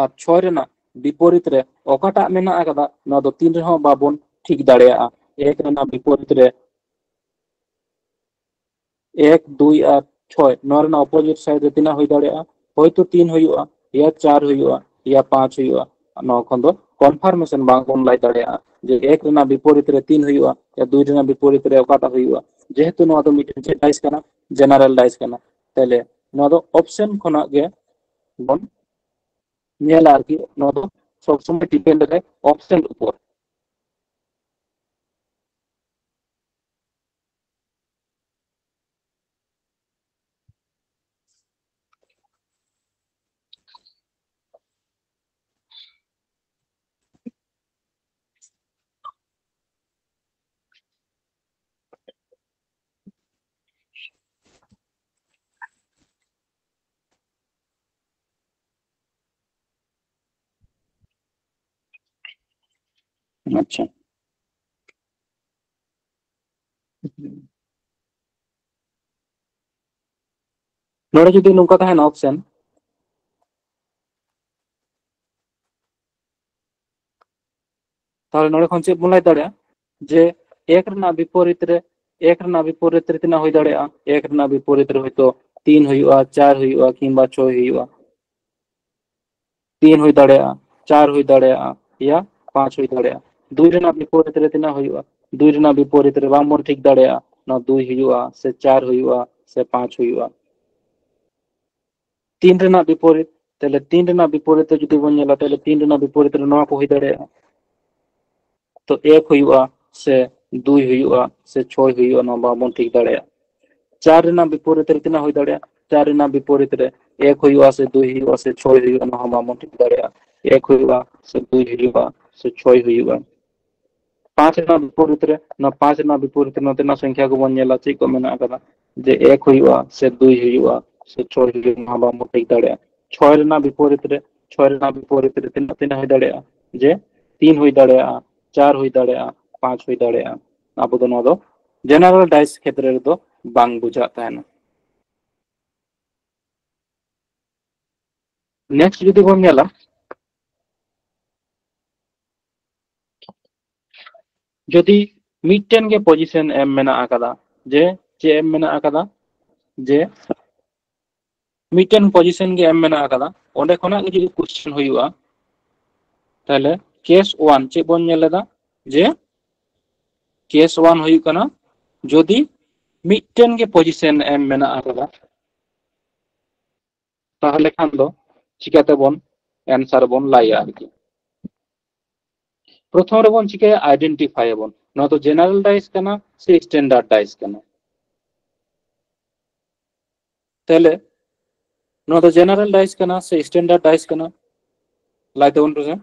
ᱟᱨ ᱪᱷᱚᱭ ᱨᱮᱱᱟᱜ ᱵᱤᱯᱚᱨᱤᱛ ᱨᱮ ᱚᱠᱟᱴᱟᱜ ᱢᱮᱱᱟᱜ ᱟᱠᱟᱫᱟ, ᱱᱚᱣᱟ ᱫᱚ ᱛᱤᱱ ᱨᱮᱦᱚᱸ ᱵᱟᱵᱚᱱ ᱴᱷᱤᱠ ᱫᱟᱲᱮᱭᱟᱜᱼᱟ᱾ ᱮᱠ ᱨᱮᱱᱟᱜ ᱵᱤᱯᱚᱨᱤᱛ ᱨᱮ ᱮᱠ, ᱫᱩᱭ ᱟᱨ ᱪᱷᱚᱭ, ᱱᱚᱣᱟ ᱨᱮᱱᱟᱜ ᱚᱯᱳᱡᱤᱴ ᱥᱟᱭᱤᱰ ᱨᱮ ᱛᱤᱱᱟᱹᱜ ᱦᱩᱭ ᱫᱟᱲᱮᱭᱟᱜᱼᱟ? ᱦᱚᱭᱛᱳ ᱛᱤᱱ ᱦᱩᱭᱩᱜᱼᱟ, ᱭᱟ ᱪᱟᱨ ᱦᱩᱭᱩᱜᱼᱟ, ᱭᱟ ᱯᱟᱸᱪ ᱦᱩᱭᱩᱜᱼᱟ᱾ ᱱᱚᱣᱟ ᱠᱷᱚᱱ ᱫᱚ ᱠᱚᱱᱯᱷᱟᱨᱢᱮᱥᱚᱱ ᱵᱟᱝ ᱵᱚᱱ ᱞᱟᱹᱭ ᱫᱟᱲᱮᱭᱟᱜᱼᱟ ᱡᱮ ᱮᱠ ᱨᱮᱱᱟᱜ ᱵᱤᱯᱚᱨᱤᱛ ᱨᱮ ᱛᱤᱱ ᱦᱩᱭᱩᱜᱼᱟ, ᱭᱟ ᱫᱩᱭ ᱨᱮᱱᱟᱜ ᱵᱤᱯᱚᱨᱤᱛ ᱨᱮ ᱚᱠᱟᱴᱟᱜ ᱦᱩᱭᱩᱜᱼᱟ, ᱡᱮᱦᱮᱛᱩ ᱱᱚᱣᱟ ᱫᱚ ᱢᱤᱫᱴᱮᱱ ᱪᱮᱫ ᱰᱟᱭᱤᱥ ᱠᱟᱱᱟ? ᱡᱮᱱᱟᱨᱮᱞ ᱰᱟᱭᱤᱥ ᱠᱟᱱᱟ᱾ ᱛᱟᱦᱞᱮ ᱱᱚᱣᱟ ᱫᱚ ᱚᱯᱥᱮᱱ ᱠᱷᱚᱱᱟᱜ ᱜᱮ ᱵᱚᱱ ᱧᱮᱞᱟ ᱟᱨᱠᱤ᱾ ᱱᱚᱣᱟ ᱫᱚ ᱥᱚᱵ ᱥᱚᱢᱚᱭ ᱰᱤᱯᱮᱱᱰ ᱟᱭ ᱚᱯᱥᱮᱱ ᱩᱯᱚᱨ᱾ ᱟᱪᱪᱷᱟ, ᱱᱚᱰᱮ ᱡᱩᱫᱤ ᱱᱚᱝᱠᱟ ᱛᱟᱦᱮᱱᱟ ᱚᱯᱥᱮᱱ, ᱛᱟᱦᱞᱮ ᱱᱚᱰᱮ ᱠᱷᱚᱱ ᱪᱮᱫ ᱵᱚᱱ ᱞᱟᱹᱭ ᱫᱟᱲᱮᱭᱟᱜᱼᱟ? ᱡᱮ ᱮᱠ ᱨᱮᱱᱟᱜ ᱵᱤᱯᱚᱨᱤᱛ ᱨᱮ, ᱮᱠ ᱨᱮᱱᱟᱜ ᱵᱤᱯᱚᱨᱤᱛ ᱨᱮ ᱛᱤᱱᱟᱹᱜ ᱦᱩᱭ ᱫᱟᱲᱮᱭᱟᱜᱼᱟ? ᱮᱠ ᱨᱮᱱᱟᱜ ᱵᱤᱯᱚᱨᱤᱛ ᱨᱮ ᱦᱚᱭᱛᱳ ᱛᱤᱱ ᱦᱩᱭᱩᱜᱼᱟ, ᱪᱟᱨ ᱦᱩᱭᱩᱜᱼᱟ, ᱠᱤᱝᱵᱟ ᱪᱷᱚᱭ ᱦᱩᱭᱩᱜᱼᱟ᱾ ᱛᱤᱱ ᱦᱩᱭ ᱫᱟᱲᱮᱭᱟᱜᱼᱟ, ᱪᱟᱨ ᱦᱩᱭ ᱫᱟᱲᱮᱭᱟᱜᱼᱟ, ᱭᱟ ᱯᱟᱸᱪ ᱦᱩᱭ ᱫᱟᱲᱮᱭᱟᱜᱼᱟ᱾ ᱫᱩᱭ ᱨᱮᱱᱟᱜ ᱵᱤᱯᱚᱨᱤᱛ ᱨᱮ ᱛᱤᱱᱟᱹᱜ ᱦᱩᱭᱩᱜᱼᱟ? ᱫᱩᱭ ᱨᱮᱱᱟᱜ ᱵᱤᱯᱚᱨᱤᱛ ᱨᱮ ᱵᱟᱝᱵᱚᱱ ᱴᱷᱤᱠ ᱫᱟᱲᱮᱭᱟᱜᱼᱟ, ᱱᱚᱣᱟ ᱫᱩᱭ ᱦᱩᱭᱩᱜᱼᱟ ᱥᱮ ᱪᱟᱨ ᱦᱩᱭᱩᱜᱼᱟ ᱥᱮ ᱯᱟᱸᱪ ᱦᱩᱭᱩᱜᱼᱟ᱾ ᱛᱤᱱ ᱨᱮᱱᱟᱜ ᱵᱤᱯᱚᱨᱤᱛ, ᱛᱟᱦᱞᱮ ᱛᱤᱱ ᱨᱮᱱᱟᱜ ᱵᱤᱯᱚᱨᱤᱛ ᱨᱮ ᱡᱩᱫᱤ ᱵᱚᱱ ᱧᱮᱞᱟ, ᱛᱟᱦᱞᱮ ᱛᱤᱱ ᱨᱮᱱᱟᱜ ᱵᱤᱯᱚᱨᱤᱛ ᱨᱮ ᱱᱚᱣᱟ ᱠᱚ ᱦᱩᱭ ᱫᱟᱲᱮᱭᱟᱜᱼᱟ᱾ ᱛᱚ ᱮᱠ ᱦᱩᱭᱩᱜᱼᱟ, ᱥᱮ ᱫᱩᱭ ᱦᱩᱭᱩᱜᱼᱟ, ᱥᱮ ᱪᱷᱚᱭ ᱦᱩᱭᱩᱜᱼᱟ, ᱱᱚᱣᱟ ᱵᱟᱵᱚᱱ ᱴᱷᱤᱠ ᱫᱟᱲᱮᱭᱟᱜᱼᱟ᱾ ᱪᱟᱨ ᱨᱮᱱᱟᱜ ᱵᱤᱯᱚᱨᱤᱛ ᱨᱮ ᱛᱤᱱᱟᱹᱜ ᱦᱩᱭ ᱫᱟᱲᱮᱭᱟᱜᱼᱟ? ᱪᱟᱨ ᱨᱮᱱᱟᱜ ᱵᱤᱯᱚᱨᱤᱛ ᱨᱮ ᱮᱠ ᱦᱩᱭᱩᱜᱼᱟ, ᱥᱮ ᱫᱩᱭ ᱦᱩᱭᱩᱜᱼᱟ, ᱥᱮ ᱪᱷᱚᱭ ᱦᱩᱭᱩᱜᱼᱟ, ᱱᱚᱣᱟ ᱦᱚᱸ ᱵᱟᱵᱚᱱ ᱴᱷᱤᱠ ᱫᱟᱲᱮᱭᱟᱜᱼᱟ᱾ ᱮᱠ ᱦᱩᱭᱩᱜᱼᱟ, ᱥᱮ ᱫᱩᱭ ᱦᱩᱭᱩᱜᱼᱟ, ᱥᱮ ᱪᱷᱚᱭ ᱦᱩᱭᱩᱜᱼᱟ᱾ ᱯᱟᱸᱪ ᱨᱮᱱᱟᱜ ᱵᱤᱯᱚᱨᱤᱛ ᱨᱮ, ᱱᱚᱣᱟ ᱯᱟᱸᱪ ᱨᱮᱱᱟᱜ ᱵᱤᱯᱚᱨᱤᱛ ᱨᱮ ᱱᱚᱛᱮᱱᱟᱜ ᱥᱚᱝᱠᱷᱟ ᱠᱚᱵᱚᱱ ᱧᱮᱞᱟ, ᱪᱮᱫ ᱠᱚ ᱢᱮᱱᱟᱜ ᱟᱠᱟᱫᱟ, ᱡᱮ ᱮᱠ ᱦᱩᱭᱩᱜᱼᱟ, ᱥᱮ ᱫᱩᱭ ᱦᱩᱭᱩᱜᱼᱟ, ᱥᱮ ᱪᱷᱚᱭ ᱦᱩᱭᱩᱜᱼᱟ, ᱱᱚᱣᱟ ᱵᱟᱵᱚᱱ ᱴᱷᱤᱠ ᱫᱟᱲᱮᱭᱟᱜᱼᱟ᱾ ᱪᱷᱚᱭ ᱨᱮᱱᱟᱜ ᱵᱤᱯᱚᱨᱤᱛ ᱨᱮ, ᱪᱷᱚᱭ ᱨᱮᱱᱟᱜ ᱵᱤᱯᱚᱨᱤᱛ ᱨᱮ ᱛᱤᱱᱟᱹᱜ, ᱛᱤᱱᱟᱹᱜ ᱦᱩᱭ ᱫᱟᱲᱮᱭᱟᱜᱼᱟ? ᱡᱮ ᱛᱤᱱ ᱦᱩᱭ ᱫᱟᱲᱮᱭᱟᱜᱼᱟ, ᱪᱟᱨ ᱦᱩᱭ ᱫᱟᱲᱮᱭᱟᱜᱼᱟ, ᱯᱟᱸᱪ ᱦᱩᱭ ᱫᱟᱲᱮᱭᱟᱜᱼᱟ᱾ ᱟᱵᱚ ᱫᱚ ᱱᱚᱣᱟ ᱫᱚ ᱡᱮᱱᱟᱨᱮᱞ ᱰᱟᱭᱤᱥ ᱠᱷᱮᱛᱨᱮ ᱨᱮᱫᱚ ᱵᱟᱝ ᱵᱩᱡᱷᱟᱹᱜ ᱛᱟᱦᱮᱱᱟ᱾ ᱱᱮᱠᱥᱴ ᱡᱩᱫᱤ ᱵᱚᱱ ᱧᱮᱞᱟ, ᱡᱩᱫᱤ ᱢᱤᱫᱴᱮᱱ ᱜᱮ ᱯᱚᱡᱤᱥᱚᱱ ᱮᱢ ᱢᱮᱱᱟᱜ ᱟᱠᱟᱫᱟ, ᱡᱮ ᱪᱮᱫ ᱮᱢ ᱢᱮᱱᱟᱜ ᱟᱠᱟᱫᱟ, ᱡᱮ ᱢᱤᱫᱴᱮᱱ ᱯᱚᱡᱤᱥᱚᱱ ᱜᱮ ᱮᱢ ᱢᱮᱱᱟᱜ ᱟᱠᱟᱫᱟ, ᱚᱸᱰᱮ ᱠᱷᱚᱱᱟᱜ ᱜᱮ ᱡᱩᱫᱤ ᱠᱚᱥᱪᱮᱱ ᱦᱩᱭᱩᱜᱼᱟ, ᱛᱟᱦᱞᱮ ᱠᱮᱥ ᱳᱣᱟᱱ ᱪᱮᱫ ᱵᱚᱱ ᱧᱮᱞ ᱞᱮᱫᱟ, ᱡᱮ ᱠᱮᱥ ᱳᱣᱟᱱ ᱦᱩᱭᱩᱜ ᱠᱟᱱᱟ ᱡᱩᱫᱤ ᱢᱤᱫᱴᱮᱱ ᱜᱮ ᱯᱚᱡᱤᱥᱚᱱ ᱮᱢ ᱢᱮᱱᱟᱜ ᱟᱠᱟᱫᱟ, ᱛᱟᱦᱞᱮ ᱠᱷᱟᱱ ᱫᱚ ᱪᱤᱠᱟᱹᱛᱮᱵᱚᱱ ᱮᱱᱥᱟᱨ ᱵᱚᱱ ᱞᱟᱭᱟ ᱟᱨᱠᱤ᱾ ᱯᱨᱚᱛᱷᱚᱢ ᱨᱮᱵᱚᱱ ᱪᱤᱠᱟᱹᱭᱟ, ᱟᱭᱰᱮᱱᱴᱤᱯᱷᱟᱭ ᱟᱵᱚᱱ, ᱱᱚᱣᱟ ᱫᱚ ᱡᱮᱱᱟᱨᱮᱞ ᱰᱟᱭᱤᱥ ᱠᱟᱱᱟ ᱥᱮ ᱥᱴᱮᱱᱰᱟᱨᱰ ᱰᱟᱭᱤᱥ ᱠᱟᱱᱟ᱾ ᱛᱟᱦᱞᱮ ᱱᱚᱣᱟ ᱫᱚ ᱡᱮᱱᱟᱨᱮᱞ ᱰᱟᱭᱤᱥ ᱠᱟᱱᱟ ᱥᱮ ᱥᱴᱮᱱᱰᱟᱨᱰ ᱰᱟᱭᱤᱥ ᱠᱟᱱᱟ, ᱞᱟᱭ ᱛᱟᱵᱚᱱ ᱯᱮᱥᱮ᱾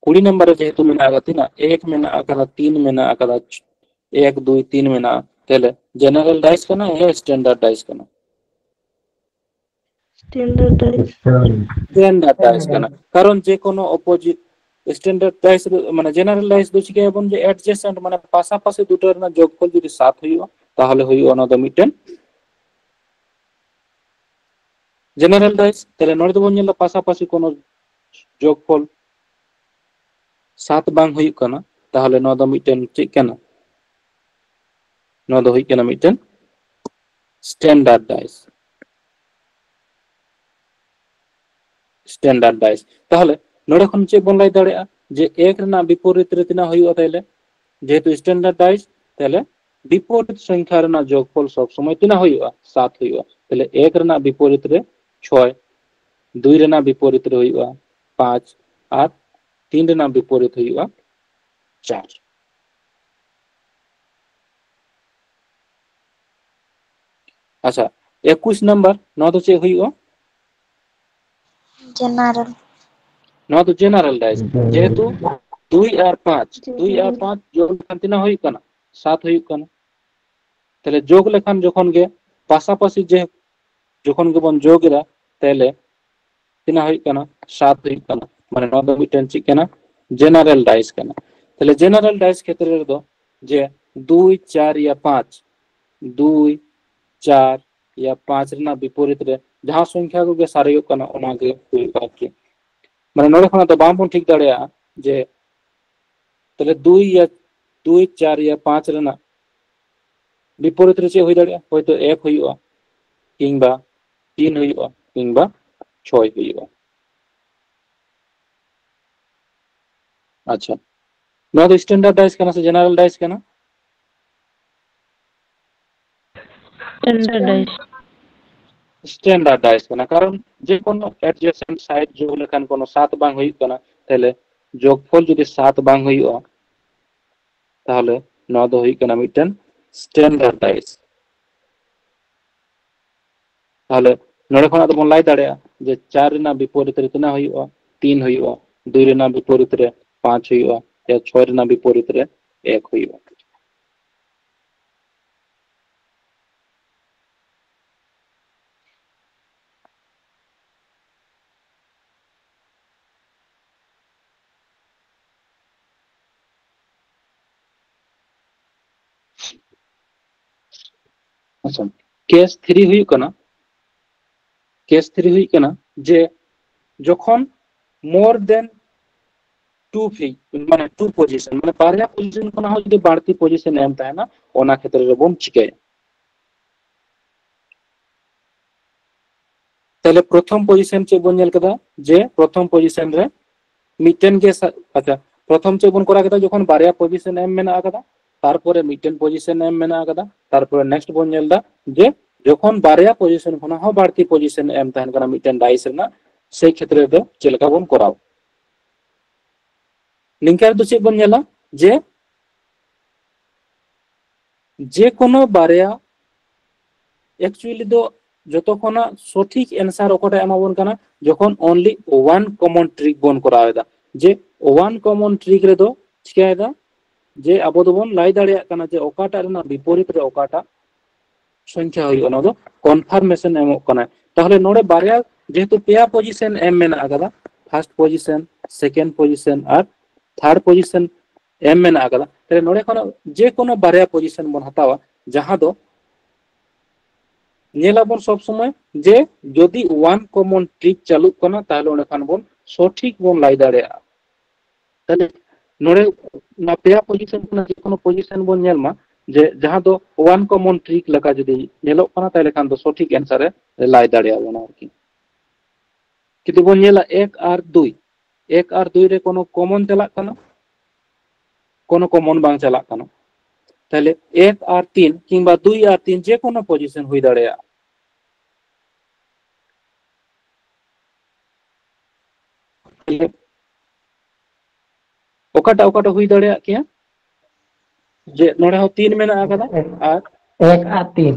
ᱠᱩᱲᱤ ᱱᱟᱢᱵᱟᱨ ᱨᱮ ᱡᱮᱦᱮᱛᱩ ᱢᱮᱱᱟᱜ ᱟᱠᱟᱫᱟ, ᱛᱤᱱᱟᱹᱜ? ᱮᱠ ᱢᱮᱱᱟᱜ ᱟᱠᱟᱫᱟ, ᱛᱤᱱ ᱢᱮᱱᱟᱜ ᱟᱠᱟᱫᱟ, ᱮᱠ, ᱫᱩᱭ, ᱛᱤᱱ ᱢᱮᱱᱟᱜᱼᱟ᱾ ᱛᱟᱦᱞᱮ ᱡᱮᱱᱟᱨᱮᱞ ᱰᱟᱭᱤᱥ ᱠᱟᱱᱟ ᱥᱮ ᱥᱴᱮᱱᱰᱟᱨᱰ ᱰᱟᱭᱤᱥ ᱠᱟᱱᱟ? ᱥᱴᱮᱱᱰᱟᱨᱰ ᱰᱟᱭᱤᱥ᱾ ᱥᱴᱮᱱᱰᱟᱨᱰ ᱰᱟᱭᱤᱥ ᱠᱟᱱᱟ, ᱠᱟᱨᱚᱱ ᱡᱮ ᱠᱳᱱᱳ ᱚᱯᱳᱡᱤᱴ ᱥᱴᱮᱱᱰᱟᱨᱰ ᱰᱟᱭᱤᱥ ᱫᱚ, ᱢᱟᱱᱮ ᱡᱮᱱᱟᱨᱮᱞ ᱰᱟᱭᱤᱥ ᱫᱚ ᱪᱤᱠᱟᱹᱭᱟᱵᱚᱱ, ᱡᱮ ᱮᱰᱡᱮᱥᱮᱱᱴ, ᱢᱟᱱᱮ ᱯᱟᱥᱟᱯᱟᱥᱤ ᱫᱩᱴᱟᱹ ᱨᱮᱱᱟᱜ ᱡᱳᱜᱽᱯᱷᱚᱞ ᱡᱩᱫᱤ ᱥᱟᱛ ᱦᱩᱭᱩᱜᱼᱟ, ᱛᱟᱦᱚᱞᱮ ᱦᱩᱭᱩᱜᱼᱟ ᱚᱱᱟ ᱫᱚ ᱢᱤᱫᱴᱮᱱ ᱡᱮᱱᱟᱨᱮᱞ ᱰᱟᱭᱤᱥ᱾ ᱛᱟᱦᱞᱮ ᱱᱚᱰᱮ ᱫᱚᱵᱚᱱ ᱧᱮᱞ ᱮᱫᱟ ᱯᱟᱥᱟᱯᱟᱥᱤ ᱠᱳᱱᱳ ᱡᱳᱜᱽᱯᱷᱚᱞ ᱥᱟᱛ ᱵᱟᱝ ᱦᱩᱭᱩᱜ ᱠᱟᱱᱟ, ᱛᱟᱦᱚᱞᱮ ᱱᱚᱣᱟ ᱫᱚ ᱢᱤᱫᱴᱮᱱ ᱪᱮᱫ ᱠᱟᱱᱟ? ᱱᱚᱣᱟ ᱫᱚ ᱦᱩᱭᱩᱜ ᱠᱟᱱᱟ ᱢᱤᱫᱴᱮᱱ ᱥᱴᱮᱱᱰᱟᱨᱰ ᱰᱟᱭᱤᱥ᱾ ᱥᱴᱮᱱᱰᱟᱨᱰ ᱰᱟᱭᱤᱥ᱾ ᱛᱟᱦᱚᱞᱮ ᱱᱚᱰᱮ ᱠᱷᱚᱱ ᱪᱮᱫ ᱵᱚᱱ ᱞᱟᱹᱭ ᱫᱟᱲᱮᱭᱟᱜᱼᱟ? ᱡᱮ ᱮᱠ ᱨᱮᱱᱟᱜ ᱵᱤᱯᱚᱨᱤᱛ ᱨᱮ ᱛᱤᱱᱟᱹᱜ ᱦᱩᱭᱩᱜᱼᱟ? ᱛᱟᱦᱚᱞᱮ ᱡᱮᱦᱮᱛᱩ ᱥᱴᱮᱱᱰᱟᱨᱰ ᱰᱟᱭᱤᱥ, ᱛᱟᱦᱚᱞᱮ ᱵᱤᱯᱚᱨᱤᱛ ᱥᱚᱝᱠᱷᱟ ᱨᱮᱱᱟᱜ ᱡᱳᱜᱽᱯᱷᱚᱞ ᱥᱚᱵ ᱥᱚᱢᱚᱭ ᱛᱤᱱᱟᱹᱜ ᱦᱩᱭᱩᱜᱼᱟ? ᱥᱟᱛ ᱦᱩᱭᱩᱜᱼᱟ᱾ ᱛᱟᱦᱞᱮ ᱮᱠ ᱨᱮᱱᱟᱜ ᱵᱤᱯᱚᱨᱤᱛ ᱨᱮ ᱪᱷᱚᱭ, ᱫᱩᱭ ᱨᱮᱱᱟᱜ ᱵᱤᱯᱚᱨᱤᱛ ᱨᱮ ᱦᱩᱭᱩᱜᱼᱟ ᱯᱟᱸᱪ, ᱟᱨ ᱛᱤᱱ ᱨᱮᱱᱟᱜ ᱵᱤᱯᱚᱨᱤᱛ ᱦᱩᱭᱩᱜᱼᱟ ᱪᱟᱨ᱾ ᱟᱪᱪᱷᱟ, ᱮᱠᱩᱥ ᱱᱟᱢᱵᱟᱨ, ᱱᱚᱣᱟ ᱫᱚ ᱪᱮᱫ ᱦᱩᱭᱩᱜᱼᱟ? ᱡᱮᱱᱟᱨᱮᱞ᱾ ᱱᱚᱣᱟ ᱫᱚ ᱡᱮᱱᱟᱨᱮᱞ ᱰᱟᱭᱤᱥ, ᱡᱮᱦᱮᱛᱩ ᱫᱩᱭ ᱟᱨ ᱯᱟᱸᱪ, ᱫᱩᱭ ᱟᱨ ᱯᱟᱸᱪ ᱡᱳᱜ ᱞᱮᱠᱷᱟᱱ ᱛᱤᱱᱟᱹᱜ ᱦᱩᱭᱩᱜ ᱠᱟᱱᱟ? ᱥᱟᱛ ᱦᱩᱭᱩᱜ ᱠᱟᱱᱟ᱾ ᱛᱟᱦᱞᱮ ᱡᱳᱜ ᱞᱮᱠᱷᱟᱱ ᱡᱚᱠᱷᱚᱱ ᱜᱮ ᱯᱟᱥᱟᱯᱟᱥᱤ ᱡᱮ ᱡᱚᱠᱷᱚᱱ ᱜᱮᱵᱚᱱ ᱡᱳᱜ ᱮᱫᱟ, ᱛᱟᱦᱞᱮ ᱛᱤᱱᱟᱹᱜ ᱦᱩᱭᱩᱜ ᱠᱟᱱᱟ? ᱥᱟᱛ ᱦᱩᱭᱩᱜ ᱠᱟᱱᱟ᱾ ᱢᱟᱱᱮ ᱱᱚᱣᱟ ᱫᱚ ᱢᱤᱫᱴᱮᱱ ᱪᱮᱫ ᱠᱟᱱᱟ? ᱡᱮᱱᱟᱨᱮᱞ ᱰᱟᱭᱤᱥ ᱠᱟᱱᱟ᱾ ᱛᱟᱦᱞᱮ ᱡᱮᱱᱟᱨᱮᱞ ᱰᱟᱭᱤᱥ ᱠᱷᱮᱛᱨᱮ ᱨᱮᱫᱚ ᱡᱮ ᱫᱩᱭ, ᱪᱟᱨ ᱭᱟ ᱯᱟᱸᱪ, ᱫᱩᱭ, ᱪᱟᱨ ᱭᱟ ᱯᱟᱸᱪ ᱨᱮᱱᱟᱜ ᱵᱤᱯᱚᱨᱤᱛ ᱨᱮ ᱡᱟᱦᱟᱸ ᱥᱚᱝᱠᱷᱟ ᱠᱚᱜᱮ ᱥᱟᱨᱮᱡᱚᱜ ᱠᱟᱱᱟ, ᱚᱱᱟᱜᱮ ᱦᱩᱭᱩᱜᱼᱟ ᱟᱨᱠᱤ᱾ ᱢᱟᱱᱮ ᱱᱚᱰᱮ ᱠᱷᱚᱱᱟᱜ ᱫᱚ ᱵᱟᱝᱵᱚᱱ ᱴᱷᱤᱠ ᱫᱟᱲᱮᱭᱟᱜᱼᱟ ᱡᱮ ᱛᱟᱦᱞᱮ ᱫᱩᱭ ᱭᱟ, ᱫᱩᱭ, ᱪᱟᱨ ᱭᱟ ᱯᱟᱸᱪ ᱨᱮᱱᱟᱜ ᱵᱤᱯᱚᱨᱤᱛ ᱨᱮ ᱪᱮᱫ ᱦᱩᱭ ᱫᱟᱲᱮᱭᱟᱜᱼᱟ? ᱦᱚᱭᱛᱳ ᱮᱠ ᱦᱩᱭᱩᱜᱼᱟ, ᱠᱤᱝᱵᱟ ᱛᱤᱱ ᱦᱩᱭᱩᱜᱼᱟ, ᱠᱤᱝᱵᱟ ᱪᱷᱚᱭ ᱦᱩᱭᱩᱜᱼᱟ᱾ ᱟᱪᱪᱷᱟ, ᱱᱚᱣᱟ ᱫᱚ ᱥᱴᱮᱱᱰᱟᱨᱰᱟᱭᱤᱡᱽ ᱠᱟᱱᱟ ᱥᱮ ᱡᱮᱱᱟᱨᱮᱞ ᱰᱟᱭᱤᱡᱽ ᱠᱟᱱᱟ? ᱥᱴᱮᱱᱰᱟᱨᱰᱟᱭᱤᱡᱽ᱾ ᱥᱴᱮᱱᱰᱟᱨᱰᱟᱭᱤᱡᱽ ᱠᱟᱱᱟ, ᱠᱟᱨᱚᱱ ᱡᱮ ᱠᱳᱱᱳ adjacent side ᱡᱳᱜ ᱞᱮᱠᱷᱟᱱ ᱠᱳᱱᱳ ᱥᱟᱛ ᱵᱟᱝ ᱦᱩᱭᱩᱜ ᱠᱟᱱᱟ, ᱛᱟᱦᱞᱮ ᱡᱳᱜᱽᱯᱷᱚᱞ ᱡᱩᱫᱤ ᱥᱟᱛ ᱵᱟᱝ ᱦᱩᱭᱩᱜᱼᱟ, ᱛᱟᱦᱞᱮ ᱱᱚᱣᱟ ᱫᱚ ᱦᱩᱭᱩᱜ ᱠᱟᱱᱟ ᱢᱤᱫᱴᱮᱱ ᱥᱴᱮᱱᱰᱟᱨᱰᱟᱭᱤᱡᱽ᱾ ᱛᱟᱦᱞᱮ ᱱᱚᱰᱮ ᱠᱷᱚᱱᱟᱜ ᱫᱚᱵᱚᱱ ᱞᱟᱹᱭ ᱫᱟᱲᱮᱭᱟᱜᱼᱟ ᱡᱮ ᱪᱟᱨ ᱨᱮᱱᱟᱜ ᱵᱤᱯᱚᱨᱤᱛ ᱨᱮ ᱛᱤᱱᱟᱹᱜ ᱦᱩᱭᱩᱜᱼᱟ? ᱛᱤᱱ ᱦᱩᱭᱩᱜᱼᱟ᱾ ᱫᱩᱭ ᱨᱮᱱᱟᱜ ᱵᱤᱯᱚᱨᱤᱛ ᱨᱮ ᱯᱟᱸᱪ ᱦᱩᱭᱩᱜᱼᱟ᱾ ᱪᱷᱚᱭ ᱨᱮᱱᱟᱜ ᱵᱤᱯᱚᱨᱤᱛ ᱨᱮ ᱮᱠ ᱦᱩᱭᱩᱜᱼᱟ᱾ ᱟᱪᱪᱷᱟ, ᱠᱮᱥ ᱛᱷᱨᱤ ᱦᱩᱭᱩᱜ ᱠᱟᱱᱟ, ᱠᱮᱥ ᱛᱷᱨᱤ ᱦᱩᱭᱩᱜ ᱠᱟᱱᱟ ᱡᱮ ᱡᱚᱠᱷᱚᱱ more than two free, ᱢᱟᱱᱮ two position, ᱢᱟᱱᱮ ᱵᱟᱨᱭᱟ position ᱠᱷᱚᱱᱟᱜ ᱦᱚᱸ ᱡᱩᱫᱤ ᱵᱟᱹᱲᱛᱤ position ᱮᱢ ᱛᱟᱦᱮᱱᱟ, ᱚᱱᱟ ᱠᱷᱮᱛᱨᱮ ᱨᱮᱵᱚᱱ ᱪᱤᱠᱟᱹᱭᱟ? ᱛᱟᱦᱞᱮ ᱯᱨᱚᱛᱷᱚᱢ position ᱪᱮᱫ ᱵᱚᱱ ᱧᱮᱞ ᱠᱮᱫᱟ? ᱡᱮ ᱯᱨᱚᱛᱷᱚᱢ position ᱨᱮ ᱢᱤᱫᱴᱮᱱ ᱜᱮ ᱥᱟ-, ᱟᱪᱪᱷᱟ, ᱯᱨᱚᱛᱷᱚᱢ ᱪᱮᱫ ᱵᱚᱱ ᱠᱚᱨᱟᱣ ᱠᱮᱫᱟ? ᱡᱚᱠᱷᱚᱱ ᱵᱟᱨᱭᱟ position ᱮᱢ ᱢᱮᱱᱟᱜ ᱟᱠᱟᱫᱟ, ᱛᱟᱨᱯᱚᱨᱮ ᱢᱤᱫᱴᱮᱱ position M ᱢᱮᱱᱟᱜ ᱟᱠᱟᱫᱟ, ᱛᱟᱨᱯᱚᱨᱮ next ᱵᱚᱱ ᱧᱮᱞ ᱮᱫᱟ ᱡᱮ ᱡᱚᱠᱷᱚᱱ ᱵᱟᱨᱭᱟ position ᱠᱷᱚᱱᱟᱜ ᱦᱚᱸ ᱵᱟᱹᱲᱛᱤ position M ᱛᱟᱦᱮᱱ ᱠᱟᱱᱟ ᱢᱤᱫᱴᱮᱱ dice ᱨᱮᱱᱟᱜ, ᱥᱮᱭ ᱠᱷᱮᱛᱨᱮ ᱨᱮᱫᱚ ᱪᱮᱫ ᱞᱮᱠᱟ ᱵᱚᱱ ᱠᱚᱨᱟᱣᱟ᱾ ᱱᱤᱝᱠᱟ ᱨᱮᱫᱚ ᱪᱮᱫ ᱵᱚᱱ ᱧᱮᱞᱟ ᱡᱮ ᱡᱮ ᱠᱳᱱᱳ ᱵᱟᱨᱭᱟ, actually ᱫᱚ ᱡᱚᱛᱚ ᱠᱷᱚᱱᱟᱜ ᱥᱚᱴᱷᱤᱠ answer ᱚᱠᱟᱴᱟᱜ ᱮᱢᱟᱵᱚᱱ ᱠᱟᱱᱟ, ᱡᱚᱠᱷᱚᱱ only one common trick ᱵᱚᱱ ᱠᱚᱨᱟᱣ ᱮᱫᱟ᱾ ᱡᱮ one common trick ᱨᱮᱫᱚ ᱪᱤᱠᱟᱹᱭᱮᱫᱟ ᱡᱮ ᱟᱵᱚ ᱫᱚᱵᱚᱱ ᱞᱟᱹᱭ ᱫᱟᱲᱮᱭᱟᱜ ᱠᱟᱱᱟ ᱡᱮ ᱚᱠᱟᱴᱟᱜ ᱨᱮᱱᱟᱜ ᱵᱤᱯᱚᱨᱤᱛ ᱨᱮ ᱚᱠᱟᱴᱟᱜ ᱥᱚᱝᱠᱷᱟ ᱦᱩᱭᱩᱜᱼᱟ, ᱚᱱᱟ ᱫᱚ confirmation ᱮᱢᱚᱜ ᱠᱟᱱᱟᱭ᱾ ᱛᱟᱦᱚᱞᱮ ᱱᱚᱰᱮ ᱵᱟᱨᱭᱟ, ᱡᱮᱦᱮᱛᱩ ᱯᱮᱭᱟ position M ᱢᱮᱱᱟᱜ ᱟᱠᱟᱫᱟ, first position, second position ᱟᱨ third position M ᱢᱮᱱᱟᱜ ᱟᱠᱟᱫᱟ, ᱛᱟᱦᱞᱮ ᱱᱚᱰᱮ ᱠᱷᱚᱱᱟᱜ ᱡᱮ ᱠᱳᱱᱳ ᱵᱟᱨᱭᱟ position ᱵᱚᱱ ᱦᱟᱛᱟᱣᱟ, ᱡᱟᱦᱟᱸ ᱫᱚ ᱧᱮᱞᱟᱵᱚᱱ ᱥᱚᱵ ᱥᱚᱢᱚᱭ ᱡᱮ ᱡᱩᱫᱤ one common trick ᱪᱟᱹᱞᱩᱜ ᱠᱟᱱᱟ, ᱛᱟᱦᱞᱮ ᱚᱸᱰᱮ ᱠᱷᱟᱱ ᱵᱚᱱ ᱥᱚᱴᱷᱤᱠ ᱵᱚᱱ ᱞᱟᱹᱭ ᱫᱟᱲᱮᱭᱟᱜᱼᱟ᱾ ᱛᱟᱦᱞᱮ ᱱᱚᱰᱮ ᱚᱱᱟ ᱯᱮᱭᱟ position ᱠᱷᱚᱱᱟᱜ ᱡᱮ ᱠᱳᱱᱳ position ᱵᱚᱱ ᱧᱮᱞ ᱢᱟ, ᱡᱮ ᱡᱟᱦᱟᱸ ᱫᱚ one common trick ᱞᱮᱠᱟ ᱡᱩᱫᱤ ᱧᱮᱞᱚᱜ ᱠᱟᱱᱟ, ᱛᱟᱦᱞᱮ ᱠᱷᱟᱱ ᱫᱚ ᱥᱚᱴᱷᱤᱠ answer ᱮ ᱞᱟᱹᱭ ᱫᱟᱲᱮᱭᱟᱵᱚᱱᱟ ᱟᱨᱠᱤ᱾ ᱡᱩᱫᱤ ᱵᱚᱱ ᱧᱮᱞᱟ ᱮᱠ ᱟᱨ ᱫᱩᱭ, ᱮᱠ ᱟᱨ ᱫᱩᱭ ᱨᱮ ᱠᱳᱱᱳ common ᱪᱟᱞᱟᱜ ᱠᱟᱱᱟ? ᱠᱳᱱᱳ common ᱵᱟᱝ ᱪᱟᱞᱟᱜ ᱠᱟᱱᱟ᱾ ᱛᱟᱦᱞᱮ ᱮᱠ ᱟᱨ ᱛᱤᱱ ᱠᱤᱝᱵᱟ ᱫᱩᱭ ᱟᱨ ᱛᱤᱱ ᱡᱮ ᱠᱳᱱᱳ position ᱦᱩᱭ ᱫᱟᱲᱮᱭᱟᱜᱼᱟ᱾ ᱛᱟᱦᱞᱮ ᱚᱠᱟᱴᱟᱜ ᱚᱠᱟᱴᱟᱜ ᱦᱩᱭ ᱫᱟᱲᱮᱭᱟᱜ ᱠᱮᱭᱟ? ᱡᱮ ᱱᱚᱰᱮ ᱦᱚᱸ ᱛᱤᱱ ᱢᱮᱱᱟᱜ ᱟᱠᱟᱫᱟ ᱟᱨ ᱮᱠ ᱟᱨ ᱛᱤᱱ᱾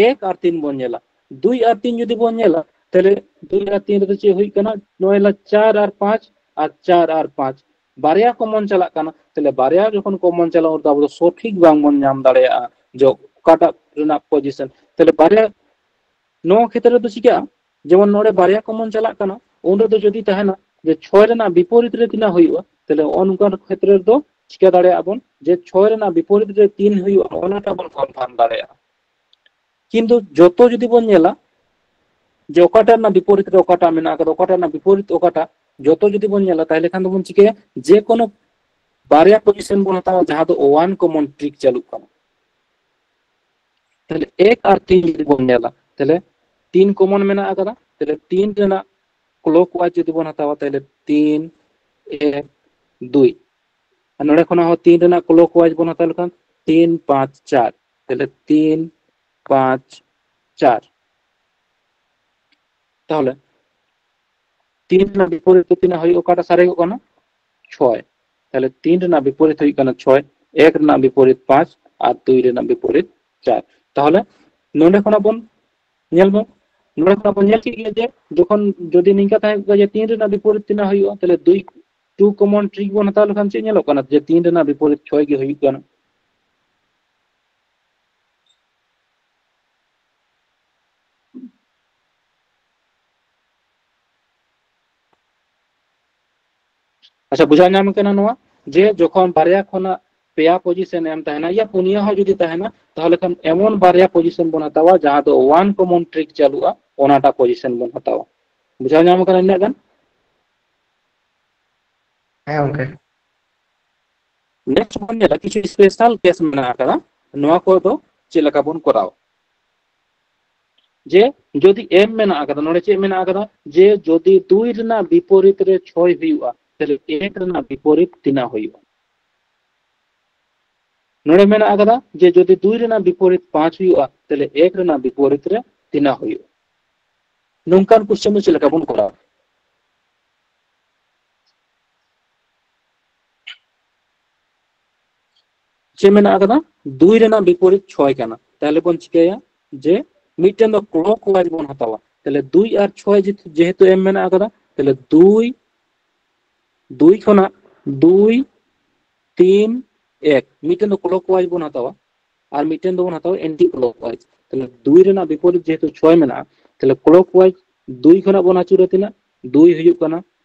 ᱮᱠ ᱟᱨ ᱛᱤᱱ ᱵᱚᱱ ᱧᱮᱞᱟ, ᱫᱩᱭ ᱟᱨ ᱛᱤᱱ ᱡᱩᱫᱤ ᱵᱚᱱ ᱧᱮᱞᱟ, ᱛᱟᱦᱞᱮ ᱫᱩᱭ ᱟᱨ ᱛᱤᱱ ᱨᱮᱫᱚ ᱪᱮᱫ ᱦᱩᱭᱩᱜ ᱠᱟᱱᱟ? ᱱᱚᱜᱼᱚᱭ ᱞᱟ ᱪᱟᱨ ᱟᱨ ᱯᱟᱸᱪ ᱟᱨ ᱪᱟᱨ ᱟᱨ ᱯᱟᱸᱪ ᱵᱟᱨᱭᱟ common ᱪᱟᱞᱟᱜ ᱠᱟᱱᱟ᱾ ᱛᱟᱦᱞᱮ ᱵᱟᱨᱭᱟ ᱡᱚᱠᱷᱚᱱ common ᱪᱟᱞᱟᱜ, ᱩᱱ ᱫᱚ ᱟᱵᱚ ᱫᱚ ᱥᱚᱴᱷᱤᱠ ᱵᱟᱝ ᱵᱚᱱ ᱧᱟᱢ ᱫᱟᱲᱮᱭᱟᱜᱼᱟ ᱡᱮ ᱚᱠᱟᱴᱟᱜ ᱨᱮᱱᱟᱜ position᱾ ᱛᱟᱦᱞᱮ ᱵᱟᱨᱭᱟ ᱱᱚᱣᱟ ᱠᱷᱮᱛᱨᱮ ᱨᱮᱫᱚ ᱪᱤᱠᱟᱹᱜᱼᱟ, ᱡᱮᱢᱚᱱ ᱱᱚᱰᱮ ᱵᱟᱨᱭᱟ common ᱪᱟᱞᱟᱜ ᱠᱟᱱᱟ, ᱩᱱ ᱨᱮᱫᱚ ᱡᱩᱫᱤ ᱛᱟᱦᱮᱱᱟ ᱡᱮ ᱪᱷᱚᱭ ᱨᱮᱱᱟᱜ ᱵᱤᱯᱚᱨᱤᱛ ᱨᱮ ᱛᱤᱱᱟᱹᱜ ᱦᱩᱭᱩᱜᱼᱟ, ᱛᱟᱦᱞᱮ ᱱᱚᱜᱼᱚ ᱱᱚᱝᱠᱟᱱ ᱠᱷᱮᱛᱨᱮ ᱨᱮᱫᱚ ᱪᱤᱠᱟᱹ ᱫᱟᱲᱮᱭᱟᱜᱼᱟ ᱵᱚᱱ ᱡᱮ ᱪᱷᱚᱭ ᱨᱮᱱᱟᱜ ᱵᱤᱯᱚᱨᱤᱛ ᱨᱮ ᱛᱤᱱ ᱦᱩᱭᱩᱜᱼᱟ, ᱚᱱᱟᱴᱟᱜ ᱵᱚᱱ confirm ᱫᱟᱲᱮᱭᱟᱜᱼᱟ᱾ ᱠᱤᱱᱛᱩ ᱡᱚᱛᱚ ᱡᱩᱫᱤ ᱵᱚᱱ ᱧᱮᱞᱟ ᱡᱮ ᱚᱠᱟᱴᱟᱜ ᱨᱮᱱᱟᱜ ᱵᱤᱯᱚᱨᱤᱛ ᱨᱮ ᱚᱠᱟᱴᱟᱜ ᱢᱮᱱᱟᱜ ᱟᱠᱟᱫᱟ, ᱚᱠᱟᱴᱟᱜ ᱨᱮᱱᱟᱜ ᱵᱤᱯᱚᱨᱤᱛ ᱚᱠᱟᱴᱟᱜ, ᱡᱚᱛᱚ ᱡᱩᱫᱤ ᱵᱚᱱ ᱧᱮᱞᱟ, ᱛᱟᱦᱞᱮ ᱠᱷᱟᱱ ᱫᱚᱵᱚᱱ ᱪᱤᱠᱟᱹᱭᱟ, ᱡᱮ ᱠᱳᱱᱳ ᱵᱟᱨᱭᱟ position ᱵᱚᱱ ᱦᱟᱛᱟᱣᱟ ᱡᱟᱦᱟᱸ ᱫᱚ one common trick ᱪᱟᱹᱞᱩᱜ ᱠᱟᱱᱟ᱾ ᱛᱟᱦᱞᱮ ᱮᱠ ᱟᱨ ᱛᱤᱱ ᱡᱩᱫᱤ ᱵᱚᱱ ᱧᱮᱞᱟ, ᱛᱟᱦᱞᱮ ᱛᱤᱱ common ᱢᱮᱱᱟᱜ ᱟᱠᱟᱫᱟ, ᱛᱟᱦᱞᱮ ᱛᱤᱱ ᱨᱮᱱᱟᱜ clockwise ᱡᱩᱫᱤ ᱵᱚᱱ ᱦᱟᱛᱟᱣᱟ, ᱛᱟᱦᱞᱮ ᱛᱤᱱ, ᱮᱠ, ᱫᱩᱭ᱾ ᱟᱨ ᱱᱚᱰᱮ ᱠᱷᱚᱱᱟᱜ ᱦᱚᱸ ᱛᱤᱱ ᱨᱮᱱᱟᱜ ᱠᱞᱚᱠ ᱣᱟᱭᱤᱡ ᱵᱚᱱ ᱦᱟᱛᱟᱣ ᱞᱮᱠᱷᱟᱱ ᱛᱤᱱ ᱯᱟᱸᱪ ᱪᱟᱨ, ᱛᱟᱦᱞᱮ ᱛᱤᱱ ᱯᱟᱸᱪ ᱪᱟᱨ᱾ ᱛᱟᱦᱚᱞᱮ ᱛᱤᱱ ᱨᱮᱱᱟᱜ ᱵᱤᱯᱚᱨᱤᱛ ᱫᱚ ᱛᱤᱱᱟᱹᱜ ᱦᱩᱭᱩᱜᱼᱟ? ᱚᱠᱟᱴᱟᱜ ᱥᱟᱨᱮᱡᱚᱜ ᱠᱟᱱᱟ? ᱪᱷᱚᱭ᱾ ᱛᱟᱦᱚᱞᱮ ᱛᱤᱱ ᱨᱮᱱᱟᱜ ᱵᱤᱯᱚᱨᱤᱛ ᱦᱩᱭᱩᱜ ᱠᱟᱱᱟ ᱪᱷᱚᱭ, ᱮᱠ ᱨᱮᱱᱟᱜ ᱵᱤᱯᱚᱨᱤᱛ ᱯᱟᱸᱪ, ᱟᱨ ᱫᱩᱭ ᱨᱮᱱᱟᱜ ᱵᱤᱯᱚᱨᱤᱛ ᱪᱟᱨ᱾ ᱛᱟᱦᱚᱞᱮ ᱱᱚᱰᱮ ᱠᱷᱚᱱᱟᱜ ᱵᱚᱱ ᱧᱮᱞ ᱢᱮ, ᱱᱚᱰᱮ ᱠᱷᱚᱱᱟᱜ ᱵᱚᱱ ᱧᱮᱞ ᱠᱮᱫ ᱜᱮᱭᱟ ᱡᱮ ᱡᱚᱠᱷᱚᱱ ᱡᱩᱫᱤ ᱱᱤᱝᱠᱟ ᱛᱟᱦᱮᱸ ᱠᱚᱜᱼᱟ ᱡᱮ ᱛᱤᱱ ᱨᱮᱱᱟᱜ ᱵᱤᱯᱚᱨᱤᱛ ᱛᱤᱱᱟᱹᱜ ᱦᱩᱭᱩᱜᱼᱟ, ᱛᱟᱦᱚᱞᱮ ᱫᱩᱭ, ᱴᱩ ᱠᱚᱢᱚᱱ ᱴᱨᱤᱠ ᱵᱚᱱ ᱦᱟᱛᱟᱣ ᱞᱮᱠᱷᱟᱱ ᱪᱮᱫ ᱧᱮᱞᱚᱜ ᱠᱟᱱᱟ? ᱡᱮ ᱛᱤᱱ ᱨᱮᱱᱟᱜ ᱵᱤᱯᱚᱨᱤᱛ ᱪᱷᱚᱭ ᱜᱮ ᱦᱩᱭᱩᱜ ᱠᱟᱱᱟ᱾ ᱟᱪᱪᱷᱟ, ᱵᱩᱡᱷᱟᱹᱣ ᱧᱟᱢ ᱠᱟᱱᱟ ᱱᱚᱣᱟ, ᱡᱮ ᱡᱚᱠᱷᱚᱱ ᱵᱟᱨᱭᱟ ᱠᱷᱚᱱᱟᱜ ᱯᱮᱭᱟ ᱯᱚᱡᱤᱥᱚᱱ ᱮᱢ ᱛᱟᱦᱮᱱᱟ, ᱭᱟ ᱯᱩᱱᱭᱟᱹ ᱦᱚᱸ ᱡᱩᱫᱤ ᱛᱟᱦᱮᱱᱟ, ᱛᱟᱦᱚᱞᱮ ᱠᱷᱟᱱ ᱮᱢᱚᱱ ᱵᱟᱨᱭᱟ ᱯᱚᱡᱤᱥᱚᱱ ᱵᱚᱱ ᱦᱟᱛᱟᱣᱟ ᱡᱟᱦᱟᱸ ᱫᱚ ᱚᱣᱟᱱ ᱠᱚᱢᱚᱱ ᱴᱨᱤᱠ ᱪᱟᱹᱞᱩᱜᱼᱟ, ᱚᱱᱟᱴᱟᱜ ᱯᱚᱡᱤᱥᱚᱱ ᱵᱚᱱ ᱦᱟᱛᱟᱣᱟ᱾ ᱵᱩᱡᱷᱟᱹᱣ ᱧᱟᱢ ᱠᱟᱱᱟ ᱤᱱᱟᱹᱜ ᱜᱟᱱ? ᱦᱮᱸ ᱜᱚᱝᱠᱮ᱾ ᱱᱮᱠᱥᱴ ᱵᱚᱱ ᱧᱮᱞᱟ, ᱠᱤᱪᱷᱩ ᱥᱯᱮᱥᱟᱞ ᱠᱮᱥ ᱢᱮᱱᱟᱜ ᱟᱠᱟᱫᱟ, ᱱᱚᱣᱟ ᱠᱚᱫᱚ ᱪᱮᱫ ᱞᱮᱠᱟ ᱵᱚᱱ ᱠᱚᱨᱟᱣᱟ᱾ ᱡᱮ ᱡᱩᱫᱤ ᱮᱢ ᱢᱮᱱᱟᱜ ᱟᱠᱟᱫᱟ, ᱱᱚᱰᱮ ᱪᱮᱫ ᱢᱮᱱᱟᱜ ᱟᱠᱟᱫᱟ? ᱡᱮ ᱡᱩᱫᱤ ᱫᱩᱭ ᱨᱮᱱᱟᱜ ᱵᱤᱯᱚᱨᱤᱛ ᱨᱮ ᱪᱷᱚᱭ ᱦᱩᱭᱩᱜᱼᱟ, ᱛᱟᱦᱞᱮ ᱮᱠ ᱨᱮᱱᱟᱜ ᱵᱤᱯᱚᱨᱤᱛ ᱛᱤᱱᱟᱹᱜ ᱦᱩᱭᱩᱜᱼᱟ? ᱱᱚᱰᱮ ᱢᱮᱱᱟᱜ ᱟᱠᱟᱫᱟ ᱡᱮ ᱡᱩᱫᱤ ᱫᱩᱭ ᱨᱮᱱᱟᱜ ᱵᱤᱯᱚᱨᱤᱛ ᱯᱟᱸᱪ ᱦᱩᱭᱩᱜᱼᱟ, ᱛᱟᱦᱞᱮ ᱮᱠ ᱨᱮᱱᱟᱜ ᱵᱤᱯᱚᱨᱤᱛ ᱨᱮ ᱛᱤᱱᱟᱹᱜ ᱦᱩᱭᱩᱜᱼᱟ? ᱱᱚᱝᱠᱟᱱ ᱠᱚᱥᱪᱮᱱ ᱫᱚ ᱪᱮᱫ ᱞᱮᱠᱟ ᱵᱚᱱ ᱠᱚᱨᱟᱣᱟ? ᱪᱮᱫ ᱢᱮᱱᱟᱜ ᱟᱠᱟᱫᱟ? ᱫᱩᱭ ᱨᱮᱱᱟᱜ ᱵᱤᱯᱚᱨᱤᱛ ᱪᱷᱚᱭ ᱠᱟᱱᱟ᱾ ᱛᱟᱦᱞᱮ ᱵᱚᱱ ᱪᱤᱠᱟᱹᱭᱟ ᱡᱮ ᱢᱤᱫᱴᱮᱱ ᱫᱚ ᱠᱞᱚᱠ ᱣᱟᱭᱤᱡ ᱵᱚᱱ ᱦᱟᱛᱟᱣᱟ᱾ ᱛᱟᱦᱞᱮ ᱫᱩᱭ ᱟᱨ ᱪᱷᱚᱭ ᱡᱮᱦᱮᱛᱩ, ᱡᱮᱦᱮᱛᱩ ᱮᱢ ᱢᱮᱱᱟᱜ ᱟᱠᱟᱫᱟ, ᱛᱟᱦᱞᱮ ᱫᱩᱭ, ᱫᱩᱭ ᱠᱷᱚᱱᱟᱜ ᱫᱩᱭ, ᱛᱤᱱ, ᱮᱠ, ᱢᱤᱫᱴᱮᱱ ᱫᱚ ᱠᱞᱚᱠ ᱣᱟᱭᱤᱡ ᱵᱚᱱ ᱦᱟᱛᱟᱣᱟ ᱟᱨ ᱢᱤᱫᱴᱮᱱ ᱫᱚᱵᱚᱱ ᱦᱟᱛᱟᱣᱟ ᱮᱱᱴᱤ ᱠᱞᱚᱠ ᱣᱟᱭᱤᱡ᱾ ᱛᱟᱦᱞᱮ ᱫᱩᱭ ᱨᱮᱱᱟᱜ ᱵᱤᱯᱚᱨᱤᱛ ᱡᱮᱦᱮᱛᱩ ᱪᱷᱚᱭ ᱢᱮᱱᱟᱜᱼᱟ, ᱛᱟᱦᱞᱮ ᱠᱞᱚᱠ ᱣᱟᱭᱤᱡ ᱫᱩᱭ ᱠᱷᱚᱱᱟᱜ ᱵᱚᱱ ᱟᱹᱪᱩᱨᱟ ᱛᱤᱱᱟᱹᱜ? ᱫᱩᱭ ᱦᱩᱭᱩᱜ ᱠᱟᱱᱟ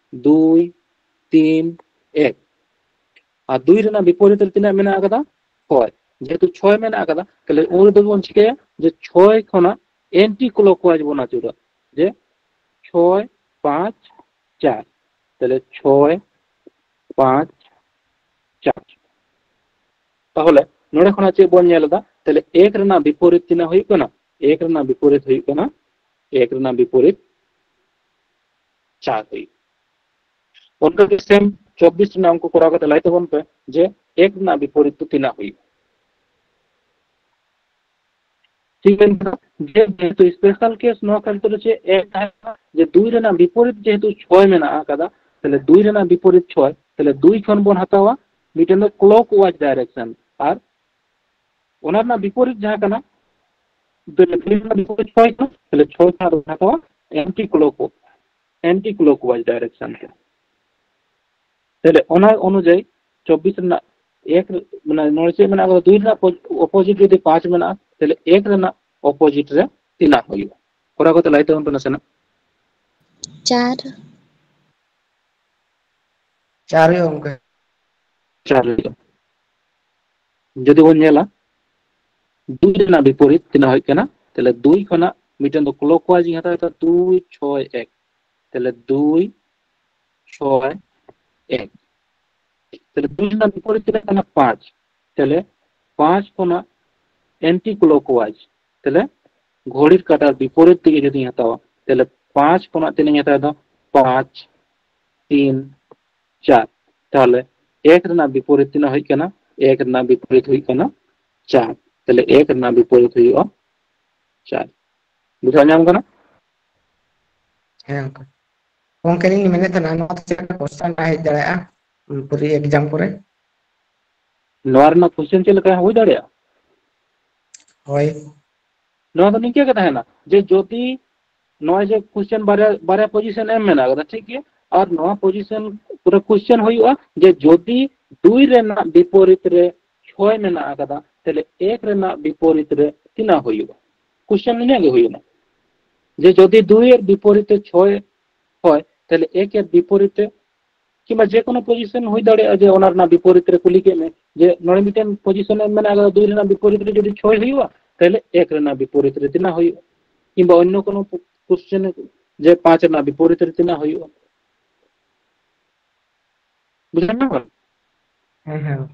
ᱫᱩᱭ, ᱛᱤᱱ, ᱮᱠ᱾ ᱟᱨ ᱫᱩᱭ ᱨᱮᱱᱟᱜ ᱵᱤᱯᱚᱨᱤᱛ ᱨᱮ ᱛᱤᱱᱟᱹᱜ ᱢᱮᱱᱟᱜ ᱟᱠᱟᱫᱟ? ᱪᱷᱚᱭ᱾ ᱡᱮᱦᱮᱛᱩ ᱪᱷᱚᱭ ᱢᱮᱱᱟᱜ ᱟᱠᱟᱫᱟ, ᱛᱟᱦᱞᱮ ᱩᱱ ᱨᱮᱫᱚ ᱵᱚᱱ ᱪᱤᱠᱟᱹᱭᱟ ᱡᱮ ᱪᱷᱚᱭ ᱠᱷᱚᱱᱟᱜ ᱮᱱᱴᱤ ᱠᱞᱚᱠ ᱣᱟᱭᱤᱡ ᱵᱚᱱ ᱟᱹᱪᱩᱨᱟ, ᱡᱮ ᱪᱷᱚᱭ, ᱯᱟᱸᱪ, ᱪᱟᱨ᱾ ᱛᱟᱦᱞᱮ ᱪᱷᱚᱭ, ᱯᱟᱸᱪ, ᱪᱟᱨ᱾ ᱛᱟᱦᱚᱞᱮ ᱱᱚᱰᱮ ᱠᱷᱚᱱᱟᱜ ᱪᱮᱫ ᱵᱚᱱ ᱧᱮᱞ ᱮᱫᱟ? ᱛᱟᱦᱞᱮ ᱮᱠ ᱨᱮᱱᱟᱜ ᱵᱤᱯᱚᱨᱤᱛ ᱛᱤᱱᱟᱹᱜ ᱦᱩᱭᱩᱜ ᱠᱟᱱᱟ? ᱮᱠ ᱨᱮᱱᱟᱜ ᱵᱤᱯᱚᱨᱤᱛ ᱦᱩᱭᱩᱜ ᱠᱟᱱᱟ, ᱮᱠ ᱨᱮᱱᱟᱜ ᱵᱤᱯᱚᱨᱤᱛ ᱪᱟᱨ ᱦᱩᱭᱩᱜ᱾ ᱚᱱᱠᱟ ᱜᱮ ᱥᱮᱢ ᱪᱚᱵᱵᱤᱥ ᱨᱮᱱᱟᱜ ᱚᱝᱠᱚ ᱠᱚᱨᱟᱣ ᱠᱟᱛᱮ ᱞᱟᱹᱭ ᱛᱟᱵᱚᱱ ᱯᱮ᱾ ᱡᱮ ᱮᱠ ᱨᱮᱱᱟᱜ ᱵᱤᱯᱚᱨᱤᱛ ᱫᱚ ᱛᱤᱱᱟᱹᱜ ᱦᱩᱭᱩᱜᱼᱟ᱾ ᱴᱷᱤᱠ ᱢᱮᱱ ᱠᱮᱫᱟ? ᱡᱮ ᱡᱮᱦᱮᱛᱩ ᱥᱯᱮᱥᱟᱞ ᱠᱮᱥ ᱱᱚᱣᱟ ᱠᱷᱮᱛᱨᱮ ᱪᱮᱫ ᱮᱠ ᱛᱟᱦᱮᱸ ᱠᱟᱱᱟ, ᱡᱮ ᱫᱩᱭ ᱨᱮᱱᱟᱜ ᱵᱤᱯᱚᱨᱤᱛ ᱡᱮᱦᱮᱛᱩ ᱪᱷᱚᱭ ᱢᱮᱱᱟᱜ ᱟᱠᱟᱫᱟ, ᱛᱟᱦᱞᱮ ᱫᱩᱭ ᱨᱮᱱᱟᱜ ᱵᱤᱯᱚᱨᱤᱛ ᱪᱷᱚᱭ, ᱛᱟᱦᱞᱮ ᱫᱩᱭ ᱠᱷᱚᱱ ᱵᱚᱱ ᱦᱟᱛᱟᱣᱟ ᱢᱤᱫᱴᱮᱱ ᱫᱚ ᱠᱞᱚᱠ ᱣᱟᱭᱤᱡ ᱰᱟᱭᱨᱮᱠᱥᱚᱱ, ᱟᱨ ᱚᱱᱟ ᱨᱮᱱᱟᱜ ᱵᱤᱯᱚᱨᱤᱛ ᱡᱟᱦᱟᱸ ᱠᱟᱱᱟ, ᱛᱟᱦᱞᱮ ᱫᱩᱭ ᱨᱮᱱᱟᱜ ᱵᱤᱯᱚᱨᱤᱛ ᱪᱷᱚᱭ ᱠᱟᱱᱟ, ᱛᱟᱦᱞᱮ ᱪᱷᱚᱭ ᱠᱷᱚᱱ ᱟᱨ ᱵᱚᱱ ᱦᱟᱛᱟᱣᱟ anti clock, anti clock wise direction ᱛᱮ᱾ ᱛᱟᱦᱞᱮ ᱚᱱᱟ ᱚᱱᱩᱡᱟᱭᱤ ᱪᱚᱵᱵᱤᱥ ᱨᱮᱱᱟᱜ ᱮᱠ, ᱢᱟᱱᱮ ᱱᱚᱰᱮ ᱪᱮᱫ ᱢᱮᱱᱟᱜ ᱟᱠᱟᱫᱟ, ᱫᱩᱭ ᱨᱮᱱᱟᱜ ᱚᱯᱳᱡᱤᱴ ᱡᱩᱫᱤ ᱯᱟᱸᱪ ᱢᱮᱱᱟᱜᱼᱟ, ᱛᱟᱦᱞᱮ ᱮᱠ ᱨᱮᱱᱟᱜ ᱚᱯᱳᱡᱤᱴ ᱨᱮ ᱛᱤᱱᱟᱹᱜ ᱦᱩᱭᱩᱜᱼᱟ? ᱠᱚᱨᱟᱣ ᱠᱟᱛᱮ ᱞᱟᱹᱭ ᱛᱟᱵᱚᱱ ᱯᱮ ᱱᱟᱥᱮᱱᱟᱜ᱾ ᱪᱟᱨ᱾ ᱪᱟᱨ ᱦᱩᱭᱩᱜᱼᱟ ᱜᱚᱢᱠᱮ᱾ ᱪᱟᱨ ᱦᱩᱭᱩᱜᱼᱟ᱾ ᱡᱩᱫᱤ ᱵᱚᱱ ᱧᱮᱞᱟ, ᱫᱩᱭ ᱨᱮᱱᱟᱜ ᱵᱤᱯᱚᱨᱤᱛ ᱛᱤᱱᱟᱹᱜ ᱦᱩᱭᱩᱜ ᱠᱟᱱᱟ? ᱛᱟᱦᱞᱮ ᱫᱩᱭ ᱠᱷᱚᱱᱟᱜ ᱢᱤᱫᱴᱮᱱ ᱫᱚ ᱠᱞᱚᱠ ᱣᱟᱭᱤᱡ ᱤᱧ ᱦᱟᱛᱟᱣ ᱮᱫᱟ, ᱫᱩᱭ ᱪᱷᱚᱭ ᱮᱠ, ᱛᱟᱦᱞᱮ ᱫᱩᱭ ᱪᱷᱚᱭ ᱮᱠ᱾ ᱛᱟᱦᱞᱮ ᱫᱩᱭ ᱨᱮᱱᱟᱜ ᱵᱤᱯᱚᱨᱤᱛ ᱛᱤᱱᱟᱹᱜ ᱠᱟᱱᱟ? ᱯᱟᱸᱪ᱾ ᱛᱟᱦᱞᱮ ᱯᱟᱸᱪ ᱠᱷᱚᱱᱟᱜ ᱮᱱᱴᱤ ᱠᱞᱚᱠ ᱣᱟᱭᱤᱡ, ᱛᱟᱦᱞᱮ ᱜᱷᱚᱲᱤᱨ ᱠᱟᱴᱟᱨ ᱵᱤᱯᱚᱨᱤᱛ ᱫᱤᱠᱮ ᱡᱩᱫᱤᱧ ᱦᱟᱛᱟᱣᱟ, ᱛᱟᱦᱞᱮ ᱯᱟᱸᱪ ᱠᱷᱚᱱᱟᱜ ᱛᱤᱱᱟᱹᱜ ᱤᱧ ᱦᱟᱛᱟᱣ ᱮᱫᱟ? ᱯᱟᱸᱪ, ᱛᱤᱱ, ᱪᱟᱨ᱾ ᱛᱟᱦᱞᱮ ᱮᱠ ᱨᱮᱱᱟᱜ ᱵᱤᱯᱚᱨᱤᱛ ᱛᱤᱱᱟᱹᱜ ᱦᱩᱭᱩᱜ ᱠᱟᱱᱟ? ᱮᱠ ᱨᱮᱱᱟᱜ ᱵᱤᱯᱚᱨᱤᱛ ᱦᱩᱭᱩᱜ ᱠᱟᱱᱟ ᱪᱟᱨ᱾ ᱛᱟᱦᱞᱮ ᱮᱠ ᱨᱮᱱᱟᱜ ᱵᱤᱯᱚᱨᱤᱛ ᱦᱩᱭᱩᱜᱼᱟ ᱪᱟᱨ᱾ ᱵᱩᱡᱷᱟᱹᱣ ᱧᱟᱢ ᱠᱟᱱᱟ? ᱦᱮᱸ ᱜᱚᱝᱠᱮ᱾ ᱜᱚᱝᱠᱮ, ᱞᱤᱧ ᱢᱮᱱᱮᱫ ᱛᱟᱦᱮᱱᱟ, ᱱᱚᱣᱟ ᱫᱚ ᱪᱮᱫ ᱞᱮᱠᱟ ᱠᱚᱥᱪᱟᱱ ᱨᱮ ᱦᱮᱡ ᱫᱟᱲᱮᱭᱟᱜᱼᱟ ᱯᱩᱨᱤ ᱮᱠᱡᱟᱢ ᱠᱚᱨᱮ? ᱱᱚᱣᱟ ᱨᱮᱱᱟᱜ ᱠᱚᱥᱪᱮᱱ ᱪᱮᱫ ᱞᱮᱠᱟ ᱦᱩᱭ ᱫᱟᱲᱮᱭᱟᱜᱼᱟ? ᱦᱳᱭ᱾ ᱱᱚᱣᱟ ᱫᱚ ᱱᱤᱝᱠᱟᱹ ᱜᱮ ᱛᱟᱦᱮᱱᱟ ᱡᱮ ᱡᱩᱫᱤ ᱱᱚᱜᱼᱚᱭ ᱡᱮ ᱠᱚᱥᱪᱮᱱ ᱵᱟᱨᱭᱟ, ᱵᱟᱨᱭᱟ ᱯᱚᱡᱤᱥᱚᱱ ᱮᱢ ᱢᱮᱱᱟᱜ ᱟᱠᱟᱫᱟ, ᱴᱷᱤᱠ ᱜᱮᱭᱟ? ᱟᱨ ᱱᱚᱣᱟ ᱯᱚᱡᱤᱥᱚᱱ ᱯᱩᱨᱟᱹ ᱠᱚᱥᱪᱮᱱ ᱦᱩᱭᱩᱜᱼᱟ ᱡᱮ ᱡᱩᱫᱤ ᱫᱩᱭ ᱨᱮᱱᱟᱜ ᱵᱤᱯᱚᱨᱤᱛ ᱨᱮ ᱪᱷᱚᱭ ᱢᱮᱱᱟᱜ ᱟᱠᱟᱫᱟ, ᱛᱟᱦᱞᱮ ᱮᱠ ᱨᱮᱱᱟᱜ ᱵᱤᱯᱚᱨᱤᱛ ᱨᱮ ᱛᱤᱱᱟᱹᱜ ᱦᱩᱭᱩᱜᱼᱟ? ᱠᱚᱥᱪᱮᱱ ᱱᱤᱱᱟᱹᱜ ᱜᱮ ᱦᱩᱭᱮᱱᱟ ᱡᱮ ᱡᱩᱫᱤ ᱫᱩᱭ ᱮᱨ ᱵᱤᱯᱚᱨᱤᱛ ᱨᱮ ᱪᱷᱚᱭ ᱦᱚᱭ, ᱛᱟᱦᱞᱮ ᱮᱠ ᱮᱨ ᱵᱤᱯᱚᱨᱤᱛ ᱨᱮ ᱠᱤᱝᱵᱟ ᱡᱮ ᱠᱳᱱᱳ ᱯᱚᱡᱤᱥᱚᱱ ᱦᱩᱭ ᱫᱟᱲᱮᱭᱟᱜᱼᱟ ᱡᱮ ᱚᱱᱟ ᱨᱮᱱᱟᱜ ᱵᱤᱯᱚᱨᱤᱛ ᱨᱮ ᱠᱩᱞᱤ ᱠᱮᱫ ᱢᱮ ᱡᱮ ᱱᱚᱰᱮ ᱢᱤᱫᱴᱮᱱ ᱯᱚᱡᱤᱥᱚᱱ ᱮᱢ ᱢᱮᱱᱟᱜ ᱟᱠᱟᱫᱟ, ᱫᱩᱭ ᱨᱮᱱᱟᱜ ᱵᱤᱯᱚᱨᱤᱛ ᱨᱮ ᱡᱩᱫᱤ ᱪᱷᱚᱭ ᱦᱩᱭᱩᱜᱼᱟ, ᱛᱟᱦᱞᱮ ᱮᱠ ᱨᱮᱱᱟᱜ ᱵᱤᱯᱚᱨᱤᱛ ᱨᱮ ᱛᱤᱱᱟᱹᱜ ᱦᱩᱭᱩᱜᱼᱟ? ᱠᱤᱝᱵᱟ ᱚᱱᱱᱚ ᱠᱳᱱᱳ ᱠᱚᱥᱪᱮᱱ ᱡᱮ ᱯᱟᱸᱪ ᱨᱮᱱᱟᱜ ᱵᱤᱯᱚᱨᱤᱛ ᱨᱮ ᱛᱤᱱᱟᱹᱜ ᱦᱩᱭᱩᱜᱼᱟ? ᱵᱩᱡᱷᱟᱹᱣ ᱧᱟᱢ ᱠᱟᱱᱟ? ᱦᱮᱸ, ᱦᱮᱸ᱾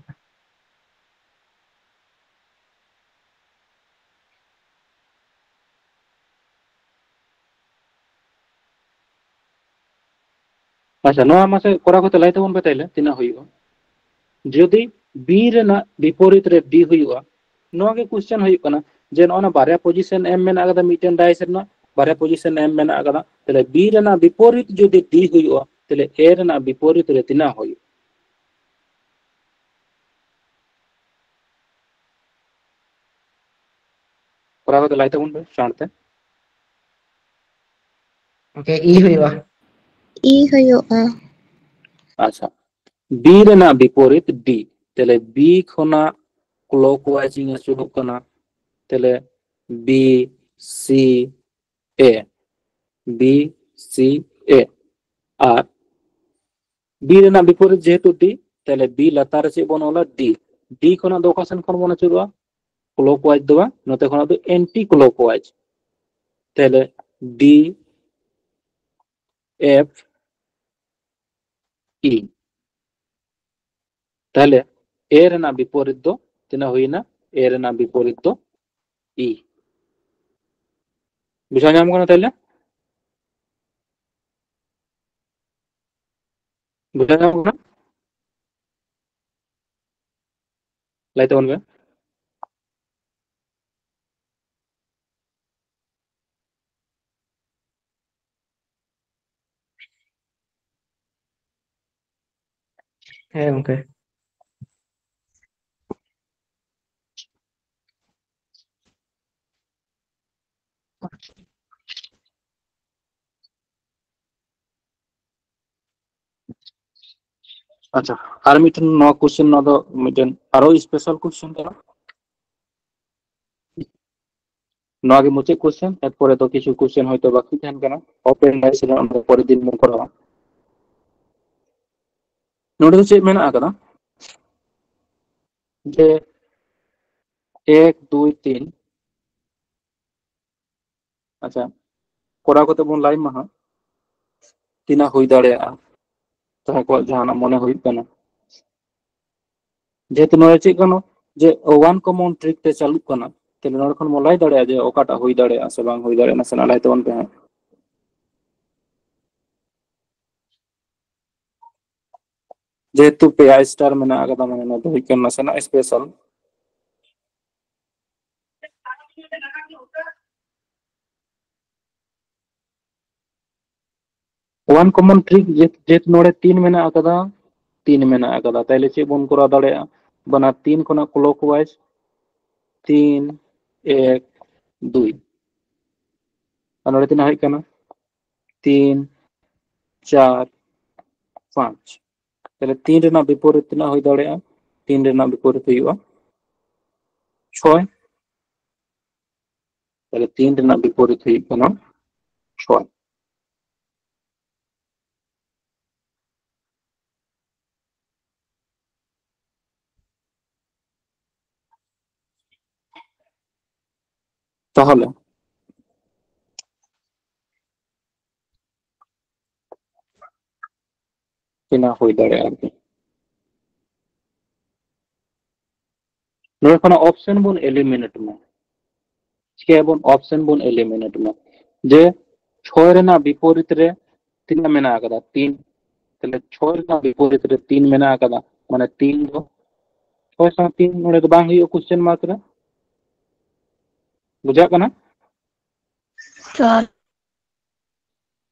ᱟᱪᱪᱷᱟ, ᱱᱚᱣᱟ ᱢᱟᱥᱮ ᱠᱚᱨᱟᱣ ᱠᱟᱛᱮ ᱞᱟᱹᱭ ᱛᱟᱵᱚᱱ ᱯᱮ ᱛᱟᱦᱞᱮ ᱛᱤᱱᱟᱹᱜ ᱦᱩᱭᱩᱜᱼᱟ? ᱡᱩᱫᱤ B ᱨᱮᱱᱟᱜ ᱵᱤᱯᱚᱨᱤᱛ ᱨᱮ D ᱦᱩᱭᱩᱜᱼᱟ, ᱱᱚᱣᱟ ᱜᱮ ᱠᱚᱥᱪᱮᱱ ᱦᱩᱭᱩᱜ ᱠᱟᱱᱟ ᱡᱮ ᱱᱚᱜᱼᱚ ᱱᱟ ᱵᱟᱨᱭᱟ ᱯᱚᱡᱤᱥᱚᱱ ᱮᱢ ᱢᱮᱱᱟᱜ ᱟᱠᱟᱫᱟ, ᱢᱤᱫᱴᱮᱱ ᱰᱟᱭᱤᱥ ᱨᱮᱱᱟᱜ ᱵᱟᱨᱭᱟ ᱯᱚᱡᱤᱥᱚᱱ ᱮᱢ ᱢᱮᱱᱟᱜ ᱟᱠᱟᱫᱟ, ᱛᱟᱦᱞᱮ B ᱨᱮᱱᱟᱜ ᱵᱤᱯᱚᱨᱤᱛ ᱡᱩᱫᱤ D ᱦᱩᱭᱩᱜᱼᱟ, ᱛᱟᱦᱞᱮ A ᱨᱮᱱᱟᱜ ᱵᱤᱯᱚᱨᱤᱛ ᱨᱮ ᱛᱤᱱᱟᱹᱜ ᱦᱩᱭᱩᱜᱼᱟ? ᱠᱚᱨᱟᱣ ᱠᱟᱛᱮ ᱞᱟᱹᱭ ᱛᱟᱵᱚᱱ ᱯᱮ ᱥᱟᱶᱛᱮ᱾ ᱜᱚᱝᱠᱮ, E ᱦᱩᱭᱩᱜᱼᱟ᱾ E ᱦᱩᱭᱩᱜᱼᱟ᱾ ᱟᱪᱪᱷᱟ, B ᱨᱮᱱᱟᱜ ᱵᱤᱯᱚᱨᱤᱛ D, ᱛᱟᱦᱞᱮ B ᱠᱷᱚᱱᱟᱜ ᱠᱞᱚᱠᱣᱟᱭᱤᱡ ᱤᱧ ᱟᱹᱪᱩᱨᱚᱜ ᱠᱟᱱᱟ, ᱛᱟᱦᱞᱮ B C A, B C A, R B ᱨᱮᱱᱟᱜ ᱵᱤᱯᱚᱨᱤᱛ ᱡᱮᱦᱮᱛᱩ D, ᱛᱟᱦᱞᱮ B ᱞᱟᱛᱟᱨ ᱨᱮ ᱪᱮᱫ ᱵᱚᱱ ᱚᱞᱟ? D᱾ D ᱠᱷᱚᱱᱟᱜ ᱫᱚ ᱚᱠᱟ ᱥᱮᱱ ᱠᱷᱚᱱ ᱵᱚᱱ ᱟᱹᱪᱩᱨᱚᱜᱼᱟ? ᱠᱞᱚᱠᱣᱟᱭᱤᱡ ᱫᱚ ᱵᱟᱝ, ᱱᱚᱛᱮ ᱠᱷᱚᱱᱟᱜ ᱫᱚ ᱮᱱᱴᱤ ᱠᱞᱚᱠᱣᱟᱭᱤᱡ᱾ ᱛᱟᱦᱞᱮ D F E᱾ ᱛᱟᱦᱞᱮ A ᱨᱮᱱᱟᱜ ᱵᱤᱯᱚᱨᱤᱛ ᱫᱚ ᱛᱤᱱᱟᱹᱜ ᱦᱩᱭᱱᱟ? A ᱨᱮᱱᱟᱜ ᱵᱤᱯᱚᱨᱤᱛ ᱫᱚ E᱾ ᱵᱩᱡᱷᱟᱹᱣ ᱧᱟᱢ ᱠᱟᱱᱟ ᱛᱟᱦᱞᱮ? ᱵᱩᱡᱷᱟᱹᱣ ᱧᱟᱢ ᱠᱟᱱᱟ? ᱞᱟᱹᱭ ᱛᱟᱵᱚᱱ ᱵᱮᱱ᱾ ᱦᱮᱸ ᱜᱚᱝᱠᱮ᱾ ᱟᱪᱪᱷᱟ, ᱟᱨ ᱢᱤᱫᱴᱮᱱ ᱱᱚᱣᱟ ᱠᱚᱥᱪᱮᱱ, ᱱᱚᱣᱟ ᱫᱚ ᱢᱤᱫᱴᱮᱱ ᱟᱨᱚ ᱥᱯᱮᱥᱟᱞ ᱠᱚᱥᱪᱮᱱ ᱠᱟᱱᱟ᱾ ᱱᱚᱣᱟ ᱜᱮ ᱢᱩᱪᱟᱹᱫ ᱠᱚᱥᱪᱮᱱ, ᱮᱨᱯᱚᱨᱮ ᱫᱚ ᱠᱤᱪᱷᱩ ᱠᱚᱥᱪᱮᱱ ᱦᱚᱭᱛᱳ ᱵᱟᱠᱤ ᱛᱟᱦᱮᱱ ᱠᱟᱱᱟ, ᱚᱯᱮᱱ ᱰᱟᱭᱤᱥ ᱨᱮ ᱚᱱᱟ ᱫᱚ ᱯᱚᱨᱮᱨ ᱫᱤᱱ ᱵᱚᱱ ᱠᱚᱨᱟᱣᱟ᱾ ᱱᱚᱰᱮ ᱫᱚ ᱪᱮᱫ ᱢᱮᱱᱟᱜ ᱟᱠᱟᱫᱟ? ᱡᱮ ᱮᱠ, ᱫᱩᱭ, ᱛᱤᱱ, ᱟᱪᱪᱷᱟ, ᱠᱚᱨᱟᱣ ᱠᱟᱛᱮ ᱵᱚᱱ ᱞᱟᱹᱭ ᱢᱟ ᱦᱟᱸᱜ, ᱛᱤᱱᱟᱹᱜ ᱦᱩᱭ ᱫᱟᱲᱮᱭᱟᱜᱼᱟ ᱡᱟᱦᱟᱸ ᱠᱚᱣᱟᱜ ᱡᱟᱦᱟᱱᱟᱜ ᱢᱚᱱᱮ ᱦᱩᱭᱩᱜ ᱠᱟᱱᱟ᱾ ᱡᱮᱦᱮᱛᱩ ᱱᱚᱰᱮ ᱪᱮᱫ ᱠᱟᱱᱟ ᱡᱮ ᱳᱣᱟᱱ ᱠᱚᱢᱚᱱ ᱴᱨᱤᱠ ᱛᱮ ᱪᱟᱹᱞᱩᱜ ᱠᱟᱱᱟ, ᱛᱟᱦᱞᱮ ᱱᱚᱰᱮ ᱠᱷᱚᱱ ᱵᱚᱱ ᱞᱟᱹᱭ ᱫᱟᱲᱮᱭᱟᱜᱼᱟ ᱡᱮ ᱚᱠᱟᱴᱟᱜ ᱦᱩᱭ ᱫᱟᱲᱮᱭᱟᱜᱼᱟ ᱥᱮ ᱵᱟᱝ ᱦᱩᱭ ᱫᱟᱲᱮᱭᱟᱜᱼᱟ, ᱱᱟᱥᱮᱱᱟᱜ ᱞᱟᱹᱭ ᱛᱟᱵᱚᱱ ᱯᱮ ᱦᱟᱸᱜ᱾ ᱡᱮᱦᱮᱛᱩ ᱯᱮᱭᱟ ᱥᱴᱟᱨ ᱢᱮᱱᱟᱜ ᱟᱠᱟᱫᱟ, ᱢᱟᱱᱮ ᱱᱚᱣᱟ ᱫᱚ ᱦᱩᱭᱩᱜ ᱠᱟᱱᱟ ᱱᱟᱥᱮᱱᱟᱜ ᱥᱯᱮᱥᱟᱞ᱾ ᱚᱣᱟᱱ ᱠᱚᱢᱚᱱ ᱴᱨᱤᱠ, ᱡᱮᱦᱮᱛᱩ ᱱᱚᱰᱮ ᱛᱤᱱ ᱢᱮᱱᱟᱜ ᱟᱠᱟᱫᱟ, ᱛᱤᱱ ᱢᱮᱱᱟᱜ ᱟᱠᱟᱫᱟ, ᱛᱟᱦᱞᱮ ᱪᱮᱫ ᱵᱚᱱ ᱠᱚᱨᱟᱣ ᱫᱟᱲᱮᱭᱟᱜᱼᱟ? ᱵᱟᱱᱟᱨ ᱛᱤᱱ ᱠᱷᱚᱱᱟᱜ ᱠᱞᱚᱠᱣᱟᱭᱤᱡ ᱛᱤᱱ, ᱮᱠ, ᱫᱩᱭ᱾ ᱟᱨ ᱱᱚᱰᱮ ᱛᱤᱱᱟᱹᱜ ᱦᱩᱭᱩᱜ ᱠᱟᱱᱟ? ᱛᱤᱱ, ᱪᱟᱨ, ᱯᱟᱸᱪ᱾ ᱛᱟᱦᱞᱮ ᱛᱤᱱ ᱨᱮᱱᱟᱜ ᱵᱤᱯᱚᱨᱤᱛ ᱛᱤᱱᱟᱹᱜ ᱦᱩᱭ ᱫᱟᱲᱮᱭᱟᱜᱼᱟ? ᱛᱤᱱ ᱨᱮᱱᱟᱜ ᱵᱤᱯᱚᱨᱤᱛ ᱦᱩᱭᱩᱜᱼᱟ ᱪᱷᱚᱭ᱾ ᱛᱟᱦᱞᱮ ᱛᱤᱱ ᱨᱮᱱᱟᱜ ᱵᱤᱯᱚᱨᱤᱛ ᱦᱩᱭᱩᱜ ᱠᱟᱱᱟ ᱪᱷᱚᱭ᱾ ᱛᱟᱦᱚᱞᱮ ᱛᱤᱱᱟᱹᱜ ᱦᱩᱭ ᱫᱟᱲᱮᱭᱟᱜᱼᱟ ᱟᱨᱠᱤ? ᱱᱚᱰᱮ ᱠᱷᱚᱱᱟᱜ ᱚᱯᱥᱮᱱ ᱵᱚᱱ ᱮᱞᱤᱢᱤᱱᱮᱴ ᱢᱟ᱾ ᱪᱤᱠᱟᱹᱭᱟᱵᱚᱱ? ᱚᱯᱥᱮᱱ ᱵᱚᱱ ᱮᱞᱤᱢᱤᱱᱮᱴ ᱢᱟ᱾ ᱡᱮ ᱪᱷᱚᱭ ᱨᱮᱱᱟᱜ ᱵᱤᱯᱚᱨᱤᱛ ᱨᱮ ᱛᱤᱱᱟᱹᱜ ᱢᱮᱱᱟᱜ ᱟᱠᱟᱫᱟ? ᱛᱤᱱ᱾ ᱛᱟᱦᱞᱮ ᱪᱷᱚᱭ ᱨᱮᱱᱟᱜ ᱵᱤᱯᱚᱨᱤᱛ ᱨᱮ ᱛᱤᱱ ᱢᱮᱱᱟᱜ ᱟᱠᱟᱫᱟ, ᱢᱟᱱᱮ ᱛᱤᱱ ᱫᱚ ᱪᱷᱚᱭ ᱥᱟᱶ ᱛᱤᱱ ᱱᱚᱰᱮ ᱫᱚ ᱵᱟᱝ ᱦᱩᱭᱩᱜᱼᱟ, ᱠᱚᱥᱪᱮᱱ ᱢᱟᱨᱠ ᱨᱮ᱾ ᱵᱩᱡᱷᱟᱹᱜ ᱠᱟᱱᱟ? ᱥᱟᱨ᱾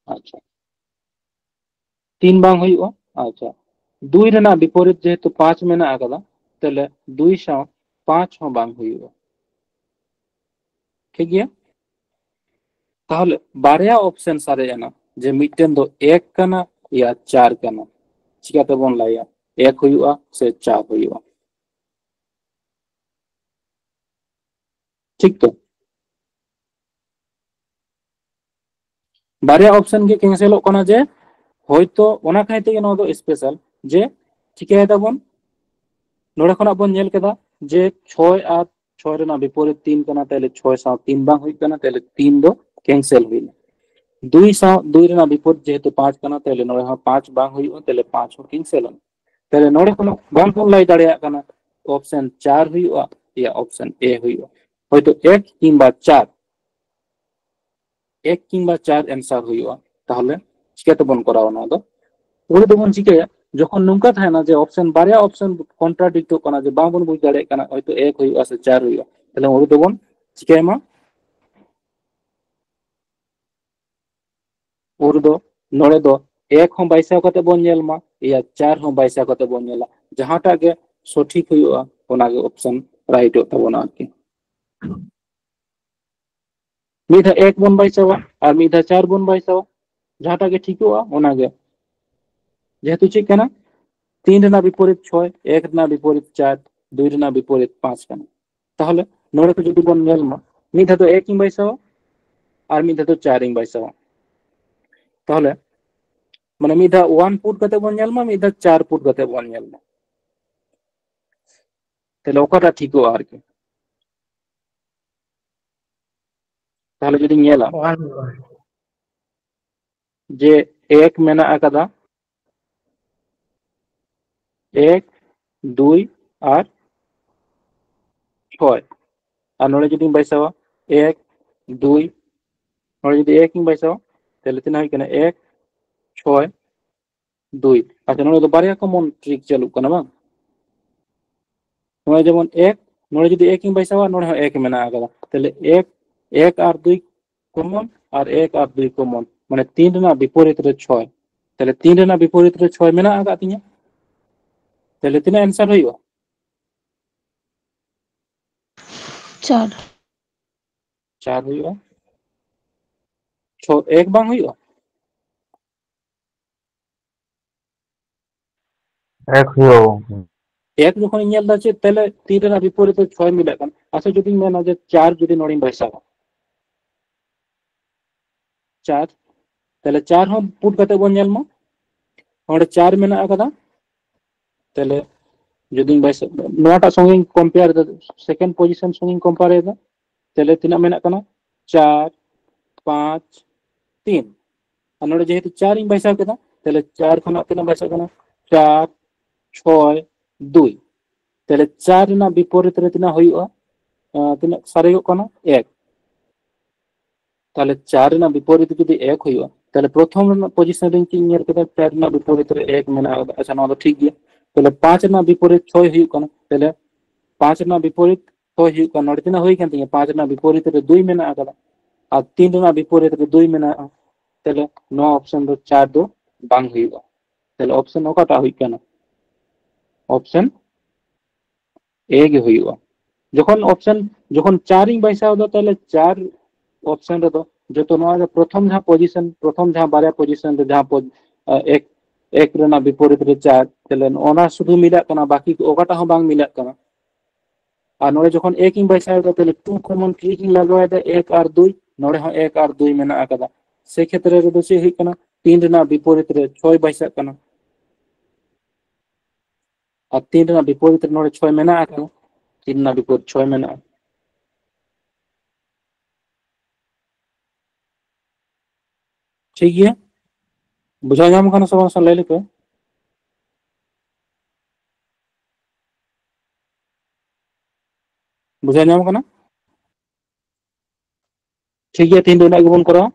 ᱟᱪᱪᱷᱟ, ᱛᱤᱱ ᱵᱟᱝ ᱦᱩᱭᱩᱜᱼᱟ᱾ ᱟᱪᱪᱷᱟ, ᱫᱩᱭ ᱨᱮᱱᱟᱜ ᱵᱤᱯᱚᱨᱤᱛ ᱡᱮᱦᱮᱛᱩ ᱯᱟᱸᱪ ᱢᱮᱱᱟᱜ ᱟᱠᱟᱫᱟ, ᱛᱟᱦᱞᱮ ᱫᱩᱭ ᱥᱟᱶ ᱯᱟᱸᱪ ᱦᱚᱸ ᱵᱟᱝ ᱦᱩᱭᱩᱜᱼᱟ᱾ ᱴᱷᱤᱠ ᱜᱮᱭᱟ? ᱛᱟᱦᱚᱞᱮ ᱵᱟᱨᱭᱟ ᱚᱯᱥᱮᱱ ᱥᱟᱨᱮᱡ ᱮᱱᱟ, ᱡᱮ ᱢᱤᱫᱴᱮᱱ ᱫᱚ ᱮᱠ ᱠᱟᱱᱟ, ᱭᱟ ᱪᱟᱨ ᱠᱟᱱᱟ᱾ ᱪᱤᱠᱟᱹ ᱛᱮᱵᱚᱱ ᱞᱟᱹᱭᱟ ᱮᱠ ᱦᱩᱭᱩᱜᱼᱟ ᱥᱮ ᱪᱟᱨ ᱦᱩᱭᱩᱜᱼᱟ? ᱴᱷᱤᱠ ᱛᱚ? ᱵᱟᱨᱭᱟ ᱚᱯᱥᱮᱱ ᱜᱮ ᱠᱮᱱᱥᱮᱞᱚᱜ ᱠᱟᱱᱟ, ᱡᱮ ᱦᱚᱭᱛᱚ ᱚᱱᱟ ᱠᱷᱟᱹᱛᱤᱨ ᱛᱮᱜᱮ ᱱᱚᱣᱟ ᱫᱚ ᱥᱯᱮᱥᱟᱞ, ᱡᱮ ᱪᱤᱠᱟᱹᱭ ᱫᱟᱵᱚᱱ, ᱱᱚᱰᱮ ᱠᱷᱚᱱᱟᱜ ᱵᱚᱱ ᱧᱮᱞ ᱠᱮᱫᱟ ᱡᱮ ᱪᱷᱚᱭ ᱟᱨ ᱪᱷᱚᱭ ᱨᱮᱱᱟᱜ ᱵᱤᱯᱚᱨᱤᱛ ᱛᱤᱱ ᱠᱟᱱᱟ, ᱛᱟᱦᱞᱮ ᱪᱷᱚᱭ ᱥᱟᱶ ᱛᱤᱱ ᱵᱟᱝ ᱦᱩᱭᱩᱜ ᱠᱟᱱᱟ, ᱛᱟᱦᱞᱮ ᱛᱤᱱ ᱫᱚ ᱠᱮᱱᱥᱮᱞ ᱦᱩᱭᱱᱟ᱾ ᱫᱩᱭ ᱥᱟᱶ ᱫᱩᱭ ᱨᱮᱱᱟᱜ ᱵᱤᱯᱚᱨᱤᱛ ᱡᱮᱦᱮᱛᱩ ᱯᱟᱸᱪ ᱠᱟᱱᱟ, ᱛᱟᱦᱞᱮ ᱱᱚᱰᱮ ᱦᱚᱸ ᱯᱟᱸᱪ ᱵᱟᱝ ᱦᱩᱭᱩᱜᱼᱟ, ᱛᱟᱦᱞᱮ ᱯᱟᱸᱪ ᱦᱚᱸ ᱠᱮᱱᱥᱮᱞ ᱮᱱᱟ᱾ ᱛᱟᱦᱞᱮ ᱱᱚᱰᱮ ᱠᱷᱚᱱ ᱵᱟᱝ ᱵᱚᱱ ᱞᱟᱹᱭ ᱫᱟᱲᱮᱭᱟᱜ ᱠᱟᱱᱟ ᱚᱯᱥᱮᱱ ᱪᱟᱨ ᱦᱩᱭᱩᱜᱼᱟ ᱭᱟ ᱚᱯᱥᱮᱱ ᱮ ᱦᱩᱭᱩᱜᱼᱟ, ᱦᱚᱭᱛᱚ ᱮᱠ ᱠᱤᱝᱵᱟ ᱪᱟᱨ, ᱮᱠ ᱠᱤᱝᱵᱟ ᱪᱟᱨ ᱮᱱᱥᱟᱨ ᱦᱩᱭᱩᱜᱼᱟ᱾ ᱛᱟᱦᱚᱞᱮ ᱪᱤᱠᱟᱹ ᱛᱮᱵᱚᱱ ᱠᱚᱨᱟᱣᱟ ᱱᱚᱣᱟ ᱫᱚ? ᱯᱩᱭᱞᱩ ᱫᱚᱵᱚᱱ ᱪᱤᱠᱟᱹᱭᱟ, ᱡᱚᱠᱷᱚᱱ ᱱᱚᱝᱠᱟ ᱛᱟᱦᱮᱱᱟ ᱡᱮ ᱚᱯᱥᱮᱱ, ᱵᱟᱨᱭᱟ ᱚᱯᱥᱮᱱ ᱠᱚᱱᱴᱨᱟᱰᱤᱠᱴᱚᱜ ᱠᱟᱱᱟ, ᱡᱮ ᱵᱟᱝᱵᱚᱱ ᱵᱩᱡᱽ ᱫᱟᱲᱮᱭᱟᱜ ᱠᱟᱱᱟ ᱦᱚᱭᱛᱳ ᱮᱠ ᱦᱩᱭᱩᱜᱼᱟ ᱥᱮ ᱪᱟᱨ ᱦᱩᱭᱩᱜᱼᱟ, ᱛᱟᱦᱞᱮ ᱩᱱ ᱨᱮᱫᱚ ᱵᱚᱱ ᱪᱤᱠᱟᱹᱭ ᱢᱟ? ᱩᱱ ᱨᱮᱫᱚ ᱱᱚᱰᱮ ᱫᱚ ᱮᱠ ᱦᱚᱸ ᱵᱟᱭᱥᱟᱣ ᱠᱟᱛᱮ ᱵᱚᱱ ᱧᱮᱞ ᱢᱟ, ᱤᱭᱟ ᱪᱟᱨ ᱦᱚᱸ ᱵᱟᱭᱥᱟᱣ ᱠᱟᱛᱮ ᱵᱚᱱ ᱧᱮᱞᱟ, ᱡᱟᱦᱟᱸᱴᱟᱜ ᱜᱮ ᱥᱚᱴᱷᱤᱠ ᱦᱩᱭᱩᱜᱼᱟ ᱚᱱᱟᱜᱮ ᱚᱯᱥᱮᱱ ᱨᱟᱭᱤᱴᱚᱜ ᱛᱟᱵᱚᱱᱟ ᱟᱨᱠᱤ᱾ ᱢᱤᱫ ᱫᱷᱟᱣ ᱮᱠ ᱵᱚᱱ ᱵᱟᱭᱥᱟᱣᱟ ᱟᱨ ᱢᱤᱫ ᱫᱷᱟᱣ ᱪᱟᱨ ᱵᱚᱱ ᱵᱟᱭᱥᱟᱣᱟ, ᱡᱟᱦᱟᱸᱴᱟᱜ ᱜᱮ ᱴᱷᱤᱠᱚᱜᱼᱟ ᱚᱱᱟᱜᱮ᱾ ᱡᱮᱦᱮᱛᱩ ᱪᱮᱫ ᱠᱟᱱᱟ, ᱛᱤᱱ ᱨᱮᱱᱟᱜ ᱵᱤᱯᱚᱨᱤᱛ ᱪᱷᱚᱭ, ᱮᱠ ᱨᱮᱱᱟᱜ ᱵᱤᱯᱚᱨᱤᱛ ᱪᱟᱨ, ᱫᱩᱭ ᱨᱮᱱᱟᱜ ᱵᱤᱯᱚᱨᱤᱛ ᱯᱟᱸᱪ ᱠᱟᱱᱟ᱾ ᱛᱟᱦᱚᱞᱮ ᱱᱚᱰᱮ ᱠᱚ ᱡᱩᱫᱤ ᱵᱚᱱ ᱧᱮᱞ ᱢᱟ, ᱢᱤᱫ ᱫᱷᱟᱣ ᱫᱚ ᱮᱠ ᱤᱧ ᱵᱟᱭᱥᱟᱣᱟ ᱟᱨ ᱢᱤᱫ ᱫᱷᱟᱣ ᱫᱚ ᱪᱟᱨ ᱤᱧ ᱵᱟᱭᱥᱟᱣᱟ᱾ ᱛᱟᱦᱚᱞᱮ ᱢᱟᱱᱮ ᱢᱤᱫ ᱫᱷᱟᱣ ᱚᱣᱟᱱ ᱯᱩᱴ ᱠᱟᱛᱮ ᱵᱚᱱ ᱧᱮᱞ ᱢᱟ, ᱢᱤᱫ ᱫᱷᱟᱣ ᱪᱟᱨ ᱯᱩᱴ ᱠᱟᱛᱮ ᱵᱚᱱ ᱧᱮᱞ ᱢᱟ, ᱛᱟᱦᱞᱮ ᱚᱠᱟᱴᱟᱜ ᱴᱷᱤᱠᱚᱜᱼᱟ ᱟᱨᱠᱤ? ᱛᱟᱦᱞᱮ ᱡᱩᱫᱤᱧ ᱧᱮᱞᱟ ᱚᱣᱟᱱ ᱦᱩᱭᱩᱜᱼᱟ᱾ ᱡᱮ ᱮᱠ ᱢᱮᱱᱟᱜ ᱟᱠᱟᱫᱟ, ᱮᱠ, ᱫᱩᱭ ᱟᱨ ᱪᱷᱚᱭ, ᱟᱨ ᱱᱚᱰᱮ ᱡᱩᱫᱤᱧ ᱵᱟᱭᱥᱟᱣᱟ ᱮᱠ, ᱫᱩᱭ, ᱱᱚᱰᱮ ᱡᱩᱫᱤ ᱮᱠ ᱤᱧ ᱵᱟᱭᱥᱟᱣᱟ, ᱛᱟᱦᱞᱮ ᱛᱤᱱᱟᱹᱜ ᱦᱩᱭᱩᱜ ᱠᱟᱱᱟ? ᱮᱠ, ᱪᱷᱚᱭ, ᱫᱩᱭ᱾ ᱟᱪᱪᱷᱟ, ᱱᱚᱰᱮ ᱫᱚ ᱵᱟᱨᱭᱟ ᱠᱚᱢᱚᱱ ᱴᱨᱤᱠ ᱪᱟᱹᱞᱩᱜ ᱠᱟᱱᱟ ᱵᱟᱝ? ᱱᱚᱜᱼᱚᱭ ᱡᱮᱢᱚᱱ ᱮᱠ, ᱱᱚᱰᱮ ᱡᱩᱫᱤ ᱮᱠ ᱤᱧ ᱵᱟᱭᱥᱟᱣᱟ, ᱱᱚᱰᱮ ᱦᱚᱸ ᱮᱠ ᱢᱮᱱᱟᱜ ᱟᱠᱟᱫᱟ, ᱛᱟᱦᱞᱮ ᱮᱠ, ᱮᱠ ᱟᱨ ᱫᱩᱭ ᱠᱚᱢᱚᱱ ᱟᱨ ᱮᱠ ᱟᱨ ᱫᱩᱭ ᱠᱚᱢᱚᱱ, ᱢᱟᱱᱮ ᱛᱤᱱ ᱨᱮᱱᱟᱜ ᱵᱤᱯᱚᱨᱤᱛ ᱨᱮ ᱪᱷᱚᱭ, ᱛᱟᱦᱞᱮ ᱛᱤᱱ ᱨᱮᱱᱟᱜ ᱵᱤᱯᱚᱨᱤᱛ ᱨᱮ ᱪᱷᱚᱭ ᱢᱮᱱᱟᱜ ᱟᱠᱟᱫ ᱛᱤᱧᱟᱹ, ᱛᱟᱦᱞᱮ ᱛᱤᱱᱟᱹᱜ ᱮᱱᱥᱟᱨ ᱦᱩᱭᱩᱜᱼᱟ? ᱪᱟᱨ᱾ ᱪᱟᱨ ᱦᱩᱭᱩᱜᱼᱟ᱾ ᱪᱷᱚ, ᱮᱠ ᱵᱟᱝ ᱦᱩᱭᱩᱜᱼᱟ? ᱮᱠ ᱦᱩᱭᱩᱜᱼᱟ ᱜᱚᱝᱠᱮ᱾ ᱮᱠ ᱡᱚᱠᱷᱚᱱᱤᱧ ᱧᱮᱞ ᱮᱫᱟ ᱪᱮᱫ, ᱛᱟᱦᱞᱮ ᱛᱤᱱ ᱨᱮᱱᱟᱜ ᱵᱤᱯᱚᱨᱤᱛ ᱨᱮ ᱪᱷᱚᱭ ᱢᱤᱞᱟᱹᱜ ᱠᱟᱱᱟ᱾ ᱟᱪᱪᱷᱟ, ᱡᱩᱫᱤᱧ ᱢᱮᱱᱟ ᱡᱮ ᱪᱟᱨ ᱡᱩᱫᱤ ᱱᱚᱰᱮᱧ ᱵᱟᱭᱥᱟᱣᱟ, ᱪᱟᱨ, ᱛᱟᱦᱞᱮ ᱪᱟᱨ ᱦᱚᱸ ᱯᱩᱴ ᱠᱟᱛᱮ ᱵᱚᱱ ᱧᱮᱞ ᱢᱟ, ᱱᱚᱰᱮ ᱪᱟᱨ ᱢᱮᱱᱟᱜ ᱟᱠᱟᱫᱟ, ᱛᱟᱦᱞᱮ ᱡᱩᱫᱤᱧ ᱵᱟᱭᱥᱟᱣ, ᱱᱚᱣᱟᱴᱟᱜ ᱥᱚᱸᱜᱮᱧ ᱠᱚᱢᱯᱮᱭᱟᱨ ᱮᱫᱟ, ᱥᱮᱠᱮᱱᱰ ᱯᱚᱡᱤᱥᱚᱱ ᱥᱚᱸᱜᱮᱧ ᱠᱚᱢᱯᱮᱭᱟᱨ ᱮᱫᱟ, ᱛᱟᱦᱞᱮ ᱛᱤᱱᱟᱹᱜ ᱢᱮᱱᱟᱜ ᱠᱟᱱᱟ? ᱪᱟᱨ, ᱯᱟᱸᱪ, ᱛᱤᱱ᱾ ᱟᱨ ᱱᱚᱰᱮ ᱡᱮᱦᱮᱛᱩ ᱪᱟᱨ ᱤᱧ ᱵᱟᱭᱥᱟᱣ ᱠᱮᱫᱟ, ᱛᱟᱦᱞᱮ ᱪᱟᱨ ᱠᱷᱚᱱᱟᱜ ᱛᱤᱱᱟᱹᱜ ᱵᱟᱭᱥᱟᱜ ᱠᱟᱱᱟ? ᱪᱟᱨ, ᱪᱷᱚᱭ, ᱫᱩᱭ᱾ ᱛᱟᱦᱞᱮ ᱪᱟᱨ ᱨᱮᱱᱟᱜ ᱵᱤᱯᱚᱨᱤᱛ ᱨᱮ ᱛᱤᱱᱟᱹᱜ ᱦᱩᱭᱩᱜᱼᱟ? ᱟᱸ, ᱛᱤᱱᱟᱹᱜ ᱥᱟᱨᱮᱡᱚᱜ ᱠᱟᱱᱟ? ᱮᱠ᱾ ᱛᱟᱦᱞᱮ ᱪᱟᱨ ᱨᱮᱱᱟᱜ ᱵᱤᱯᱚᱨᱤᱛ ᱡᱩᱫᱤ ᱮᱠ ᱦᱩᱭᱩᱜᱼᱟ, ᱛᱟᱦᱞᱮ ᱯᱨᱚᱛᱷᱚᱢ ᱨᱮᱱᱟᱜ ᱯᱚᱡᱤᱥᱚᱱ ᱨᱮᱧ ᱪᱮᱫ ᱤᱧ ᱧᱮᱞ ᱠᱮᱫᱟ, ᱪᱟᱨ ᱨᱮᱱᱟᱜ ᱵᱤᱯᱚᱨᱤᱛ ᱨᱮ ᱮᱠ ᱢᱮᱱᱟᱜ ᱟᱠᱟᱫᱟ᱾ ᱟᱪᱪᱷᱟ, ᱱᱚᱣᱟ ᱫᱚ ᱴᱷᱤᱠ ᱜᱮᱭᱟ᱾ ᱛᱟᱦᱞᱮ ᱯᱟᱸᱪ ᱨᱮᱱᱟᱜ ᱵᱤᱯᱚᱨᱤᱛ ᱪᱷᱚᱭ ᱦᱩᱭᱩᱜ ᱠᱟᱱᱟ᱾ ᱛᱟᱦᱞᱮ ᱯᱟᱸᱪ ᱨᱮᱱᱟᱜ ᱵᱤᱯᱚᱨᱤᱛ ᱪᱷᱚᱭ ᱦᱩᱭᱩᱜ ᱠᱟᱱᱟ᱾ ᱱᱚᱰᱮ ᱛᱤᱱᱟᱹᱜ ᱦᱩᱭ ᱠᱟᱱ ᱛᱤᱧᱟ? ᱯᱟᱸᱪ ᱨᱮᱱᱟᱜ ᱵᱤᱯᱚᱨᱤᱛ ᱨᱮ ᱫᱩᱭ ᱢᱮᱱᱟᱜ ᱟᱠᱟᱫᱟ ᱟᱨ ᱛᱤᱱ ᱨᱮᱱᱟᱜ ᱵᱤᱯᱚᱨᱤᱛ ᱨᱮ ᱫᱩᱭ ᱢᱮᱱᱟᱜᱼᱟ᱾ ᱛᱟᱦᱞᱮ ᱱᱚᱣᱟ ᱚᱯᱥᱮᱱ ᱫᱚ ᱪᱟᱨ ᱫᱚ ᱵᱟᱝ ᱦᱩᱭᱩᱜᱼᱟ᱾ ᱛᱟᱦᱞᱮ ᱚᱯᱥᱮᱱ ᱚᱠᱟᱴᱟᱜ ᱦᱩᱭᱩᱜ ᱠᱟᱱᱟ? ᱚᱯᱥᱮᱱ ᱮ ᱜᱮ ᱦᱩᱭᱩᱜᱼᱟ᱾ ᱡᱚᱠᱷᱚᱱ ᱚᱯᱥᱮᱱ, ᱡᱚᱠᱷᱚᱱ ᱪᱟᱨ ᱤᱧ ᱵᱟᱭᱥᱟᱣ ᱮᱫᱟ, ᱛᱟᱦᱞᱮ ᱪᱟᱨ ᱚᱯᱥᱮᱱ ᱨᱮᱫᱚ ᱡᱚᱛᱚ ᱱᱚᱣᱟ ᱫᱚ ᱯᱨᱚᱛᱷᱚᱢ ᱡᱟᱦᱟᱸ ᱯᱚᱡᱤᱥᱚᱱ, ᱯᱨᱚᱛᱷᱚᱢ ᱡᱟᱦᱟᱸ ᱵᱟᱨᱭᱟ ᱯᱚᱡᱤᱥᱚᱱ ᱨᱮ ᱡᱟᱦᱟᱸ ᱯᱚᱡ-, ᱟ, ᱮᱠ, ᱮᱠ ᱨᱮᱱᱟᱜ ᱵᱤᱯᱚᱨᱤᱛ ᱨᱮ ᱪᱟᱨ, ᱛᱟᱦᱞᱮ ᱚᱱᱟ ᱥᱩᱫᱷᱩ ᱢᱤᱞᱟᱜ ᱠᱟᱱᱟ, ᱵᱟᱠᱤ ᱚᱠᱟᱴᱟᱜ ᱦᱚᱸ ᱵᱟᱝ ᱢᱤᱞᱟᱜ ᱠᱟᱱᱟ᱾ ᱟᱨ ᱱᱚᱰᱮ ᱡᱚᱠᱷᱚᱱ ᱮᱠ ᱤᱧ ᱵᱟᱭᱥᱟᱣ ᱮᱫᱟ, ᱛᱟᱦᱞᱮ ᱴᱩ ᱠᱚᱢᱚᱱ ᱴᱨᱤᱠ ᱤᱧ ᱞᱟᱜᱟᱣ ᱮᱫᱟ, ᱮᱠ ᱟᱨ ᱫᱩᱭ, ᱱᱚᱰᱮ ᱦᱚᱸ ᱮᱠ ᱟᱨ ᱫᱩᱭ ᱢᱮᱱᱟᱜ ᱟᱠᱟᱫᱟ᱾ ᱥᱮ ᱠᱷᱮᱛᱨᱮ ᱨᱮᱫᱚ ᱪᱮᱫ ᱦᱩᱭᱩᱜ ᱠᱟᱱᱟ? ᱛᱤᱱ ᱨᱮᱱᱟᱜ ᱵᱤᱯᱚᱨᱤᱛ ᱨᱮ ᱪᱷᱚᱭ ᱵᱟᱭᱥᱟᱜ ᱠᱟᱱᱟ᱾ ᱟᱨ ᱛᱤᱱ ᱨᱮᱱᱟᱜ ᱵᱤᱯᱚᱨᱤᱛ ᱨᱮ ᱱᱚᱰᱮ ᱪᱷᱚᱭ ᱢᱮᱱᱟᱜ ᱟᱠᱟᱫᱟ, ᱛᱤᱱ ᱨᱮᱱᱟᱜ ᱵᱤᱯᱚᱨᱤᱛ ᱪᱷᱚᱭ ᱢᱮᱱᱟᱜᱼᱟ᱾ ᱴᱷᱤᱠ ᱜᱮᱭᱟ, ᱵᱩᱡᱷᱟᱹᱣ ᱧᱟᱢ ᱠᱟᱱᱟ ᱥᱮ ᱵᱟᱝ? ᱞᱟᱹᱭ ᱞᱮᱯᱮ, ᱵᱩᱡᱷᱟᱹᱣ ᱧᱟᱢ ᱠᱟᱱᱟ? ᱴᱷᱤᱠ ᱜᱮᱭᱟ, ᱛᱮᱦᱮᱧ ᱫᱚ ᱤᱱᱟᱹᱜ ᱜᱮᱵᱚᱱ ᱠᱚᱨᱟᱣᱟ᱾